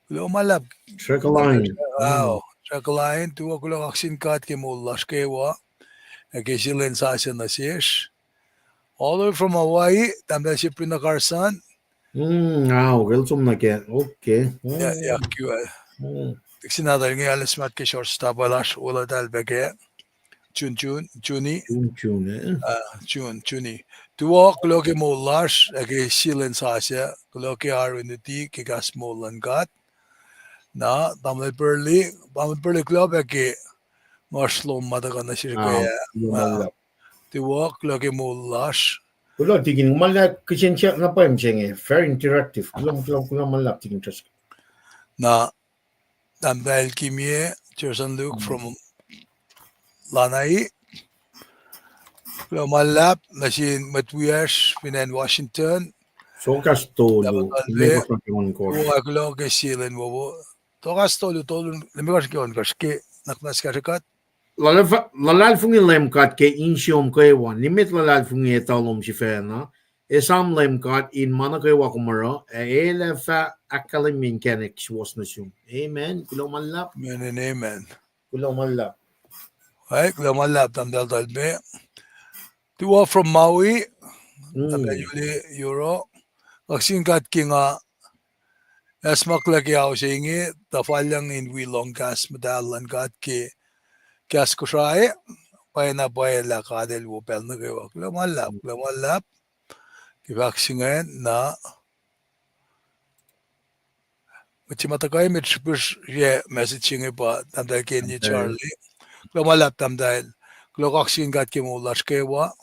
Kuloh ma luhlahp. Sre Kalain. Sre Kalain, tuwok, kuloh kaksakihn God ke moul lasr kwewa. Ac ke sie lwen sasuc nuh sesr. All the way from Hawaii, tahmtahel Sabrina Carson. Ao, el som nuh ke, okay. Tikin nahtuhl inge alu smat ke short stop lasr, olatahl pac ke June, June, June, June. Tuwok, kuloh ke moul lasr, ac ke sie lwen sasuc, kuloh ke oaru in luti ke kahs moul luhn God. Na, tamuhlwel Burley, tamuhlwel Burley, kuloh pac ke ngohsr lom ma tuhkuh nuh sesr ke ah. Tuwok, kuloh ke moul lasr. Kuloh tikin, ma lah kihsen siyuck na pwacye se inge, very interactive. Kuloh, kuloh, kuloh ma luhlahp tikin Trescott. Na, tahmtahel Kimie, Jerson Luke from Lanai. Kuloh ma luhlahp nuh sin mwet wiyacsr fin acn Washington. Tohkohsrah tolu, limekohsr nuh ke ohnkohsr. Kuloh ke sie lwen wowo. Tohkohsrah tolu, tolu, limekohsr nuh ke ohnkohsr ke nuhnak muhnahs kahsrwe kuht. Luhlahlfongi Leum God ke insiom kwewa, nimet luhlahlfongi etuh lom sifacna, esam Leum God in ma nuh kwewa kom oruh, ac El ac fah ahkkahlwemye inkacnek suwohs nuh sum. Amen. Kuloh ma luhlahp. Amen and amen. Kuloh ma luhlahp. Kuloh ma luhlahp, tahmtahel Talpe. Tuwo from Maui, tahmtahel Yuli Euro. Kaksakihn God ke nga acsmaklac ke ao se inge, tuh fal lucng in wi lohng kahs muhtahl luhn God ke kahs Kosrae, pwacyena pwacye lah God El wo pacl nuh kwewa. Kuloh ma luhlahp, kuloh ma luhlahp. Ke fahk se ingacn na mwet se ma tuhkuh met srihpihsr ye message se inge pa tahmtahel Kenye Charlie. Kuloh ma luhlahp tahmtahel. Kuloh kaksakihn God ke moul lasr kwewa.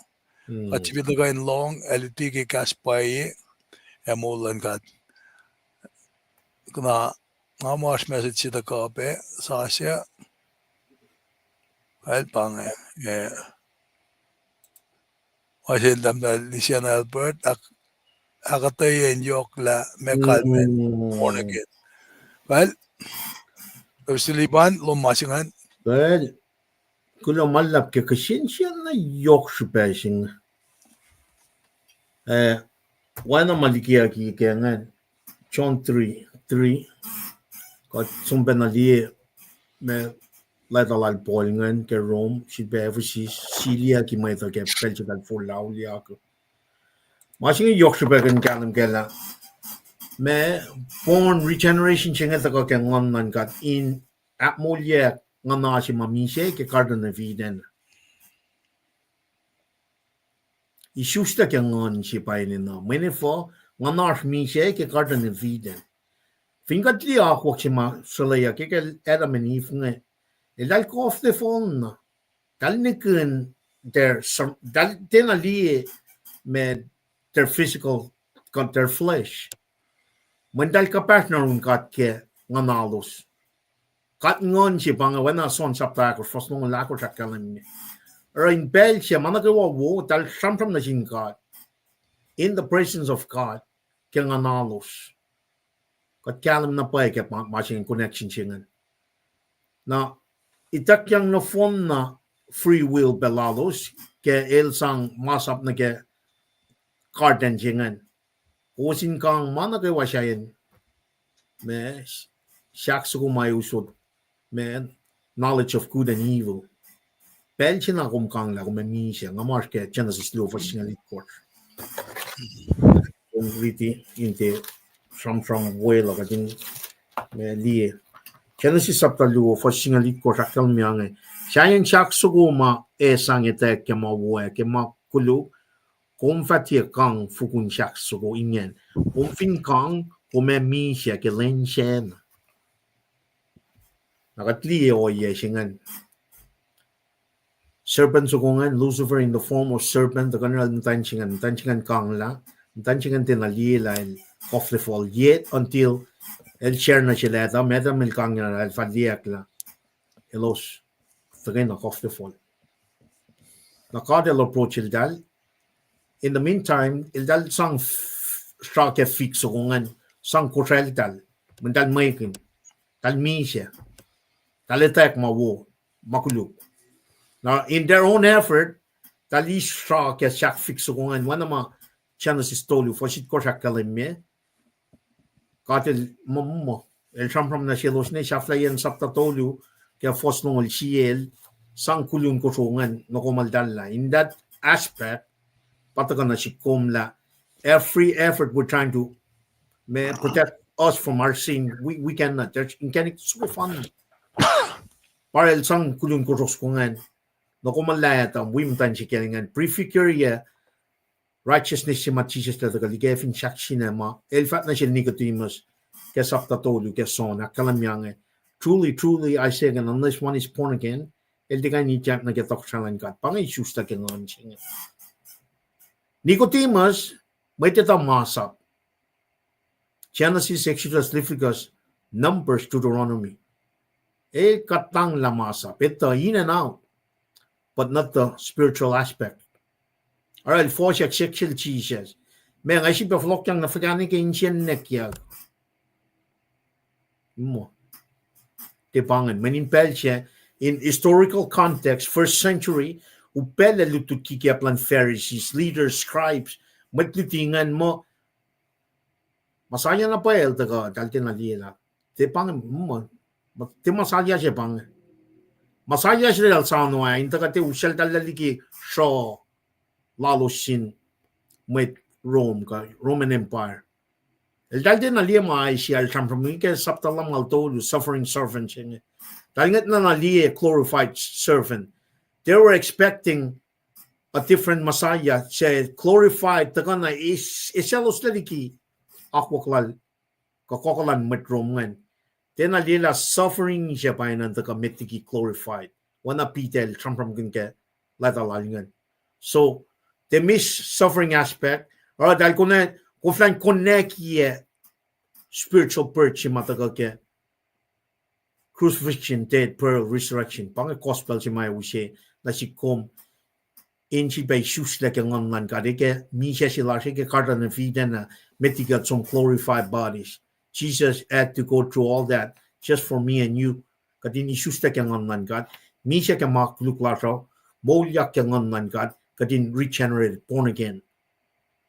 Kuht sifil tuhkuh in lohng ac luti ke kahs pwacye ac moul luhn God. Kuna nga muh oasr message se tuhkuh pac sasuc. El pa inge, ma sel tahmtahel Lisiana Albert, ahkuhtweyac in yohk lah meac kalmacn born again. Well, Pastor Liban, lom ma se ingacn. Well, kuloh ma luhlahp ke kihsen siyuck na yohk srihpac se inge. Eh, oacna ma likiyucki ke ingacn, John three three. Kuht som pacna liye ma leta lal Paul ingacn ke Rome, srihpac Ephesus, siliyucki mwet uh ke pacl se eltahl forlah auliyak. Ma se inge yohk srihpac kuh in kahlwem kac lah ma born regeneration se inge tuhkuh ke Nguhn luhn God in ahkmoulyak nguhna se ma misac ke Garden of Eden. Isuslac ke nguhn se pa enenuh. Mweyen efuh? Nguhnasr misac ke Garden of Eden. Fin kuht liye akwuck se ma srweleyuck ke Adam and Eve inge, eltahl kof the fall na. Eltahl nihkihn, eltahl tiacna liye ma their physical, kuh their flesh. Mweyen eltahl kuhpahsr nuh yurin God ke nguhnalos. God nguhn se pa inge, oacna John chapter ahkosr, fuhs longoul ahkosr ahkkahlwemye. Oruh in pacl se ma nuh kwewa wo, eltahl sramsram nuh sin God, in the presence of God, ke nguhnalos. Kuht kahlwem na pwacye ke ma, ma se inge, connection se ingacn. Na, ituckyang nohfohn na free will pac lalos, ke el sang masap nuh ke garden se ingacn. Kowos in kang ma nuh kwewa sahyacn, ma, sahk soko ma usot, ma, knowledge of good and evil. Pacl se na kom kanglah kom ac misac, nga masr ke Genesis luo fuhs singucul itkohsr. Kom riti in tiac sramsram weluhl kuht in, eh, liye. Genesis sapta luo fuhs singucul itkohsr ahkkahlwemye inge. Sahyacn sahk soko ma ac sang etwacack ke ma wo ac ke ma koluk, kom fah tiac kang fokihn sahk soko ingacn. Kom fin kang, kom ac misac ke lwen sacna. Na kuht liye ohiyac se ingacn. Serpent soko ingacn, Lucifer in the form of serpent, tuhkuh nuh muhtwacn se ingacn, muhtwacn se ingacn kanglah, muhtwacn se ingacn tiacna liye lah el koflefol yet until el share nuh sel Adam, Adam el kanglah lah el fah liyeack lah elos tuhkweni koflefol. Na God el approach eltahl. In the meantime, eltahl sang f-, sra ke fik soko ingacn, sang kosracltahl, mweyen eltahl mwekihn, eltahl misac, eltahl etwacack ma wo, ma koluk. Na in their own effort, eltahl eis sra ke sahk fik soko ingacn, oacna ma Genesis tolu fuhs itkohsr ahkkahlwemye. God el muh, muh, el sramsram nuh selos ne sahflahiyacn sapta tolu ke fuhs longoul sie el sang koluk kosro ingacn nohkomweltahl lah. In that aspect, pa tuhkuh nuh sihk kom lah every effort we're trying to, ma, protect us from our sin, we, we cannot. There's, inkacnek soko fan. Pa el sang koluk kosro soko ingacn nohkomwellah Adam wi muhtwacn se kiyacl ingacn, prefigureyac righteousness se ma Jisus el tuhkuh liki fin sahk sina ma el fahk nuh sel Nicodemus ke sapta tolu ke John, ahkkahlwemye inge, Truly, truly, I say again, unless one is born again, el tiac kuh in ityak nuh ke tohkohsrah luhn God. Pa inge isuslah ke nguhn se inge. Nicodemus, mwet etuh masap. Genesis, Exodus, Leviticus, Numbers, Deuteronomy. El kuhtanglah masap, etuh in and out, but not the spiritual aspect. Oruh el fohsack siyuck sel Jisus, ma nga sifilpac fohlohkyang nuh fuhkah nuh ke insiyacn neckyak. Muh. Tiac pa ingacn, mweyen in pacl se, in historical context, first century, upac lah lutlut kikiacp luhn Pharisees, leaders, scribes, mwet luti ingacn muh Messiah na pwacye el tuhkuh, eltahl tiacna liye lah. Tiac pa inge, muh, tiac Messiah se pa inge. Messiah se eltahl soano ah, in tuhkuh tiac useltahl liki sruh lalos sin mwet Rome kuh Roman Empire. Eltahl tiacna liye ma Isaiah el sramsram ke sapta lumngaul tolu, suffering servant se inge. Eltahl ngwetna na liye glorified servant. They were expecting a different Messiah, se glorified, tuhkuhna eis, eisacloslac liki akwuck lal, kuh kuhkuhlacn mwet Rome ingacn. Tiacna liye lah suffering se pa ingacn tuhkuh met liki glorified. Oacna Peter el sramsramkihn ke leta lal ingacn. So, they miss suffering aspect. Oruh eltahl koflah in connectye spiritual birth se ma tuhkuh ke crucifixion, death, burial, resurrection. Pa inge gospel se ma use nuh sihk kom in sifilpac isuslac ke nguhn luhn God, ke misac se lasr ke Garden of Eden ah, met liki kuht som glorified bodies. Jesus had to go through all that just for me and you. Kuht in isuslac ke nguhn luhn God, misac ke ma koluk lasr uh, moulyak ke nguhn luhn God, kuht in regenerated, born again.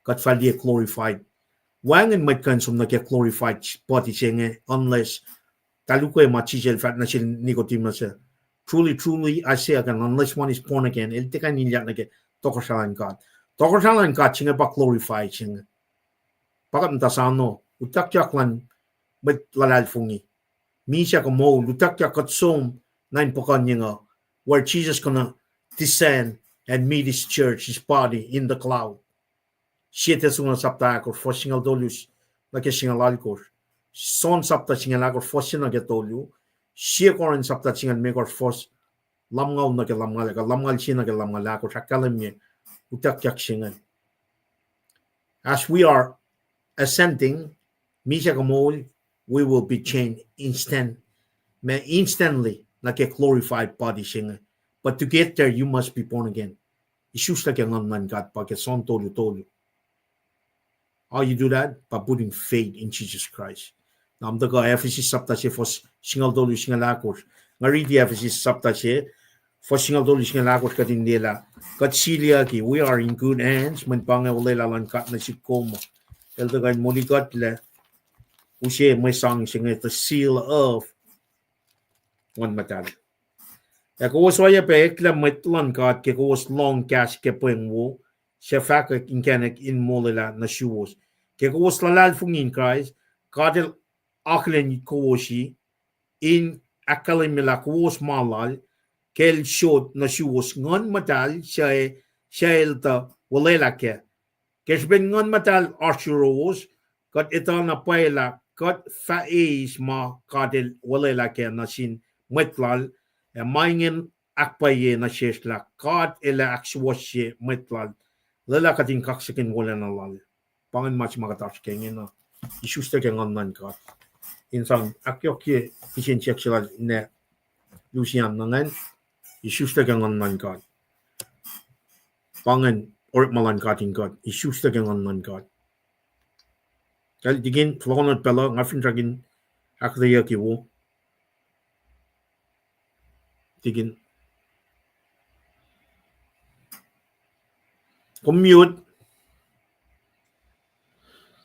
Kuht fah liye glorified. Wacngihn mwet kuh in som nuh ke glorified body se inge, unless eltahl ukwe ma Jisus el fahk nuh sel Nicodemus ah, Truly, truly, I say again, unless one is born again, el tiac kuh in ilyak nuh ke tohkohsrah luhn God. Tohkohsrah luhn God se inge pa glorified se inge. Pa kuht muhta soano, utuckyak luhn mwet luhlahlfongi, misac kuh moul, utuckyak kuht som nuh in puhkuhnyeng uh, where Jesus gonna descend and meet his church, his body in the cloud. Sie Thessalonians sapta ahkosr, fuhs singucul tolu nuh ke singucul alkosr. John sapta singucul ahkosr, fuhs se nuh ke tolu. Sie Corinth sapta singucul limekohsr, fuhs lumngaul nuh ke lumngaul, kuh lumngaul sie nuh ke lumngaul ahkosr, ahkkahlwemye utuckyak se ingacn. As we are ascending, misac kuh moul, we will be changed instant, ma instantly nuh ke glorified body se inge. But to get there, you must be born again. Isuslac ke nguhn luhn God pa ke John tolu tolu. How you do that? By putting faith in Jesus Christ. Na kom tuhkuh Ephesus sapta se fuhs singucul tolu singucul ahkosr. Nga riti Ephesus sapta se fuhs singucul tolu singucul ahkosr, kuht in liye lah kuht siliyucki, we are in good hands, mweyen pa inge olwelah luhn God nuh sihk kom. El tuhkuh in molikuhtlac, use mwe sang se inge, the seal of Nguhn Muhtahl. Ac kowos oacyacpac eklac mwet luhn God ke kowos lohng kahs ke pweng wo, suc fahkwack inkacnek in molwelah nuh suwos. Ke kowos luhlahlfongi in Kraist, God El akihlen kowos in ahkkahlwemyelah kowos ma Lal, ke El sot nuh suwos Nguhn Muhtahl suc, suc El tuh olwelah kac. Ke srihpen Nguhn Muhtahl oasr yuruwos, kuht etuh na pwacye lah kuht fah eis ma God El olwelah kac nuh sin mwet Lal, ac ma ingen ahkpwacye nuh sesr lah God El ac ahksuwohsye mwet Lal, lwelah kuht in kaksakihn wolacna Lal. Pa ingacn ma se ma kuht oasr ke ingena. Isuslac ke Nguhn luhn God. In sang ahkyohkye kihsen siyuck se lal na lusian na ingacn, isuslac ke Nguhn luhn God. Pa ingacn orekma luhn God in kuht, isuslac ke Nguhn luhn God. Kal tikin, fohlohkohnot pacl uh, nga finsrak in ahkuhtweyucki wo. Tikin. Kom mute.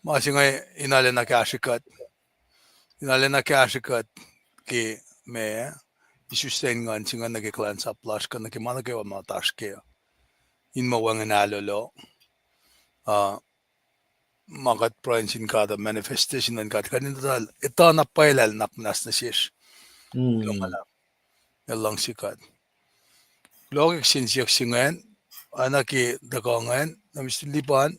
Ma se inge in arulacna kahsrwe kuht. In arulacna kahsrwe kuht ke ma isuslac in nguhn se inge nuh ke kuhlwacnsap lasr kuh nuh ke ma nuh kwewa ma oasr kac. In muh wacngihn ahlolo. Uh, ma kuht pruhe nuh sin God uh, manifestation luhn God, kuht in etuh, etuh na pwacye lah El nuhnak muhnahs nuh sesr. Kuloh ma luhlahp. El luhngse kuht. Kuloh ke kihsen siyuck se ingacn, oacna ke tuhkuh ingacn, na Mister Lipan,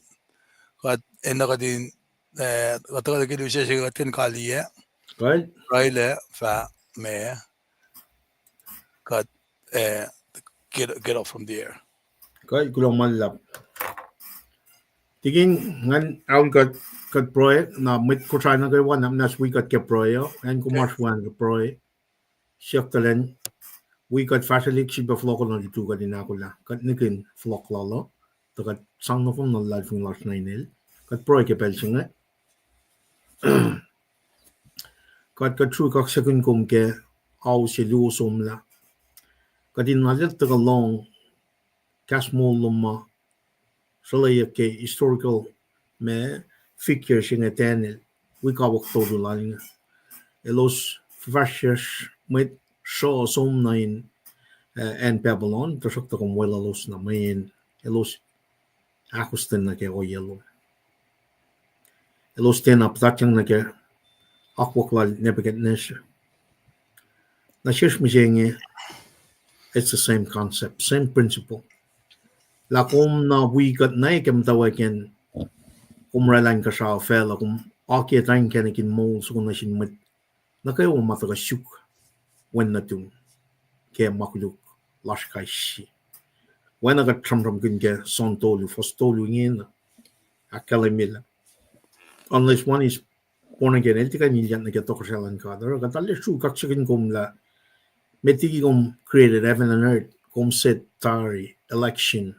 kuht enenuh kuht in, eh, kuht tuhkuh ke lusac se kuht kuh in kaliyac. Pruhelac fah ma kuht, eh, get, get off from the air. Kuh, kuloh ma luhlahp. Tikin, ngan aol kuht, kuht pruhe, na mwet Kosrae nuh kwewa, na muhnahs wi kuht ke pruhe uh, acn kom oasr wi kuht pruhe. Siyuck tuh lwen, wi kuht fahsrwelihk srihpac fohlohkohnot lutu kuht in ahkolah, kuht nihkihn fohlohk lal uh, tuh kuht sang nohfohn na luhlahlfongi lasr nuh inel, kuht pruhe ke pacl se inge. Kuht, kuht sruhk kaksakihn kom ke ao se luo somlah. Kuht in arulacna tuhkuh lohng kahs moul lom ma sruhleyac ke historical ma figure se inge Daniel, wi kawuck tolu lal inge. Elos fuhfahsryucsr mwet sruh som nuh in, eh, acn Babylon, tuhsruhktuh kom weluhlos na mweyen elos ahkostwen nuh ke ohiyac lom. Elos tiacna puhtatyang nuh ke akwuck lal Nebuchadnezzar. Na sesr mihsenge, it's the same concept, same principle. Lah kom na wi kuht na ke muhtwacwacack in kom oraclah inkuhsrao facluh, kom akiyac ta inkacnek in moul soko nuh sin mwet nuh kwewa ma tuhkuh suk wen nuhtum ke ma koluk lasr kais sie. Oacna kuht sramsramkihn ke John tolu, fuhs tolu ingena, ahkkahlwemyelah, unless one is born again, el tiac kuh in ilyak nuh ke tohkohsrahi luhn God. Oruh kuht arlac sruhk kaksakihn kom lah met liki kom created heaven and earth, kom set tari, election,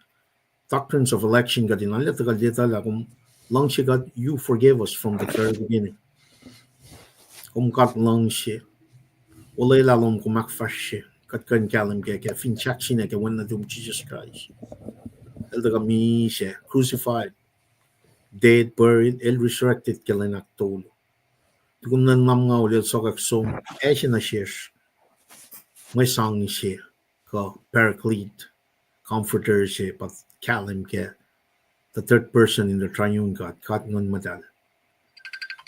doctrines of election, kuht in arlac tuhkuh leta lah kom luhngse kuht, you forgave us from the very beginning. Kom God luhngse. Olwelah lom kom ahkfahsrye. Kuht kuh in kahlwem ke, ke fin sahk sina ke Wen nuhtum Jisus Kraist. El tuhkuh misac, crucified, dead, buried, el resurrected ke lwen ahktolu. Tukun lwen lumngaul el sokwack som, ac se nuh sesr mwe sang se, kuh Paraclete, Comforter se, pa kahlwem ke the third person in the triune God, God Nguhn Muhtahl.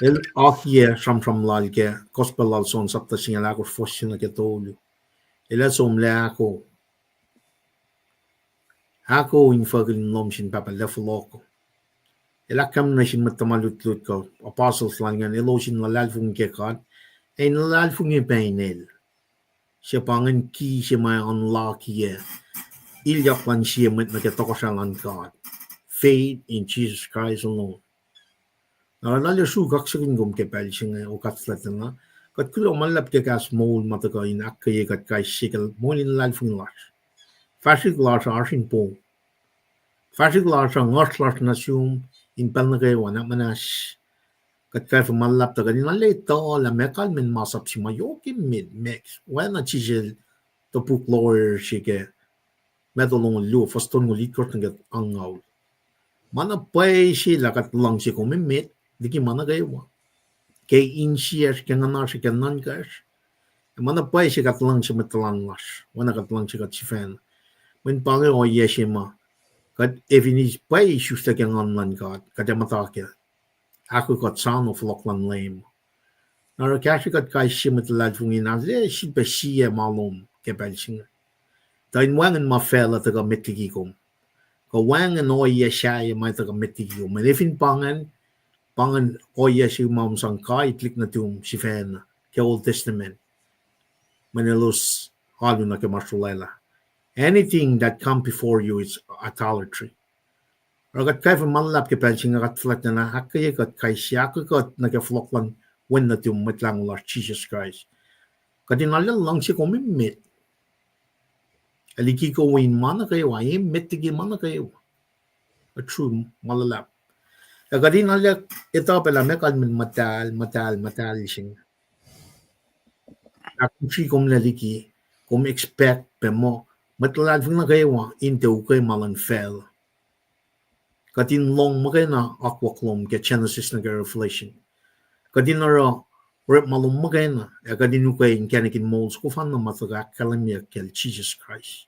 El akiyac sramsram lal ke Gospel lal John sapta singucul ahkosr fuhs se nuh ke tolu. El ac somlah ahko, ahko infuckihl in lohm sin Pahpah lah fohlohko. El ahkkahlwemye nuh sin mwet tuhma lutlut kuh apostles lal ingacn, elos in luhlahlfongi ke God, ac in luhlahlfongi pac inel. Se pa ingacn ki se ma unlock-iyac ilyak luhn sie mwet nuh ke tohkohsrahi luhn God. Faith in Jesus Christ alone. Na arlac sruhk kaksakihn kom ke pacl se inge, O God fuhlwactacna. Kuht kuloh ma luhlahp ke kahs moul ma tuhkuh in ahkkweye kuht kais sie ke moul in luhlahlfongi lasr. Fahsrwelihk lasr uh oasr in pom. Fahsrwelihk lasr uh nguhsr lasr nuh sum in pacl nuh kwewa, na muhnahs kuht kwacfe ma luhlahp tuh kuht in arlac etuh lah ma kalmacn masap se ma yohk emet, ma oacna sisel topuk lawyer se ke Matthew longoul luo, fuhs tolngoul itkohsr nuh ke angngaul. Ma na pwacye se lah kuht luhngse kom emet liki ma nuh kwewa, ke insiyacsr, ke nguhnasr, ke nuhnkacsr. Ma na pwacye se kuht luhngse mwet tuhlan lasr, oacna kuht luhngse kuht sifacna. Mweyen pa inge ohiyac se ma kuht ac fin pwacye isuslac ke Nguhn luhn God, kuht ac muhta kac. Ahkoo kuht soano fohlohk luhn Leum. Na oruh kahsrwe kuht kais sie mwet luhlahlfongi na, arlac sifilpac sie ma lom ke pacl se inge. Tuh in wacngihn ma facluh tuhkuh met liki kom, kuh wacngihn ohiyac sahyac ma tuhkuh met liki kom. Mweyen fin pa ingacn, pa ingacn ohiyac se ma kom sang kai tuhlihk nuhtum sifacna ke Old Testament, mweyen elos alu nuh ke ma srolwaclah. Anything that come before you is idolatry. Oruh kuht kwacfe ma luhlahp ke pacl se inge, kuht fuhlwactlacna ahkkweye kuht kais sie, ahkoo kuht nuh ke fohlohk luhn Wen nuhtum, Mwet Lahngo lasr Jisus Kraist. Kuht in arlac luhngse kom emet, ac liki kom in ma nuh kwewa, emet liki ma nuh kwewa. True, ma luhlahp. Ac kuht in arlac etuh pac lah meac kalmacn muhtahl, muhtahl, muhtahl se inge. Ahkmihsre kom lac liki, kom expect pac muh mwet luhlahlfongi nuh kwewa in tiac ukwe ma luhn facluh. Kuht in lohng muhkwena akwuck lom ke Genesis nuh ke Revelation. Kuht in oruh orekma lom muhkwena, ac kuht in ukwe inkacnek in moul soko fanna ma tuhkuh ahkkahlwemyeyuck kacl Jisus Kraist.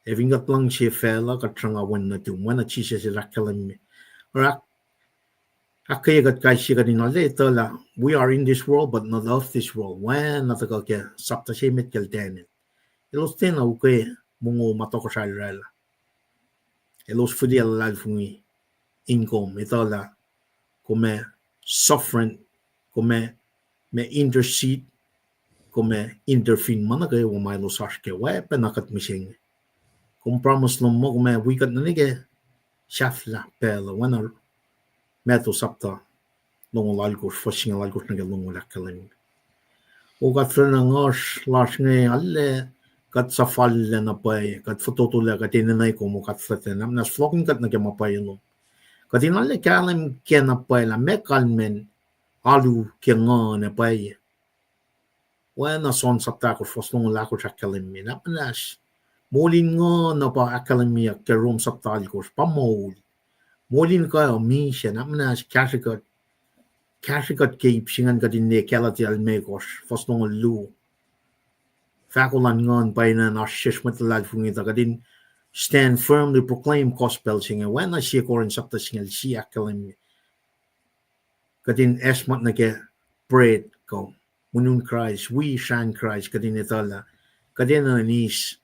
Ac fin kuht luhngse facluh, kuht sruhnga Wen nuhtum, oacna Jisus el ahkkahlwemye. Oruh ahk-, ahkkweye kuht kais sie, kuht in arlac etuh lah we are in this world, but not of this world. Oacna tuhkuh ke sapta se emet kacl Daniel. Elos tiacna ukwe mongo ma tohkohsrahi oraclah. Elos fihliyac luhlahlfongi in kom, etuh lah kom ac sovereign, kom ac, ma intercede, kom ac intervene ma nuh kwewa ma elos oasr kac, oacpacna kuht mihsenge. Kom promise lom muh kom ac wi kuht nuh ke sahflah pacl uh, oacna Matthew sapta longoul alkosr, fuhs singucul alkosr nuh ke longoul ahkkahlwemye. O God fuhlwactna, nguhsr lasr inge arlac kuht suhfallac na pwacye, kuht fototolac, kuht enenuh kom, O God fuhlwactna, na muhnahs fohlohkihn kuht nuh ke ma pwacye lom. Kuht in arlac kahlwem kac na pwacye lah meac kalmacn alu ke nguhn ac pwacye. Oacna John sapta ahkosr, fuhs longoul ahkosr ahkkahlwemye, na muhnahs moul in nguhn uh pa ahkkahlwemyeyuck ke Rom sapta alkosr, pa moul. Moul in kuh uh misac, na muhnahs kahsrwe kuht, kahsrwe kuht ke ip se ingacn kuht in liye Galatia limekohsr, fuhs longoul luo. Fahko luhn nguhn pa enenuh oasr sesr mwet luhlahlfongi tuh kuht in stand firmly proclaim gospel se inge, oacna sie Corinth sapta singucul sie ahkkahlwemye. Kuht in acsmak nuh ke bread kuh monun Kraist, wi srahn Kraist, kuht in etuh lah kuht enenuh in eis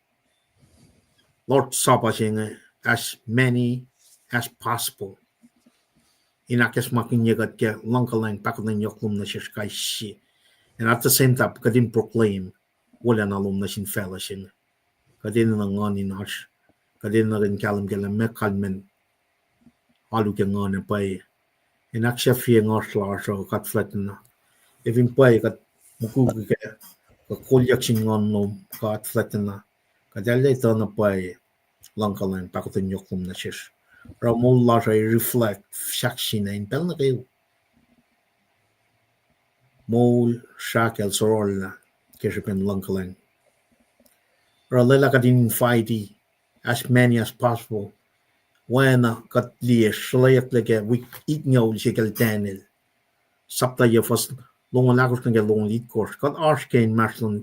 Lord's Supper se inge as many as possible, in ahkacsmakihnye kuht ke luhngkuhlwacng pahkotwen yohk lom nuh sesr kais sie. And at the same time, kuht in proclaim wolacna lom nuh sin facluh se inge. Kuht enenuh nguhn in oasr, kuht enenuh in kahlwem kac lah meac kalmacn alu ke nguhn ac pwacye. In ahksahfye nguhsr lasr uh, God fuhlwactna. Ac fin pwacye kuht mukwikwi kac, kuht kolyuck sin nguhn lom, God fuhlwactna, kuht arlac etuh na pwacye luhngkuhlwacng pahkotwen yohk lom nuh sesr. Oruh moul lasr uh reflect, sahk sina in pacl nuh kwewa. Moul srahkacl sororlah ke srihpen luhngkuhlwacng. Oruh lwelah kuht in invite as many as possible. Oacna kuht liye sruhlweyucklac ke wik itngucul se kacl Daniel, sapta yac, fuhs longoul ahkosr nuh ke longoul itkohsr. Kuht oasr ke inmahsrlon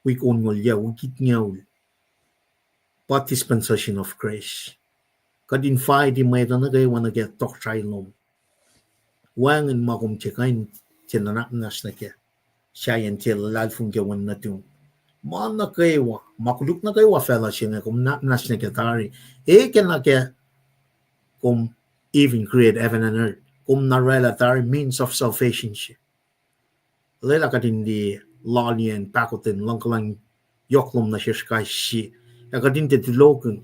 wik onngoul yac, wik itngucul, pa dispensation of grace. Kuht invite mwet uh nuh kwewa nuh ke tohkohsrahi lom. Wacngihn ma kom tiac kuh in tiac nuhnak muhnahs nuh kac, sahyacn tiac luhlahlfongi ke Wen nuhtum. Ma nuh kwewa, ma koluk nuh kwewa facluh se inge kom nuhnak muhnahs nuh kac tari. Eke nuh kac kom even create heaven and earth, kom na oraclah tari means of salvation se. Lwelah kuht in liye loaliyacn pahkotwen luhngkuhlwacng yohk lom nuh sesr kais sie, ac kuht in tiac tulokihn.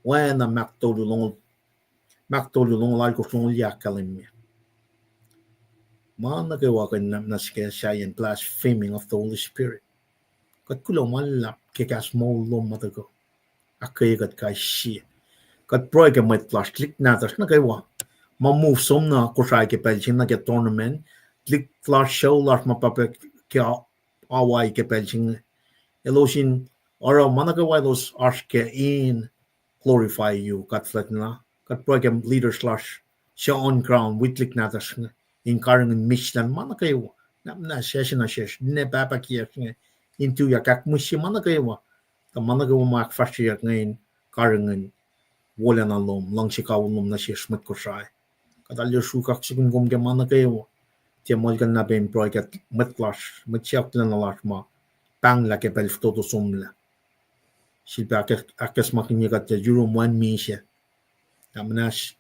Oacna Mark tolu longoul, Mark tolu longoul alkosr, longoul yac ahkkahlwemye, ma nuh kwewa kuh in nuhnak muhnahs nuh kac sahyacn blaspheming of the Holy Spirit. Kuht kuloh ma luhlahp ke kahs moul lom ma tuhkuh ahkkweye kuht kais sie. Kuht pruhe ke mwet lasr tuhlihk nahtuhsr nuh kwewa ma move som nuh Kosrae ke pacl se inge nuh ke tournament, tuhlihk lasr, sucu lasr ma pac ke Hawaii ke pacl se inge, elos in oruh ma nuh kwewa elos oasr kac in glorify you, God fuhlwactna. Kuht pruhe ke leaders lasr suc on ground wi tuhlihk nahtuhsr inge in karihngihn misin ma nuh kwewa. Na muhnahs sesr na sesr, ninac pahpah kiyacsr inge, in tuyak ahkmihsye ma nuh kwewa, tuh ma nuh kwewa ma ahkfahsryeyuck inge in karihngihn wolacna lom, luhngse kawihl lom nuh sesr mwet Kosrae. Kuht arlac sruhk kaksakihn kom ke ma nuh kwewa. Tiac muhlkuhnlah pac in pruhe kuht mwet lasr, mwet siyucklacna lasr ma pahnglah ke pacl fototo somlah. Sifilpac ahkacsmakihnye kuht ke yurum wacngihn misac. Na muhnahs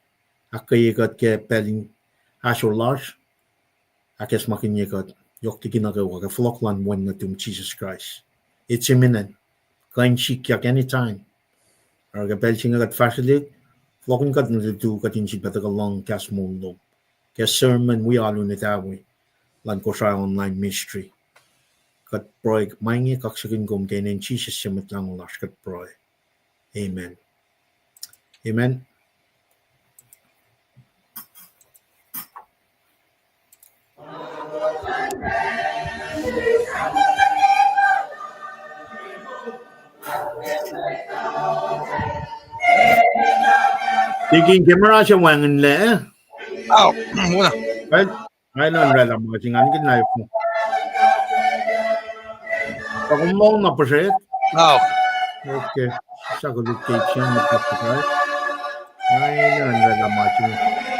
ahkkweye kuht ke pacl in ahsor lasr, ahkacsmakihnye kuht yohk liki nuh kwewa ke fohlohk luhn Wen nuhtum Jisus Kraist. It's imminent. Kuh in sikyak anytime. Oruh ke pacl se inge kuht fahsrwelihk, fohlohkihn kuht nuh lutu, kuht in sifilpac tuhkuh lohng kahs moul lom ke sermon wi alu in etawi luhn Kosrae Online Ministry. Kuht pruhe ma inge kaksakihn kom ke inen Jisus se Mwet Lahngo lasr kuht pruhe. Amen. Amen. Tikin camera se wacngihnlac. Oh, wona. Right? Ai, na oraclah ma se ingacn ke na fu. Takom lohng na puhsrek. Oh. Okay. Sisa koluk ke ipsin na puhsrek. Ai, na oraclah ma se ingacn.